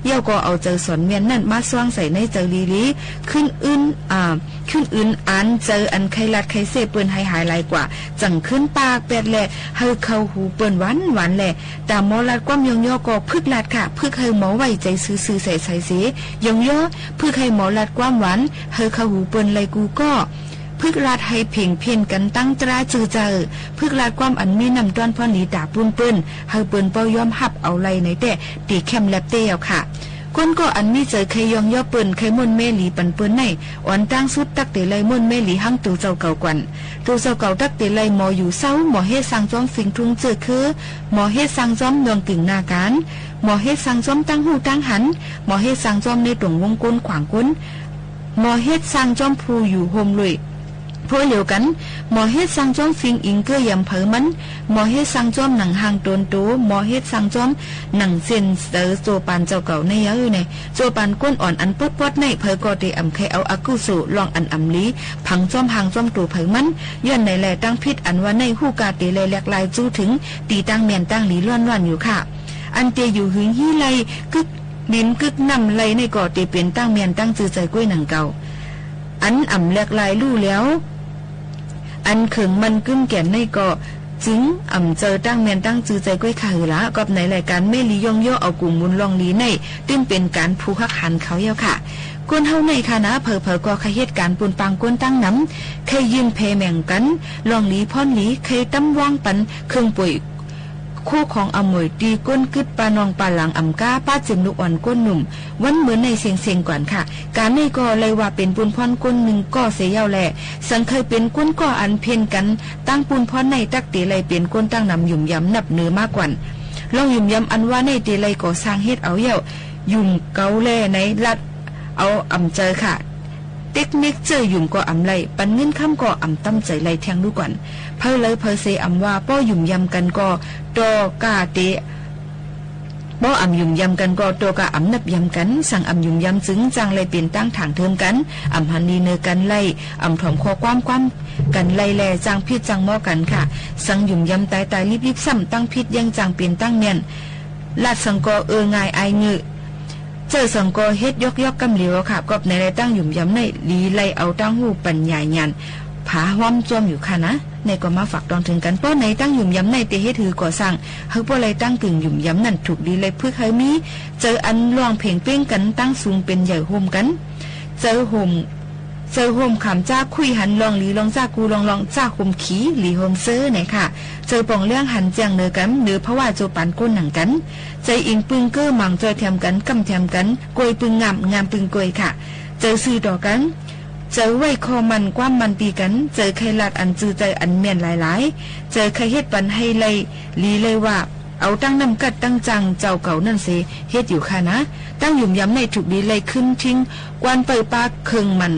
เย้าก็เอาเจอสอนแม่นนั่นมาซ่องใส่ในเจอหลีหลี ขึ้นอื่น อ่า ขึ้นอื่นอ่านเจออันใค่ลาดใค่เส้นเปิ้นให้หายหลายกว่า จั่งขึ้นปากแปดแล หื้อเข้าหูเปิ้นหวานหวานแล ต๋ามหมอลาดความยองย่อก็ฝึกลาดค่ะ ฝึกหื้อหมอไว้ใจ๋ซื่อซื่อใสใสเส ยองย่อ ฝึกหื้อหมอลาดความหวาน หื้อเข้าหูเปิ้นไหลกู้ก้อ ฝึกลาดหื้อเพ่งเพ่นกั๋นตั้งตราจื้อเจ้อ ฝึกลาดความอันมีน้ำต้อนพ่อนหลีต๋าปูนเปิ้น หื้อเปิ้นเป้ายอมฮับเอาไหลในแต่ เต๋แค่มแล็บเตี้ยวค่ะ ก้นก่ออันมีเจอใค่ยองย่อเปิ้น ใค่ม่วนแม่หลีปันเปิ้นใน อ่อนตั้งสุดตั๊กเต๋ไหลม่วนแม่หลีหั้งตั๋วเจ้าเก่าก่อน ตั๋วเจ้าเก่าตั๊กเต๋ไหลหมออยู่เซ้า หมอเฮ็ดสั่งจ้อมสิ่งทุงเจื้อคือ หมอเฮ็ดสั่งจ้อมเมืองตึงหน้าก๋าน หมอเฮ็ดสั่งจ้อมตั้งฮู้ตั้งหัน หมอเฮ็ดสั่งจ้อมในต๋วงวงก้นขวางก้น หมอเฮ็ดสั่งจ้อมผู้อยู่โฮมลุย เพราะเหลียวกั๋น หมอเฮ็ดสั่งจ้อม ฝิ่งอิงเกื้อแยมเผยมัน หมอเฮ็ดสั่งจ้อม หนังฮางตนโต หมอเฮ็ดสั่งจ้อม หนังเส้นเต๋อ โจปานเจ้าเก่าในเย้าใน โจปานก้นอ่อนอันป๊อดๆ ใน เผยก็เต๋อำไคเอาอกุศลล่องอันอำลี ผังจ้อมฮางจ้อมโตเผยมัน ย้อนไหนแล ตังผิดอันว่าใน ฮู้กาเต๋อไล่แหลกลายจู้เถิง ตีตังแม่นตังหลีล้วนๆ อยู่ค่ะ อันเต๋ออยู่หึงฮี้ไล่ กึกดินกึกน้ำไล่ในก็เต๋อเป๋นตังแม่นตังจื้อใจ๋ก้วยหนังเก่า อันอำแหลกลายลู่แล้ว อันเขิงมันกึ้มแก่นในก็ จึงอำเจอตังแม่นตังจื้อใจ๋ก้วยค่ะหือละ กอบในรายก๋านแม่ลีย่องย่อเอากุ่มมูลล่องลีใน ตึงเป๋นก๋านผูกฮักหันเขาเย้าค่ะ คนเฮาในค่ะนะ เผยๆ ก็ใค่เฮ็ดก๋านปูนปางก้นตังนำ ใค่ยืมแผ่แหม่งกั๋น ล่องลีพ่อนลี ใค่ตำวางปัน เคิงป่วย โคของอมวยตี้ก้นกึ๊ดปาน้องปาหลานอำก้า ป้าเจ๋มลูกอ่อนก้นหนุ่ม วันเมินในเซ็งๆ ก่อนค่ะ ก๋านในก็ไล่ว่าเป๋นบุญพ่อนก้นนึ่งก้อเสียเย้าแล สังใค่เป๋นก้นก้ออันเพ่นกั๋น ตังบุญพ่อนในตั๊กเต๋อไล่เป๋นก้นตังนำหยุมยำนับเนินมาก่อน ล่องหยุมยำอันว่าในเต๋อไล่ก่อสร้างเฮ็ดเอาเย้า หยุมเกาแลในลัดเอาอำเจอค่ะ เต็กเม็กเจ้อหยุมก็อำไล่ ปันเงินคำก็อำตำใจ๋ไล่แทงดูก่อน เผยเลยเผยเสอำว่า ป้อหยุมยำกั๋นก็ ต่อกาเต๋อ ป้ออำหยุมยำกั๋นก็ ต่อกาอำนับยำกั๋น สังอำหยุมยำจึง จังไล่เป๋นตังถ่างเทิมกั๋น อำหันดีเนอกั๋นไล่ อำถอมข้อความความกั๋นไล่แล จังผิดจังหม้อกั๋นค่ะ สังหยุมยำต๋ายๆ ลิบๆ ซ้ำ ตังผิดยังจังเป๋นตังแม่น ลาดสังก็เอองายอายเงื้อ เจ้อสังก็เฮ็ดยอกๆ กำเหลียวค่ะ กอบในไล่ตังหยุมยำใน ลีไล่เอาตังฮู้ปั๋ญญาญาณ ผาห้อมจ้อมอยู่ค่ะนะ ในก็มาฝากตอนเถิงกั๋น ป้อในตังหยุมยำในเต๋อเฮ็ดหือก่อสร้าง หื้อป้อไล่ตังกึ่งหยุมยำนั่น ถูกดีไล่ฝึกหื้อมี เจออันล่องเพ่งเป้งกั๋น ตังสูงเป๋นใหญ่โฮมกั๋น เจอโฮม เจอโฮมขามจ้าคุยหัน ล่องลีล่องจ้ากูล่องล่องจ้าโฮมขี หลีโฮมเซอในค่ะ เจอป่องเลี้ยงหันแจ้งเนอกั๋น เนอภาวะโจปานก้นหนังกั๋น ใจ๋อิงปึงเก้อหมางจ้อยแถมกั๋น ก้ำแถมกั๋น ก้วยปึงงาม งามปึงก้วยค่ะ เจอซื่อต่อกั๋น เจอไหว้ข้อมั่นความมั่นปีกั๋น เจอใค่ลาดอันจื้อใจ๋อันแม่นหลายๆ เจอใค่เฮ็ดปันหื้อไล่หลีไล่ว่า เอาตังน้ำกัดตังจังเจ้าเก่านั่นเส เฮ็ดอยู่ค่ะนะ ตังหยุมยำในถูกดีไล่ขึ้นทิ้ง กว้านเป้อปาเคิงมัน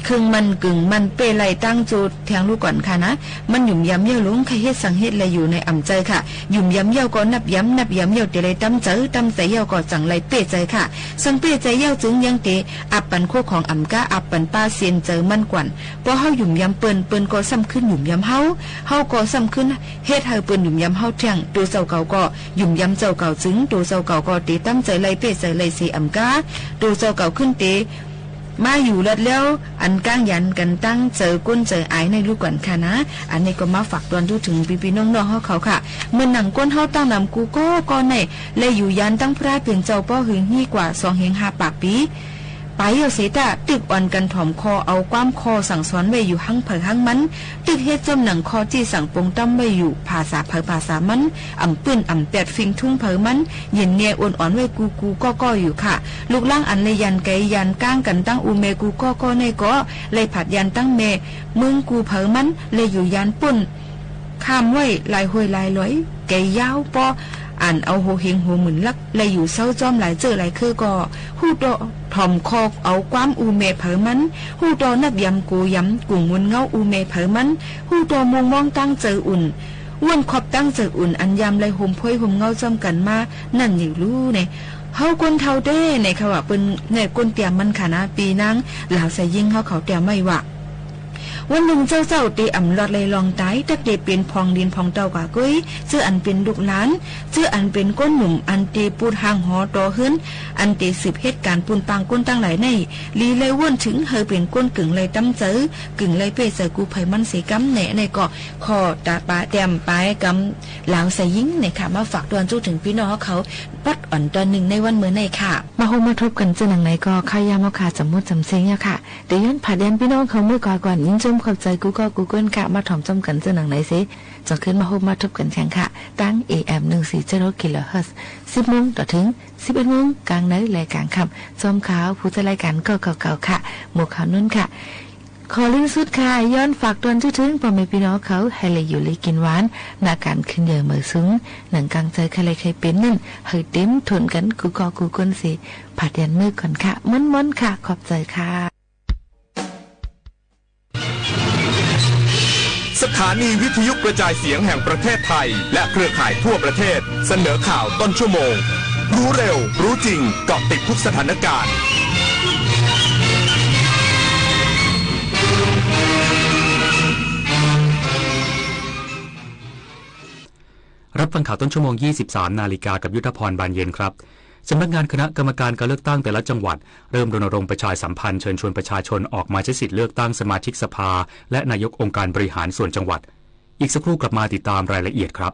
เคิงมันกึ่งมันเป้ไล่ตังโจแทงลูกก่อนค่ะนะ มันหยุมยำเย้าลง ใค่เฮ็ดสังเฮ็ดไล่อยู่ในอำใจ๋ค่ะ หยุมยำเย้าก็นับยำ นับยำเย้าเต๋อไล่ตำใจ๋ ตำใจ๋เย้าก็จังไล่เป้ใจ๋ค่ะ สังเป้ใจ๋เย้าจึงยังเต๋ออับปั๋นโคของอำก้า อับปั๋นป้าเสียนใจ๋มันก่อน ป้อเฮาหยุมยำเปิ้น เปิ้นก็ซ้ำขึ้นหยุมยำเฮา เฮาก็ซ้ำขึ้นเฮ็ดหื้อเปิ้นหยุมยำเฮาแทง ตั๋วเจ้าเก่าก็หยุมยำเจ้าเก่าจึง ตั๋วเจ้าเก่าก็เต๋อตำใจ๋ไล่เป้ใจ๋ไล่เสอำก้า ตั๋วเจ้าเก่าขึ้นเต๋อ มาอยู่เลิศแล้ว อันก้างหยันกั๋นตังเจอก้นเจออายในลูกก่อนค่ะนะ อันในก็มาฝากตอนดูเถิงปี้ๆ น้องๆ เฮาเขาค่ะ เมื่อหนังก้นเฮาตังนำกูก็ก็ใน และอยู่ยานตังพระเป๋นเจ้าป้อหือฮี้กว่าสองเฮงห้าปากปี๋ ป๋ายเย้าเสตา ตึกอ่อนกั๋นถอมข้อ เอาความข้อสั่งสอนไว้อยู่หั้งใผหั้งมัน ตึกเฮ็ดจ้อมหนังข้อตี้สั่งปงตำไว้อยู่ ภาษาใผภาษามัน อำปื้นอำแปด ฝิงทุ้งใผมัน เย็นแน่อ่อนๆ ไว้กูกูก็ก็อยู่ค่ะ ลูกหลานอันไล่ยานไก๋ยานก้างกั๋นตังอู่แม่กูก็ก็ในก็ ไล่ผัดยานตังแม่เมืองกูใผมัน ไล่อยู่ยานป้น ข้ามไว้หลายห้วยหลายลอย ไก๋ยาวป้อ อ่านเอาหัวเฮงหัวหมื่นลัก ไล่อยู่เซ้าจ้อมหลายเจ้อหลายเค้อก็ ฮู้ต่อถอมข้อเอาความอู่แม่ใผมัน ฮู้ต่อนับยำโกยำ กุ่งมูลเงาอู่แม่ใผมัน ฮู้ต่อมุงมองตังใจ๋อุ่น ว่นคอบตังใจ๋อุ่น อันยามไล่โฮมพ้อยโฮมเงาจ้อมกั๋นมา นั่นอยู่ลู่ใน เฮาคนเฒ่าเต๊ในค่ะว่า เปิ้นในก้นเตียมมันค่ะนะ ปี้นางหลาวสายยิ่งเฮาเขาเตียมไว้ว่า วันนึ่งเจ้าเจ้าเต๋ออ่ำลอดไล่ลองต๋าย ตั๊กเต๋อเป๋นผองลินผองเต้ากว่าก้อย เจ้ออันเป๋นลูกหลาน เจ้ออันเป๋นก้นหนุ่ม อันเต๋อปูดห้างหอต่อเฮือน อันเต๋อสืบเฮ็ดก๋านปูนปางก้นตังหลายใน หลีไล่ว่นเถิงหื้อเป๋นก้นกึ่งไล่ตำใจ๋ กึ่งไล่เป้ใจ๋กูใผมันเสก๋ำแน่ ในก็ ข้อตะปะเตียมป๋ายกำหลาวสายยิ่งในค่ะ มาฝากตอนจู้เถิงปี้น้องเฮาเขา ปัดอ่อนตอนนึ่งในวันเมื่อในค่ะ มาโฮมมาทบกั๋นเจ้าหนังไหนก็ ข้าวยามเฮาค่ะ จ๋ำหมดจ๋ำเซ็งแล้วค่ะ เต๋อย้อนผัดยานปี้น้องเขาเมื่อกว่าก่อน ยินจมขอบใจ๋กูก็กูก้นค่ะ มาถอมจ้อมกั๋นเจ้าหนังไหนเส จ่อขึ้นมาโฮมมาทบกั๋นแทงค่ะ ตัง เอ เอ็ม หนึ่งสี่เจ็ดหก กิโลเฮิรตซ์ สิบโมงต่อเถิง สิบเอ็ดโมง ก๋างในและก๋างค่ำ จอมขาว ผู้จัดรายก๋านก็เก่าๆ ค่ะ หมวกขาวนุ่นค่ะ ขอลิ้นสุดค่ะ ย้อนฝากตอนจู้เถิงป้อแม่ปี้น้องเขา หื้อไล่อยู่ลีกิ๋นหวาน ณ ก๋านขึ้นใหญ่เหมยสูง หนังก๋างใจ๋ใค่ไล่ใค่เป๋นนึ่น หื้อเต๋มถ้วนกั๋น กูก็กูก้นเส ผัดยานเมื่อก่อนค่ะ ม้วนๆ ค่ะ ขอบใจ๋ค่ะ สถานีวิทยุกระจายเสียงแห่งประเทศไทย และเครือข่ายทั่วประเทศ เสนอข่าวต้นชั่วโมง รู้เร็ว รู้จริง เกาะติดทุกสถานการณ์ รับฟังข่าวต้นชั่วโมง ยี่สิบสามนาฬิกา กับยุทธพร บานเย็นครับ สำนักงานคณะกรรมการการเลือกตั้งแต่ละจังหวัด เริ่มรณรงค์ประชาสัมพันธ์เชิญชวนประชาชนออกมาใช้สิทธิ์เลือกตั้งสมาชิกสภา และนายกองค์การบริหารส่วนจังหวัด อีกสักครู่กลับมาติดตามรายละเอียดครับ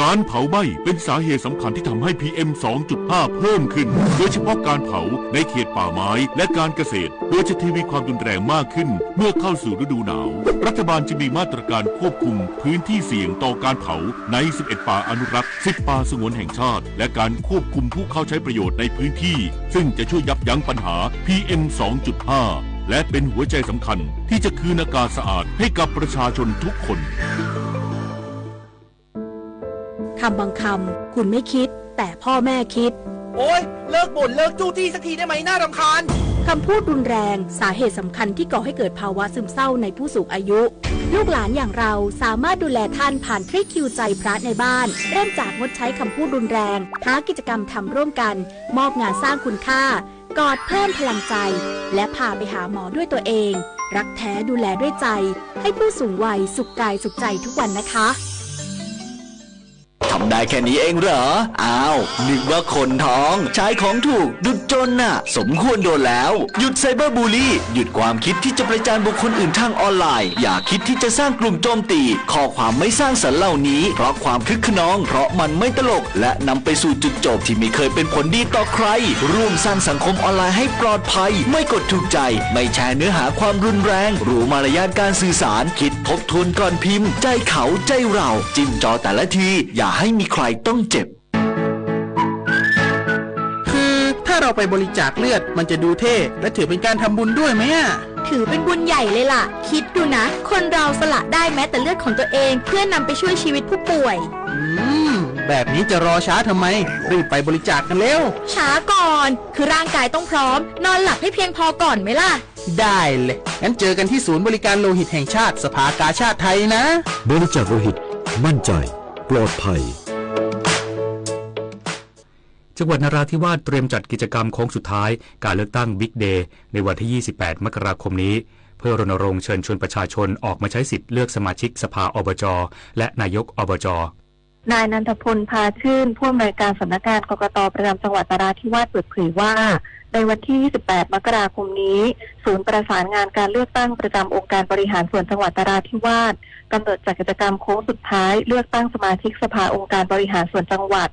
การเผาไหม้เป็นสาเหตุสำคัญที่ทำให้ พีเอ็ม สองจุดห้า เพิ่มขึ้น โดยเฉพาะการเผาในเขตป่าไม้และการเกษตร โดยจะทวีความรุนแรงมากขึ้นเมื่อเข้าสู่ฤดูหนาว รัฐบาลจึงมีมาตรการควบคุมพื้นที่เสี่ยงต่อการเผาใน สิบเอ็ด ป่าอนุรักษ์ สิบ ป่าสงวนแห่งชาติ และการควบคุมผู้เข้าใช้ประโยชน์ในพื้นที่ ซึ่งจะช่วยยับยั้งปัญหา พีเอ็ม สองจุดห้า และเป็นหัวใจสำคัญที่จะคืนอากาศสะอาดให้กับประชาชนทุกคน คำบางคำ คุณไม่คิด แต่พ่อแม่คิด โอ๊ย เลิกบ่น เลิกจู้จี้สักทีได้ไหม น่ารำคาญ คำพูดรุนแรง สาเหตุสำคัญที่ก่อให้เกิดภาวะซึมเศร้าในผู้สูงอายุ ลูกหลานอย่างเราสามารถดูแลท่านผ่านทริคคิวใจพระในบ้าน เริ่มจากงดใช้คำพูดรุนแรง หากิจกรรมทำร่วมกัน มอบงานสร้างคุณค่า กอดเพิ่มพลังใจ และพาไปหาหมอด้วยตัวเอง รักแท้ดูแลด้วยใจ ให้ผู้สูงวัยสุขกายสุขใจทุกวันนะคะ ทำได้แค่นี้เองเหรอ อ้าว นึกว่าคนท้อง ใช้ของถูก ดุจจนน่ะ สมควรโดนแล้ว หยุดไซเบอร์บูลลี่ หยุดความคิดที่จะประจานบุคคลอื่นทางออนไลน์ อย่าคิดที่จะสร้างกลุ่มโจมตี ข้อความไม่สร้างสรรค์เหล่านี้ เพราะความคึกคะนอง เพราะมันไม่ตลก และนำไปสู่จุดจบที่ไม่เคยเป็นผลดีต่อใคร ร่วมสร้างสังคมออนไลน์ให้ปลอดภัย ไม่กดถูกใจ ไม่แชร์เนื้อหาความรุนแรง รู้มารยาทการสื่อสาร คิดทบทวนก่อนพิมพ์ ใจเขา ใจเรา จิ้มจอแต่ละที อย่าให้มีใครต้องเจ็บ คือถ้าเราไปบริจาคเลือด มันจะดูเท่ และถือเป็นการทำบุญด้วยไหมอะ ถือเป็นบุญใหญ่เลยล่ะ คิดดูนะ คนเราสละได้แม้แต่เลือดของตัวเอง เพื่อนำไปช่วยชีวิตผู้ป่วย อืม แบบนี้จะรอช้าทำไม รีบไปบริจาคกันเร็ว ช้าก่อน คือร่างกายต้องพร้อม นอนหลับให้เพียงพอก่อนไหมล่ะ ได้เลย งั้นเจอกันที่ศูนย์บริการโลหิตแห่งชาติ สภากาชาดไทยนะ บริจาคโลหิต มั่นใจ ปลอดภัย จังหวัดนราธิวาสเตรียมจัดกิจกรรมโค้งสุดท้ายการเลือกตั้งบิ๊กเดย์ในวันที่ ยี่สิบแปด มกราคมนี้ เพื่อรณรงค์เชิญชวนประชาชนออกมาใช้สิทธิ์เลือกสมาชิกสภา อบจ. และนายก อบจ. นายนันทพล พาชื่น ผู้อำนวยการสำนักงาน กกต. ประจำจังหวัดนราธิวาสเปิดเผยว่า ในวันที่ ยี่สิบแปด มกราคมนี้ ศูนย์ประสานงานการเลือกตั้งประจำองค์การบริหารส่วนจังหวัดนราธิวาสกำหนดจัดกิจกรรมโค้งสุดท้ายเลือกตั้งสมาชิกสภาองค์การบริหารส่วนจังหวัด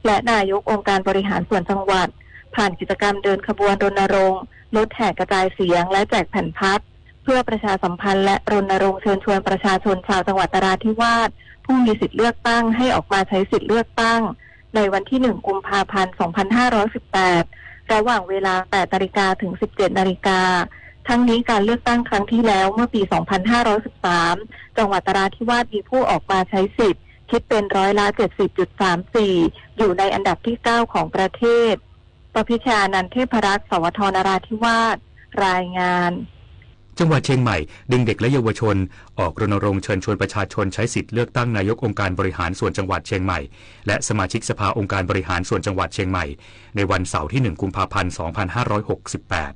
และนายกองค์การบริหารส่วนจังหวัด ผ่านกิจกรรมเดินขบวนรณรงค์ รถแห่กระจายเสียง และแจกแผ่นพับ เพื่อประชาสัมพันธ์และรณรงค์เชิญชวนประชาชนชาวจังหวัดนราธิวาสผู้มีสิทธิ์เลือกตั้งให้ออกมาใช้สิทธิ์เลือกตั้ง ในวันที่ หนึ่ง กุมภาพันธ์ สองพันห้าร้อยสิบแปด ระหว่างเวลา แปด นาฬิกา ถึง สิบเจ็ด นาฬิกา ทั้งนี้การเลือกตั้งครั้งที่แล้วเมื่อปี สองพันห้าร้อยสิบสาม จังหวัดนราธิวาสมีผู้ออกมาใช้สิทธิ์ คิดเป็นร้อยละ เจ็ดสิบจุดสามสี่ อยู่ในอันดับที่ เก้า ของประเทศ ประพิชญานันท์ เทพรักษ์ สวท นราธิวาส รายงาน จังหวัดเชียงใหม่ ดึงเด็กและเยาวชน ออกรณรงค์เชิญชวนประชาชนใช้สิทธิ์เลือกตั้งนายกองค์การบริหารส่วนจังหวัดเชียงใหม่ และสมาชิกสภาองค์การบริหารส่วนจังหวัดเชียงใหม่ ในวันเสาร์ที่ หนึ่ง กุมภาพันธ์ สองพันห้าร้อยหกสิบแปด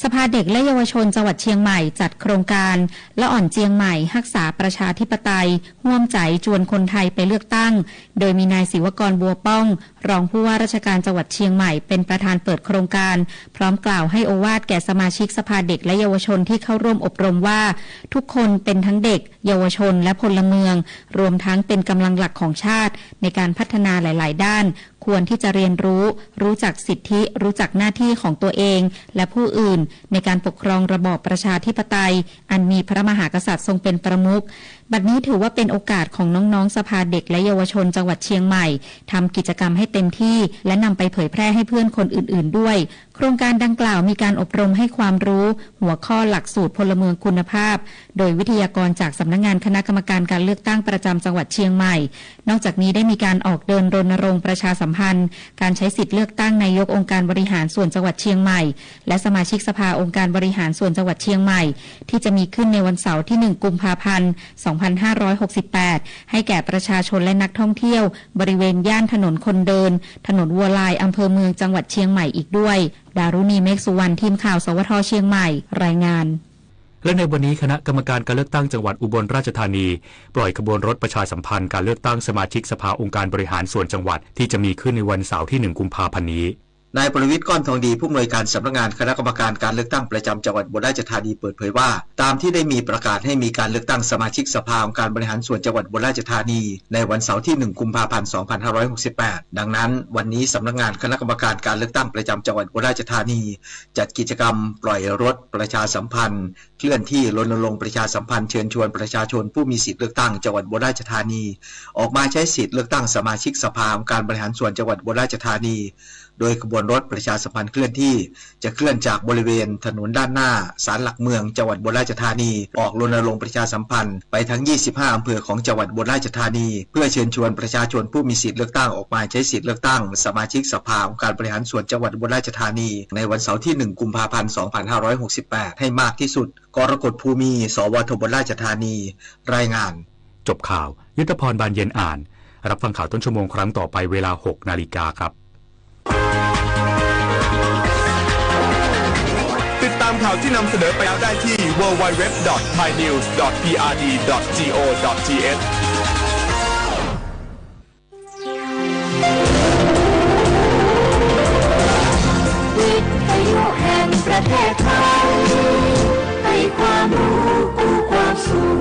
สภาเด็กและเยาวชนจังหวัดเชียงใหม่จัดโครงการละอ่อนเจียงใหม่ฮักษาประชาธิปไตย ฮ่วมใจ๋จวนคนไทยไปเลือกตั้ง โดยมีนายศิวกร บัวป้อง รองผู้ว่าราชการจังหวัดเชียงใหม่เป็นประธานเปิดโครงการ พร้อมกล่าวให้โอวาทแก่สมาชิกสภาเด็กและเยาวชนที่เข้าร่วมอบรมว่า ทุกคนเป็นทั้งเด็ก เยาวชน และพลเมือง รวมทั้งเป็นกำลังหลักของชาติ ในการพัฒนาหลายๆ ด้าน ควรที่จะเรียนรู้ รู้จักสิทธิ รู้จักหน้าที่ของตัวเอง และผู้อื่น ในการปกครองระบอบประชาธิปไตย อันมีพระมหากษัตริย์ทรงเป็นประมุข บัดนี้ถือว่าเป็นโอกาสของน้องๆ สภาเด็กและเยาวชนจังหวัดเชียงใหม่ ทำกิจกรรมให้เต็มที่ และนำไปเผยแพร่ให้เพื่อนคนอื่นๆ ด้วย โครงการดังกล่าวมีการอบรมให้ความรู้หัวข้อหลักสูตรพลเมืองคุณภาพ โดยวิทยากรจากสำนักงานคณะกรรมการการเลือกตั้งประจำจังหวัดเชียงใหม่ นอกจากนี้ได้มีการออกเดินรณรงค์ประชาสัมพันธ์ การใช้สิทธิ์เลือกตั้งนายกองค์การบริหารส่วนจังหวัดเชียงใหม่ และสมาชิกสภาองค์การบริหารส่วนจังหวัดเชียงใหม่ ที่จะมีขึ้นในวันเสาร์ที่ หนึ่ง กุมภาพันธ์ สองพันห้าร้อยหกสิบแปด ให้แก่ประชาชนและนักท่องเที่ยว บริเวณย่านถนนคนเดิน ถนนวัวลาย อำเภอเมือง จังหวัดเชียงใหม่อีกด้วย ดารุณี เมฆสุวรรณ ทีมข่าว สวท เชียงใหม่ รายงาน และในวันนี้คณะกรรมการการเลือกตั้งจังหวัดอุบลราชธานี ปล่อยขบวนรถประชาสัมพันธ์การเลือกตั้งสมาชิกสภาองค์การบริหารส่วนจังหวัด ที่จะมีขึ้นในวันเสาร์ที่ หนึ่ง กุมภาพันธ์นี้ นายประวิตร ก้อนทองดี ผู้อำนวยการสำนักงานคณะกรรมการการเลือกตั้งประจำจังหวัดอุบลราชธานี เปิดเผยว่า ตามที่ได้มีประกาศให้มีการเลือกตั้งสมาชิกสภาองค์การบริหารส่วนจังหวัดอุบลราชธานี ในวันเสาร์ที่ หนึ่ง กุมภาพันธ์ สองพันห้าร้อยหกสิบแปด ดังนั้น วันนี้สำนักงานคณะกรรมการการเลือกตั้งประจำจังหวัดอุบลราชธานี จัดกิจกรรมปล่อยรถประชาสัมพันธ์เคลื่อนที่ รณรงค์ประชาสัมพันธ์เชิญชวนประชาชนผู้มีสิทธิ์เลือกตั้งจังหวัดอุบลราชธานี ออกมาใช้สิทธิ์เลือกตั้งสมาชิกสภาองค์การบริหารส่วนจังหวัดอุบลราชธานี โดยขบวนรถประชาสัมพันธ์เคลื่อนที่ จะเคลื่อนจากบริเวณถนนด้านหน้าศาลหลักเมืองจังหวัดอุบลราชธานี ออกรณรงค์ประชาสัมพันธ์ไปทั้ง ยี่สิบห้า อำเภอของจังหวัดอุบลราชธานี เพื่อเชิญชวนประชาชนผู้มีสิทธิ์เลือกตั้งออกมาใช้สิทธิ์เลือกตั้งสมาชิกสภาองค์การบริหารส่วนจังหวัดอุบลราชธานี ในวันเสาร์ที่ หนึ่ง กุมภาพันธ์ สองพันห้าร้อยหกสิบแปด ให้มากที่สุด กรกฎ ภูมี สวท อุบลราชธานี รายงาน จบข่าว ยุทธพร บานเย็นอ่าน รับฟังข่าวต้นชั่วโมงครั้งต่อไปเวลา หก นาฬิกาครับ ติดตามข่าวที่นำเสนอไปแล้วได้ที่ ดับเบิลยู ดับเบิลยู ดับเบิลยู ดอท ไทยนิวส์ ดอท พีอาร์ดี ดอท จีโอ ดอท ทีเอช วิทยุแห่งประเทศไทย ให้ความรู้กู้ความสุข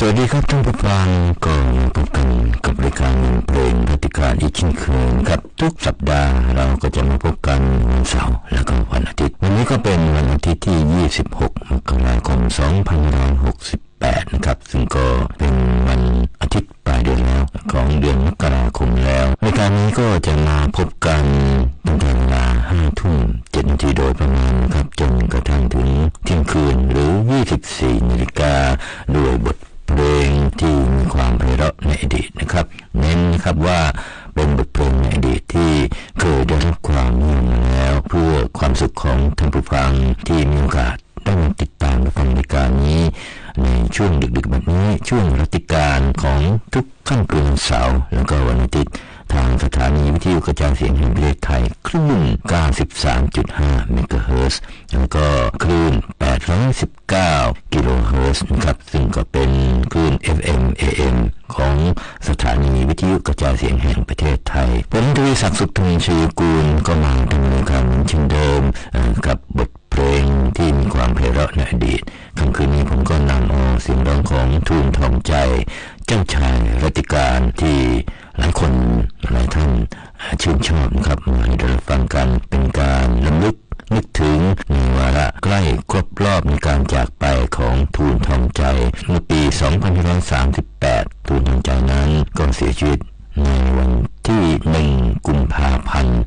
สวัสดีครับท่านผู้ฟัง ก็มาพบกันกับรายการเพลงรัตติกาลอีกเช่นเคยนะครับ ทุกสัปดาห์เราก็จะมาพบกันวันเสาร์แล้วก็วันอาทิตย์ วันนี้ก็เป็นวันอาทิตย์ที่ ยี่สิบหก มกราคม สองพันห้าร้อยหกสิบแปด นะครับ ซึ่งก็เป็นวันอาทิตย์ปลายเดือนแล้ว ของเดือนมกราคมแล้ว รายการนี้ก็จะมาพบกันตั้งแต่เวลา ห้าทุ่มเจ็ดนาทีโดยประมาณนะครับ จนกระทั่งถึงเที่ยงคืนหรือ ยี่สิบสี่นาฬิกา ด้วยบทเพลงที่มีความไพเราะในอดีตนะครับ เน้นนะครับว่าเป็นบทเพลงในอดีตที่เคยได้รับความนิยมมาแล้ว เพื่อความสุขของท่านผู้ฟังที่มีโอกาสได้มาติดตามรับฟังรายการนี้ ในช่วงดึกๆแบบนี้ ช่วงรัตติกาลของทุกค่ำคืนวันเสาร์ แล้วก็วันอาทิตย์ ทางสถานีวิทยุกระจายเสียงแห่งประเทศไทย คลื่น เก้าสิบสามจุดห้า เมกะเฮิรตซ์ แล้วก็คลื่น แปดร้อยสิบเก้า กิโลเฮิรตซ์ นะครับ ซึ่งก็เป็นคลื่น เอฟเอ็ม เอเอ็ม ของสถานีวิทยุกระจายเสียงแห่งประเทศไทย ผมทวีศักดิ์ สุขทวีชัยกูล ก็มาดำเนินรายการเหมือนเช่นเดิม เอ่อ กับบทเพลงที่มีความไพเราะในอดีต ค่ำคืนนี้ผมก็นำเอาเสียงร้องของทูลทองใจ เจ้าชายรัตติกาล ที่หลายคนหลายท่านชื่นชอบนะครับ มาให้ได้รับฟังกัน เป็นการรำลึกนึกถึงในวาระใกล้ครบรอบในการจากไปของทูลทองใจ เมื่อปี สองพันห้าร้อยสามสิบแปด ทูลทองใจนั้นก็เสียชีวิตในวันที่ หนึ่ง กุมภาพันธ์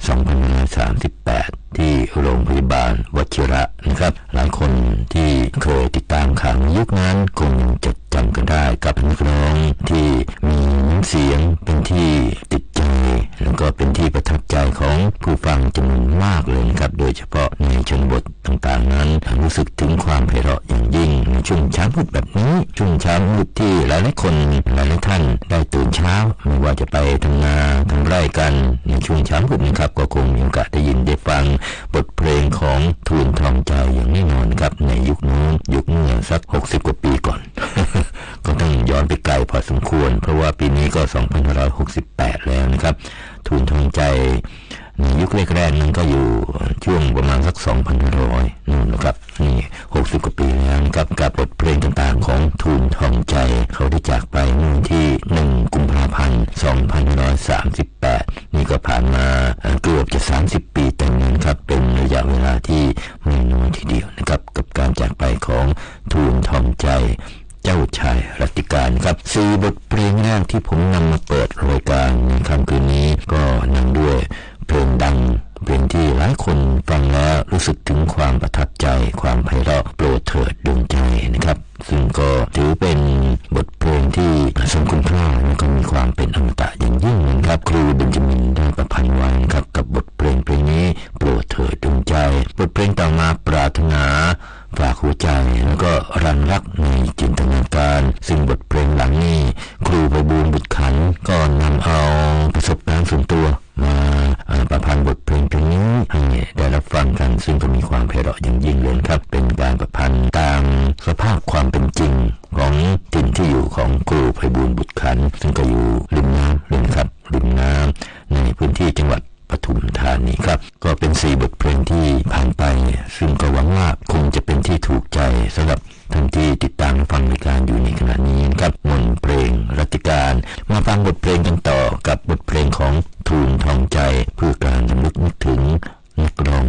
สองพันห้าร้อยสามสิบแปด ที่โรงพยาบาลวชิระนะครับ หลายคนที่เคยติดตามข่าวในยุคนั้นคงจดจำกันได้กับนักร้องที่มีน้ำเสียงเป็นที่ติดใจ แล้วก็เป็นที่ประทับใจของผู้ฟังจำนวนมากเลยนะครับ โดยเฉพาะในชนบทต่างๆนั้น รู้สึกถึงความไพเราะอย่างยิ่งในช่วงเช้ามืดแบบนี้ ช่วงเช้ามืดที่หลายๆคนหลายๆท่านได้ตื่นเช้า ไม่ว่าจะไปทำนาทำไร่กันในช่วงเช้ามืดนะครับ ก็คงมีโอกาสได้ยินได้ฟังบทเพลงของทูลทองใจอย่างแน่นอนครับ ในยุคนู้น ยุคเมื่อสัก หกสิบกว่าปีก่อน ก็ต้องย้อนไปไกลพอสมควร เพราะว่าปีนี้ก็ สองพันห้าร้อยหกสิบแปด แล้วนะครับ ทูลทองใจในยุคแรกๆนั้นก็อยู่ช่วงประมาณสัก สองพันห้าร้อย นู่นนะครับ นี่ หกสิบกว่าปีแล้วนะครับ กับบทเพลงต่างๆของทูลทองใจ เขาได้จากไปเมื่อวันที่ หนึ่ง กุมภาพันธ์ สองพันห้าร้อยสามสิบแปด นี่ก็ผ่านมา เอ่อ เกือบจะ สามสิบปีเต็มนะครับ เป็นระยะเวลาที่ไม่น้อยทีเดียวนะครับ กับการจากไปของทูลทองใจ เจ้าชายรัตติกาลครับ สี่บทเพลงแรกที่ผมนำมาเปิดรายการในค่ำคืนนี้ ก็เนื่องด้วยเพลงดัง เพลงที่หลายคนฟังแล้วรู้สึกถึงความประทับใจ ความไพเราะ โปรดเถิดดวงใจนะครับ ซึ่งก็ถือเป็นบทเพลงที่ทรงคุณค่า และก็มีความเป็นอมตะอย่างยิ่งนะครับ ครูเบนจามินได้ประพันธ์ไว้นะครับ กับบทเพลงเพลงนี้ โปรดเถิดดวงใจ บทเพลงต่อมา ปรารถนา ฝากหัวใจ แล้วก็รันรักในจินตนาการ ซึ่งบทเพลงหลังนี้ ครูไพบูลย์ บุตรขันธ์ ก็นำเอาประสบการณ์ส่วนตัวมา เอ่อ ประพันธ์บทเพลงเพลงนี้ให้ได้รับฟังกัน ซึ่งก็มีความไพเราะอย่างยิ่งเลยนะครับ เป็นการประพันธ์ตามสภาพความเป็นจริงของถิ่นที่อยู่ของครูไพบูลย์ บุตรขันธ์ ซึ่งก็อยู่ริมน้ำเลยนะครับ ริมน้ำในพื้นที่จังหวัด ปทุมธานีครับ ก็เป็นสี่บทเพลงที่ผ่านไป ซึ่งก็หวังว่าคงจะเป็นที่ถูกใจสำหรับท่านที่ติดตามฟังรายการอยู่ในขณะนี้นะครับ มนต์เพลงรัตติกาล มาฟังบทเพลงกันต่อกับบทเพลงของทูลทองใจ เพื่อการรำลึกนึกถึงนักร้อง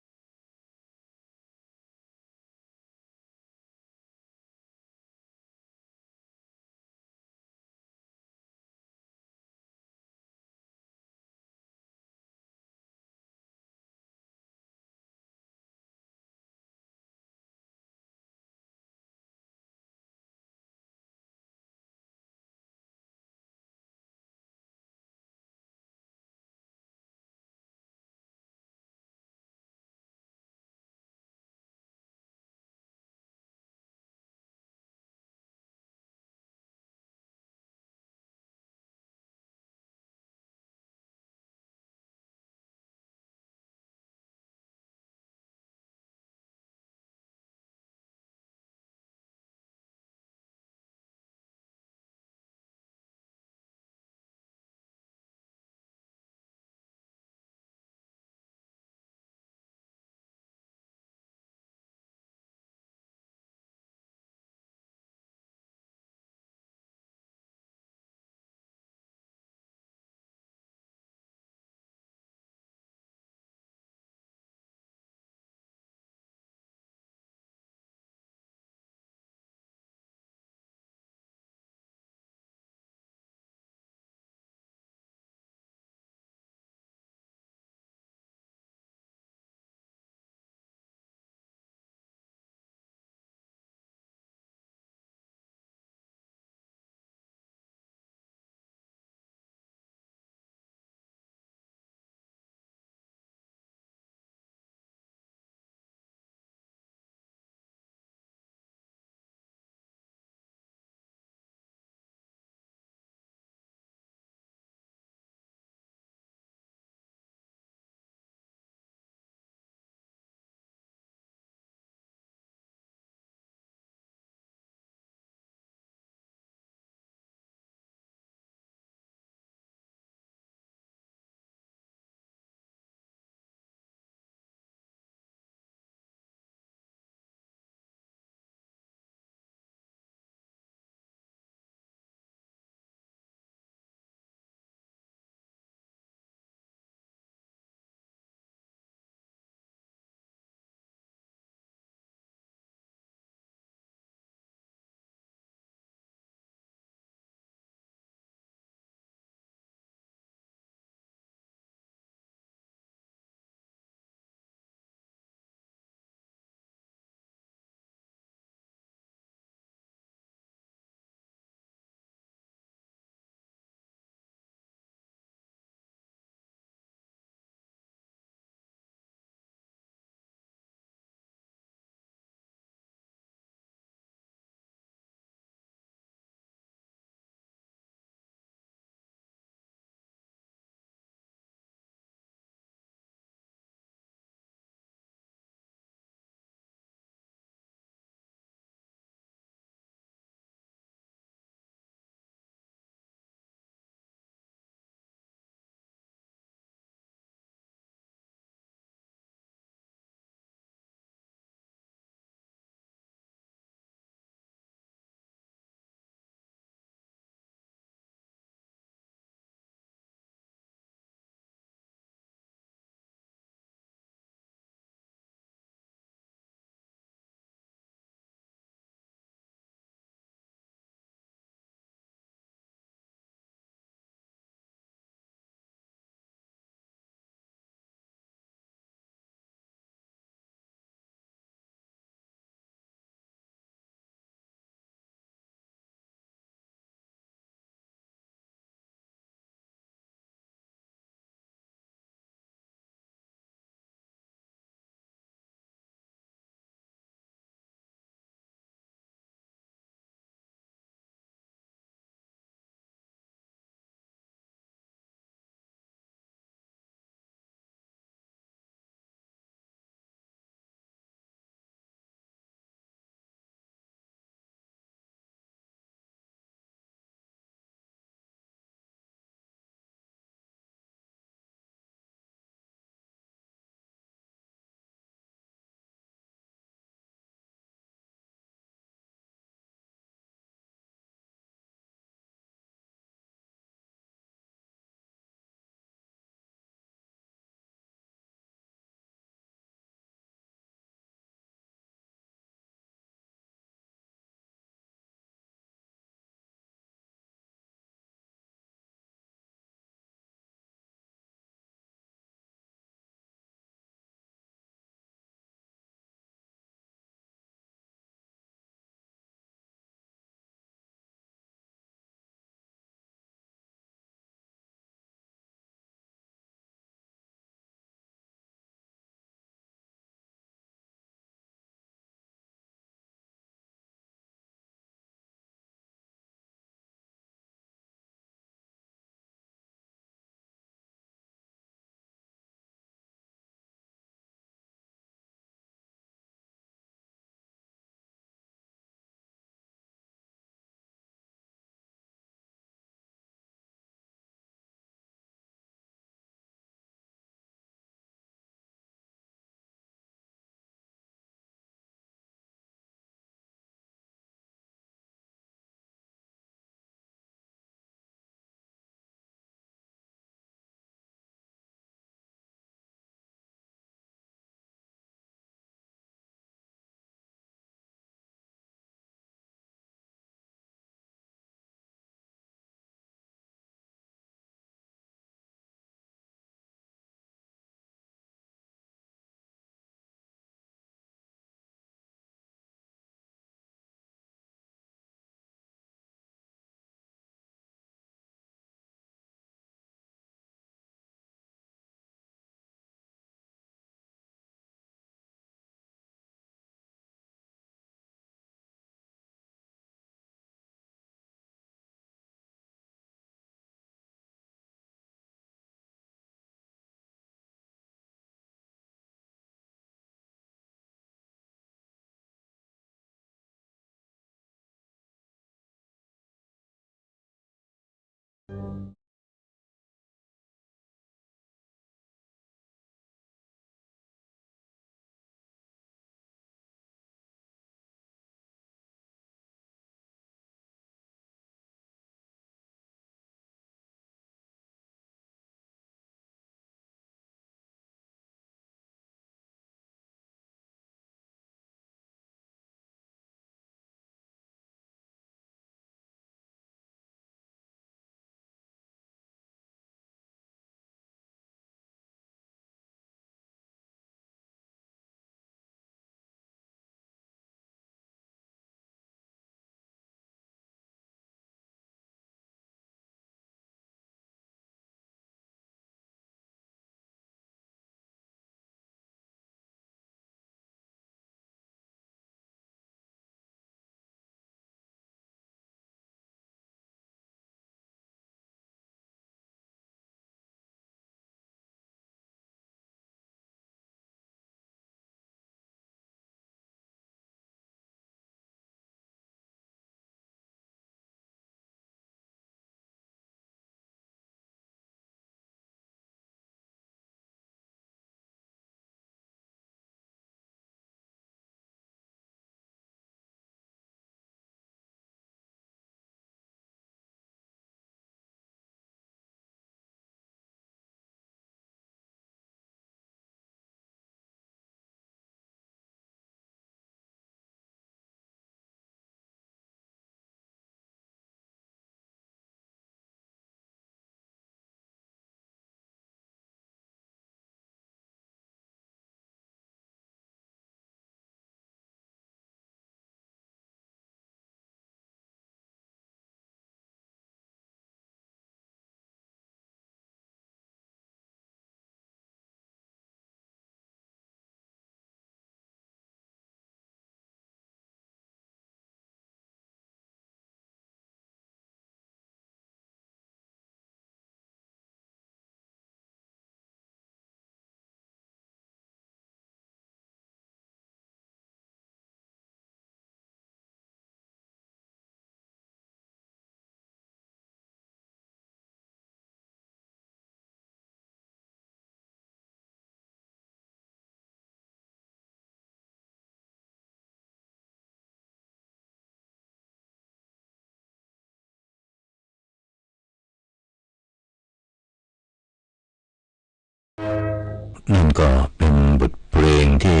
นั่นก็เป็นบทเพลงที่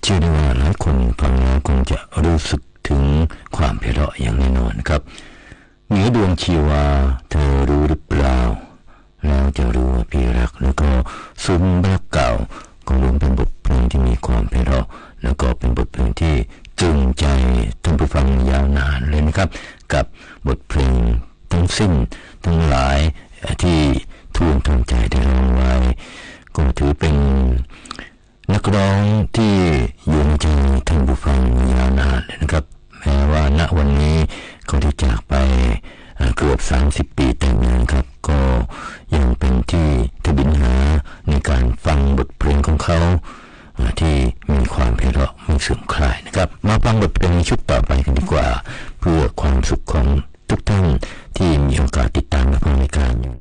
เชื่อได้ว่าหลายคนฟังแล้วคงจะรู้สึกถึงความไพเราะอย่างแน่นอนครับ เหนือดวงชีวาเธอรู้หรือเปล่า แล้วจะรู้ว่าพี่รัก แล้วก็สุมรักเก่า ก็ล้วนเป็นบทเพลงที่มีความไพเราะ แล้วก็เป็นบทเพลงที่ตรึงใจท่านผู้ฟังยาวนานเลยนะครับ กับบทเพลงทั้งสิ้นทั้งหลายที่ทูลทางใจได้ร้องไว้ ก็ถือเป็น นักร้องที่อยู่ในใจท่านผู้ฟังยาวนานเลยนะครับ แม้ว่าณวันนี้เขาได้จากไป เอ่อ เกือบสามสิบปีเต็มแล้วนะครับ ก็ยังเป็นที่ทวินหาในการฟังบทเพลงของเขา เอ่อ ที่มีความไพเราะไม่เสื่อมคลายนะครับ มาฟังบทเพลงชุดต่อไปกันดีกว่า เพื่อความสุขของทุกท่านที่มีโอกาสติดตามรับฟังรายการอยู่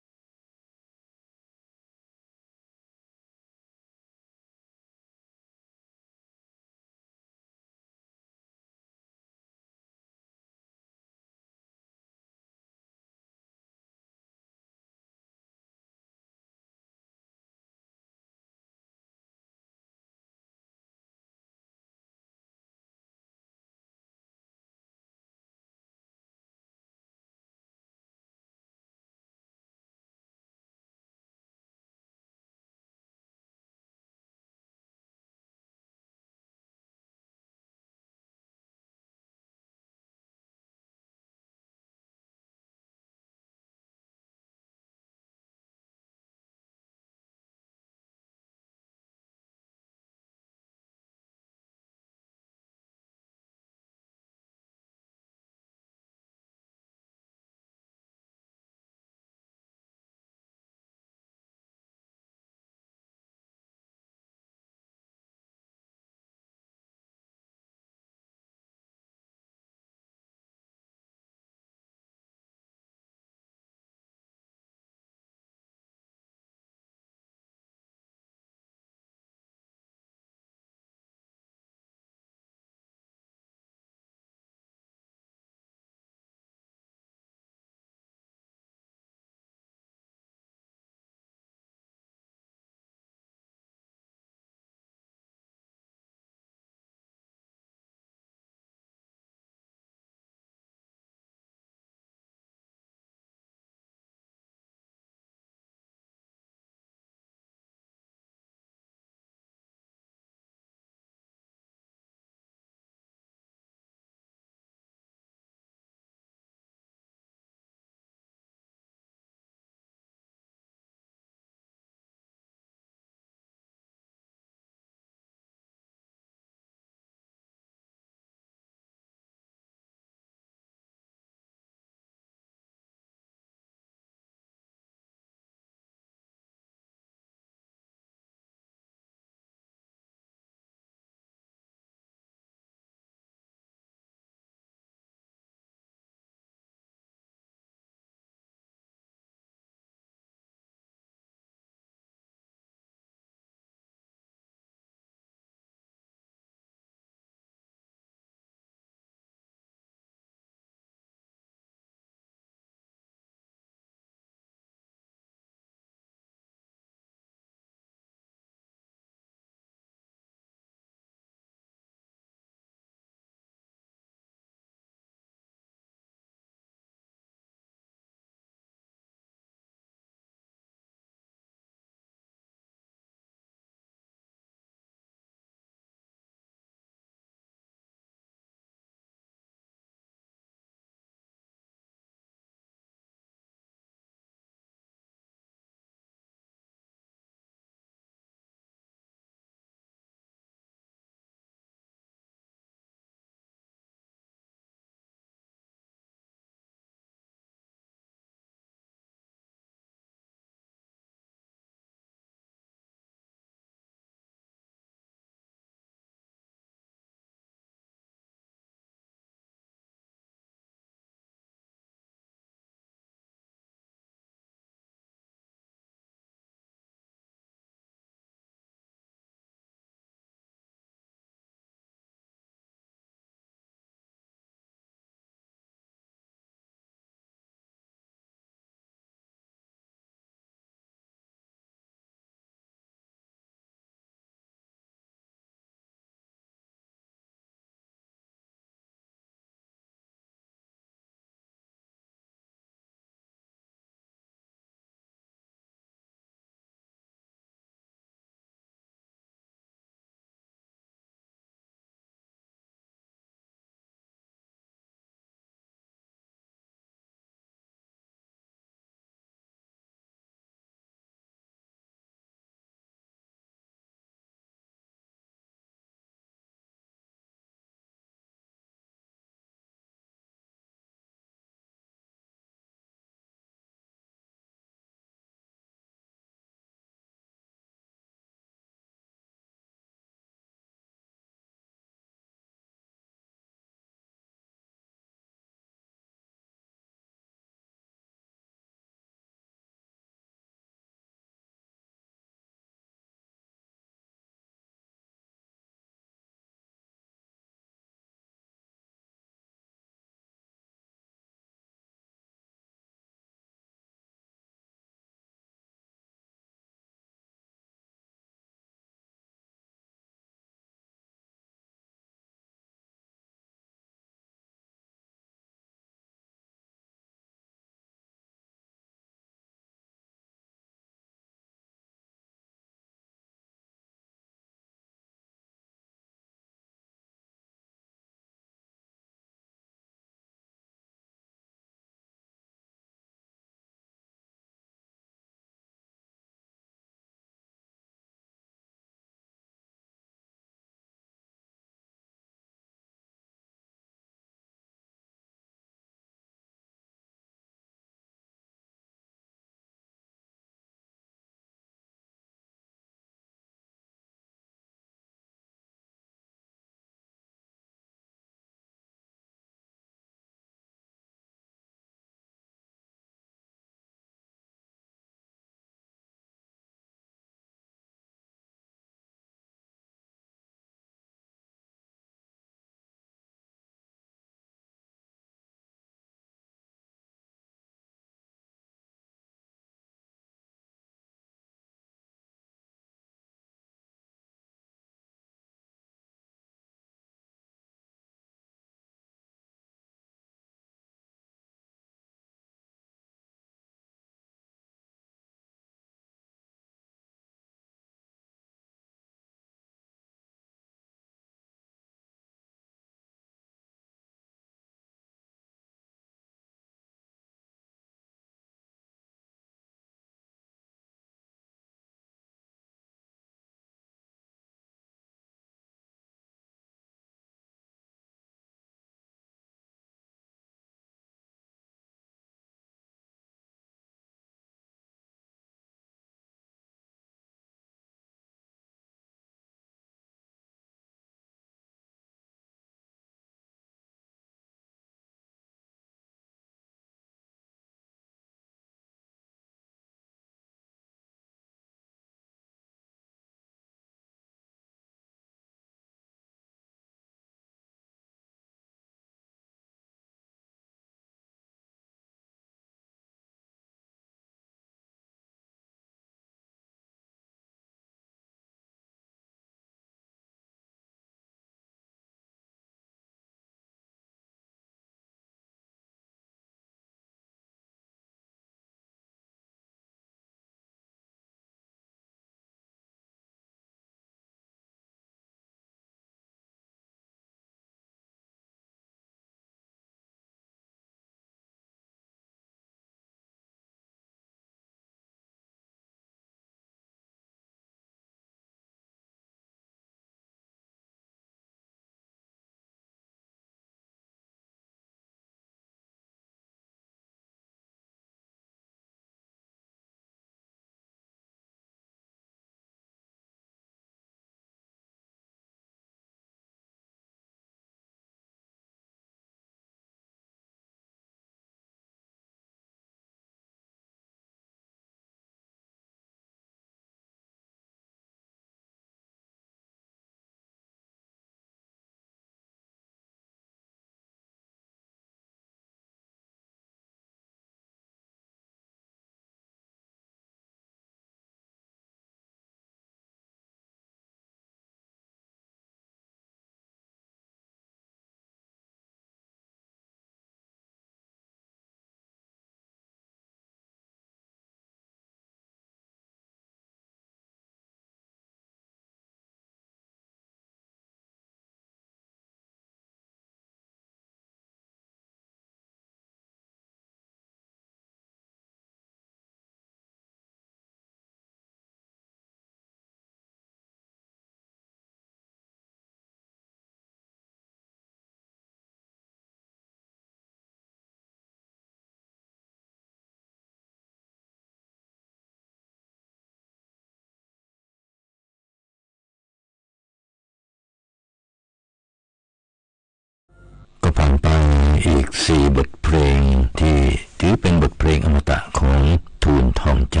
อีกสี่บทเพลงที่ถือเป็นบทเพลงอมตะของทูลทองใจ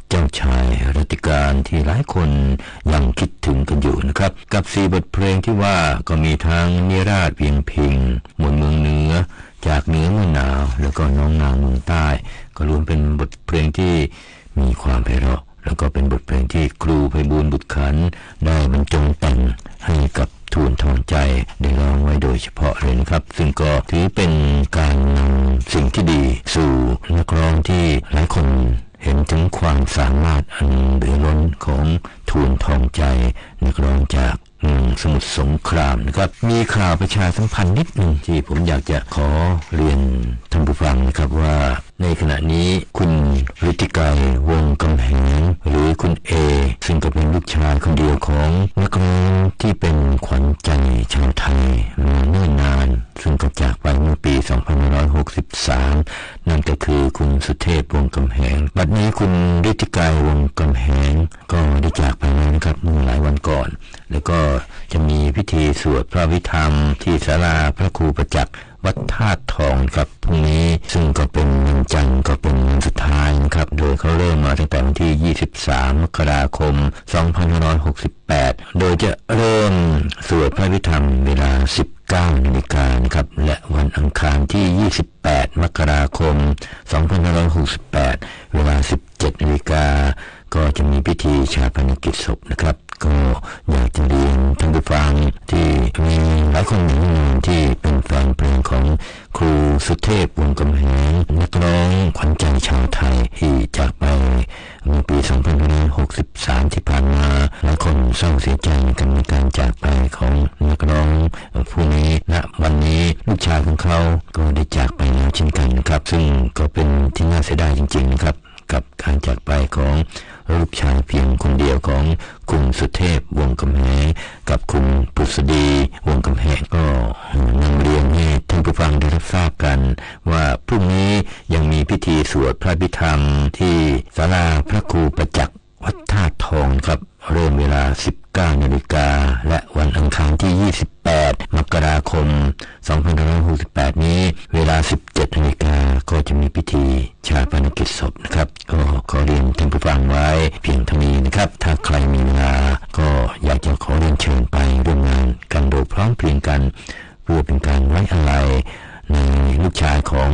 เจ้าชายรัตติกาลที่หลายคนยังคิดถึงกันอยู่นะครับ กับสี่บทเพลงที่ว่าก็มีทั้งนิราศเวียงพิงค์ มนต์เมืองเหนือ จากเหนือเมืองหนาว แล้วก็น้องนางเมืองใต้ ก็รวมเป็นบทเพลงที่มีความไพเราะ แล้วก็เป็นบทเพลงที่ครูไพบูลย์ บุตรขันธ์ ได้บรรจงแต่งให้กับทูลทองใจได้ร้องไว้โดยเฉพาะเลยนะครับ ซึ่งก็ถือเป็นการนำสิ่งที่ดีสู่นักร้องที่หลายคนเห็นถึงความสามารถอันเหลือล้นของทูลทองใจ นักร้องจากเมืองสมุทรสงครามนะครับ มีข่าวประชาสัมพันธ์นิดหนึ่งที่ผมอยากจะขอเรียนท่านผู้ฟังนะครับว่า ในขณะนี้คุณฤทธิไกร วงศ์กำแหง หรือคุณเอ ซึ่งก็เป็นลูกชายคนเดียวของนักร้องที่เป็นขวัญใจชาวไทยมาเนิ่นนาน ซึ่งก็จากไปเมื่อปีสองพันห้าร้อยหกสิบสาม นั่นก็คือคุณสุเทพ วงศ์กำแหง บัดนี้คุณฤทธิไกร วงศ์กำแหง ก็ได้จากไปแล้วนะครับ เมื่อหลายวันก่อน แล้วก็จะมีพิธีสวดพระอภิธรรมที่ศาลาพระครูประจักษ์ วัดธาตุทองครับ พรุ่งนี้ ซึ่งก็เป็นวันจันทร์ ก็เป็นวันสุดท้ายนะครับ โดยเขาเริ่มมาตั้งแต่วันที่ยี่สิบสาม มกราคม สองพันห้าร้อยหกสิบแปด โดยจะเริ่มสวดพระอภิธรรมเวลา สิบเก้านาฬิกานะครับ และวันอังคารที่ยี่สิบแปด มกราคม สองพันห้าร้อยหกสิบแปด เวลา สิบเจ็ดนาฬิกา ก็จะมีพิธีฌาปนกิจศพนะครับ ก็อยากจะเรียนท่านผู้ฟังที่มีหลายคนอยู่ที่เป็นแฟนเพลงของครูสุเทพ วงศ์กำแหง นักร้องขวัญใจชาวไทยที่จากไปเมื่อปีสองพันห้าร้อยหกสิบสาม ที่ผ่านมา หลายคนเศร้าเสียใจกันในการจากไปของนักร้องผู้นี้ ณ วันนี้ลูกชายของเขาก็ได้จากไปแล้วเช่นกันนะครับ ซึ่งก็เป็นที่น่าเสียดายจริงๆ นะครับ กับการจากไปของลูกชายเพียงคนเดียวของคุณสุเทพ วงศ์กำแหง กับคุณผุษดี วงศ์กำแหง ก็นำเรียนให้ท่านผู้ฟังได้รับทราบกันว่าพรุ่งนี้ยังมีพิธีสวดพระอภิธรรมที่ศาลาพระครูประจักษ์ วัดธาตุทองครับ เริ่มเวลา สิบเก้านาฬิกา และวันอังคารที่ยี่สิบแปด มกราคม สองพันห้าร้อยหกสิบแปด นี้ เวลา สิบเจ็ดนาฬิกา ก็จะมีพิธีฌาปนกิจศพนะครับ ก็ขอเรียนท่านผู้ฟังไว้เพียงเท่านี้นะครับ ถ้าใครมีเวลา ก็อยากจะขอเรียนเชิญไปร่วมงานกันโดยพร้อมเพรียงกัน เพื่อเป็นการไว้อาลัยในลูกชายของ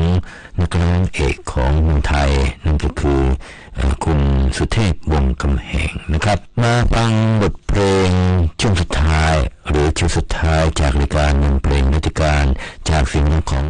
นักร้องเอกของเมืองไทย นั่นก็คือ เอ่อ คุณสุเทพ วงศ์กำแหงนะครับ มาฟังบทเพลงช่วงสุดท้าย หรือช่วงสุดท้ายจากรายการมนต์เพลงรัตติกาล จากเสียงร้องของ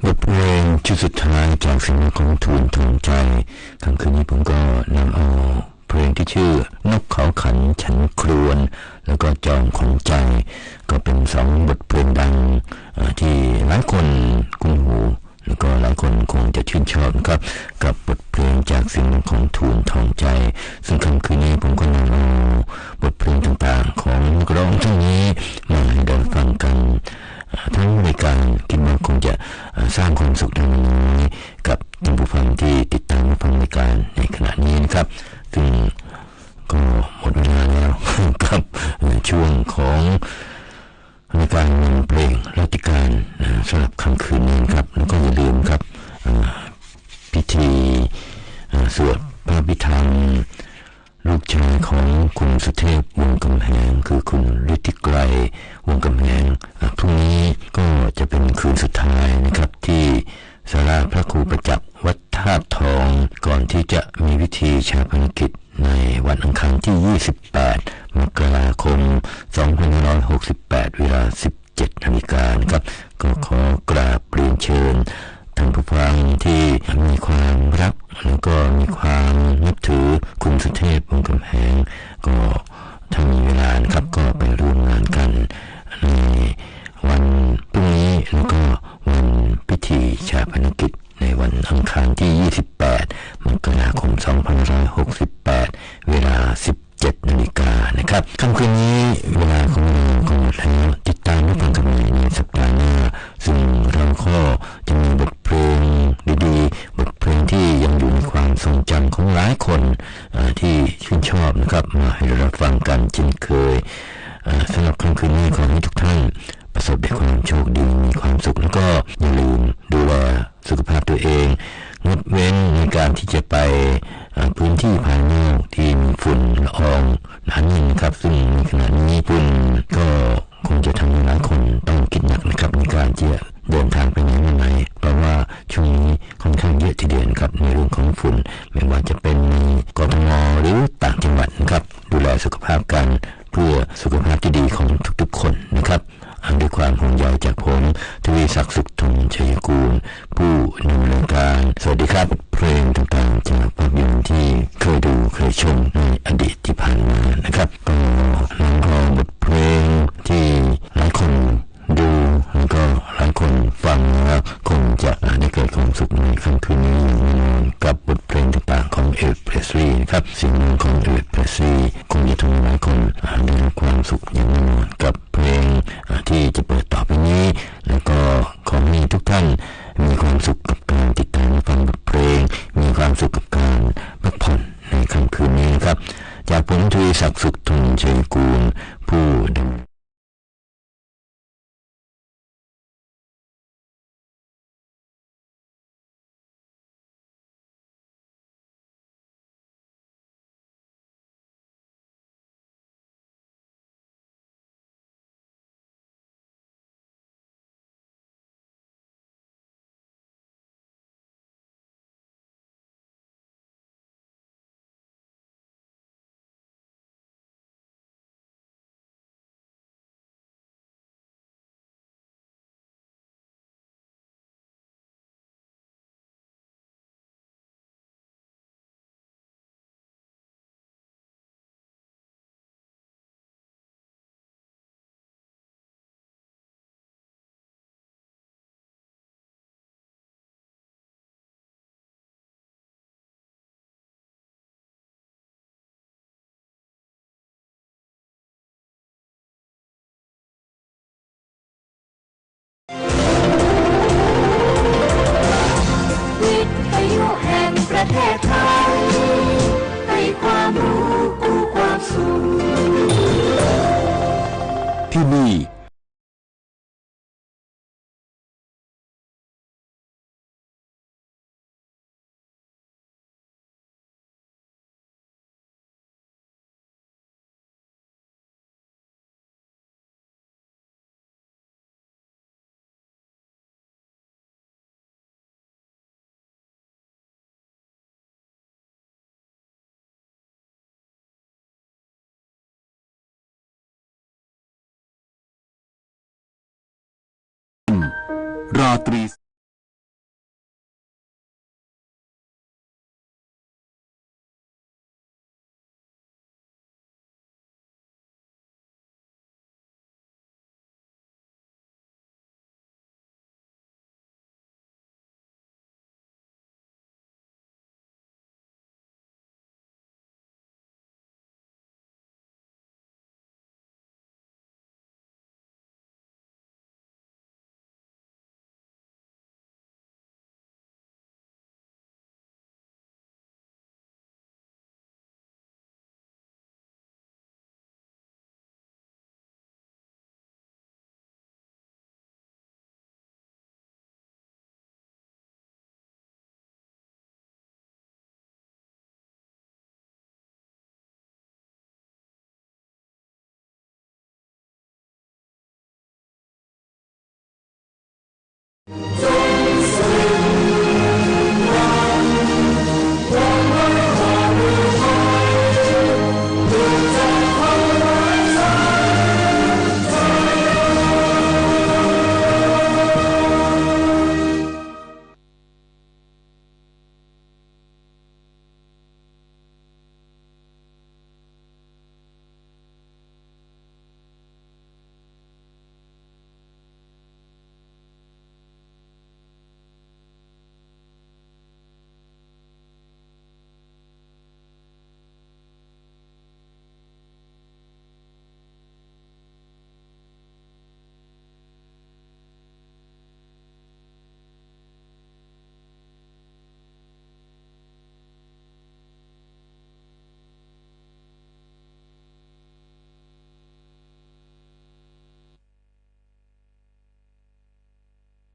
บทเพลงชุดสุดท้ายจากเสียงของทูลทองใจ ค่ำคืนนี้ผมก็นำเอาเพลงที่ชื่อ นกเขาขันฉันครวญ แล้วก็จองขวัญใจ ก็เป็นสองบทเพลงดัง เอ่อ ที่หลายคนคุ้นหู แล้วก็หลายคนคงจะชื่นชอบนะครับ กับบทเพลงจากเสียงของทูลทองใจ ซึ่งค่ำคืนนี้ผมก็นำเอาบทเพลงต่างๆ ของนักร้องท่านนี้มาให้ได้ฟังกัน เอ่อ ทั้งรายการ คิดว่าคงจะ เอ่อ สร้างความสุขได้ไม่น้อยกับท่านผู้ฟังที่ติดตามรับฟังรายการในขณะนี้นะครับ ซึ่งก็หมดเวลาแล้ว กับ เอ่อ ช่วงของ ในการนำเพลงราชการ นะ สำหรับค่ำคืนนี้นะครับ แล้วก็อย่าลืมครับ เอ่อ พิธี เอ่อ สวดพระอภิธรรมลูกชายของคุณสุเทพ วงศ์กำแหง คือคุณฤทธิไกร วงศ์กำแหง อ่ะ พรุ่งนี้ก็จะเป็นคืนสุดท้ายนะครับ ที่ศาลาพระครูประจักษ์ วัดธาตุทอง ก่อนที่จะมีพิธีฌาปนกิจในวันอังคารที่ ยี่สิบแปด มกราคม สองพันห้าร้อยหกสิบแปด เวลา สิบเจ็ดนาฬิกานะครับ ก็ขอกราบเรียนเชิญท่านผู้ฟังที่มีความรัก แล้วก็มีความนับถือคุณสุเทพ วงศ์กำแหง ก็ถ้ามีเวลานะครับ ก็ไปร่วมงานกันในวันพรุ่งนี้ แล้วก็วันพิธีฌาปนกิจ ในวันอังคารที่ ยี่สิบแปด มกราคม สองพันห้าร้อยหกสิบแปด เวลา สิบเจ็ดนาฬิกานะครับ ค่ำคืนนี้เวลาของเราก็หมดแล้ว ติดตามรับฟังกันใหม่ในสัปดาห์หน้า ซึ่งเราก็จะมีบทเพลงดีๆ บทเพลงที่ยังอยู่ในความทรงจำของหลายคน เอ่อ ที่ชื่นชอบนะครับ มาให้เรารับฟังกันเช่นเคย เอ่อ สำหรับค่ำคืนนี้ขอให้ทุกท่าน ประสบแต่ความโชคดี มีความสุข แล้วก็อย่าลืมดูแลสุขภาพตัวเอง งดเว้นในการที่จะไป เอ่อ พื้นที่ภายนอกที่มีฝุ่นละอองหนาแน่นนะครับ ซึ่งในขณะนี้ฝุ่นก็คงจะทำให้หลายคนต้องคิดหนักนะครับ ในการที่จะเดินทางไปไหนมาไหน เพราะว่าช่วงนี้ค่อนข้างเยอะทีเดียวนะครับ ในเรื่องของฝุ่น ไม่ว่าจะเป็นใน กทม หรือต่างจังหวัดนะครับ ดูแลสุขภาพกัน เพื่อสุขภาพที่ดีของทุกๆคนนะครับ ด้วยความห่วงใยจากผม ทวีศักดิ์ สุขทน ชัยกูล ผู้ดำเนินรายการ สวัสดีครับ บทเพลงต่างๆ จากภาพยนตร์ที่เคยดูเคยชมในอดีตที่ผ่านมานะครับ ก็นำเอาบทเพลงที่หลายคนดู แล้วก็หลายคนฟังแล้วคงจะได้เกิดความสุขในค่ำคืนนี้อย่างแน่นอน กับบทเพลงต่างๆ ของ Elvis Presley นะครับ เสียงร้องของ Elvis Presley คงจะทำให้หลายคน อ่า ได้รับความสุขอย่างแน่นอนกับเพลง อ่า ที่จะเปิดต่อไปนี้ แล้วก็ขอให้ทุกท่านมีความสุขกับการติดตามฟังบทเพลง มีความสุขกับการพักผ่อนในค่ำคืนนี้นะครับ จากผม ทวีศักดิ์ สุขทน ชัยกูล ผู้ดำ วิทยุแห่งประเทศไทย ให้ความรู้คู่ความสุข ที่นี่ราตรี So